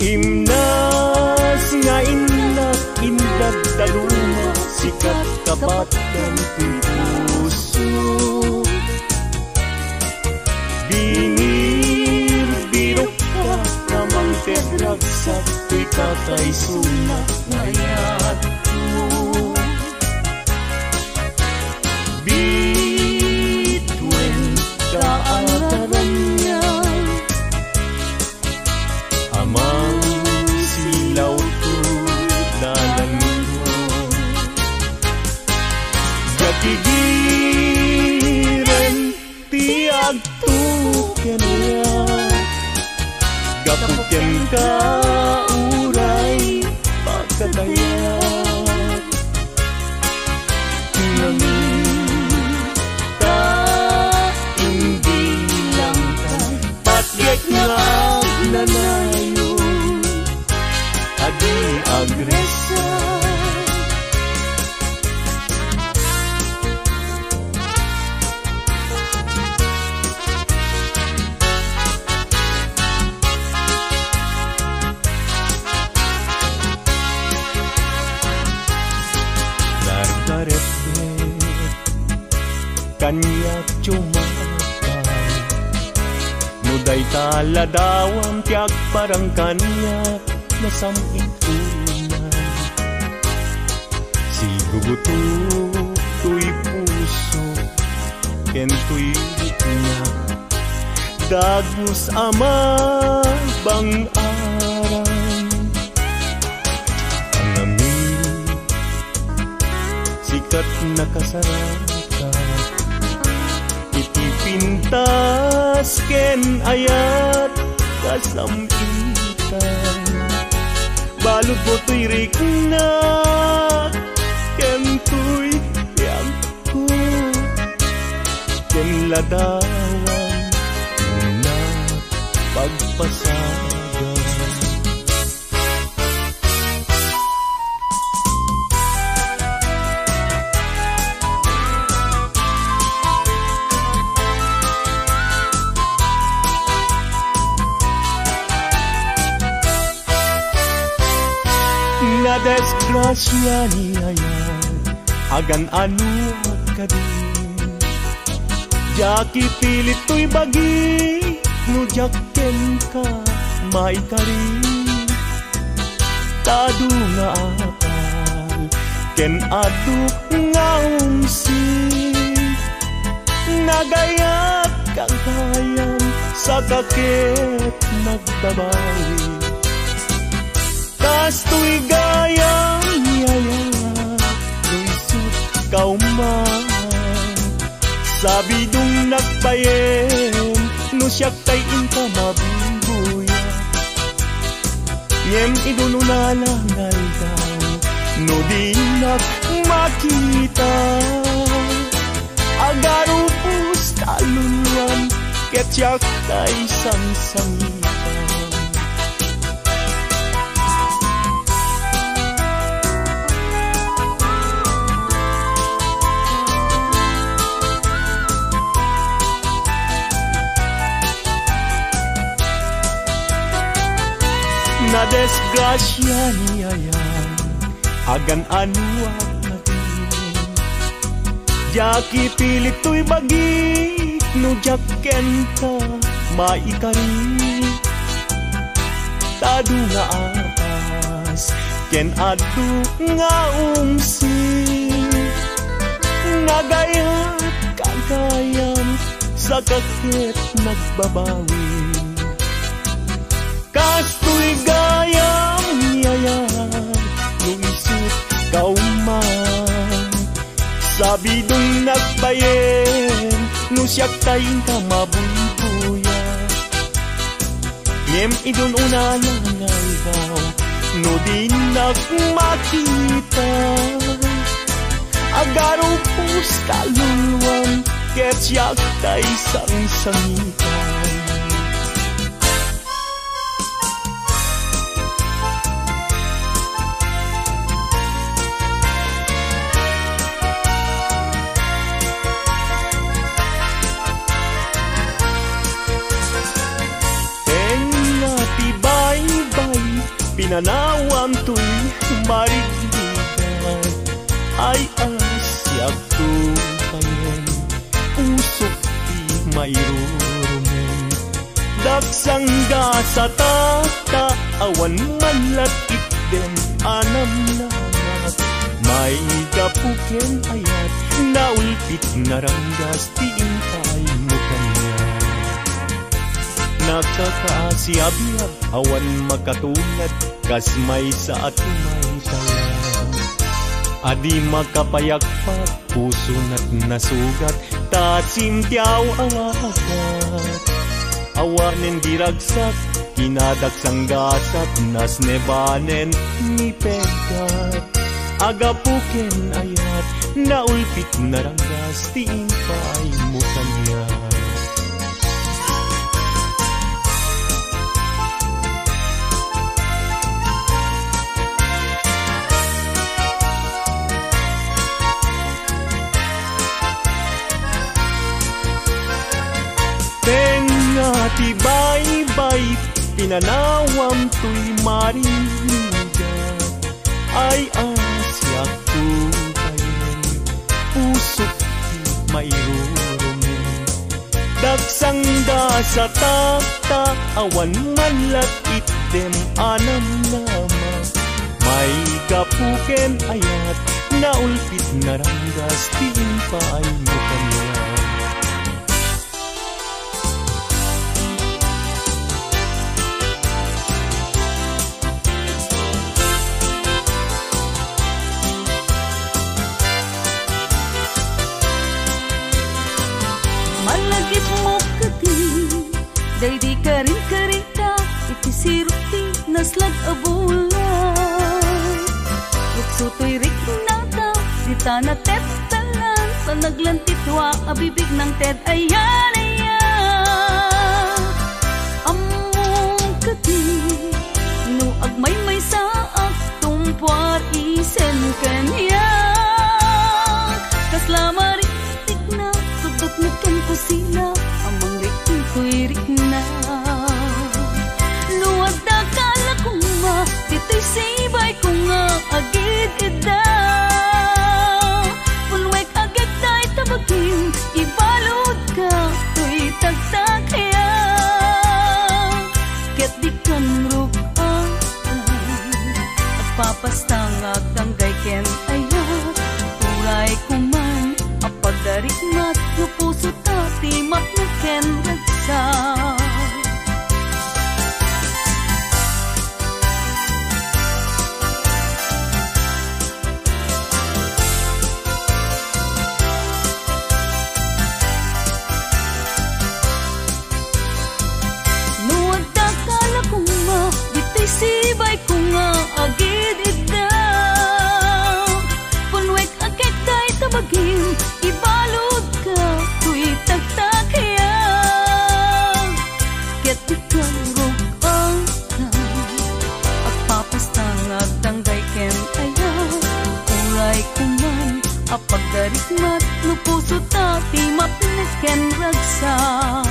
Imnas nga innak, indagdaluma, sikat kapat ken ti puso. Binirbirokka, nga mangted ragsak, toy kakaisuna nga ayatko. Bituen ka a karaniag, Amang silaw to dalanko. Diak igiren ti agtuken, gapu kenka uray pagkatayag. Nangita imbilang ta, patgek nga agnanayon a di agresa. Nardaretdet kaniak diay, no dayta ladawam ti agparang kaniak, nasam-it unay. Sigugutok toy puso ken toy rikna, dagus a mabang-aran. Angamin, sikat nakasarakan iti pintas ken ayat kasam-itan. Baludmo toy rikna ken toy biagko, ken ladawan nga pagpasagan. Nadisgrasian ni ayat Agan-anoak kadi. Diak ipilit toy bagi no diak kenka maikari. Ta adu nga apal ken adu nga ungsi. Nagayat ka gayam, saka ket nagbabawi. Kastoy gayam, yaya, no isut ka man. Sabidongnak payen no siak tay inka mabuybuya. Ngem idun unana nga aldaw, no dinak makita, agarupos ka luluam, ket siak tay sangsangitan. Nadisgrasia ni ayan, agan-anoak kadi. Diak ipilit toy bagik no diak kenka maikari. Ta adu nga apas ken adu nga ungsi. Nagayat ka gayam, saka ket nagbabawi. Kastoy gayam, yaya, no isut ka man. Sabidongnak payen no siak tay inka mabuybuya. Ngem idun unana nga aldaw, no dinak makita, agarupos ka luluam, ket siak tay sangsangitan. Tengnga ti baybay, pinanawam toy marigrigat. Ay, a, siak to payen, pusok ti mairurumen. Daksang gasata ta awan man lat itdem a namnamat. Maigapu ken ayat, naulpit naranggas ti impaaymo kaniak. Nakakaasiabiag, awan makatulad, kas maysa a tumaytayab. A di makapayagpag, pusonat nasugat, ta simtiaw a wagat. Awanen di ragsak, kinadaksang gasat, nasnebanen ni peggat. Agapu ken ayat, naulpit naranggas ti impaaymo kaniak. Tengnga ti baybay, pinanawam toy marigrigat. Ay, a, siak to payen, pusok ti mairurumen. Daksang gasata ta awan man lat itdem a namnama. Maigapu ken ayat, naulpit naranggas ti impaaymo kaniak. Malagipmo kadi, daydi karinkarita iti sirok ti naslag a bulan. Rukso toy riknata, dita natettelan, sa naglantitua a bibig nang ted ayan, ayan. Ammom kadi, no agmaymaysaak, tumpuar isen kaniak. Kasla mariktikna, sudot met ken kusina, a mangriktik toy rikna. No adda kala koma, ditoy sibayko nga agid-idda. Rikmat no pusota ti mapnek ken ragsak. No adda ka la koma, ditoy sibayko nga agid-iddaw. Punwek a ket dayta bagim, ibaludka toy taktakiak. Ket ikaruk-an Agpapasta nga agdanggay ken ayat, uray koman a pagdarikmat no pusota ti mapnek ken ragsak.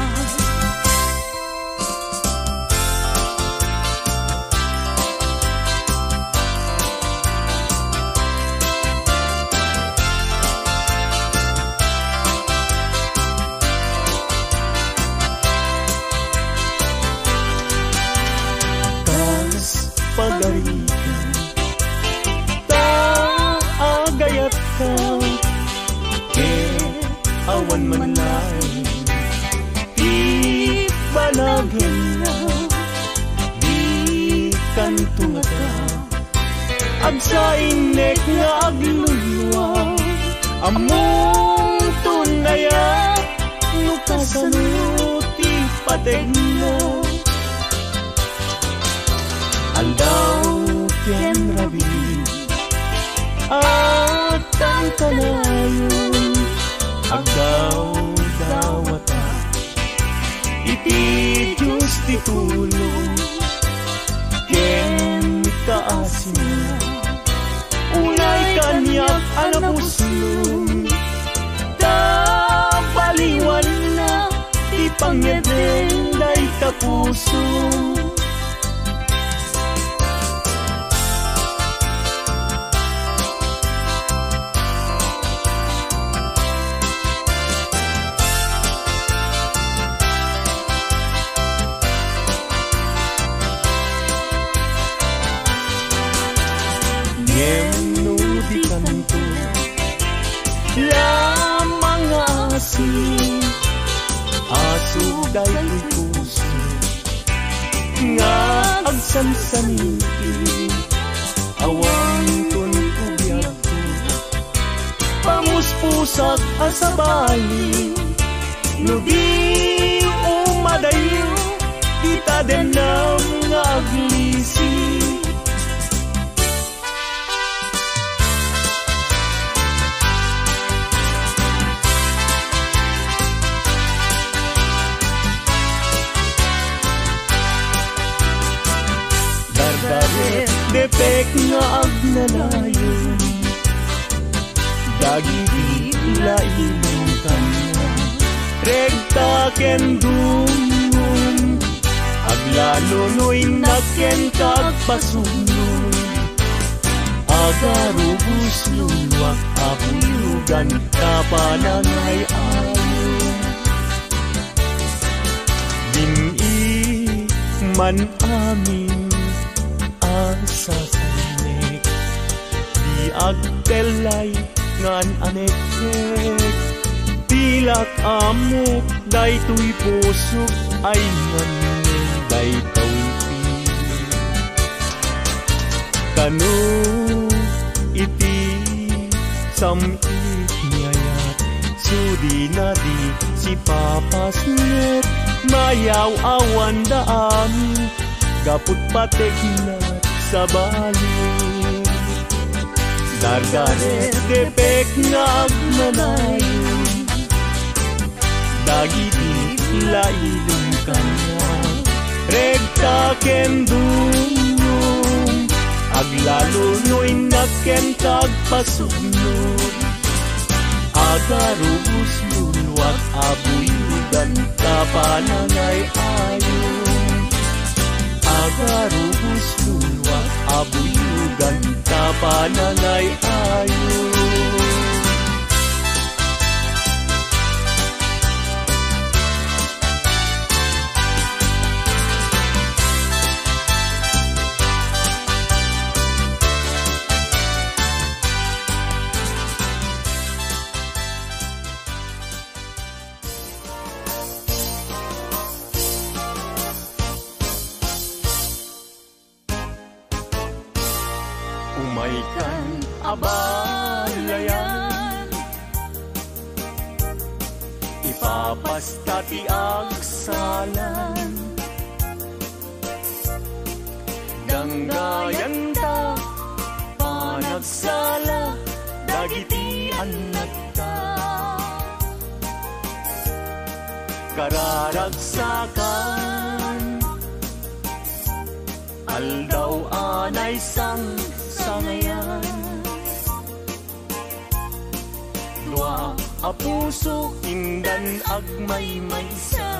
Kas pagarigan, ta agayatka, ket awan man laeng ti banagenna. Dikanto ngata agsainek nga agluluag, ammomton aya no kasano ti pategna. Aldaw ken rabii, agtangkanayon, agdawdawata iti Dios ti tulong ken kaasinna. Unay kaniak a napuslon, ta baliwanna ti pangngeddeng dayta puso. Ngem no dikanto lamang nga asi, aso daytoy puso nga agsansaniti, awanton ko biagko. Pamuspusak a sabali, no di umadayo ti tadennam nga aglisi. Dardaret depek nga agnanayon dagiti laing kaniak. Regta ken dumngom, aglalo no innak kenka agpasubno. Agarubos luluak a buyogan ta panangay-ayo. Dim-i man amin a sasanek, di agtellay nga an-anekkek. Pilak ammok daytoy pusok ay ngamngen daytoy ti kano iti sam-it ni ayat. Sudina di sipapasnek, mayaw-awanda amin gapu't pategnat sabali. Dardaret depek nga agnanayon dagiti laing kaniak. Regta ken dumngom, aglalo no innak kenka agpasubno. Agarubos luluak a buyogan ta panangay-ayo. Agarubos luluak a buyogan ta panangay-ayo. Dikan abalayan, ipapasta ti agsalan. Danggayanta panagsala dagiti annakta. Kararagsakan, aldaw a naisangsangayan. Dua a puso indan agmaymaysa.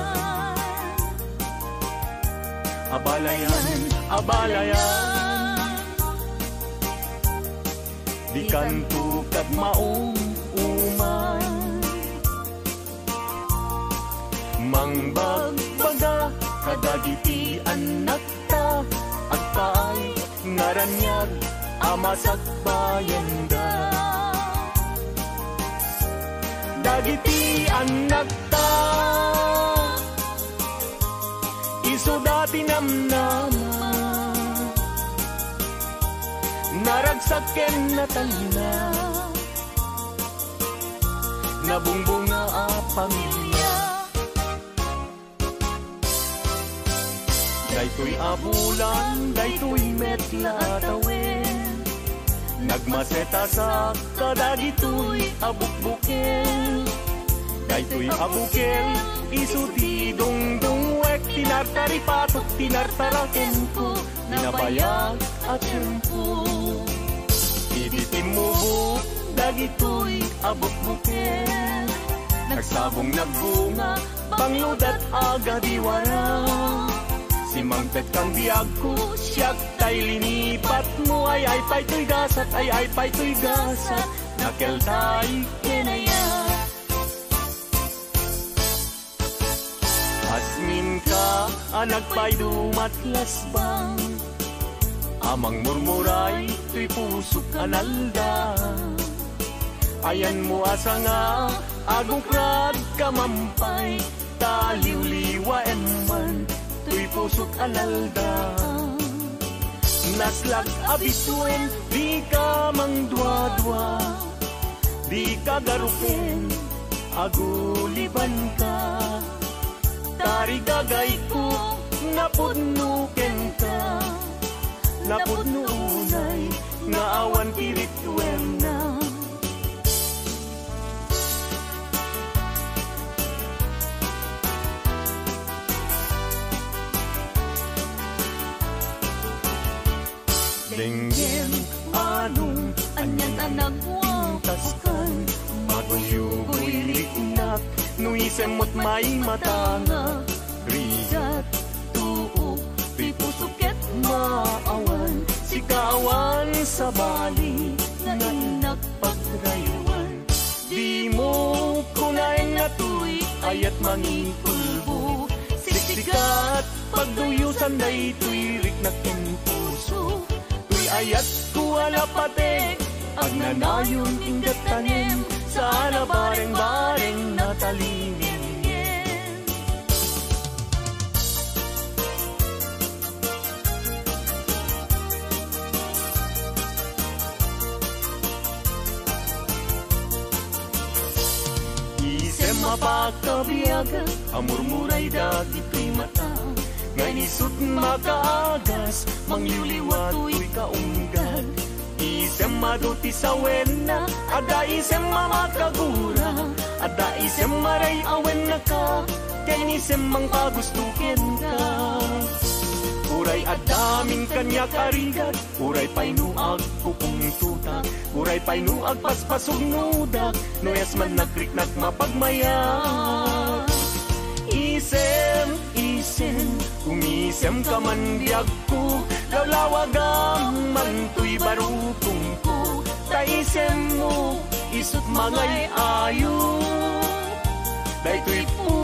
Abalayan, abalayan, dikanto kad maum-uman. Mangbagbaga kadagiti annakta, agpaay nga raniag a masakbayanda. Dagiti annakta, isuda ti namnama, naragsak ken natalna, nabungbunga a pamilia. Daytoy a bulan, daytoy met la a tawen, nagmasetasak kadagitoy a bukbukel. Daytoy a bukel, isu ti dungdungwek, tinartaripatok, tinartarakenko, nabayag a tiempo. Idi timmubok dagitoy a bukbukel, nagsabong, nagbunga, bangludat a gadiwara. Simmangpet kan biagko, siak tay linipatmo, ay-ay pay toy gasat, ay-ay pay toy gasat, nakeltay ken ayat. Asminka a nagpaydumat lasbang, a mangmurmuray toy pusok a nalda. Ayanmo a sanga, agukrad ka mampay, ta liwliwaem man toy pusok a nalda. Naslag a bisuen, dika mangduadua, dika garupen, agulibanka. Tarigagayko, napudno kenka, napudno unay nga awan ti rituenna. Denggem, anong, anian a nagwangkaskan, maguyugoy riknak, no isem met maimatanga, rigat, tuok, ti puso ket maawan, sika awan sabali, nga innak pagraywan. Dimo kunaen a toy ayat mangikulbo, siksikat, pagduyosan daytoy riknak ken puso. Toy ayatko a napatek, agnanayon, inggad tanem, saan a bareng-bareng, natalingenngen. Isem a pakabiag a murmuray dagitoy mata, nga isut' makaagas, mangliwliwa toy kaunggad. Isem adu ti sawenna, adda isem a makagura, adda isem a ray-awenna ka, ken isem mangpagusto kenka. Uray adda amin kaniak a rigat, uray pay no agpupungtotak, uray pay no agpaspasugnodak, no ias man nagriknak mapagmayat. Isem, isem, umisemka man biagko, lawlawagam man toy barukongko, ta isemmo isut' mangay-ayo. Daytoy pu-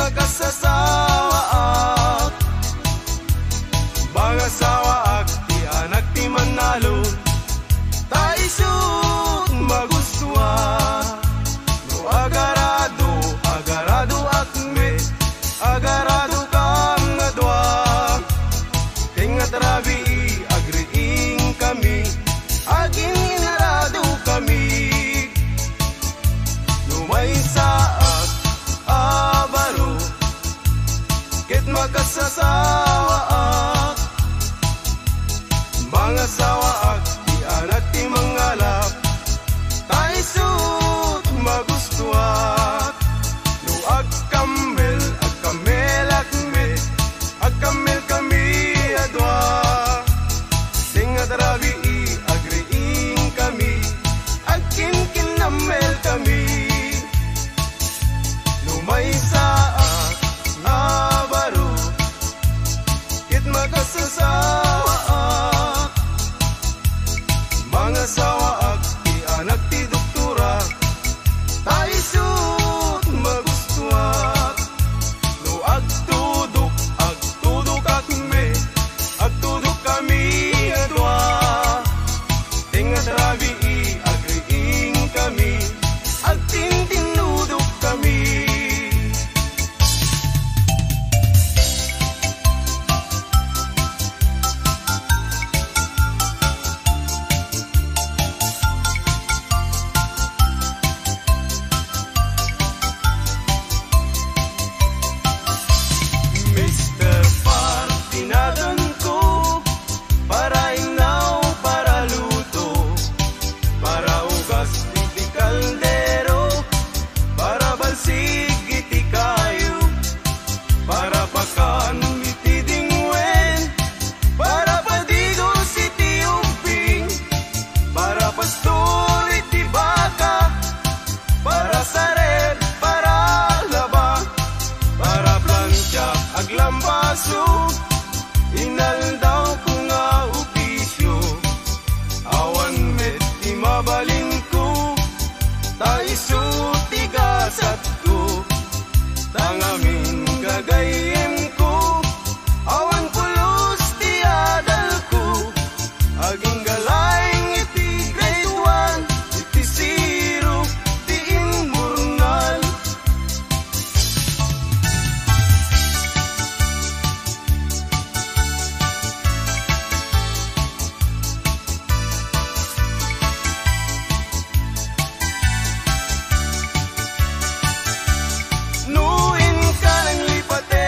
Kassasawaak, mangasawaak ti anak ti mannalon, ta isut magustuak. No agarado, agaradoak met, agaradokam nga dua. Tengnga ti rabii, agriingkami, agin-inaradokami. No maysaak a baro, ket makassasawaak, mangasawaak ti anak ti mangalap, ta isut magustuak. No agkammel, agkammelak met, agkammelkami a dua. Tengnga ti rabii, agriingkami, agkinkinnammelkami. No maysaak a baro, ket makassasawaak, mangasawaak ti anak ti doktora, ta isut magustuak. No agtudok, agtudokak met, agtudokkami a dua. Tengnga ti rabii, agriingkami, agtintinnudokkami. Mister Par, tinadanko, para innaw, para luto, para ugas iti kaldero, para balsig iti kayo, para pakan iti dingwen, para padigos iti ubbing, para pastor iti baka, para sareb, para laba, para plancha, aglambaso, inaldawko nga opisio. Awan met ti mabalinko, ta isu ti gasatko. Ta ngamin gagayyemko, awan pulos ti adalko. Agingga laeng iti grade one, iti zero ti imburnal. No inka nanglipate,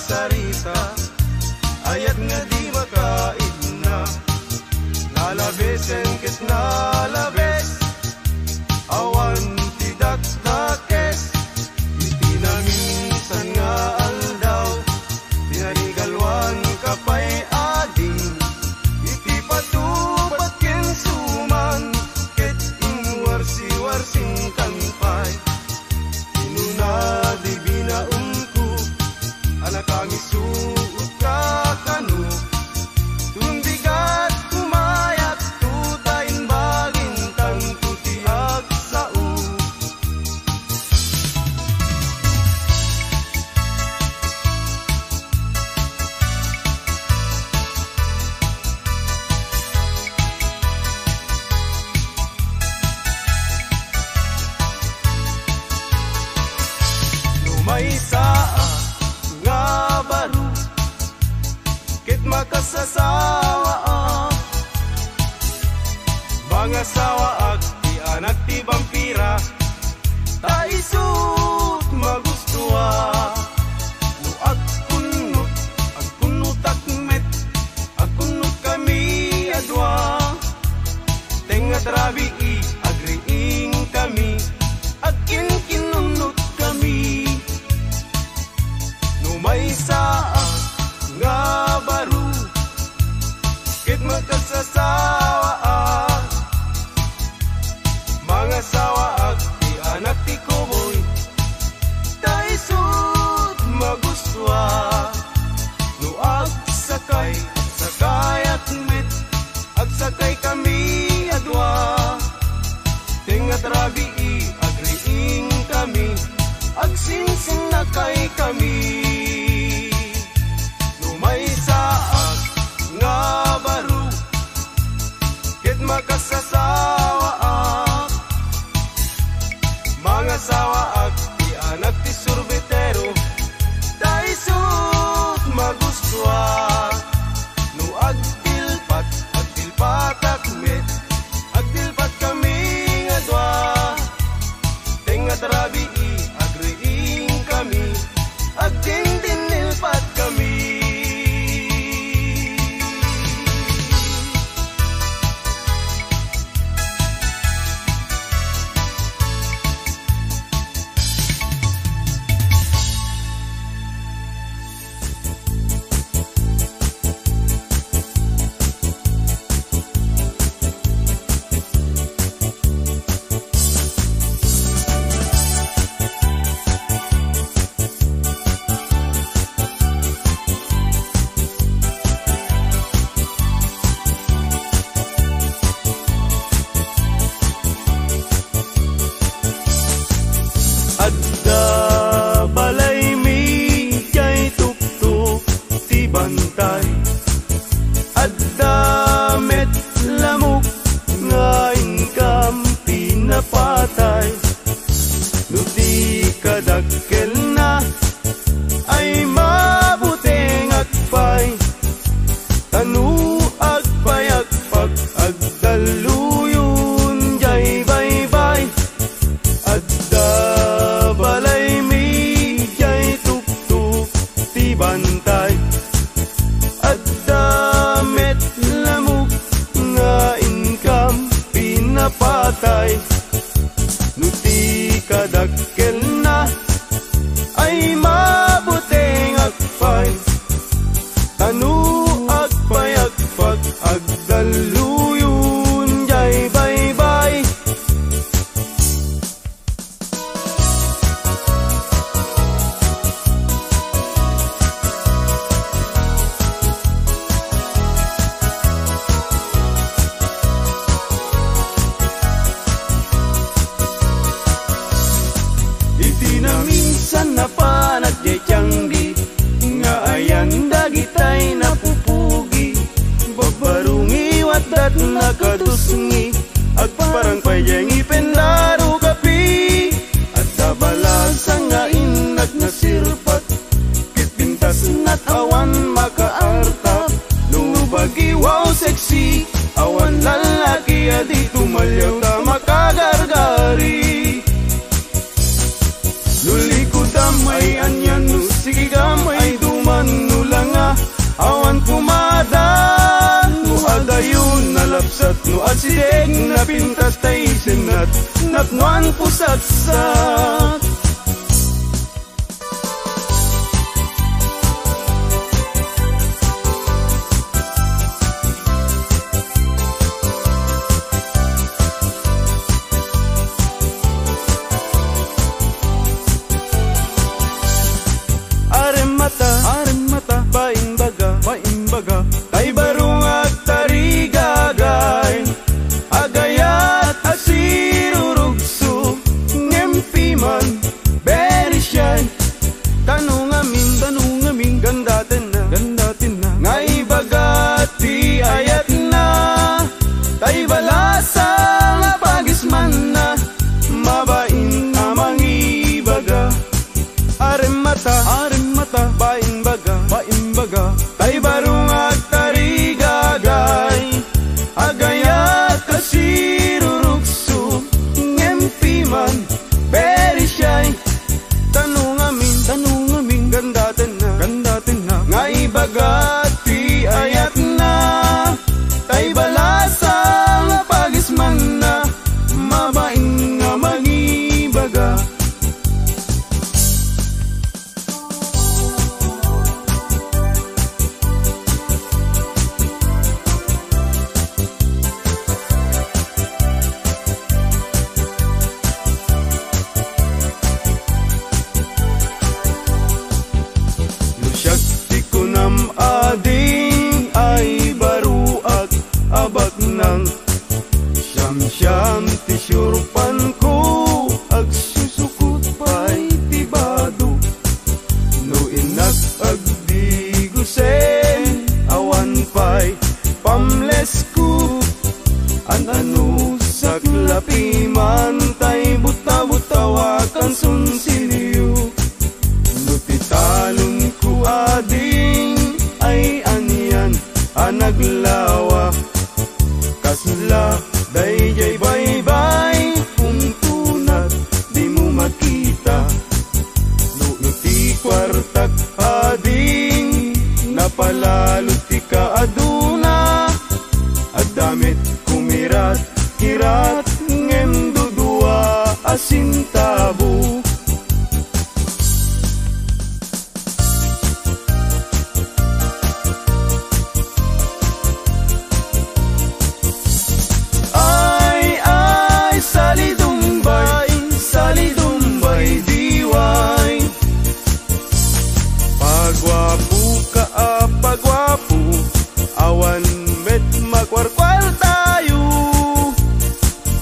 Sarita, ayat nga di makaibna. Nalabesen ket nalabes, awan ti dakdakes. Iti naminsan nga aldaw, pinarigaluanka pay ading. Iti patupad ken suman, ket inwarsiwarsinkan pay. Kinuna di binaonko a nakangisuotka kano. Tumbigat kumayak tuta imbagin tanto ti agsao. No maysa a nga baro ket makasasawaak, mangasawaak ti anak ti bampira, ta isut' magustoak. No agkunnot, agkunnotak met, agkunnotkami a dua. Tengnga ti rabii, agriingkami, agkinkinunnotkami. No maysa a nga baro ket makasasawaa, mangasawaak ti anak ti kuboy, ta isut' magustoak. No agsakay, agsakayak met, agsakaykami a dua. Tengnga ti rabii, agriingkami, agsinsinakaykami. No maysaak nga baro ket makasasawaak, mangasawaak ti anak ti surbitero, ta isut' magustoak. No agdilpat, agdilpatak met, agdilpatkami nga dua. Tengnga ti rabii, agriingkami, agdindinnilpatkami. Adda balaymi diay tuktok ti bantay. Adda met lamok nga inkam pinapatay. No di kadakkelna ay mabutengak pay. Ta no agpayagpak, agdalluyon diay baybay. Adda balaymi diay tuktok ti bantay. Adda met lamok nga inkam pinapatay. No di kadakkelna ay mabutengak pay. Ta no agpayagpak, agdalluyon diay baybay. Ngwan pusaksak. Aremmata, aremmata, paimbaga, paimbaga, tay baro nga agtarigagay. Agayat a sirurugso, ngem piman, very shy. Tano ngamin, tano ngamin, gandatenna, gandatenna, nga ibaga ti ayatna. Tay balasa nga pagismanna, mabain a mangibaga. Aremmata, aremmata, paimbaga, paimbaga, tay baro nga agtarigagay. Agayat a sirurugso, ngem piman, very shy. Tano ngamin, tano ngamin, gandatenna, gandatenna, nga ibaga ti ayatna. Tay balasa nga pagismanna, mabain nga mangibaga. No siak ti kunam, ading, ay baroak a baknang. Siamsiam ti siurpanko, agsusukot pay ti bado. No innak agdigusen, awan pay pamlesko. An-ano, saklapi man tay buta-butaw a kansunsilyo. No ti talonko, ading, ay anian a naglawa. Kasla daydiay baybay, puntonat, dimo makita. No iti kuartak, ading, napalalo ti kaaduna. Adda met kumirat-kirat, ngem dudua a sentabo. Ay, ay, salidumbay, salidumbay, diway. Paguapoka a paguapo, awan met makuarkuartayo.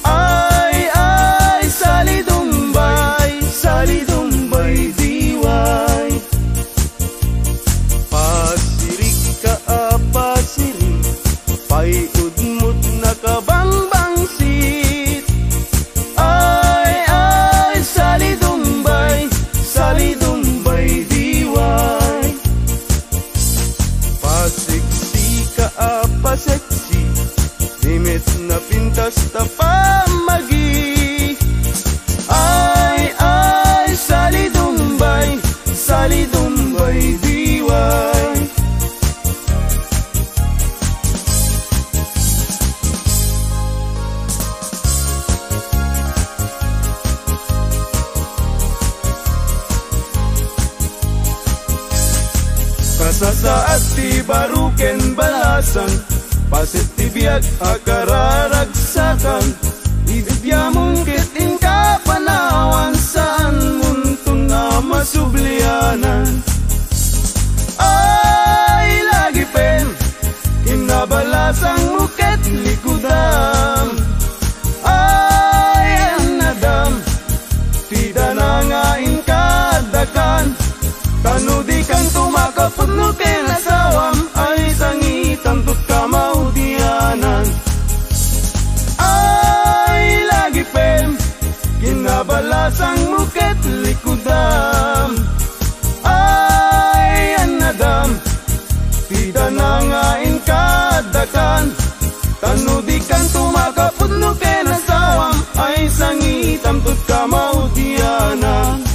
Ay, ay, salidumbay, salidumbay, diway. Pasirika a pasiri, pay udmot nakabangbangsit. Ay, ay, salidumbay, salidumbay, diway. Paseksika a paseksi, di met napintas ta pammagi. Ay, ay, salidumbay, salidumbay, diway. Kasasaad ti baro ken balasang, paset ti biag a kararagsakan. Idiamon ket inka panawan, saanmonton a masublianan. Ay, lagipem, kinnabalasangmo ket likudam. Ay, annadam, ti dana nga inka addakan. Tano dikanto makapudno ken asawam, ay sangitanto ka maudianan. Ay, lagipem, kinnabalasangmo ket likudam. Ay, annadam, ti dana nga inka addakan. Tano dikanto makapudno ken asawam, ay sangitanto ka maudianan.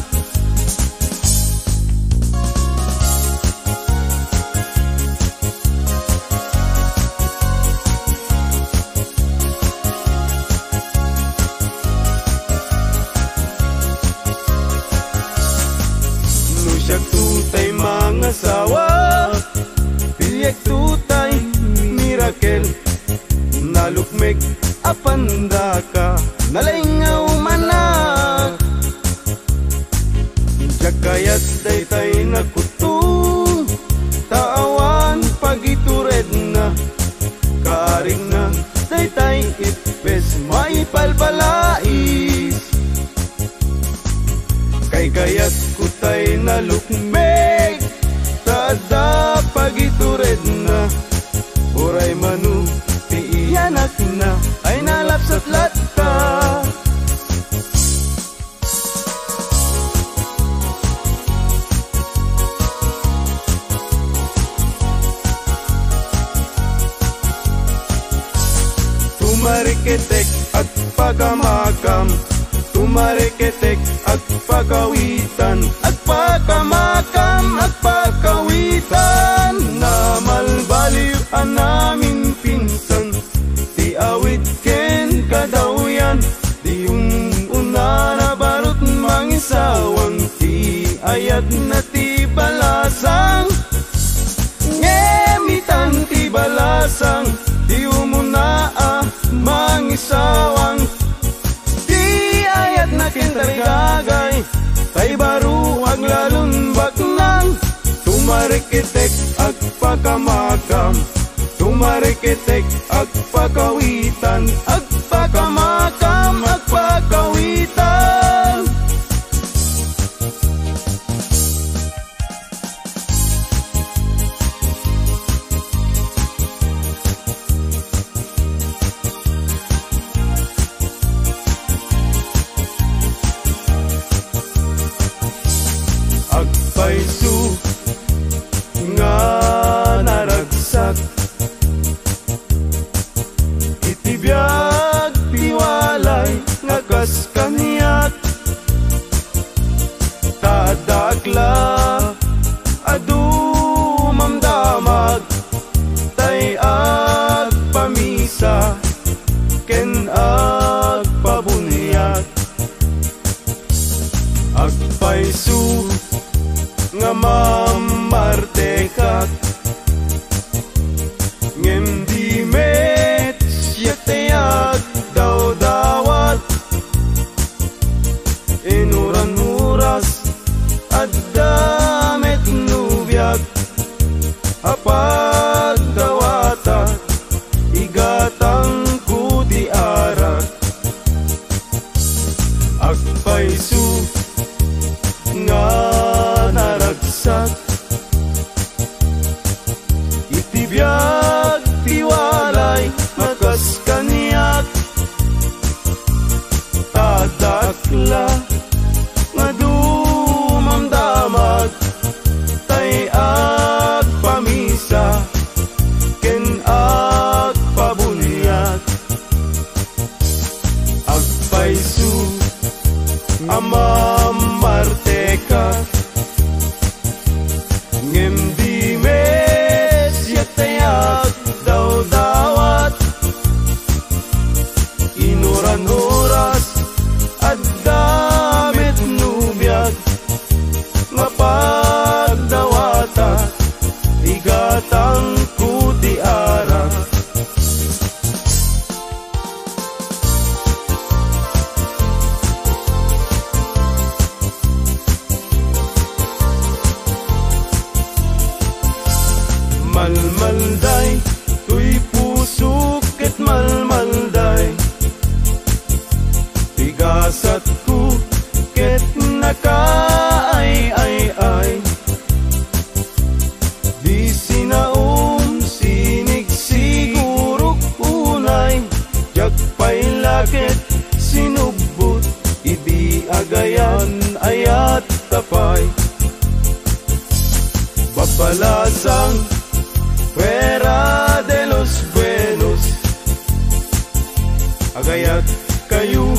Tumareketek, agpakamakam. Tumareketek, agpakawitan. Agpakamakam, agpakawitan. Namalbaliw a naminpinsan ti awit ken kadawyan. Di un-, unana barut mangisawang ti ayatna ti balasang. Ngem itan ti balasang, ti umuna a mangisawang. Ti ayatna ken tarigagay, tay baro aglalon baknang. Tumareketek, agpakamakam. Tumareketek, agpakawitan. Agpakamakam, agpakawitan. Agpayso nga naragsak iti biag ti walay nga kas kaniak. Ta adda akla a dumamdamag, tay agpamisa ken agpabuniag. Agpayso nga mamartekak, ngem di met siak ti agdawdawat. Inuran oras, adda met no biag a pagdawatak, igatangko ti arak. Agpayso nga naragsak, iti biag ti walay nga kas kaniak. Ta adda akla nga dumamdamag, tay agpamisa ken agpabuniag. Agpayso a mamartekak, ngem di met siak ti agdawdawat. Inuran oras, adda met no biag nga pagdawatak, igatangko ti arak. Malmalday, toy pusok ket malmalday. Ti gasatko ket nakaay-ay-ay. Di sinaom, sinigsigurok unay, diak pay la ket sinubbot, idi agayan-ayat ta pay. Babalasang, fuera de los buenos. Agayat kayo,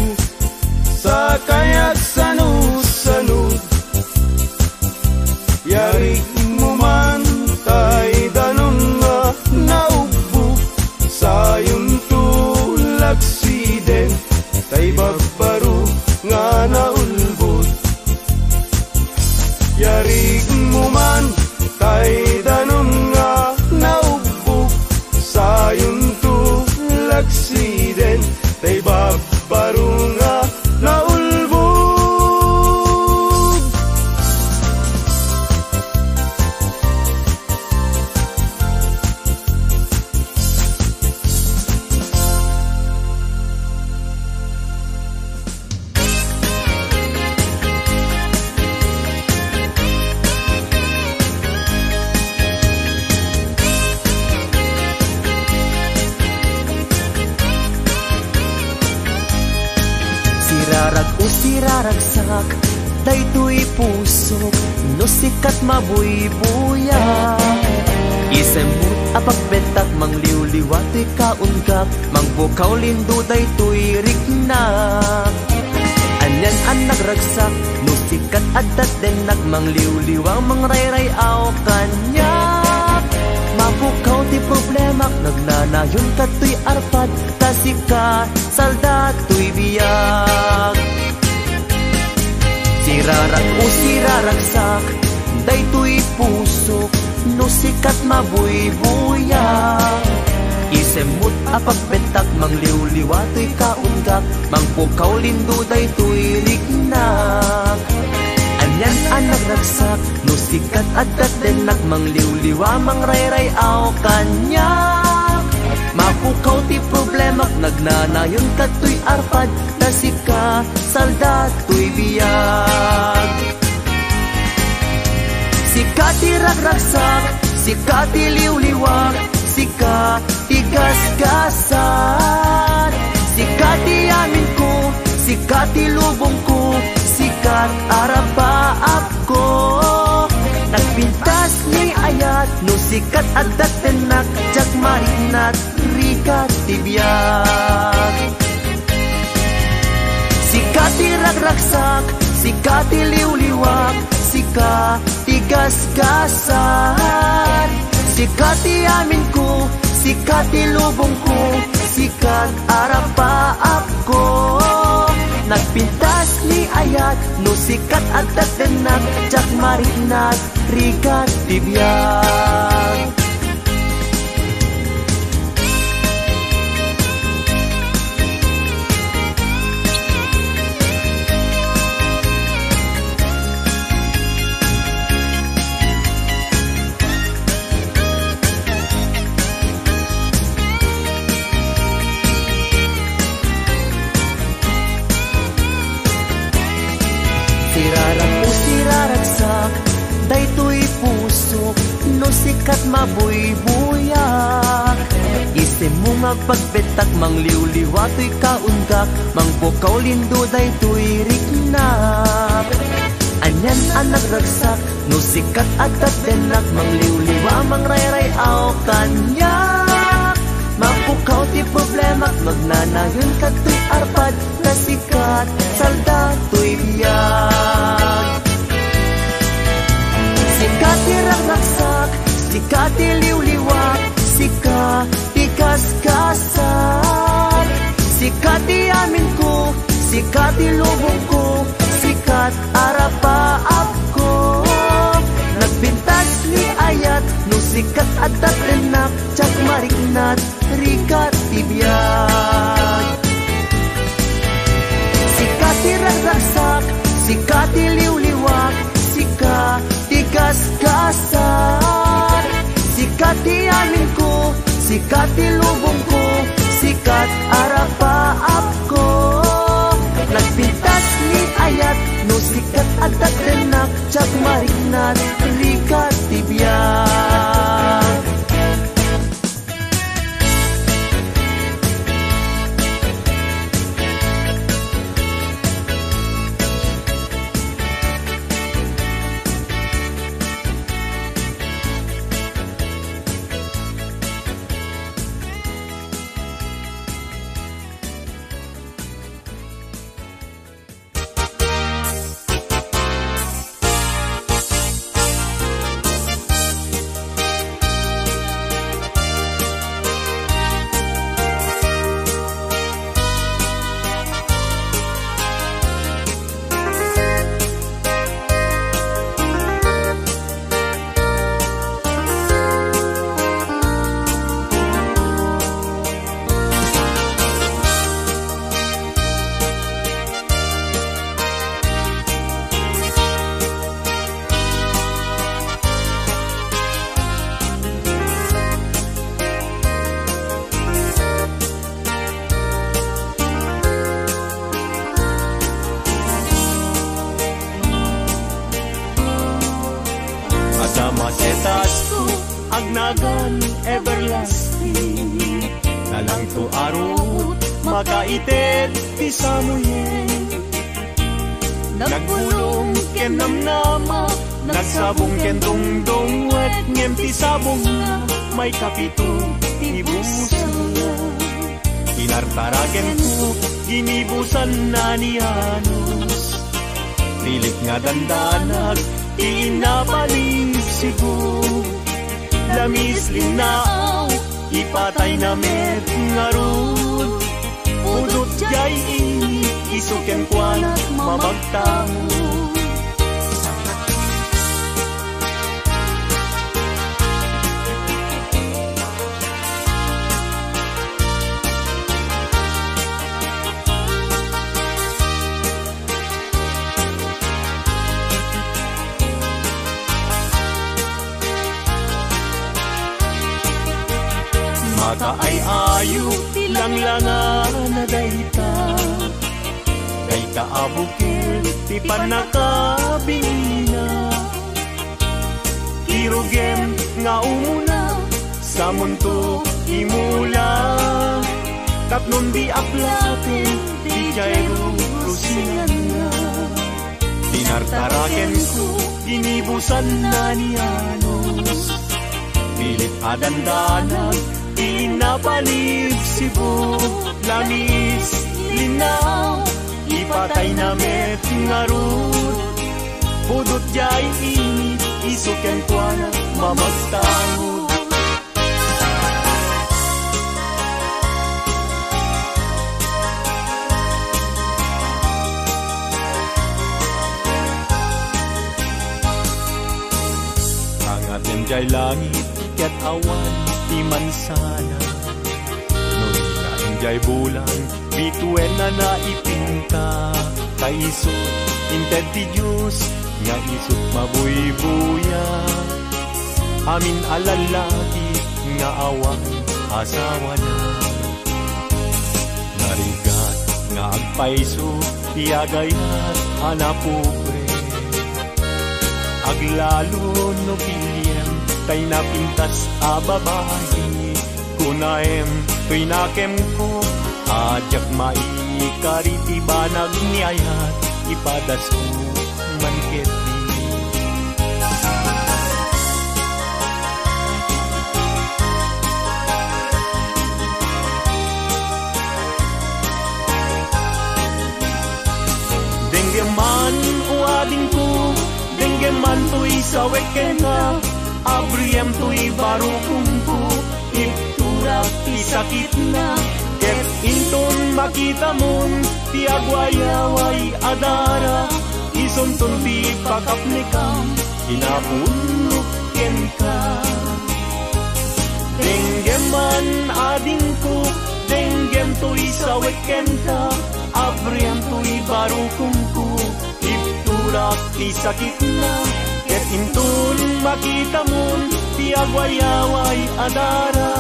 sakay agsano-sano. Yarig mo man tay danum nga naubbog, sayonto laksiden, tay babbaro nga naulbod. Yarig mo man tay danum nga naubbog, sayonto laksiden, tay babbaro nga naulbod. Sirarag-o, siraragsak daytoy pusok, no sika ti mabuybuya. Isemmo a Pagbettak, mangliwliwa toy kaungak, mangpukaw lindo daytoy riknak. Anian a nagragsak, no sika adda ti dennak, mangliwliwa, mangrayray-aw kaniak. Mapukaw ti problemak, nagnanayon kadtoy arpad, ta sika salda toy biag. Sirarak o siraragsak, daytoy pusok, no sika mabuybuyak. Isemmo a pagbettak, mangliwliwa toy kaungak, mangpukaw lindo daytoy riknak. Anian a nagragsak, no sika adda ti dennak, mangliwliwa, mangrayray-aw kaniak. Mapukaw ti problemak, nagnanayon kadtoy arpad, ta sika salda toy biag. Sika ti ragragsak, sika ti liwliwak, sika ti gasgasat. Sika ti amin ko, sika ti lubong ko, sika arapaap ko. Nagpintas ni ayat, no sika adda ti dennak, diak mariknat, rika ti biag. Sika ti ragragsak, sika ti liwliwak, sika ti gasgasat. Sika ti amin ko, sika ti lubong ko, sika arapaap ko. Nagpintas ni ayat, no sika adda ti dennak, diak mariknat, rika ti biag. Sirarak o siraragsak, daytoy pusok, no sika mabuybuyak. Isemmo nga agpagbettak, mangliwliwa toy kaungak, mangpukaw lindo daytoy riknak. Anian a nagragsak, no sika adda ti dennak, mangliwliwa, mangrayray-aw kaniak. Mapukaw ti problemak, nagnanayon kadtoy arpad, ta sika salda toy biag. Sika ti ragragsak, sika ti liwliwak, sika ti gasgasat. Sika ti amin ko, sika ti lubong ko, sika arapaap ko. Nagpintas ni ayat, no sika adda ti dennak, diak mariknat, rika ti biag. Sika ti ragragsak, sika ti liwliwak, sika ti gasgasat. Sika ti amin ko, sika ti lubong ko, sika arapaap ko. Nagpintas ni ayat, no sika adda ti dennak, diak mariknat, rika ti biag. Adda makitasko, agnagan everlasting. Nalangto a ruot, makaited ti Samuel. Nagbulong ken namnama, nagsabong ken dungdungwet, ngem ti sabongna maikapito ti busangna. Tinartarakenko, ginibusanna ni Janos. Pilit nga dandanag ti inna palibsigo. Lamis, linnaaw, ipatayna met ngarud. Pudot jay ini, isu kenkuana mamagtamo. Makaay-ayo ti langlangana dayta. Dayta a bukel ti pannakabinina. Kirugem nga umuna, samunto imula. Tapnon di aplaten, di jay rurusinganna. Tinartarakenko, ginibusanna ni Janos. Pilit a dandanag ti inna palibsigo. Lamis, linnaaw, ipatayna met ngarud. Pudot jay ini, isu kenkuana mamagtamo. Angaten jay langit ket awan ti mansana. No dina enjay bulan, bituenna ipinta. Ta isu inted ti Dios nga isut mabuybuya. Amin a lallaki nga awan asawana. Narigat nga agpayso ti agayat a napobre. Aglalo no piliem tay napintas a babai. Kunaem toy nakemko a diak maikari ti banag ni ayat, ipadasko man ketdi. Denggem man, o adingko, denggem man toy sawek kenka, abriem toy barukongko, iturak ti sakitna, ket inton makitamon ti agwayaway a dara, isunton ti pakapnekam, kinapudnok kenka. Denggem man, adingko, denggem toy sawek kenka, abriem toy barukongko, iturak ti sakitna, ket inton makitamon ti agwayaway a dara,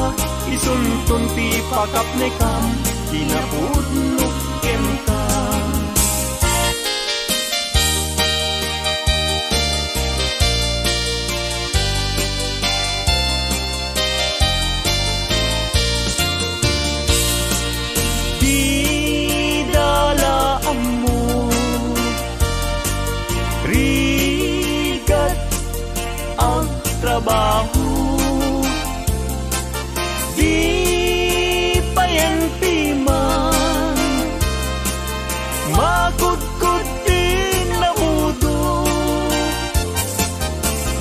isunton ti pakapnekam, kinapudnok kenka. Dida la ammo, rigat agtrabaho. Di payen piman makudkod ti nabudo.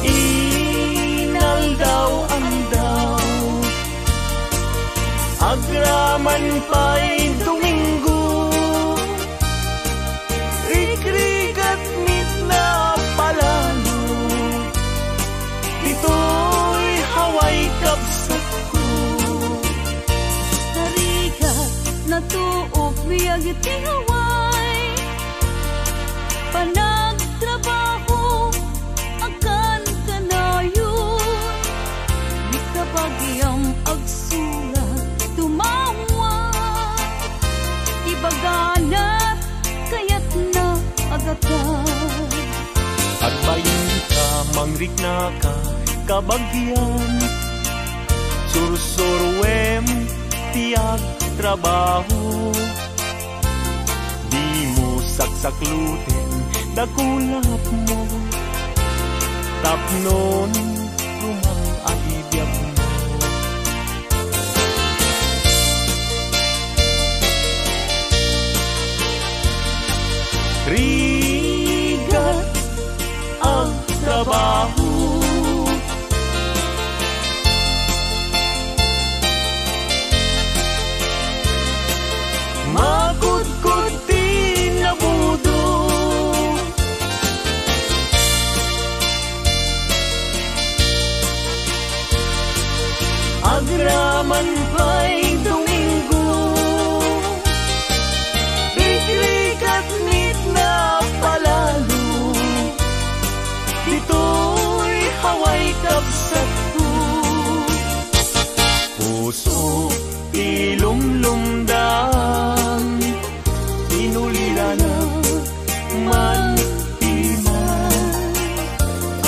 Inaldaw-aldaw, agraman pay Domingo. Rigrigat met napalalo, ditoy Hawaii kabsatko. Narigat, natuok biag ti Hawaii. Panagtrabaho, akan kanayon, mikabagiam agsurat, tumawag. Ibagana, kayatna a gatad. Agbainka, mangriknaka, kabagian. Sursuruem ti agtrabaho. Dimo saksakluten dakulapmo, tapnon rumang a ibiagmo. Agraman pay Domingo, rikrikat met napalalo, ditoy Hawaii kabsatko. Puso ti lumlumdam, inulilana man ti man.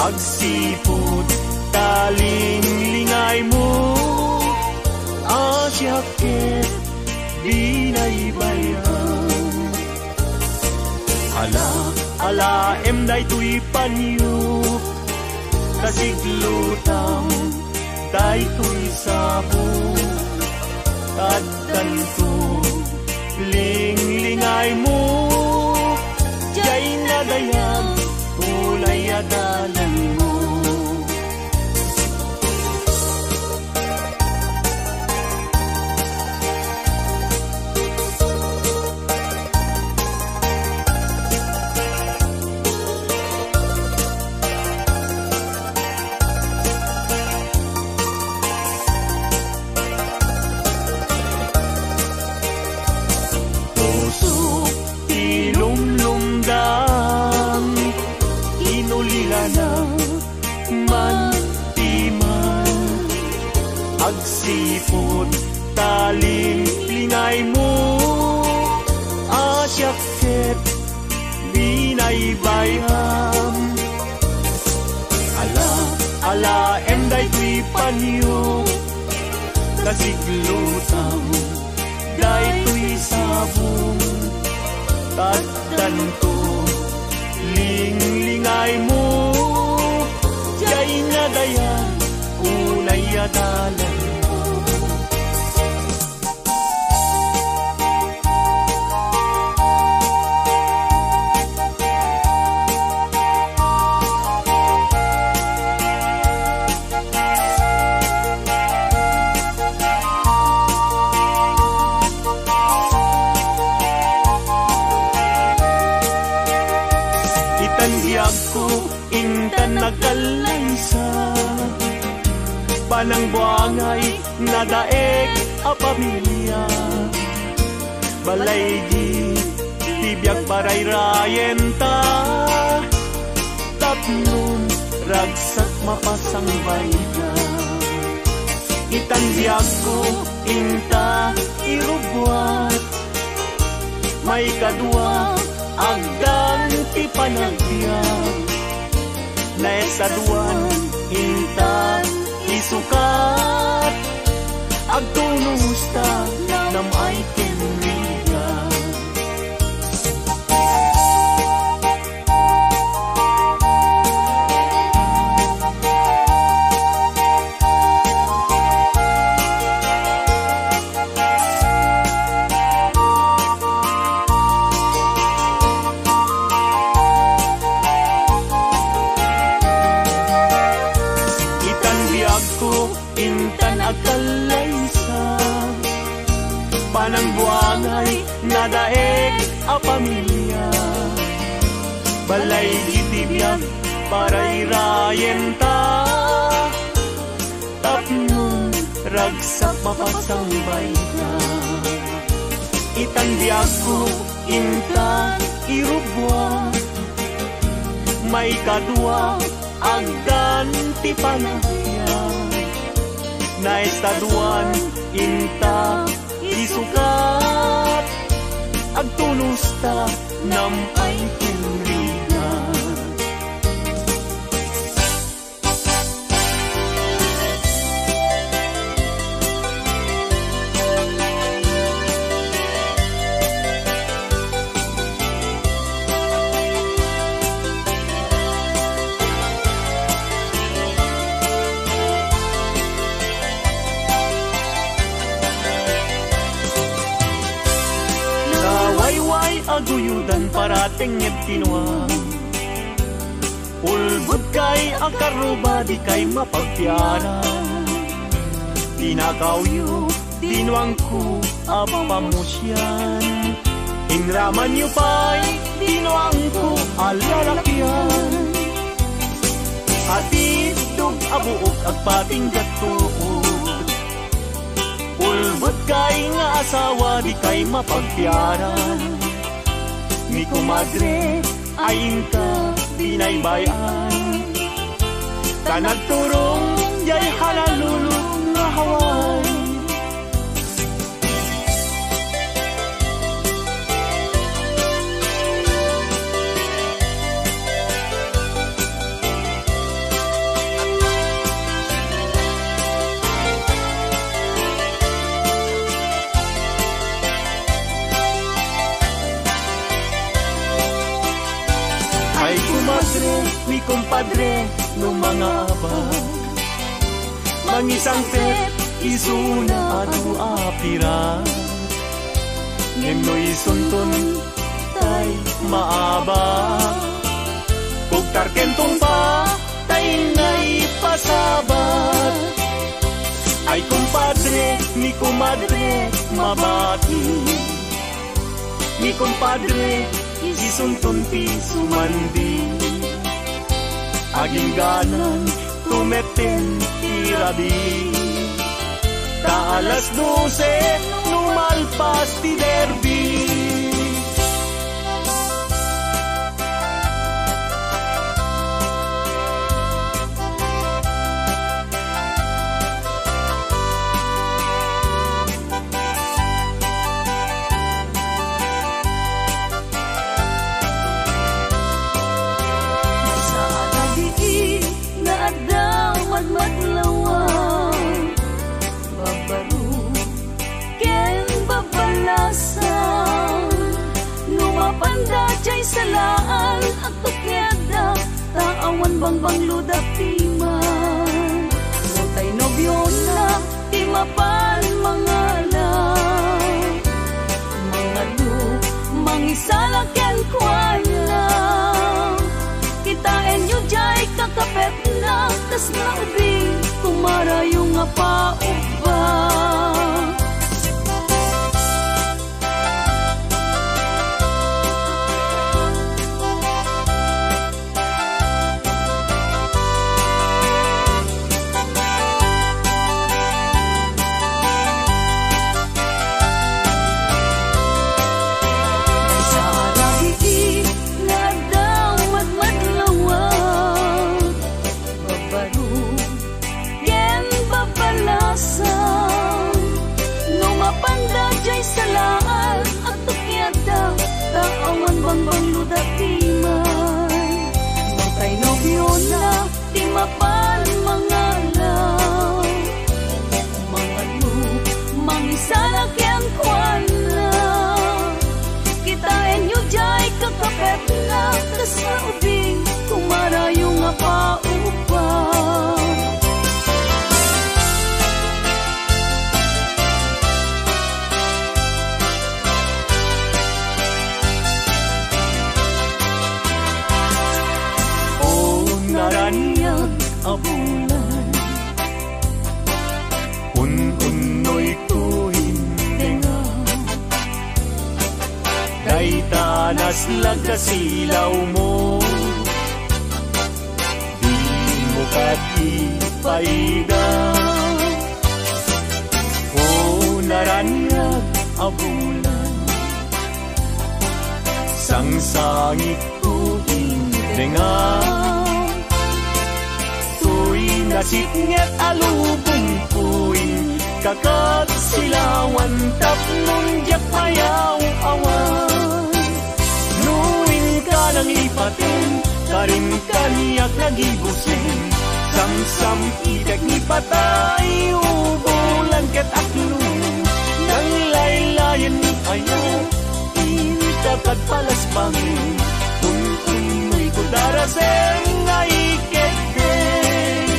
Agsipud ta linglingaymo, a siak ket binaybay-am. Ala, alaem daytoy panyo, ta siglutam daytoy sabong. Addanto, linglingaymo, diay nadayag, unay a dalanmo. Puso ti lumlumdam, inulilana man ti man. Agsipud ta linglingaymo, a siak ket binaybay-am. Ala, alaem daytoy panyo, ta siglutam daytoy sabong. Addanto, linglingaymo, diay nadayag, unay a dalanmo. Itan biagko, intan agkallaysa, panangbuangay nadaek a pamilia. Balaygi ti biag parayrayenta, tapno ragsak mapasangbayta. Itan biagko, inta irubbuat, maikadua, agdan ti panagbiag. Naesaduan, inta isukat, agtunosta nam-ay ken rigat. Itan biagko, intan agkallaysa, panangbuangay nadaek a pamilia. Balaygi ti biag parayrayenta, tapno ragsak mapasangbayta. Itan biagko, inta irubbuat, maikadua, agdan ti panagbiag. Naesaduan, inta isukat, agtunosta nam-ay ken rigat. Nawayway a guyodan, paratengnged ti nuang. Ulbodkay a karruba, dikay mapagpiara. Tinakawyo ti nuangko a pamusian. Inramanyo pay ti nuangko a lalakian. Atiddog a buok agpatingga tuod. Sawa dikay mapagtiaran. Ni komadre, ay inka binaybay-an. Ta nagturong jay Honolulu nga Hawaii. Ay, komadre, ni kompadre, no mangabak, mangisangpet isuna adu a pirak. Ngem no isunton tay maabak, kugtar ken tungpa tay naipasabat. Ay, kompadre, ni komadre, mabati. Ni kompadre, isunton ti sumandi. Agingganan, tumetten ti rabii. Ta alas dose, no malpas ti derby. Sa adda diin nga adda madmadlawan, babaro ken babalasan. No mapanda jay salaan, agtukiadda, ta awan bangbangloda ti man. No tay nobiona, ti mapan mangala. Mangadu, mangisala kenkuana. Kitaenyo jay kakapetna, kasla ubing, kumarayo nga paubba. Sa adda diin nga adda madmadlawan, babaro ken babalasan. No mapanda jay salaan, agtukiadda, ta awan bangbangloda ti man. No tay nobiona, ti mapan mangala. Mangadu, mangisala kenkuana. Kitaenyo jay kakapetna, kasla ubing, kumarayo nga paubba. O naraniag a bulan, un-unnoyko indenga. Dayta naslag a silawmo, dimo kadi paida. O naraniag a bulan, sangsangitko indenga. Toy nasipnget a lubongko, inka ket silawan tapno diak mayaw-awan. No inka nanglipaten, karim kaniak nagibusen. Samsam-itek ni patay, ubulan ket aklo. Nanglaylayen ni ayat, inka kad palasbangen. Un-unnoyko darasem nga iketdeng.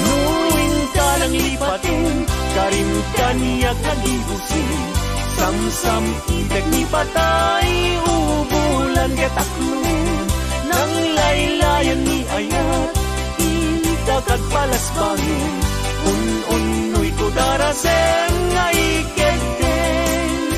No inka nanglipaten, karim kaniak nagibusen. Samsam-itek ni patay, ubulan ket aklo. Nanglaylayen ni ayat, inka kad palasbangen. Un-unnoyko darasem nga iketdeng.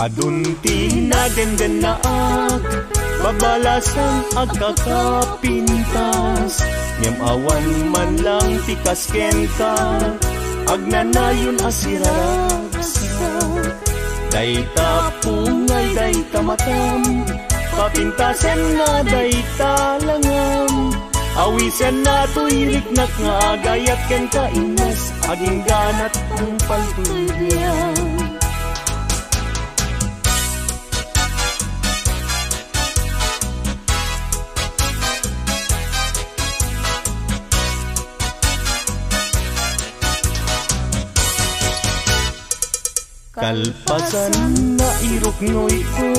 Adun ti nadendennaak, babalasan agkakapintas, ngem awan man lang ti kas kenka, agnanayon a siraragsak. Dayta pungay, dayta matam, papintasenna dayta langam. Awisenna toy riknak nga agayat kenka, Ines, agingganat ang paltoy biag. Kalpasan nga iruknoyko,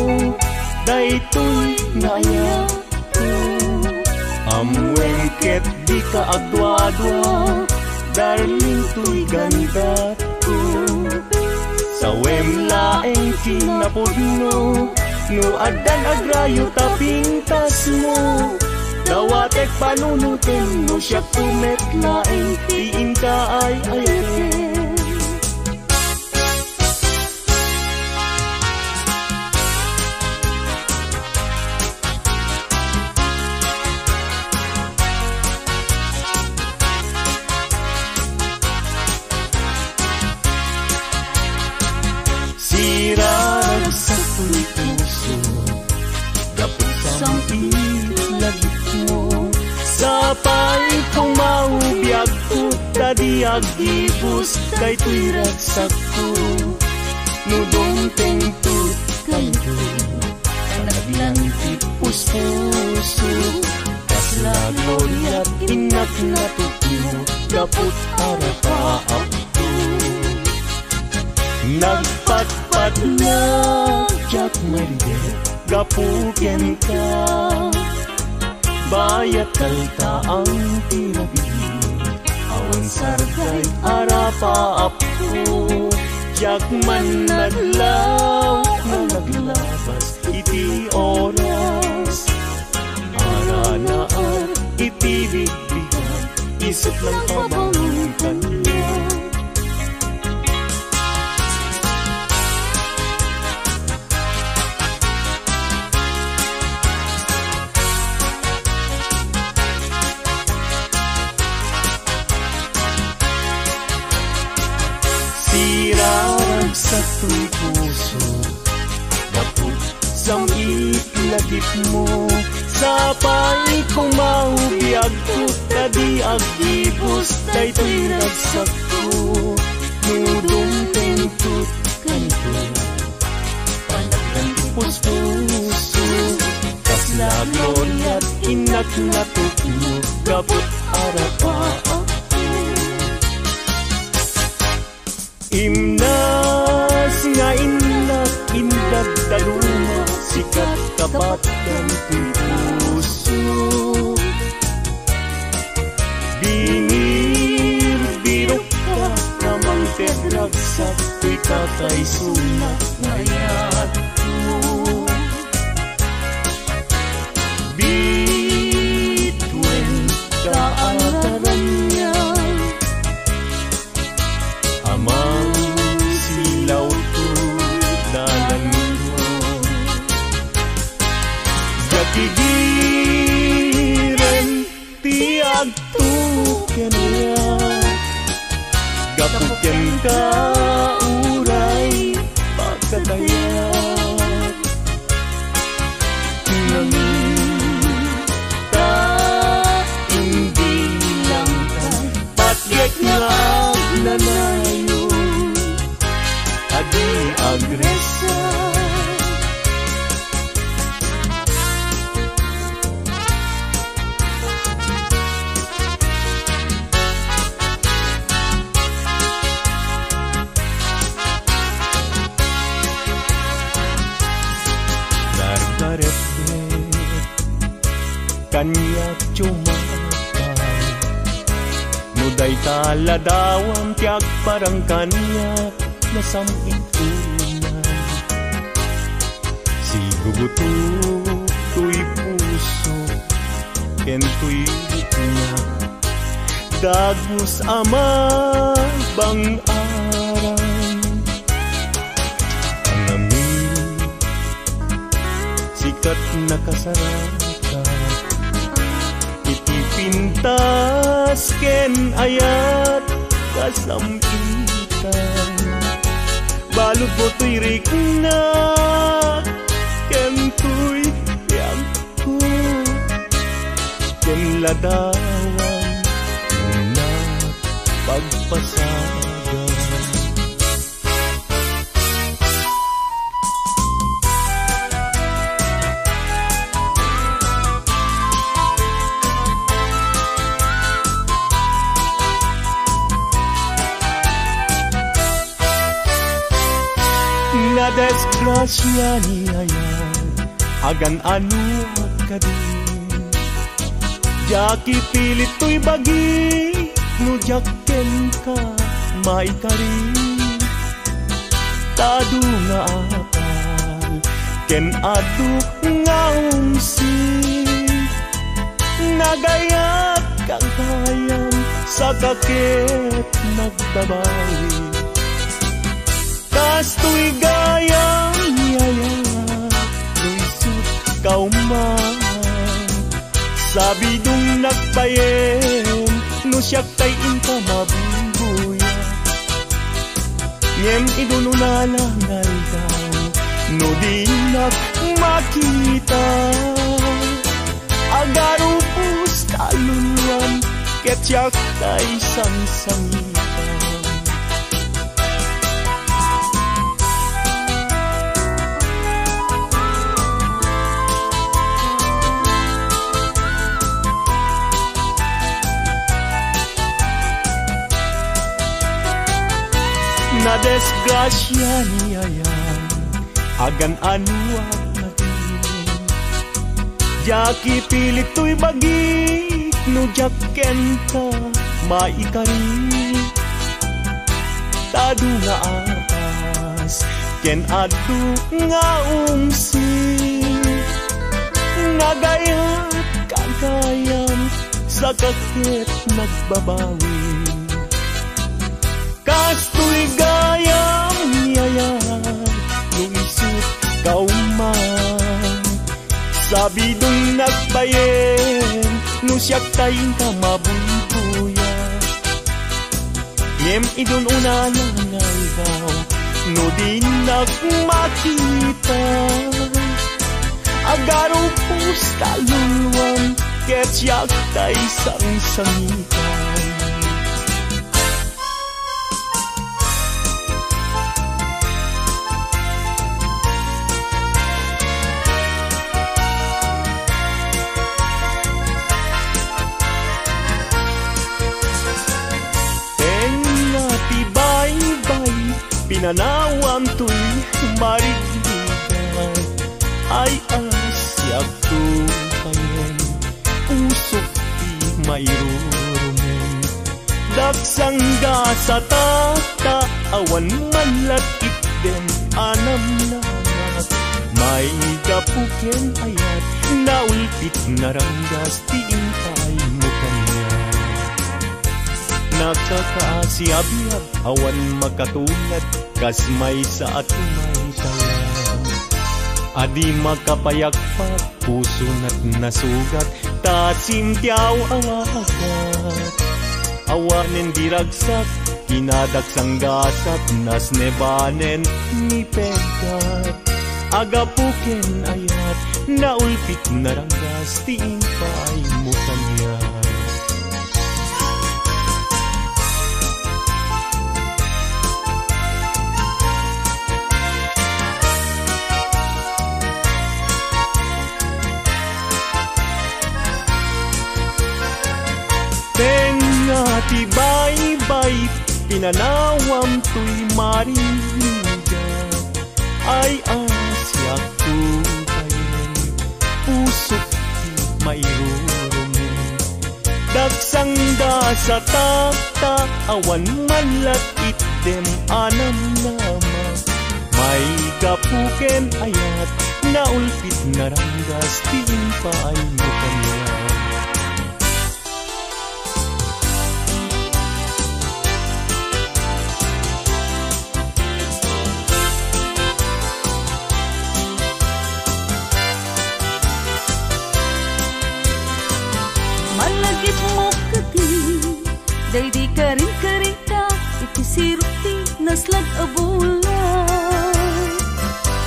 daytoy nga ayatko. Ammoem ket dika agduadua, darling, toy gandatko. Sawem laeng ti napudno, no addan agrayo ta pintasmo. Dawatek panunotem no siakto met laeng ti inka ay-ayatem. Siraragsak toy puso, gapu sam-it lagipmo. Sapay kong maubiagko, ta di agibus daytoy ragsakko. No dumteng tut kayo, panaglan ti puspuso. Kasla gloria ti innak natupno, gapu ta arapaapko. Nagpatpat nga diak mairibet gapu kenka. Bayat kaltaang ti rabii, awan sarday arapaapko. Diak man nadlaw nga naglabas iti oras. Aranaar iti bigbigan, isip lang pabangon kaniak. Siraragsak toy puso, gapu sam-it lagipmo. Sapay kong maubiagko, ta di agibus daytoy ragsakko. No dumteng tut kayo, panaglan ti puspuso. Kasla gloria ti innak natupno, gapu ta arapaapko. Imnas nga innak indaddaluma, sikat kapat daytoy puso. Binirbirokka, namangted ragsak toy kakaisunak nga ayatko. Bituen ka, agaraniak. Amansilaw to dalanto. Diak igiren ti agtuken kaniak. Gapu kenka uray pagkatayak. Nangita, imbilang ta, patgek nga agnanayon, adi agresa. Gargaretdet kaniak, diak mapan. No dayta ladawam ti agparang kaniak, nasam-it unay. Sigugutok toy puso ken toy rikna. Dagus a mabang-aran. Ang amin ket nakasarakan. Iti pintas ken ayat kasam-itan, baludmo toy rikna ken toy biagko, ken ladawan nga pagpasagan. Nadisgrasia ni Ayan, agan-anoak kadi. Diak ipilit toy bagi no diak kenka maikari. Ta adu nga apal ken adu nga ungsi, nagayat kagayam, saka ket nagbabawi. Kastoy gayam, Yaya, no isut' kauma. Sabidongnak bayen no siak tay inka mabuybuya. Ngem idun unana nga aldaw, no dinak makita, agarupos ta luluam ket siak tay sangsangitan. Nadisgrasia ni Ayan, agan-anoak kadi. Diak ipilit toy bagi no diak kenka maikari. Ta adu nga apas ken adu nga ungsi, nagayat kagayam, saka ket nagbabawi. Kastoy gayam, Yaya, no isut' kauma. Sabidongnak bayen no siak tay inka mabuybuya. Ngem idun unana nga aldaw, no dinak makita, agarupos ta luluam ket siak tay sangsangitan. Tengnga ti baybay, pinanawam toy marigrigat. Ay, a, siak to payen, usok ti mairurumen. Daksang gasata, ta awan man la itdem a namnamak. Maigapu ken ayat, naulpit naranggas ti impaaymo kaniak. Nakakaasiabiag, awan makatulad, kas maysa a tumaytayab. A di makapayagpag, pusonat nasugat, ta simtiaw a wagat. Awanen di ragsak, kinadaksang gasat, nasnebanen ni peggat. Agapu ken ayat, naulpit naranggas ti impaaymo kaniak. Tengnga ti baybay, pinanawam toy marigrigat. Ay, a, siak to payen, usok ti mairurumen. Daksang gasata, ta awan man la itdem a namnamak. Maigapu ken ayat, naulpit naranggas ti impaaymo kaniak. ti naslag a bulan.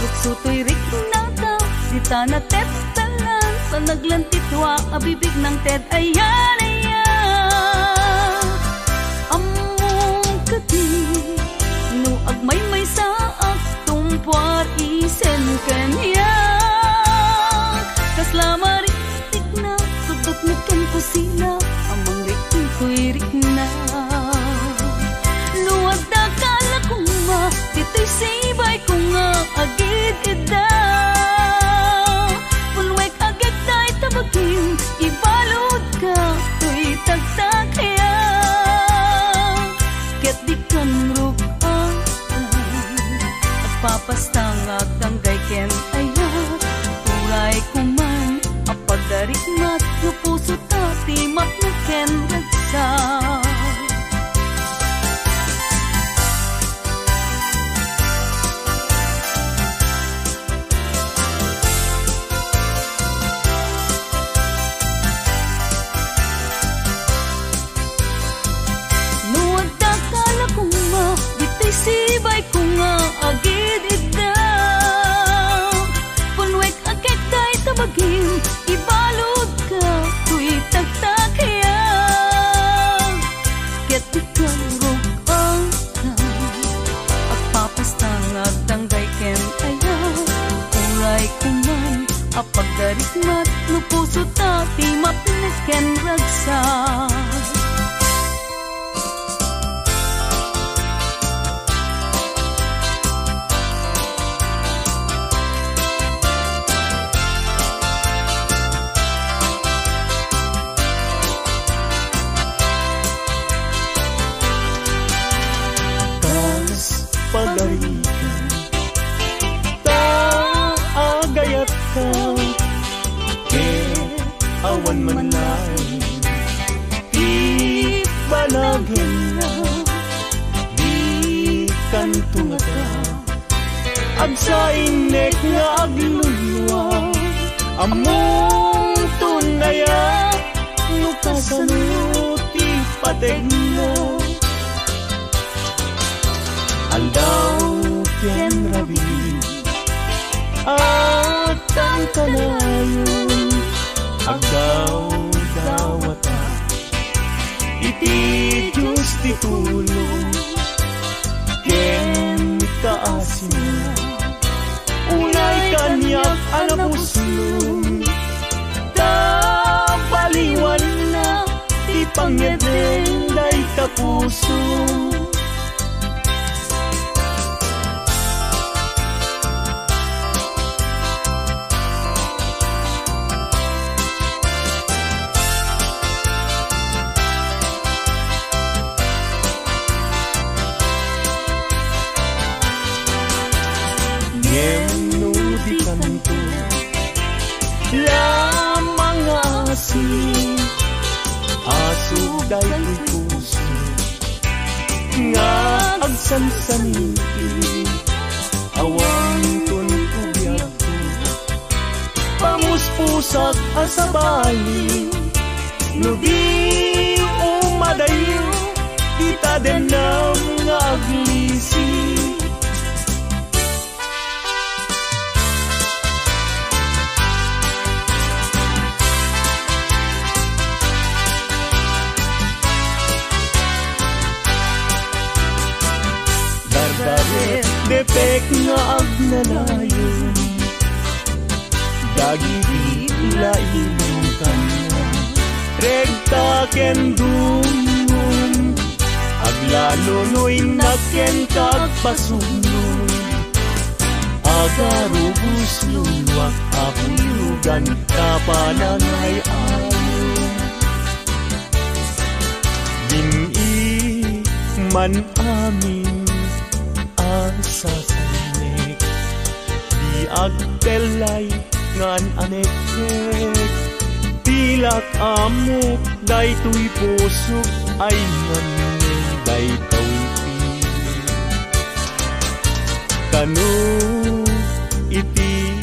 Rukso toy riknata, dita natettelan, sa naglantitua a bibig nang ted ayan, ayan. Ammom kadi, no agmaymaysaak, tumpuar isen kaniak. Kasla marik Tikna, sudot na ken kusina, amang rikna toy rikna. No adda kala koma, ditoy sibay ko nga agid-idda. Punwek agek dayta bagim, ibalud ka, toy tagtakaya. Ket dikan ruk-an, agpapastang agdanggay ken ayat. Uray koman a pagdarikmat no pusota ti mapnek ken ragsak. No adda kala koma, ditoy sibay ko nga agid-idda. Punwek agek dayta bagim, ibalud ka, toy tagtakaya. Ket dikan ruk-an, agpapastang agdanggay ken ayat. Uray koman a pagdarikmat no pusota ti mapnek ken ragsak. Kas pagarigan, ta agayatka, ket awan man laeng ti banagenna, dikanto ngata agsainek nga aglulua. Ammomton aya no kasano ti pategna. Aldaw ken rabii, agkankanayon, agdawdawata iti Dios ti tulong ken kaasina. Unay kaniak a napuslo, ta baliwanna ti pangngedeng dayta puso. Ngem no dikanto la mangaasi, aso daytoy puso nga agsansaniti, awanton ko biagko. Pamuspusak a sabali, no di umadayo ti tademnam nga aglisi. Dardaret depek nga agnanayon dagiti laing kaniak. Rekta ken dumngom, aglalo no innak ken kagpasugno. Agarubusloak a puyogan ta panangay-ayo. Dim-i man amin a sasanek, di agtellay ngan aneknek. Tilak ammok daytoy pusok ay ngamngen daytoy ti kano iti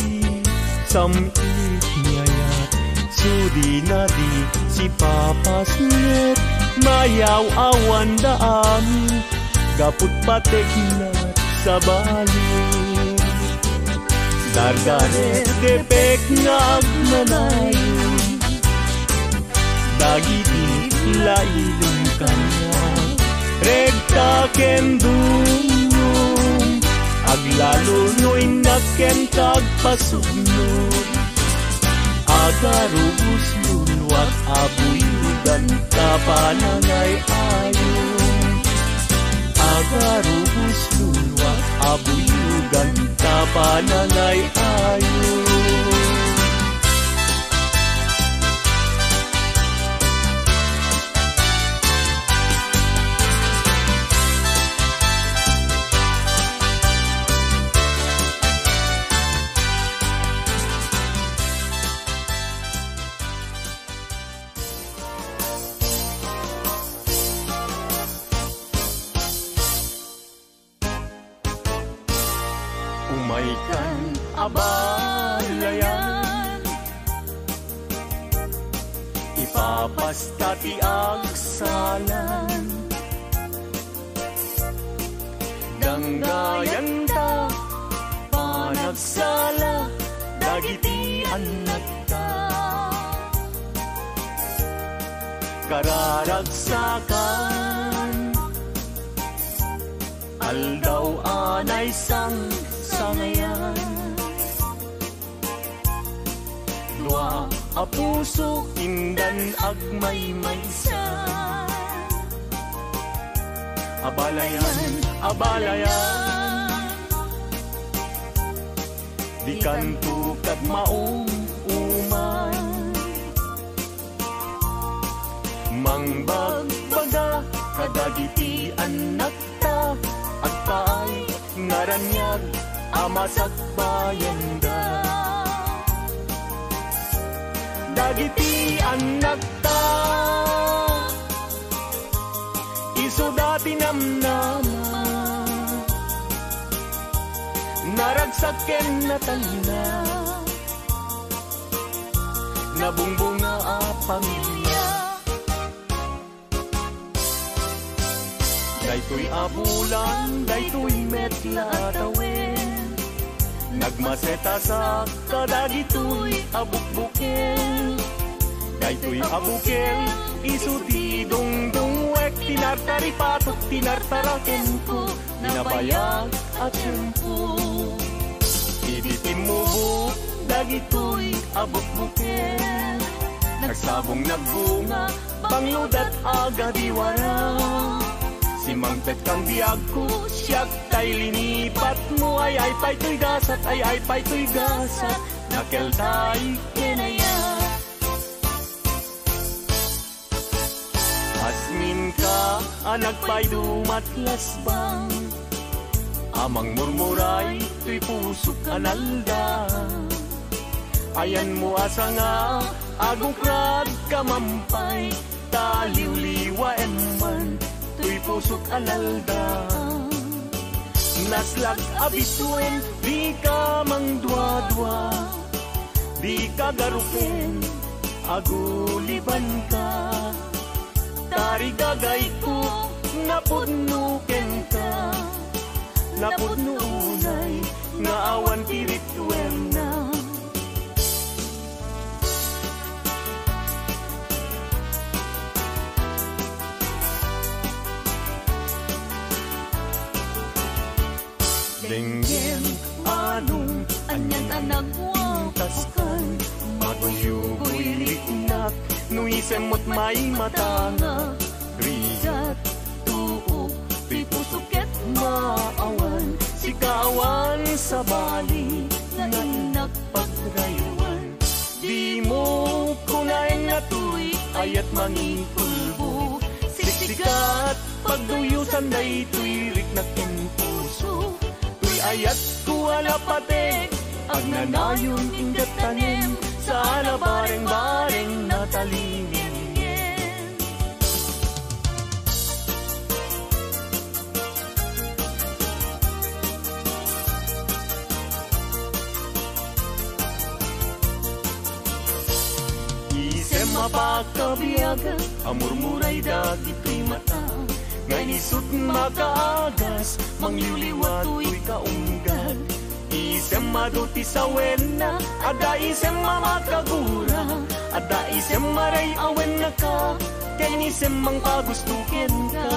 sam-it ni ayat. Sudina di sipapasnek, mayaw-awanda amin. Kaput patekna sabali, dardaredepek nga agnanayon. Dagiti lailem kaniak, rekta ken dungnong, aglaluluy ken agpasubnod. Agarubos luluak a buyogan ta panangay-ayo. Agarubos luluak a buyogan ta panangay-ayo. Umaykan a balayan, ipapasta ti agsalan. Danggayanta panagsala dagiti annakta. Kararagsakan, aldaw a naisangsangayan. Dua a puso indan agmaymaysa. Abalayan, abalayan, dikanto kad maum-uman. Mangbagbaga kadagiti annakta, agpaay nga raniag a masakbayanda. Dagiti annakta, isuda ti namnama, naragsak ken natalna, nabungbunga a pamilia. Daytoy a bulan, daytoy met la a tawen, nagmasetasak kadagitoy a bukbukel. Daytoy a bukel, isu ti dungdungwek, tinartaripatok, tinartarakenko, nabayag a tiempo. Idi timmubok dagitoy a bukbukel, nagsabong, nagbunga, bangludat a gadiwara. Simmangpet kan biagko, siak tay linipatmo, ay-ay pay toy gasat, ay-ay pay toy gasat, nakeltay ken ayat. Asminka a nagpaydumat lasbang, a mangmurmuray toy pusok a nalda. Ayanmo a sanga, agukrad ka mampay, ta liwliwaem man toy pusok a nalda. Naslag a bisuen, dika mangduadua, dika garupen, agulibanka. Tarigagayko, napudno kenka, napudno unay nga awan ti ritualna. Denggem, anong, anian a nagwawkakan, maguyugoy riknak, no isem met maymatanga. Rigat, tuok, ti pusok ket maawan, sika awan sabali, nga innak pagraywan. Dimo kunaen a toy ayat mangikulbo, siksikat pagduyosan daytoy riknak ken puso. Toy ayatko a napatek, agnanayon inggad tanem, saan a bareng-bareng natalingengen. Isem a pakabiag a murmuray dagitoy mata, Ken isut' makaagas, mangliwliwa toy kaunggal. Isem adu ti sawenna, adda isem a makagura, adda isem a ray-awennaka, ken isem mangpagusto kenka.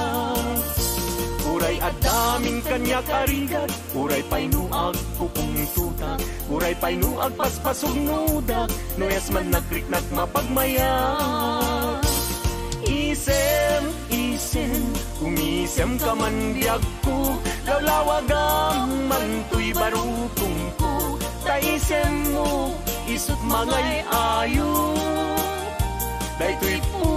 Uray adda amin kaniak a rigat, uray pay no agpupungtotak, uray pay no agpaspasugnodak, no yas man nagriknak mapagmayat. Isem, isem, umisemka man biagko, lawlawagam man toy barukongko, ta isemmo, isut' mangay-ayo. Daytoy pu-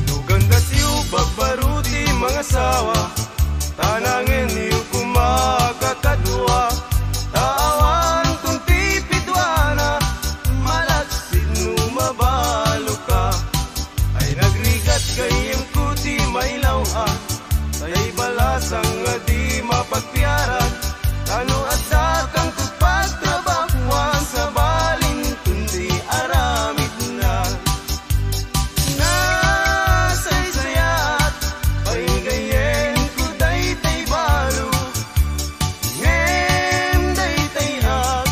No gandatyo, bagbaro ti mangasawa, ta nangenyo koma kakadua, ta awan kun ti piduana, malaksid no mabaluka. Ay nagrigat gayyemko ti mailaw-an, tay balasang a di mapagpiaran, ta no adda kangko pagtrabahoan, sabalinton ti aramidna. Nasaysayaat pay gayyemko daytay balo, ngem daytay at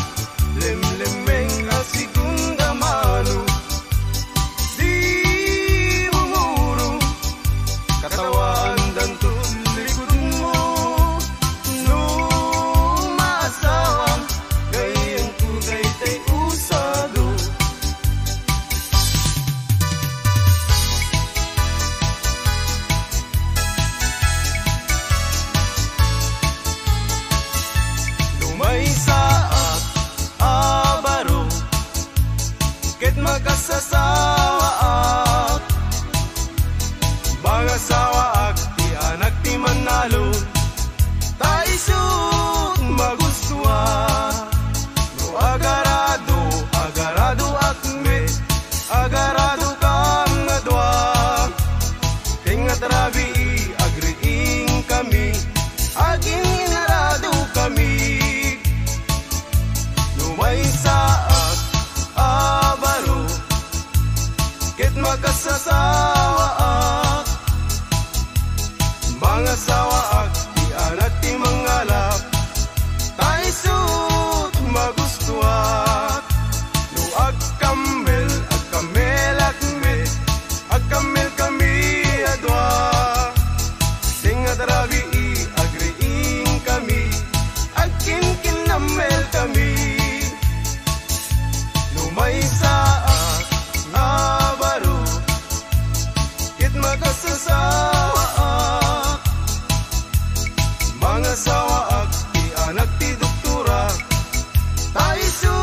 lemlemmeng a segunda mano. Di mumuro, katawaandanto likudmo. No maasawam, gayyemko daytay usado. No maysaak a baro, ket makasasawaak, mangasawaak ti anak ti mannalon, ta isut' magustuak. No agarado, agaradoak met, agaradokam nga dua. Tengnga ti rabii, agriingkami, agin-inaradokami. No maysaak a baro, ket makasasawaak, mangasawaak ti anak ti mangalap, ta isut' magustuak. No agkammel, agkammelak met, agkammelkami a dua. Tengnga ti rabii, agriingkami, agkinkinnammelkami. No maysaak a baro, ket makasasawaak, mangasawaak ti anak ti doktora, ta isu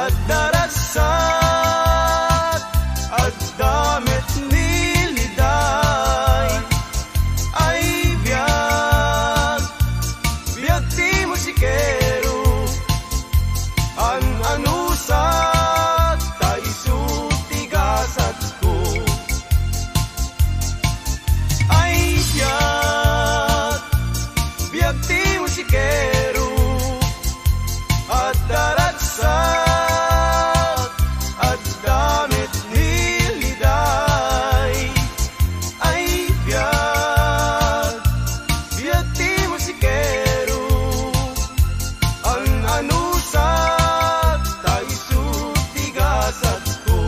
Adda ragsak, adda met ni liday. Ay biag, biag ti musikero. An-anusat ta isu ti gasatko. Ay biag, biag ti musikero. Adda ragsak, adda met ni liday. Ay biag, biag ti musikero. An-anusat ta isu ti gasatko.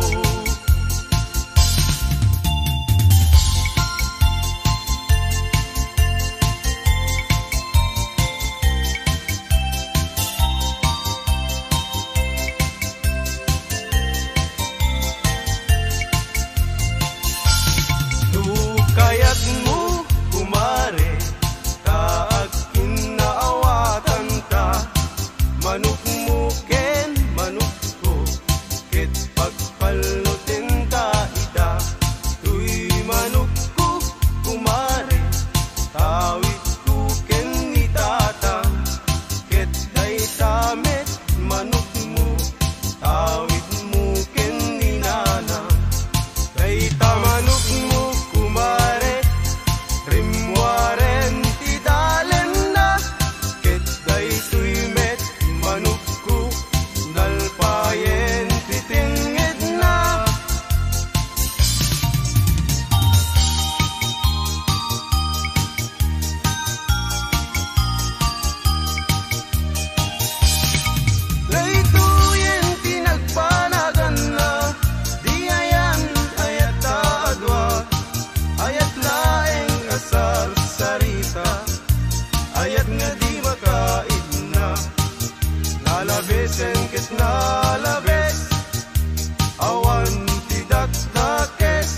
No kayatmo, kumare, ta agkinnaawatanta, manokmo ken manokko, ket pagpallotenta ita. Toy manokko, kumare, tawidko ken ni tata, ket dayta met manokmo, tawidmo ken ni nana. Dayta manokmo, kumare, rimmuaren ti dalenna, ket daytoy met manokko, nalpayen ti tengngedna. Daytoyen ti nagpanaganna, di ayan, ayat a dua, ayat laeng a sarsarita, ayat nga di makaidna. Nalabesen ket nalabes, awan ti dakdakes.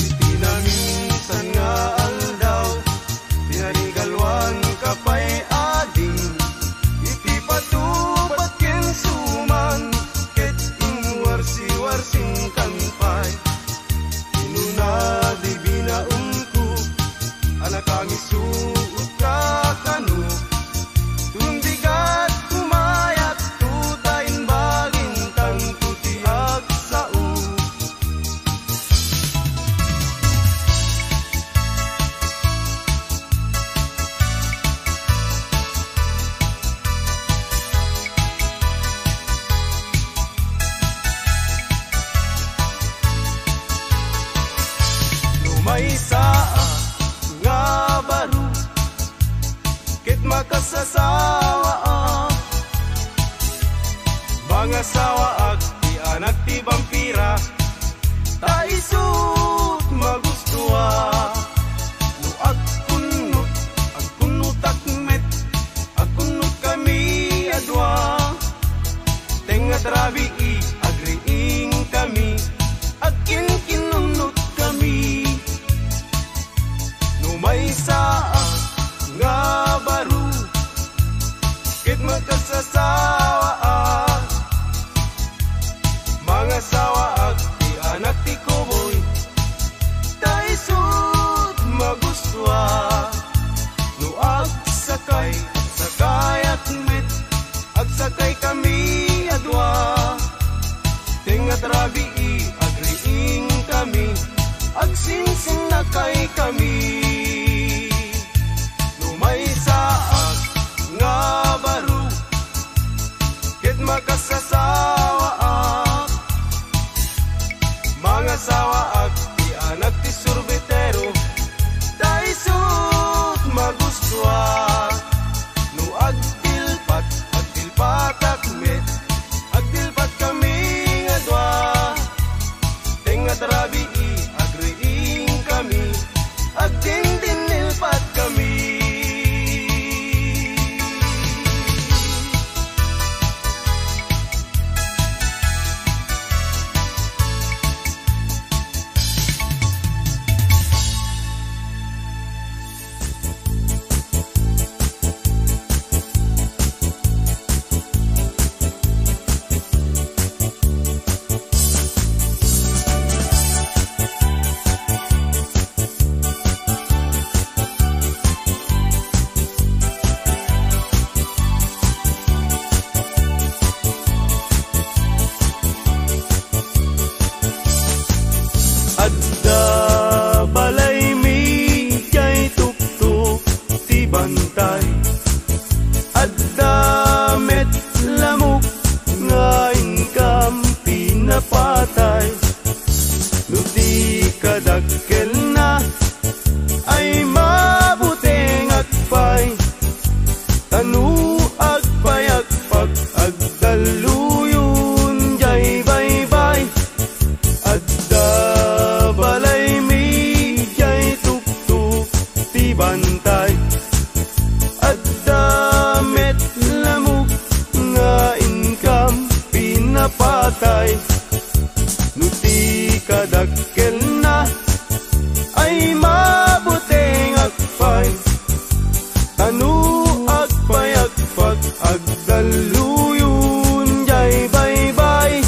Iti naminsan nga aldaw, pinarigalwanka pay ading. Iti patupad ken suman, ket inwarsiwarsingkan pay. Kinuna di binaonko, a nakamisuotka kano. Tumbigat kumayat, tuta imbagintanto ti agsao. No maysa a nga baro, ket makasasawaak, mangasawaak ti anak ti bampira, ta isut' magustuak. No agkunnot, agkunnotak met, agkunnotkami a dua. Tengnga ti rabii, agriingkami, agkinkinunnotkami. No maysa a nga baro, ket makasasawaak, mangasawaak ti anak ti kuboy, ta isut' magustuak. No agsakay, agsakayak met, agsakaykami a dua. Tengnga ti rabii, agriingkami, agsinsinnakaykami. No maysaak nga baro, ket makasasawaak, mangasawaak ti anak ti surbitero, ta isut' magustuak. No agtilpat, agtilpatak met, agtilpatkami nga dua. Tengnga ti rabii, agriingkami, agdindinilpatkami. napatay. No ti kadakkelna ay mabutengak pay, ta no agpayagpak, agdalluyon jay baybay.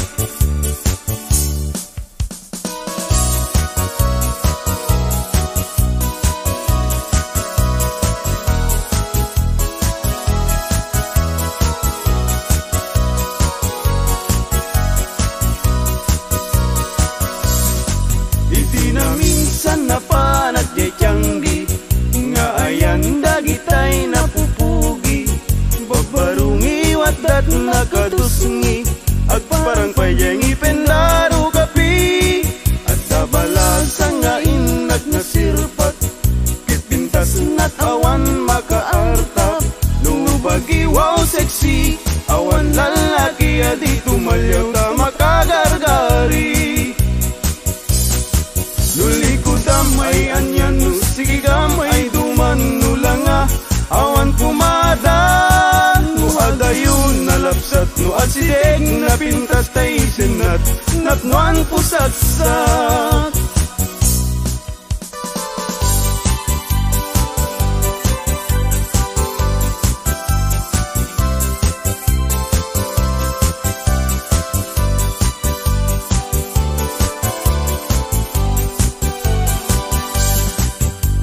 Iti naminsan napanak jay tiangdi, nga ayan dagitay napupugi, babbarungi, waddat nakatusngi, agparang pay jay ngipen da rugapi. Adda balasa nga innak nasirpat, ket pintasnak awan makaartap. No bagi, wow, sexy, awan lallaki a di tumalliaw ta makagargari. No likudam ay anian, no sigigam ay duman, no langa awan pumada, no adayon nalapsat, no asideg napintas tay sennat, napnoan pusaksak.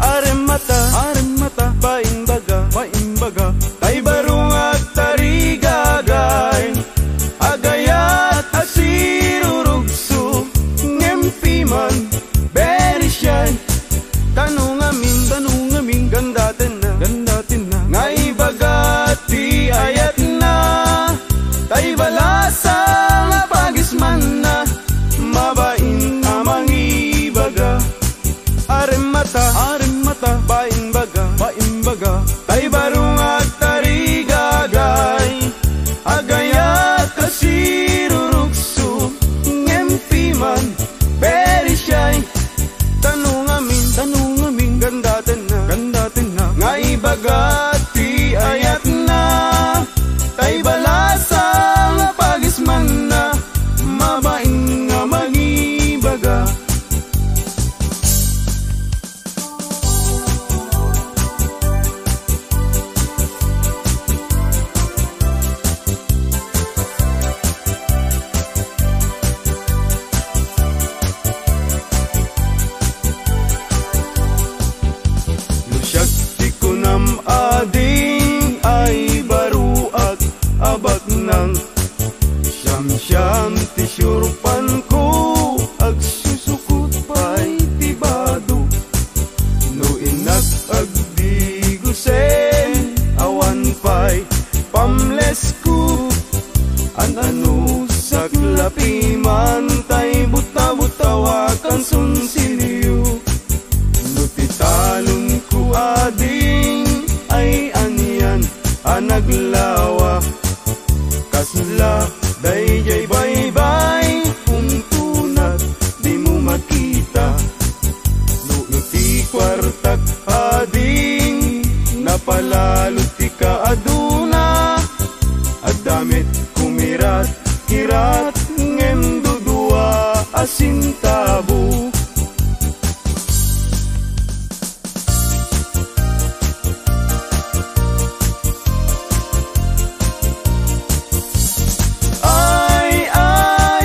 Aremmata, aremmata, paimbaga, paimbaga, tay barung agtarigagay, agayat a sirurugso, ngem piman, very shy. Tano ngamin, tano ngamin, gandatenna, gandatenna, nga ibaga ti ayatna. Tay balasa nga pagismanna, mabain a mangibaga. Aremmata, aremmata, baimbaga, baimbaga, tay barung agtarigagay, agayat a sirurugso, ngem piman, very shy. Tano ngamin, tano ngamin, gandatenna, gandatenna, nga ibaga ti ayatna. Tay balasa nga pagismanna, mabain nga mangibaga. No siak ti kunam, ading, ay baruak a baknang. Siamsiam ti siurpanko, agsusukot pay ti bado. No innak agdigusen, awan pay pamlesko. An-ano, saklapi man tay buta-butaw a kansunsinio. No ti talonko, ading, ay anian a naglawa. Kasla daydiay baybay, umtunak, dimo makita. No iti kuartak, ading, napalalo ti kaaduna. Adda met kumirat-kirat, ngem dudua a sentabo. Ay, ay,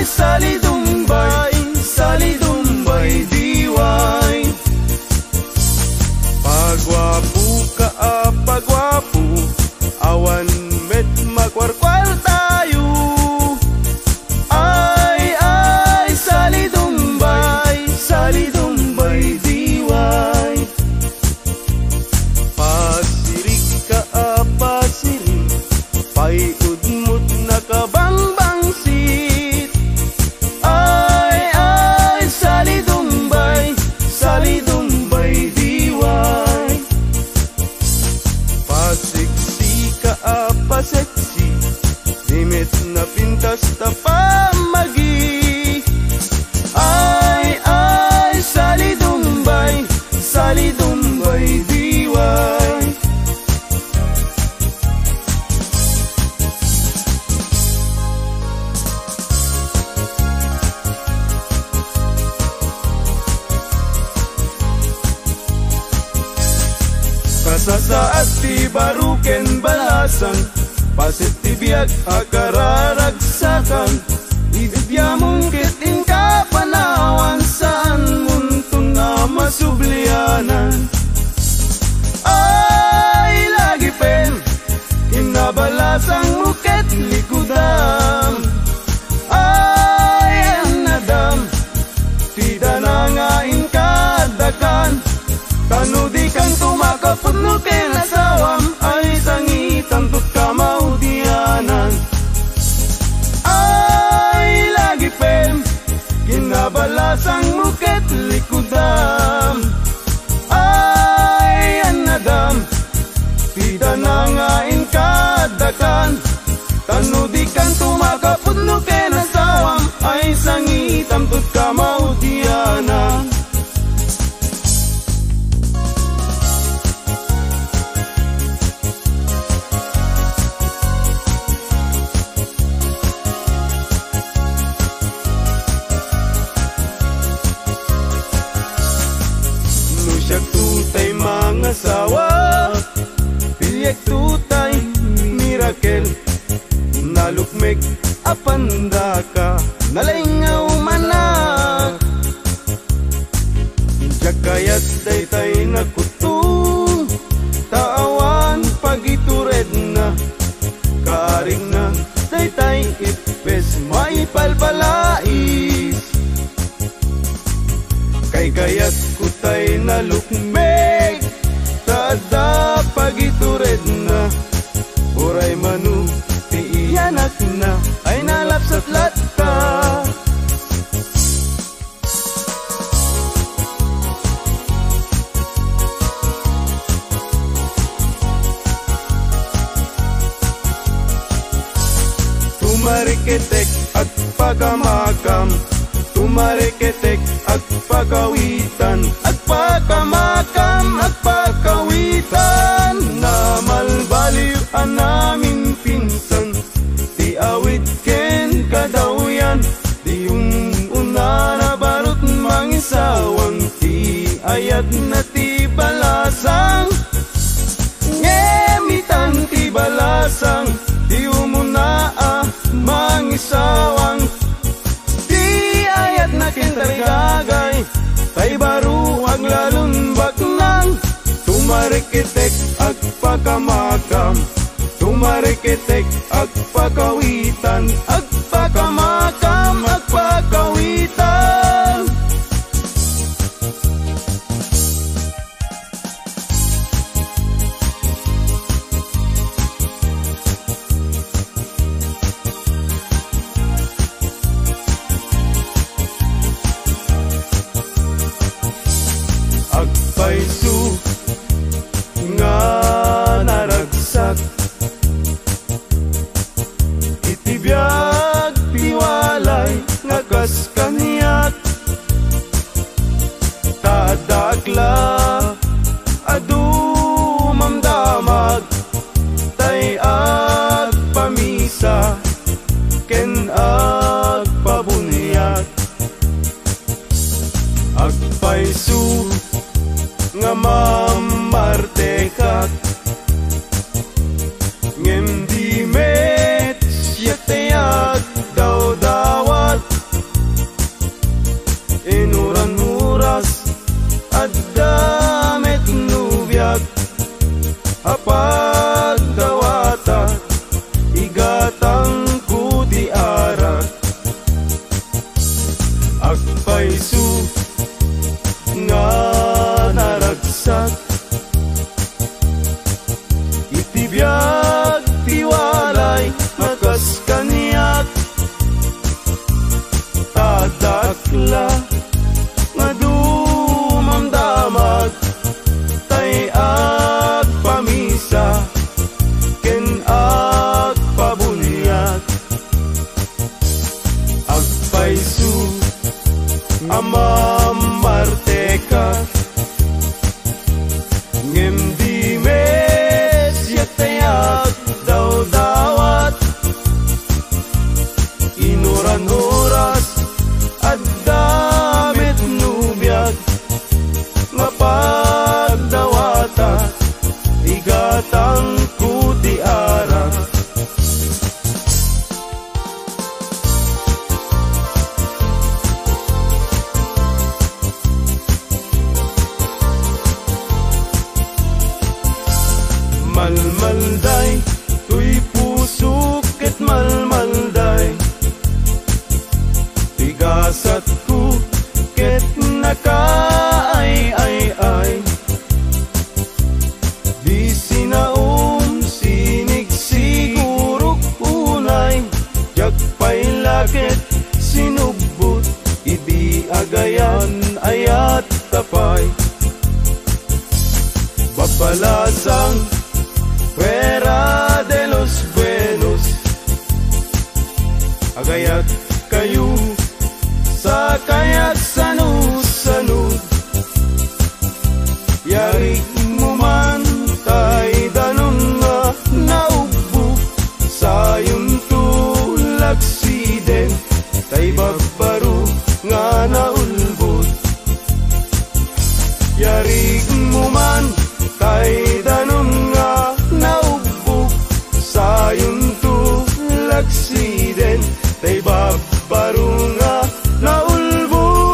Saad ti baro ken balasang, paset ti biag a kararagsakan. Idi diamon ket inka panawan, saanmonton a masublianan. Ay, lagipen, kinnabalasangmo ket likudam. Ay, annadam, ti dana nga inka addakan. Tano dikanto makapudno ken asawam, ay sangitanto kamaudianan. Ay, lagipen, kinnabalasangmo ket likudam. Ay, annadam, ti dana nga inka addakan. Tano dikanto makapudno ken asawam, ay sangitanto kamaudianan. No siakto tay mangasawa, piliekto tay mirakel. Nalukmek a pandaka, nalaing nga umanak. Diak kayat daytay nakutto, ta awan pagituredna. Kaarigna daytay ippes maipalpalais. Kaykayatko tay nalukmek, ta adda pagituredna. Uray mano ti iyanakna ay nalapsat latta. Tumariketek agpakamakam, tumariketek agpakawitan, agpakamakam, agpakawitan. Namalbaliw a naminpinsan ti awit ken kadawyan. Di um-, unana barut mangisawang ti ayatna ti balasang. Ngem itan ti balasang, di umuna a mangisawang. Ti ayatna ken tarigagay, tay baro aglalon baknang. Tumariketek agpakamakam, tumariketek agpakawitan, agpakamakam, agpakawitan. Agpayso nga naragsak iti biag ti walay nga kas kaniak. Ta addaak la a dumamdamag, tay agpamisa ken agpabuniag. Agpayso nga mammartekak, ngem di met siak ti agdawdawat. Inuran oras, adda met nobiak a pagdawatak, igatangko ti arak. Agpayso nga naragsak iti biag ti walay nga kas kaniak. Ta addaak la nga dumamdamag, tay agpamisa ken agpabuniag. Agpayso a mammartekak, ngem di met siak ti agdawdawat. Inuran oras, adda Asatko ket nakaay-ay-ay. Di sinaom, sinigsigurok unay. Diak pay la ket sinubbot, idi agayan-ayat ta pay. Babalasang, fuera de los buenos. Agayat kayo, sakay agsanud-sanud. Yari mo man tay danum nga naubbog, sayon to lagsiden, tay babbaro nga naulbod. Yari mo man tay danum nga naubbog, sayon to lagsiden, tay babbaro nga naulbod.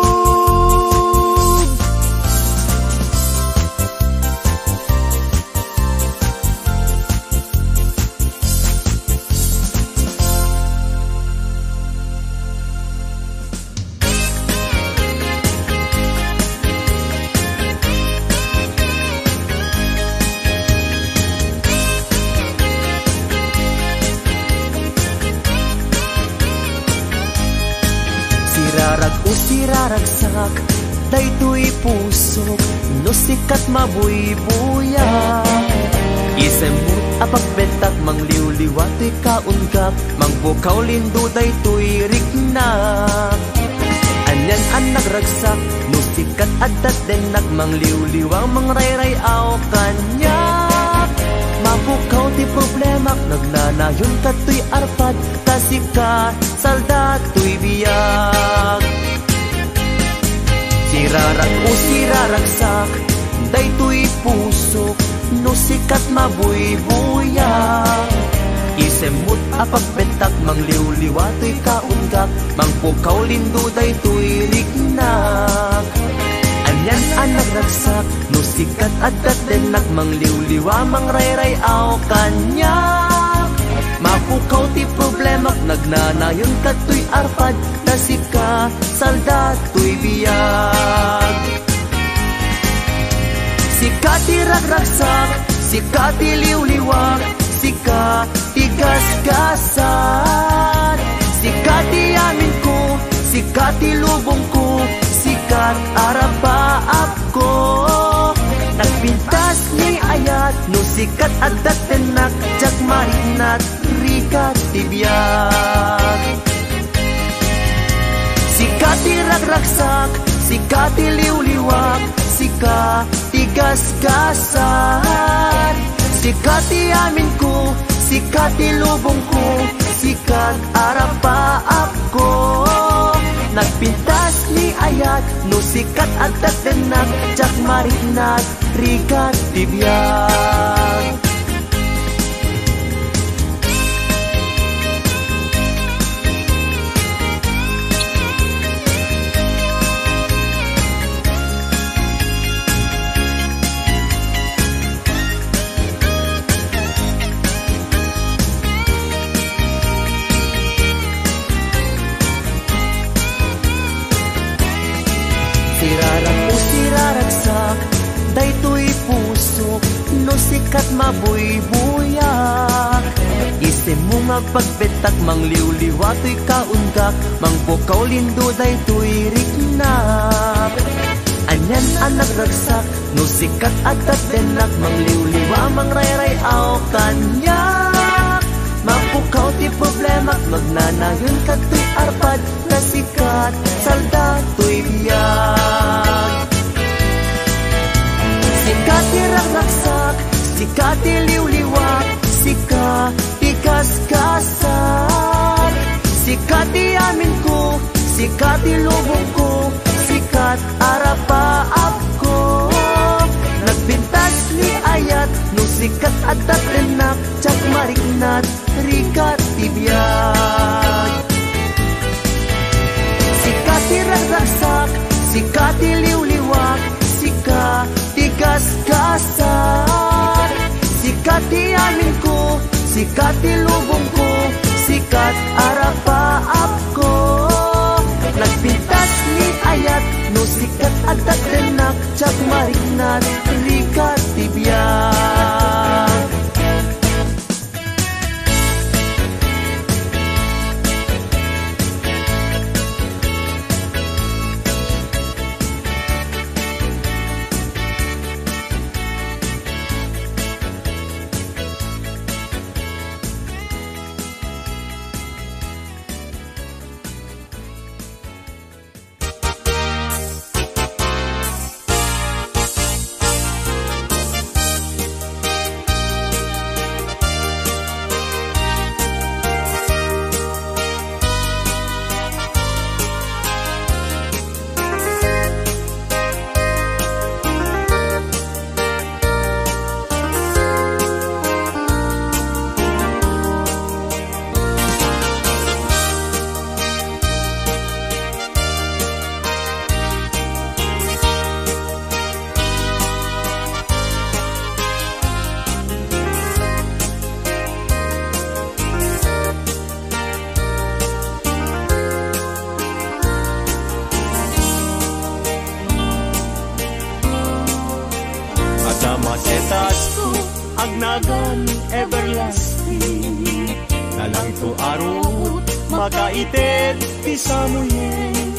Sirarag-o siraragsak, daytoy pusok, no sika ti mabuybuyak. Isemmo ti pagbettak, mangliwliwa toy kaungak, mangpukaw lindo daytoy riknak. Anian a nagragsak, no sika ti adda ti dennak, mangliwliwa, mangrayray-aw kaniak. Mapukaw ti problemak, nagnanayon kadtoy arpad, ta sika salda toy biag. Sirarag-o siraragsak, daytoy pusok, no sika ti mabuybuyak. Isemmo ti pagbettak, mangliwliwa toy kaungak, mangpukaw lindo daytoy riknak. Anian a nagragsak, no sika ti adda ti dennak, mangliwliwa, mangrayray-aw kaniak. Mapukaw ti problemak, nagnanayon kadtoy arpad, ta sika salda toy biag. Sika ti ragragsak, sika ti liwliwak, sika ti gasgasat. Sika ti aminko, sika ti lubongko, sika ti arapaapko. Nagpintas ni ayat, no sika ti adda ti dennak, diak mariknat, rika ti biag. Sika ti ragragsak, sika ti liwliwak, sika ti gasgasat. Sika ti aminko, sika ti lubongko, sika ti arapaapko. Nagpintas ni ayat, no sika ti adda ti dennak, diak mariknat, rika ti biag. Sirarag-o siraragsak, daytoy pusok, no sika ti mabuybuyak. Isemmo nga agpagbettak, mangliwliwa toy kaungak, mangpukaw lindo daytoy riknak. Anian a nagragsak, no sika ti adda ti dennak, mangliwliwa, mangrayray-aw kaniak. Mapukaw ti problemak, nagnanayon kadtoy arpad, ta sika ti salda toy biag. Sika ti ragragsak, sika ti liwliwak, sika ti gasgasat. Sika ti aminko, sika ti lubongko, sika ti arapaapko. Nagpintas ni ayat, no sika ti adda ti dennak, diak mariknat, rika ti biag. Sika ti ragragsak, sika ti liwliwak, sika ti gasgasat. Sika ti aminko, sika ti lubongko, sika ti arapaapko. Nagpin- everlasting. Nalangto a ruot, makaited ti samuyen.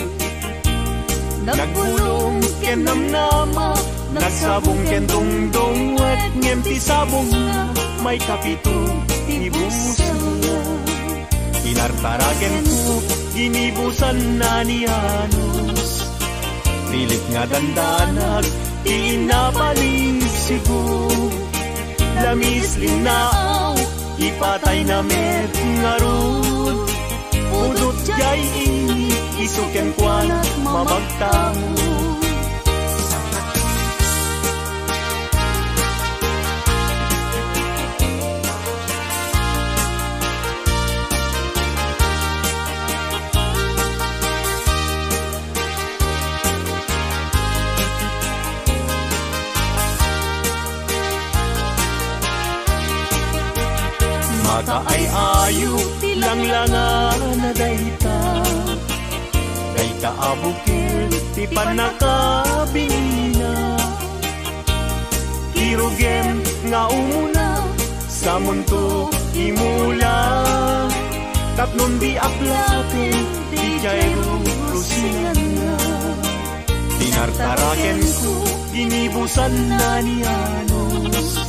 Nagbulong ken namnama, nagsabong ken dungdungwet, ngem ti sabongna, maikapito ti busangna. Tinartarakenko, ginibusanna ni Janos. Pilit nga dandanag, ti innapan ni Sibo. Lamis linnaaw, ipatayna met ngarud. Pudot jay ini, isu kenkuana mamagtamo. Makaay-ayo ti langlangana dayta. Dayta a bukel ti pannakabinina. Kirugem nga umuna, samonto imula. Tapnon di aplaten, di jay rurusinganna. Tinartarakenko, ginibusanna ni Janos.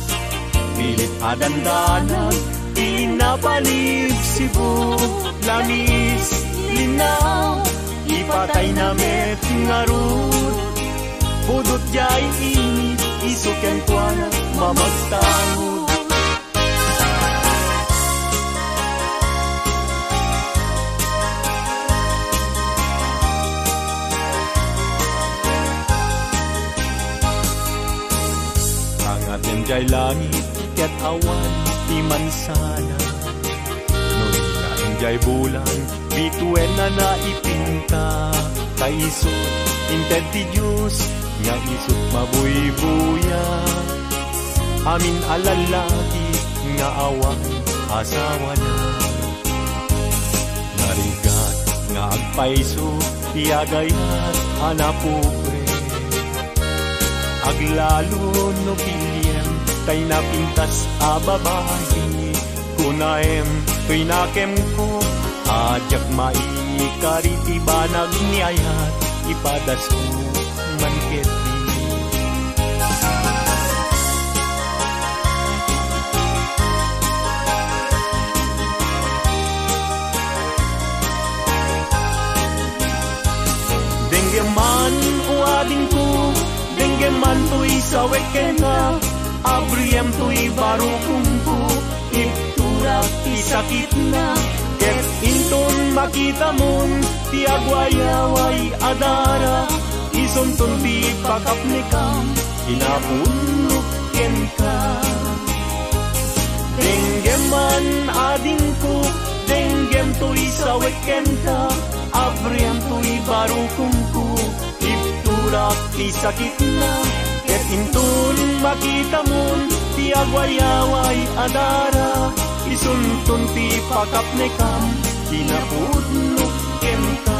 Pilit a dandanag, innapan ni Sibo. Lamis, linnaaw, ipatayna met ngarud. Pudot jay ini, isu kenkuana mamagtamo. Angatem jay langit ket awan ti mansana. No dina enjay bulan, bituenna naipinta. Ta isu inted ti Dios nga isut mabuybuya. Amin a lallaki nga awan asawana. Narigat nga agpayso ti agayat a napupre. Aglalo no piliem tay napintas a babai. Kunaem toy nakemko, a diak maikari ti banag ni ayat, ipadasko man ketdi. Denggem man, o adingko, denggem man toy sawek kenka, abriem toy barukongko, iturak ti sakitna, ket inton makitamon ti agwayaway a dara, isunton ti pakapnekam, kinapudnok kenka. Denggem man, adingko, denggem toy sawek kenka, abriem toy barukongko, iturak ti sakitna, ket inton makitamon ti agwayaway a dara, isunton ti pakapnekam, kinapudnok kenka.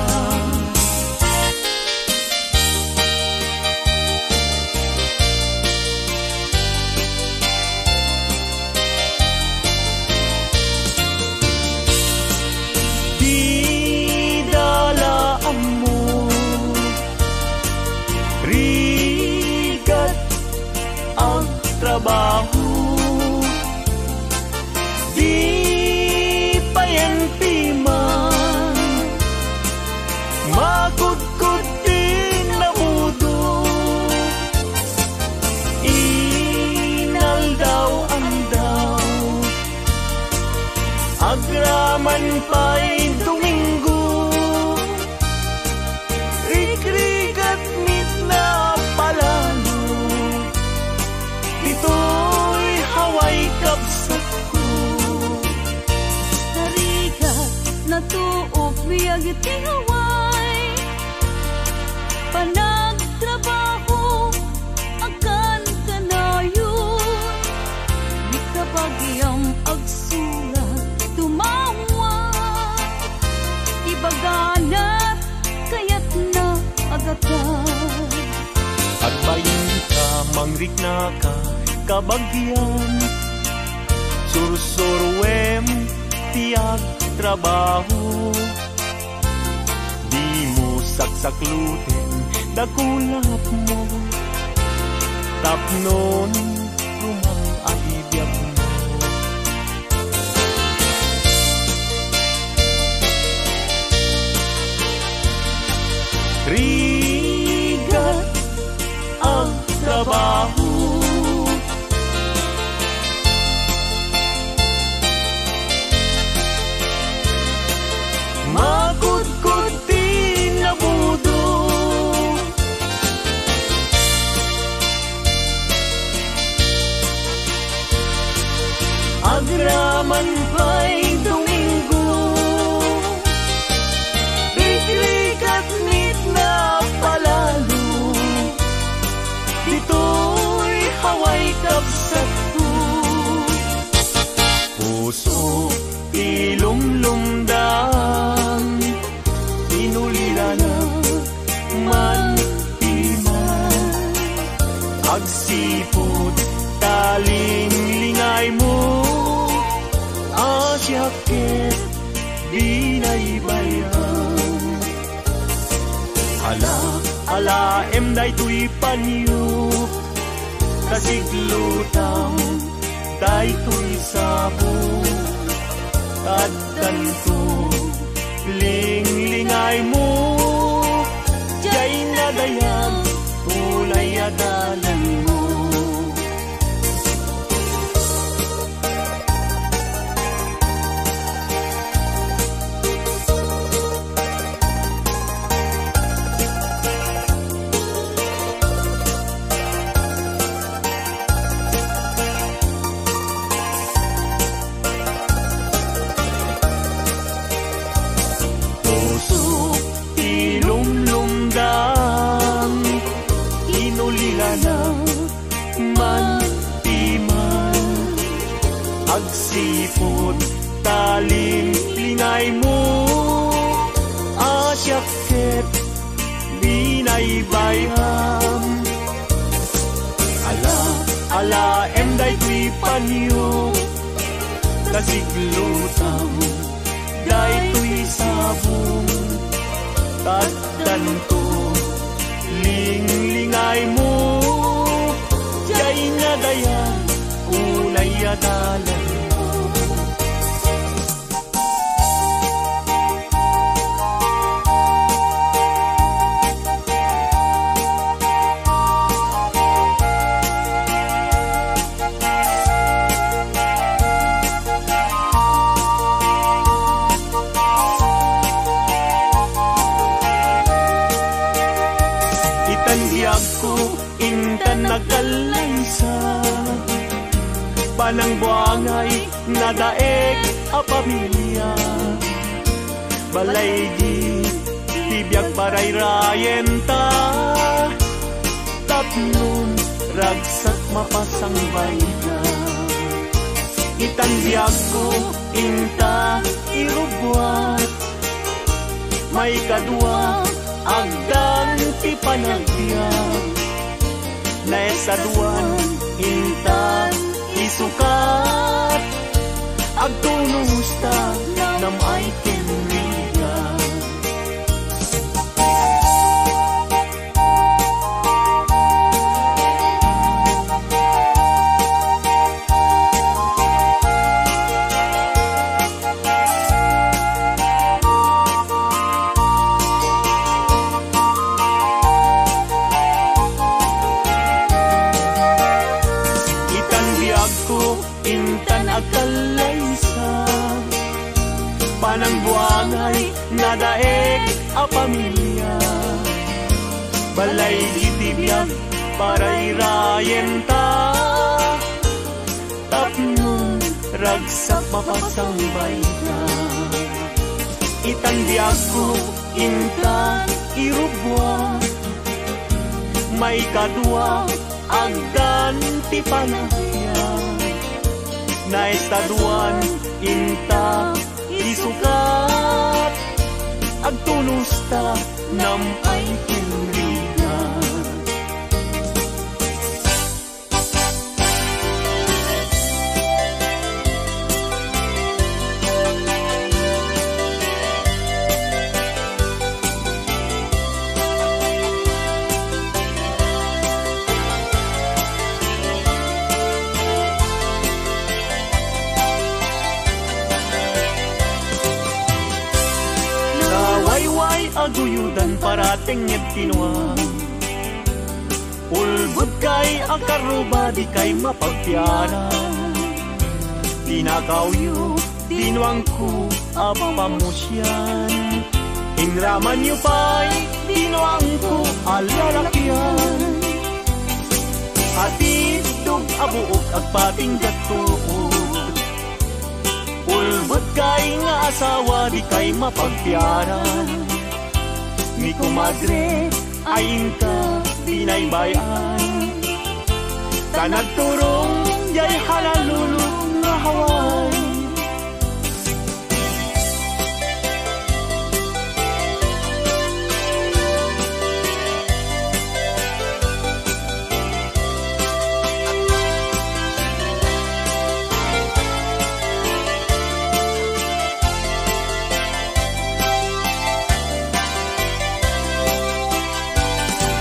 Dida la ammo, rigat agtrabaho. Di payen piman makudkod ti nabudo. Inaldaw-aldaw, agraman pay Domingo. Rikrigat met napalalo, ditoy Hawaii kabsatko. Narigat, natuok biag iti Hawaii. Panagtrabaho, agkan kanayon. Di kabagiam agsurat, tumawag. Ibagana, kayatna a gatad. Agbainka, mangriknaka, kabagian. Sursuruem ti agtrabaho. Dimo saksakluten dakulapmo. Tapnon rumang a ti biagmo. Rigat agtrabaho. Makudkod ti nabudo. Agraman pay Domingo, rikrikatmit na palalo. Ditoy Hawaii kabsatko, puso ti lumlumdam, inulilana man ti man. Agsipud ta linglingaymo, a siak ket binaybayan. Ala, alaem daytoy panyo, ta siglutam daytoy sabong. Addanto, linglingaymo, diay nadayag, ulay a dalanmo. Puso ti lumlumdam, inulilana man ti man. Agsipud ta linglingaymo, a siak ket binaybayam. Ala, alaem daytoy panyo, ta siglutam daytoy sabong. Addanto, linglingaymo, diay nadayag, ulay a dalanmo. Itan biagko, intan agkallaysa, panangbuangay nadaek a pamilia. Balaygi ti biag parayrayenta, tapno ragsak mapasangbayta. Itan biagko inta irubbuat, maikadua, agdan ti panagbiag. Naesaduan, intan isukat, agtunosta, nam-ay ken rigat. Itan biagko, intan agkallaysa, panangbuangay nadaek a pamilia. Balaygi ti biag parayrayenta, tapno ragsak mapasangbayta. Itan biagko, intan irubbuat, maikadua, agdan ti panagbiag. Naesaduan, inta isukat, agtunosta, nam-ay ken rigat. paratengnged ti nuam. Ulbodkay a karruba, dikay mapagpiara. Tinakawyo ti nuangko a pamusian. Inramanyo pay ti nuangko a lalakian. Atiddog a buok agpatingga tuod. Ulbodkay nga asawa, dikay mapagpiara. Ni komadre, ay inka binaybay-an. Ta nagturong jay halalulod nga haway.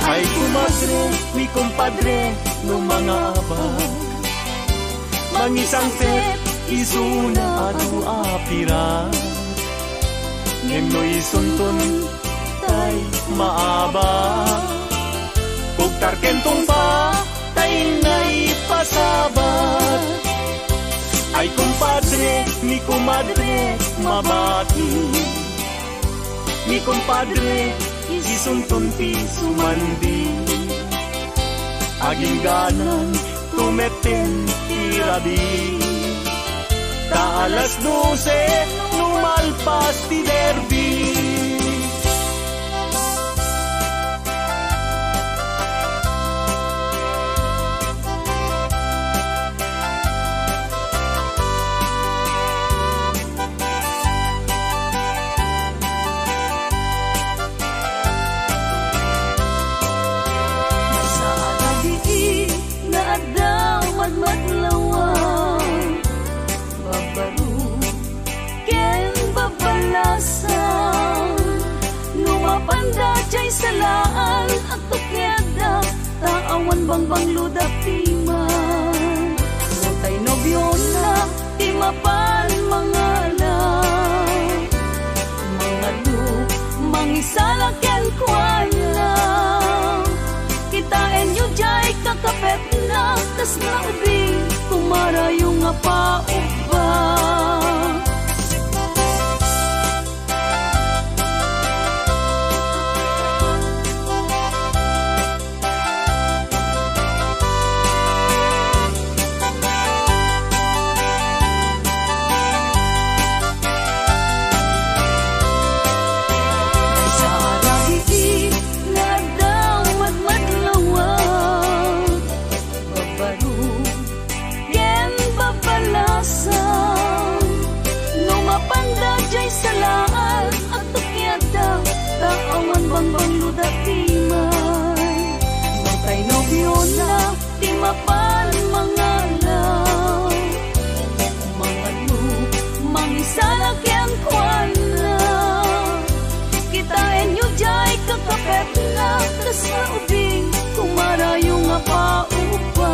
Ay, komadre, ni kompadre, no mangabak, mangisangpet isuna adu a pirak. Ngem no isunton tay maabak, kugtarken tungpa, ta inna ipasabat. Ay, kompadre, ni komadre, mabati. Ni kompadre, isunton ti sumandi. Agingganan, tumetten ti rabii. Ta alas dose, no malpas ti derby. Sa rabii nga adda madmadlawan, babbaruk ken babbalasan. No mapanda jay salaan, agtukiadda, ta awan bangbangludak ti man. No tay nobiona ti mapan mangala, mangadu, mangisala kenkuana. Kitaenyo jay kakapetna, kas nga ubing, kumarayo nga paubba. Sa rabii nga adda madmadlawan, babbaruk ken babbalasan. No mapanda jay salaan, agtukiadda, ta awan bangbangludak ti man. No tay nobiona ti mapan mangala, mangadu, mangisala kenkuana. Kitaenyo jay kakapetna, kas nga ubing, kumarayo nga paubba.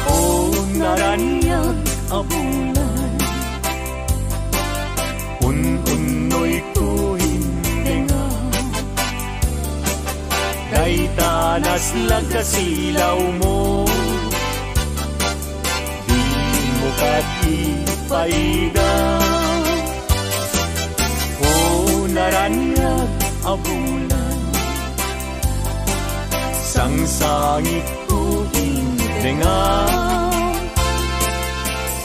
O naraniag a bulan, un-unnoyko indenga. Dayta a naslag a silawmo, dimo ket ipaida. O naraniag a bulan, sangsangitko indenga.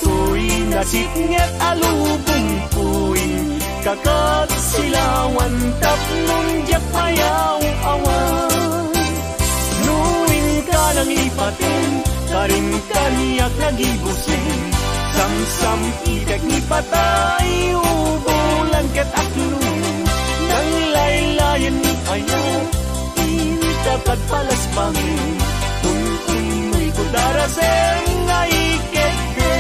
Toy nasipnget a lubongko inka ket silawan tapno diak mayaw-awan. No inka nangipaten, karin kaniak nagibusen, samsam-itek ni patay, ubulan ket aklo, nanglaylayen ni ayat, inka ket palasbangen, kun-unnoyko darasem nga iketde.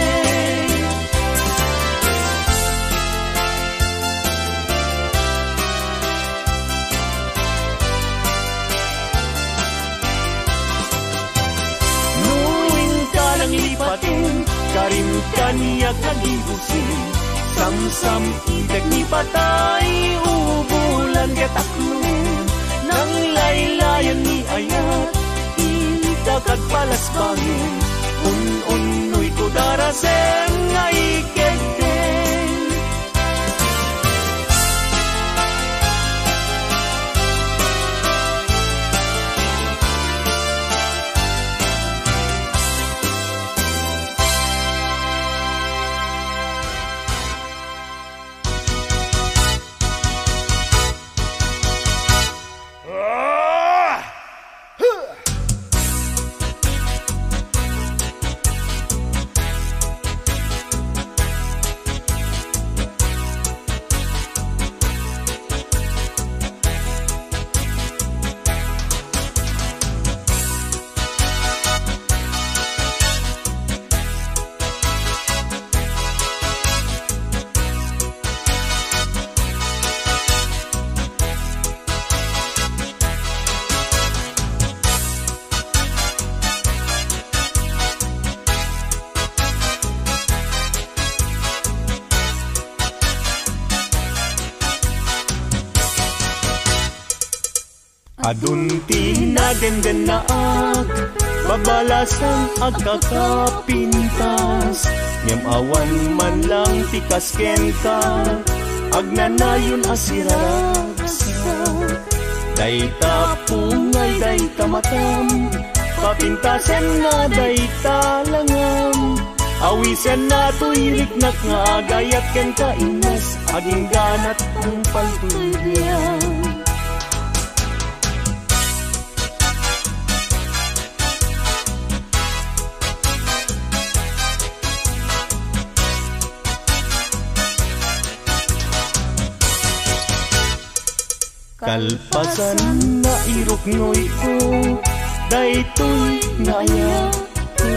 Karim kaniak nga gibusin, samsam-itek ni patay, ubulan ket aklon. Nanglaylayan ni ayat, ita kagpalasbangen, un-unnoy ko darasem nga ikegdeng. Adun ti nadenggennaak, babalasang agkakapintas, ngem awan man lang ti kas kenka, agnanayon a siraragsak. Dayta pungay, dayta matam, papintasenna dayta langam. Awisenna toy riknak nga agayat kenka, Ines, agingganat tungpal toy biag. Kalpasan nga iruknoyko daytoy nga ayatko.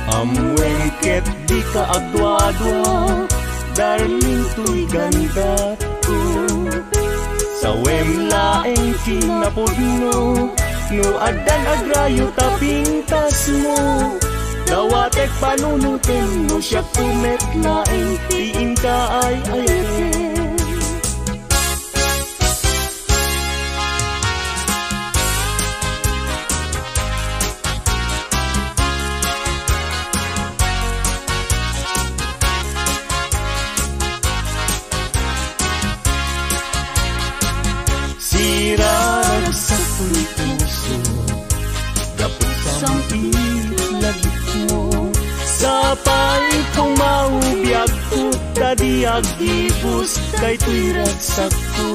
Ammoem ket dika agduadua, darling, toy gandatko. Sawem laeng kinapudno, no addan agrayo ta pintasmo. Dawatek panunotem no siakto met laeng ti inka ay-ayaten. Siraragsak toy puso, gapu sam-it lagipmo. Sapay kong maubiagko, ta di aggibus daytoy ragsakko.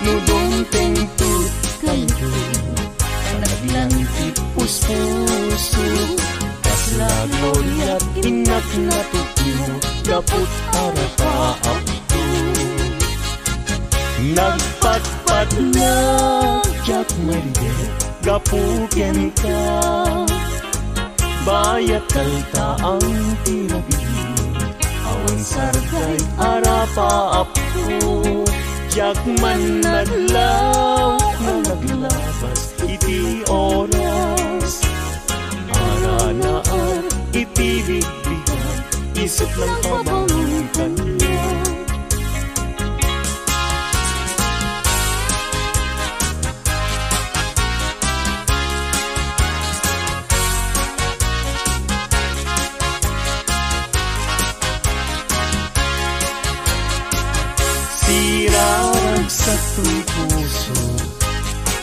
No dumteng tutkayo, panaglang ti puspuso. Kasla gloriat innak natukno, gaput arapaapko. Nagpatpatnag diak maydek gapu kenka. Bayat kaltaang ti rabii, awan sarday arapaapko. Diak man nadlaw nga naglabas iti oras, aranaar iti bigbigan, isip lang pabangon kaniak. Siraragsak toy puso,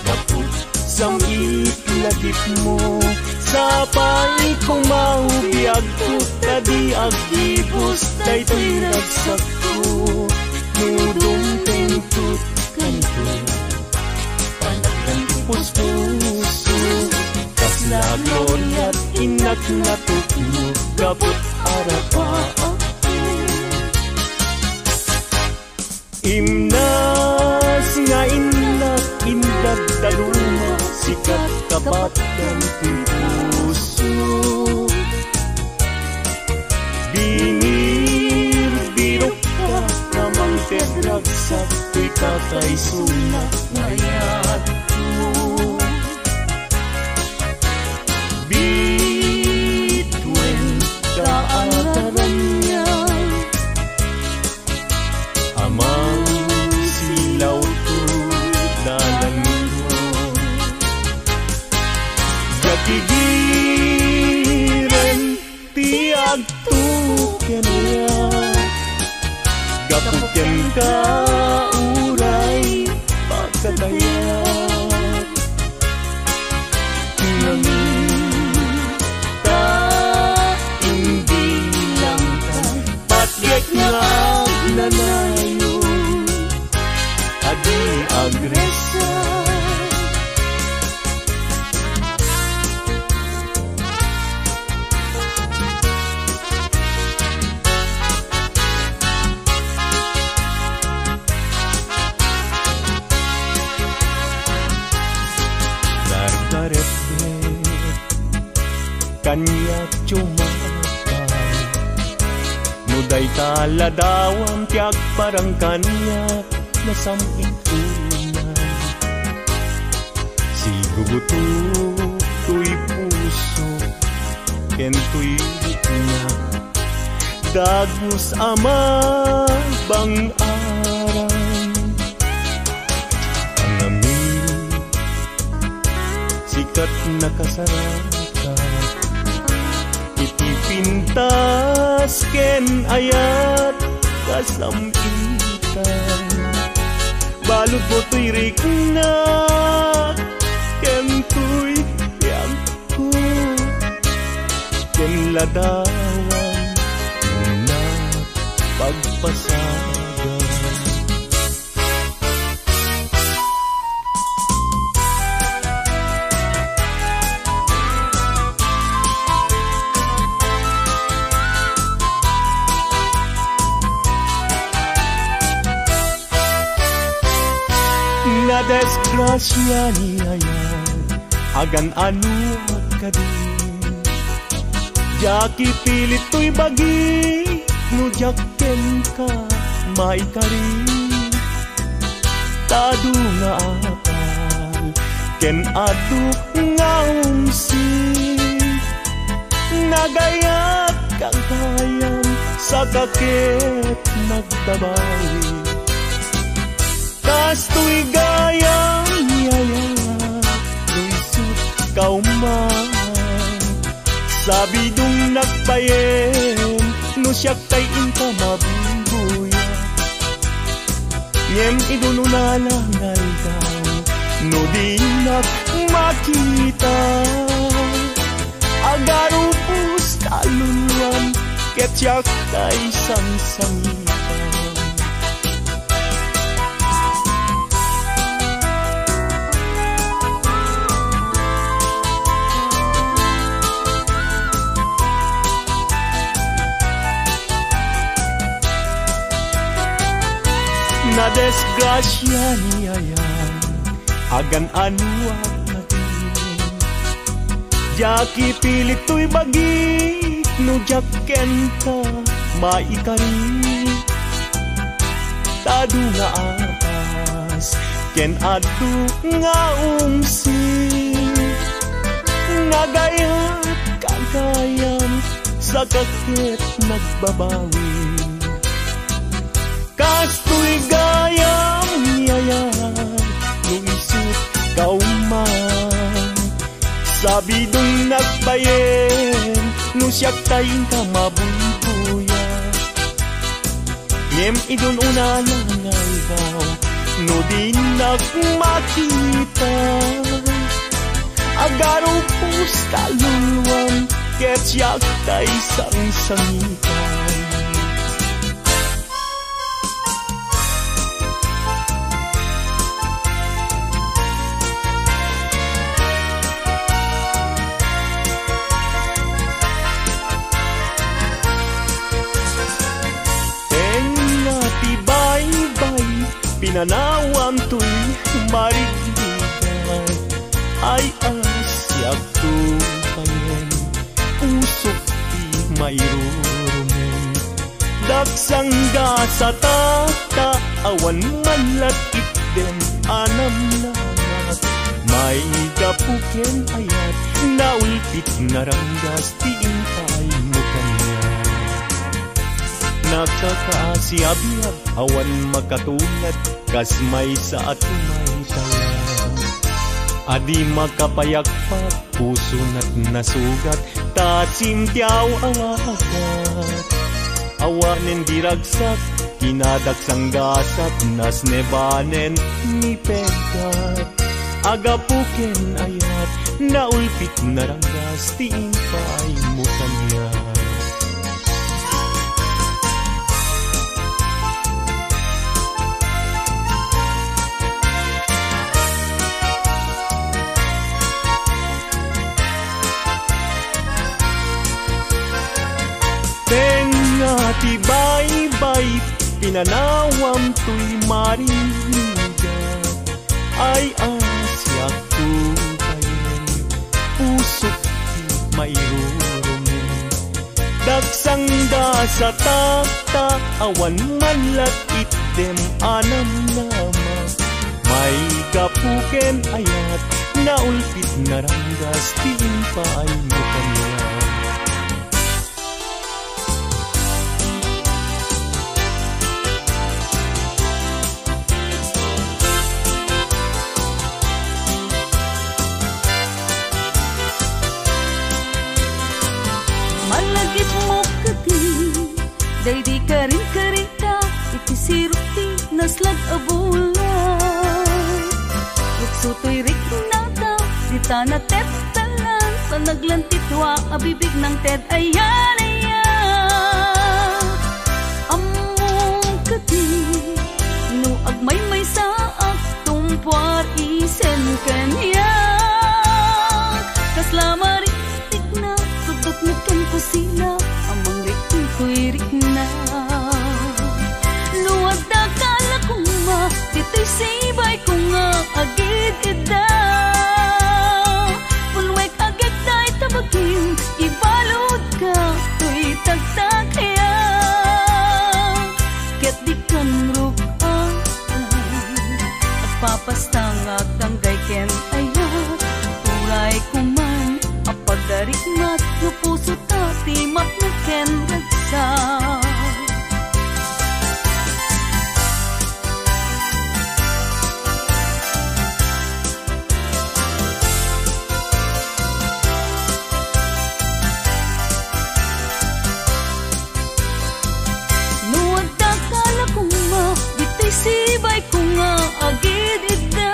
gapu sam-it lagipmo. Sapay kong maubiagko, ta di aggibus daytoy ragsakko. No dumteng tutkayo, panaglang ti puspuso. Kasla gloriat innak natukno, gaput arapaapko. Imnas nga innak indaddaluma, sikat kabatkan ti puso. Binirbirokka nga mangted ragsak toy kakaisuna nga ayatko. Bit Pigiren ti agtuken, gapu kenka uray pagkatayak. Ngamin ta imbilangka, patgek nga agnanayon a di agresa. Nardaretdet kaniak, tumakay. No dayta ladawam ti agparang kaniak, nasam-it unay. Sigugutok toy puso ken toy bukna, dagus a mabang-aran. Ngamin, sika ti nakasarakan iti pintas ken ayat kasam-itan. Baludmo toy riknak ken toy biagko, ken ladawam nga pagpasagan. Nadisgrasiaak ni ayan, agan-anoak kadi. Diak ipilit toy bagi no diak kenka maikari. Ta adu nga apal ken adu nga umsi, nagayat gagayam, saka ket nagbabawi. Kastoy gayam, yaya, no isut' ka man. Sabidongnak bayen no siak tay inka mabuybuya. Ngem idun-una la nga aldaw no dinak makita, agarupos ta luluam ket siak tay sangsangitan. Nadisgrasia ni ayan, agan-anoak kadi. Diak ipilit toy bagik no diak kenka maikari. Ta adu nga apas ken adu nga umsi, nagayat gagayam, saka ket nagbabawi. Kastoy gayam, yaya, no isut' ka man. Sabidongnak bayen no siak tay inka mabuybuya. Ngem idun-una la nga aldaw no dinak makita, agarupos ta luluam ket siak tay sangsangitan. Tengnga ti baybay, pinanawam toy marigrigat. Ay, a, siakto payen, usok ti mairurumen. Daksang gasata ta awan man la itden a namnama. Maigapu ken ayat, naulpit naranggas ti impaymo kaniak. Nakakaasi a biag, awan makatulad, kas maysa a tumaytayab. Adi makapayagpat, pusona't nasugat, ta simtiaw a nga aggat. Awanen di ragsak, kinadaksang gasat, nasnebanen ni peggat. Agapu ken ayat, naulpit naranggas ti impaaymo kaniak. Tengnga ti baybay, pinanawam toy marinigat. Ay, a siak tukayen, pusok ti mairurumen. Daksang da sa taktak, awan man la itdem a namnama. Maigapu ken ayat, naulpit naranggas ti impaaymo kaniak. Malagipmo kadi, daydi karinkarita, iti sirok ti naslag a bulan. Lukso toy riknata, dita natettelan, sa naglantitua a bibig nang ted ayan, ayan. Ammom kadi, no agmaymaysaak, tumpuar isen kaniak. Kasla maritikna, sudot mo ken kusina, amang rikna toy rikna. No adda ka la koma, ditoy sibayko nga agid-idda. Punwek agek dayta bagim, ibaludka toy tagtagayam. Ket dikan rug-an, agpapasta nga agdanggay ken ayat. Uray koman a pagarikmat, no pusota ti mapnek ken ragsak. No adda ka la koma, ditoy sibayko nga agid-idda.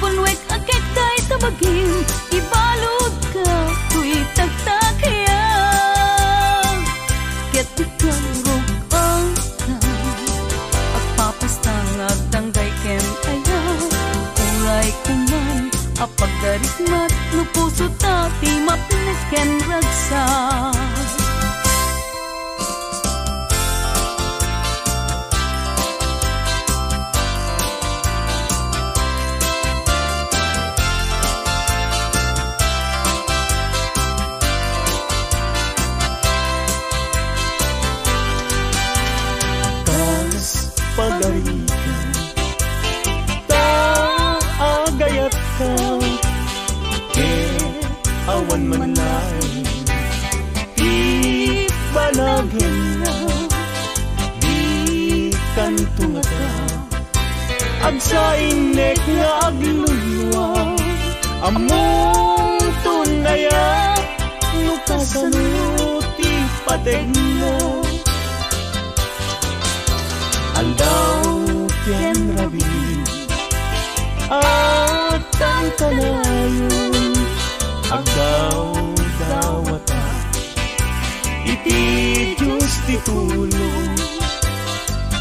Punwek agek dayta bagim, ibaludka toy tagtagayam. Ket dikan rug-an, agpapasta nga agdanggay ken ayat. Uray koman a pagarikmat, no pusota ti mapnek ken ragsak. Kas pagarikan, ta agayatka, ket awan man laeng ti panagenna, dikanto ngata agsainek nga agluyua. Ammomton aya no kasano ti pategna? Aldaw ken rabii, agkankanayon, agdawdawata iti Dios ti tulong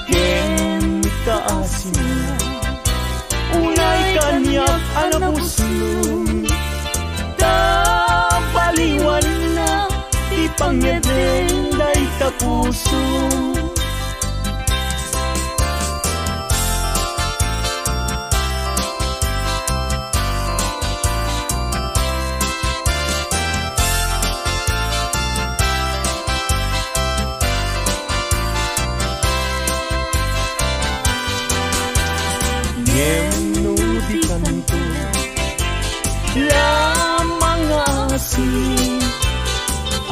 ken kaasina. Unay kaniak a napusno, ta baliwanna ti pangngeddeng dayta puso. Ngem no dikanto la mangaasi,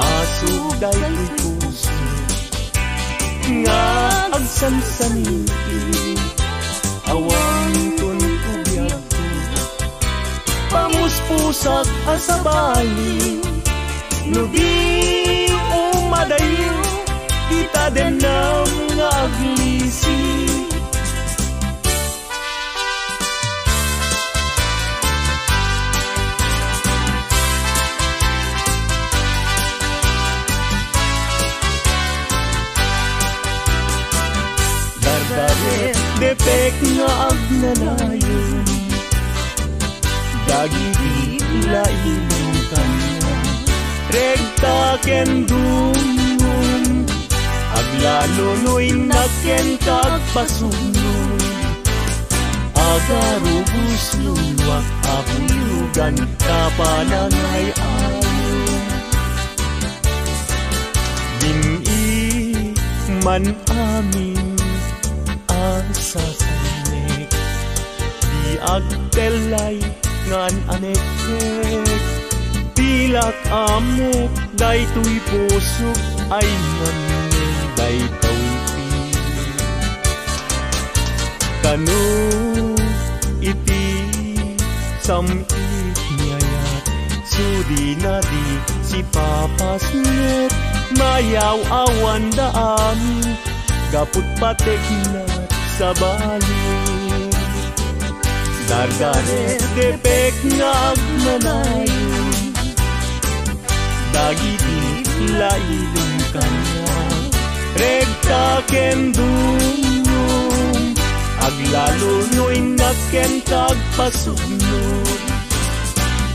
asug daytoy puso nga agsansaniti, awanton ubiagko. Usak a sabali, no di umadayo, dita denam nga aglisi. Dardaret depek nga agnanayon dagiti laing kaniak. Rekta ken dumngom, aglalo no innak ken agpasugno. Agarubos luluak a buyogan ta panangay-ayo. Dim-i man amin a sasanek, di agtellay nga an-aneknek. Pilak ammok daytoy pusok ay ngamngen daytoy ti kano iti sam-it ni ayat. Sudina di sipapasnek, mayaw-awanda amin gapu't patekna sabali. Dardaret depek nga agnanayon dagiti lailem kaniak. Rekta ken dumngom, aglalo no innak ken agpasugno.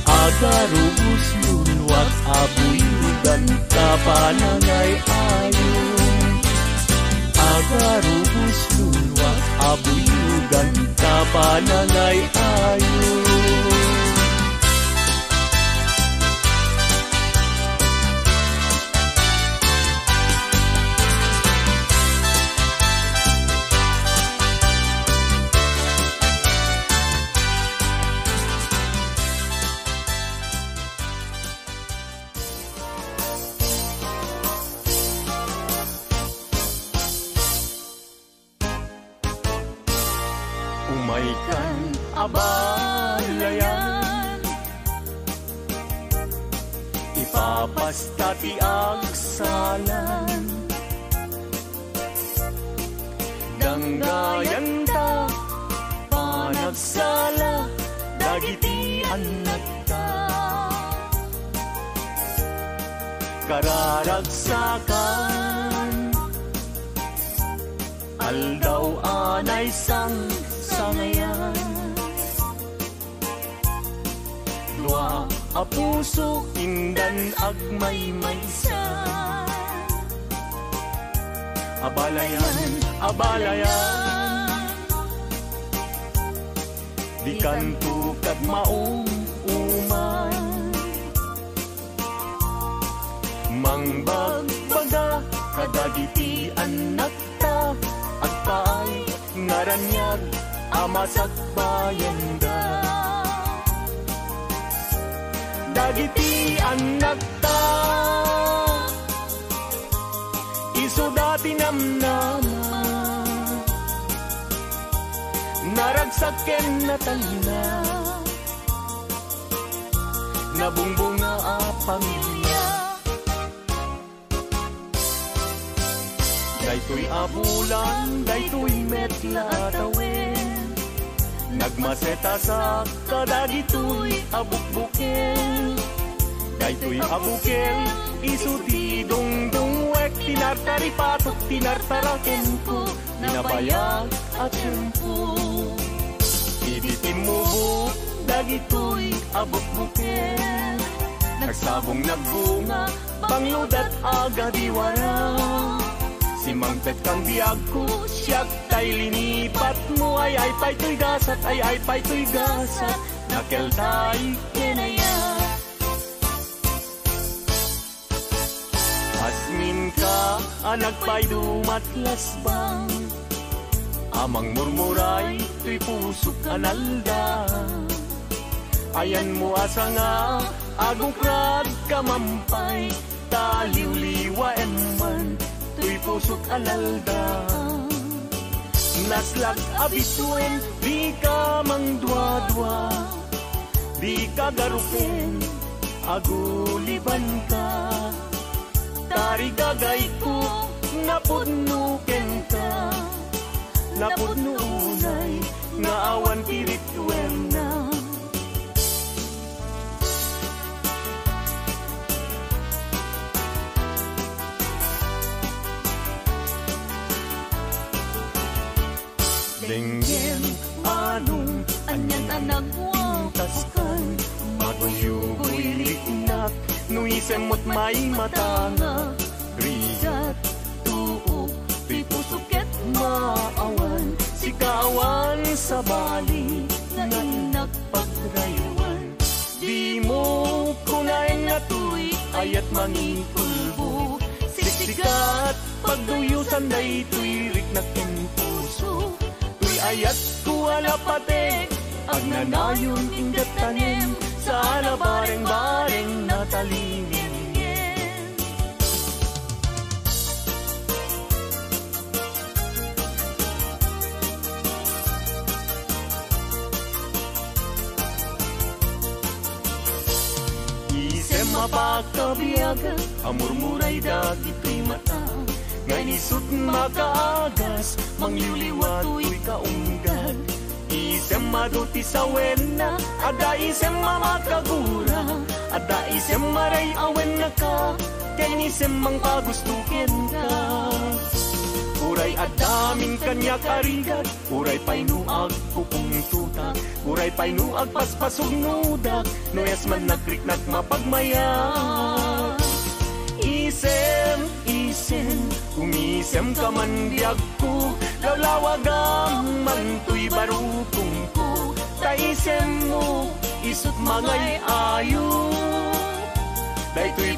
Agarubos luluak a buyogan ta panangay-ayo. Agarubos luluak a buyogan ta panangay-ayo. Umaykan a balayan, ipapasta ti agsalan. Danggayanta panagsala dagiti annakta. Kararagsakan, aldaw a naisangsangayan. Dua a puso indan agmaymaysa. A balayan, a balayan, dikanto kagmaum-uman. Mangbagbaga kadagiti annakta, agpaay nga raniag a masakbayanda. Dagiti annakta, isuda ti namnama, naragsak ken natalna, nabungbunga a pamilia. Daytoy a bulan, daytoy met la a tawen, nagmasetasak kadagitoy a bukbukel. Daytoy a bukel, isu ti dungdungwek, ti nartaripatok, ti nartarakenko, ni nabayag a tiempo. Idi timmubok dagitoy a bukbukel, nagsabong nagbunga, bangludat a gadiwara. Simmangpetkang biagko, siak tay linipatmo, ay-ay pay toy gasat, ay-ay pay toy gasat, nakeltay ken aya. Asminka a nagpaydumat lasbang, a mangmurmuray toy pusok a nalda. Ayanmo a sanga, agukrad ka mampay, ta liwliwaem man toy pusok a nalda. Naslag a bituen, dika mangduadua. Dika garuken, agulibanka. Tarigagayko, napudno kenka. Napudno unay nga awan ti ritualna. Denggem, anong, anian a nagwapas kan, maguyugoy riknak, no isem met maimatanga, rigat, tuok, ti puso ket maawan, sika awan sabali, nga innak pagrayawan. Dimo kunaen a tuy, ayat mangikulbo. Siksikat, pagduyosan daytoy riknak ken puso. Tuy ayatko a napate, agnanayon inggatanem, sa ala bareng-bareng natalimen. Isem a pakabiagan a murmuray dagitoy mata, nga inisut makaagas, mangliwliwa toy kaunggal. Isem adu ti sawenna, adda isem a makagura, adda isem a ray-awen naka, ken isem mangpagusto kenka. Uray adda amin kaniak a rigat, uray pay no agpupungtotak, uray pay no agpaspasugnodak, no yes man nagriknak mapagmayat. Isem, isem, umisemka man biagko, lawlawagam man toy barukongko, ta isemmo, isut mangay-ayo. Daytoy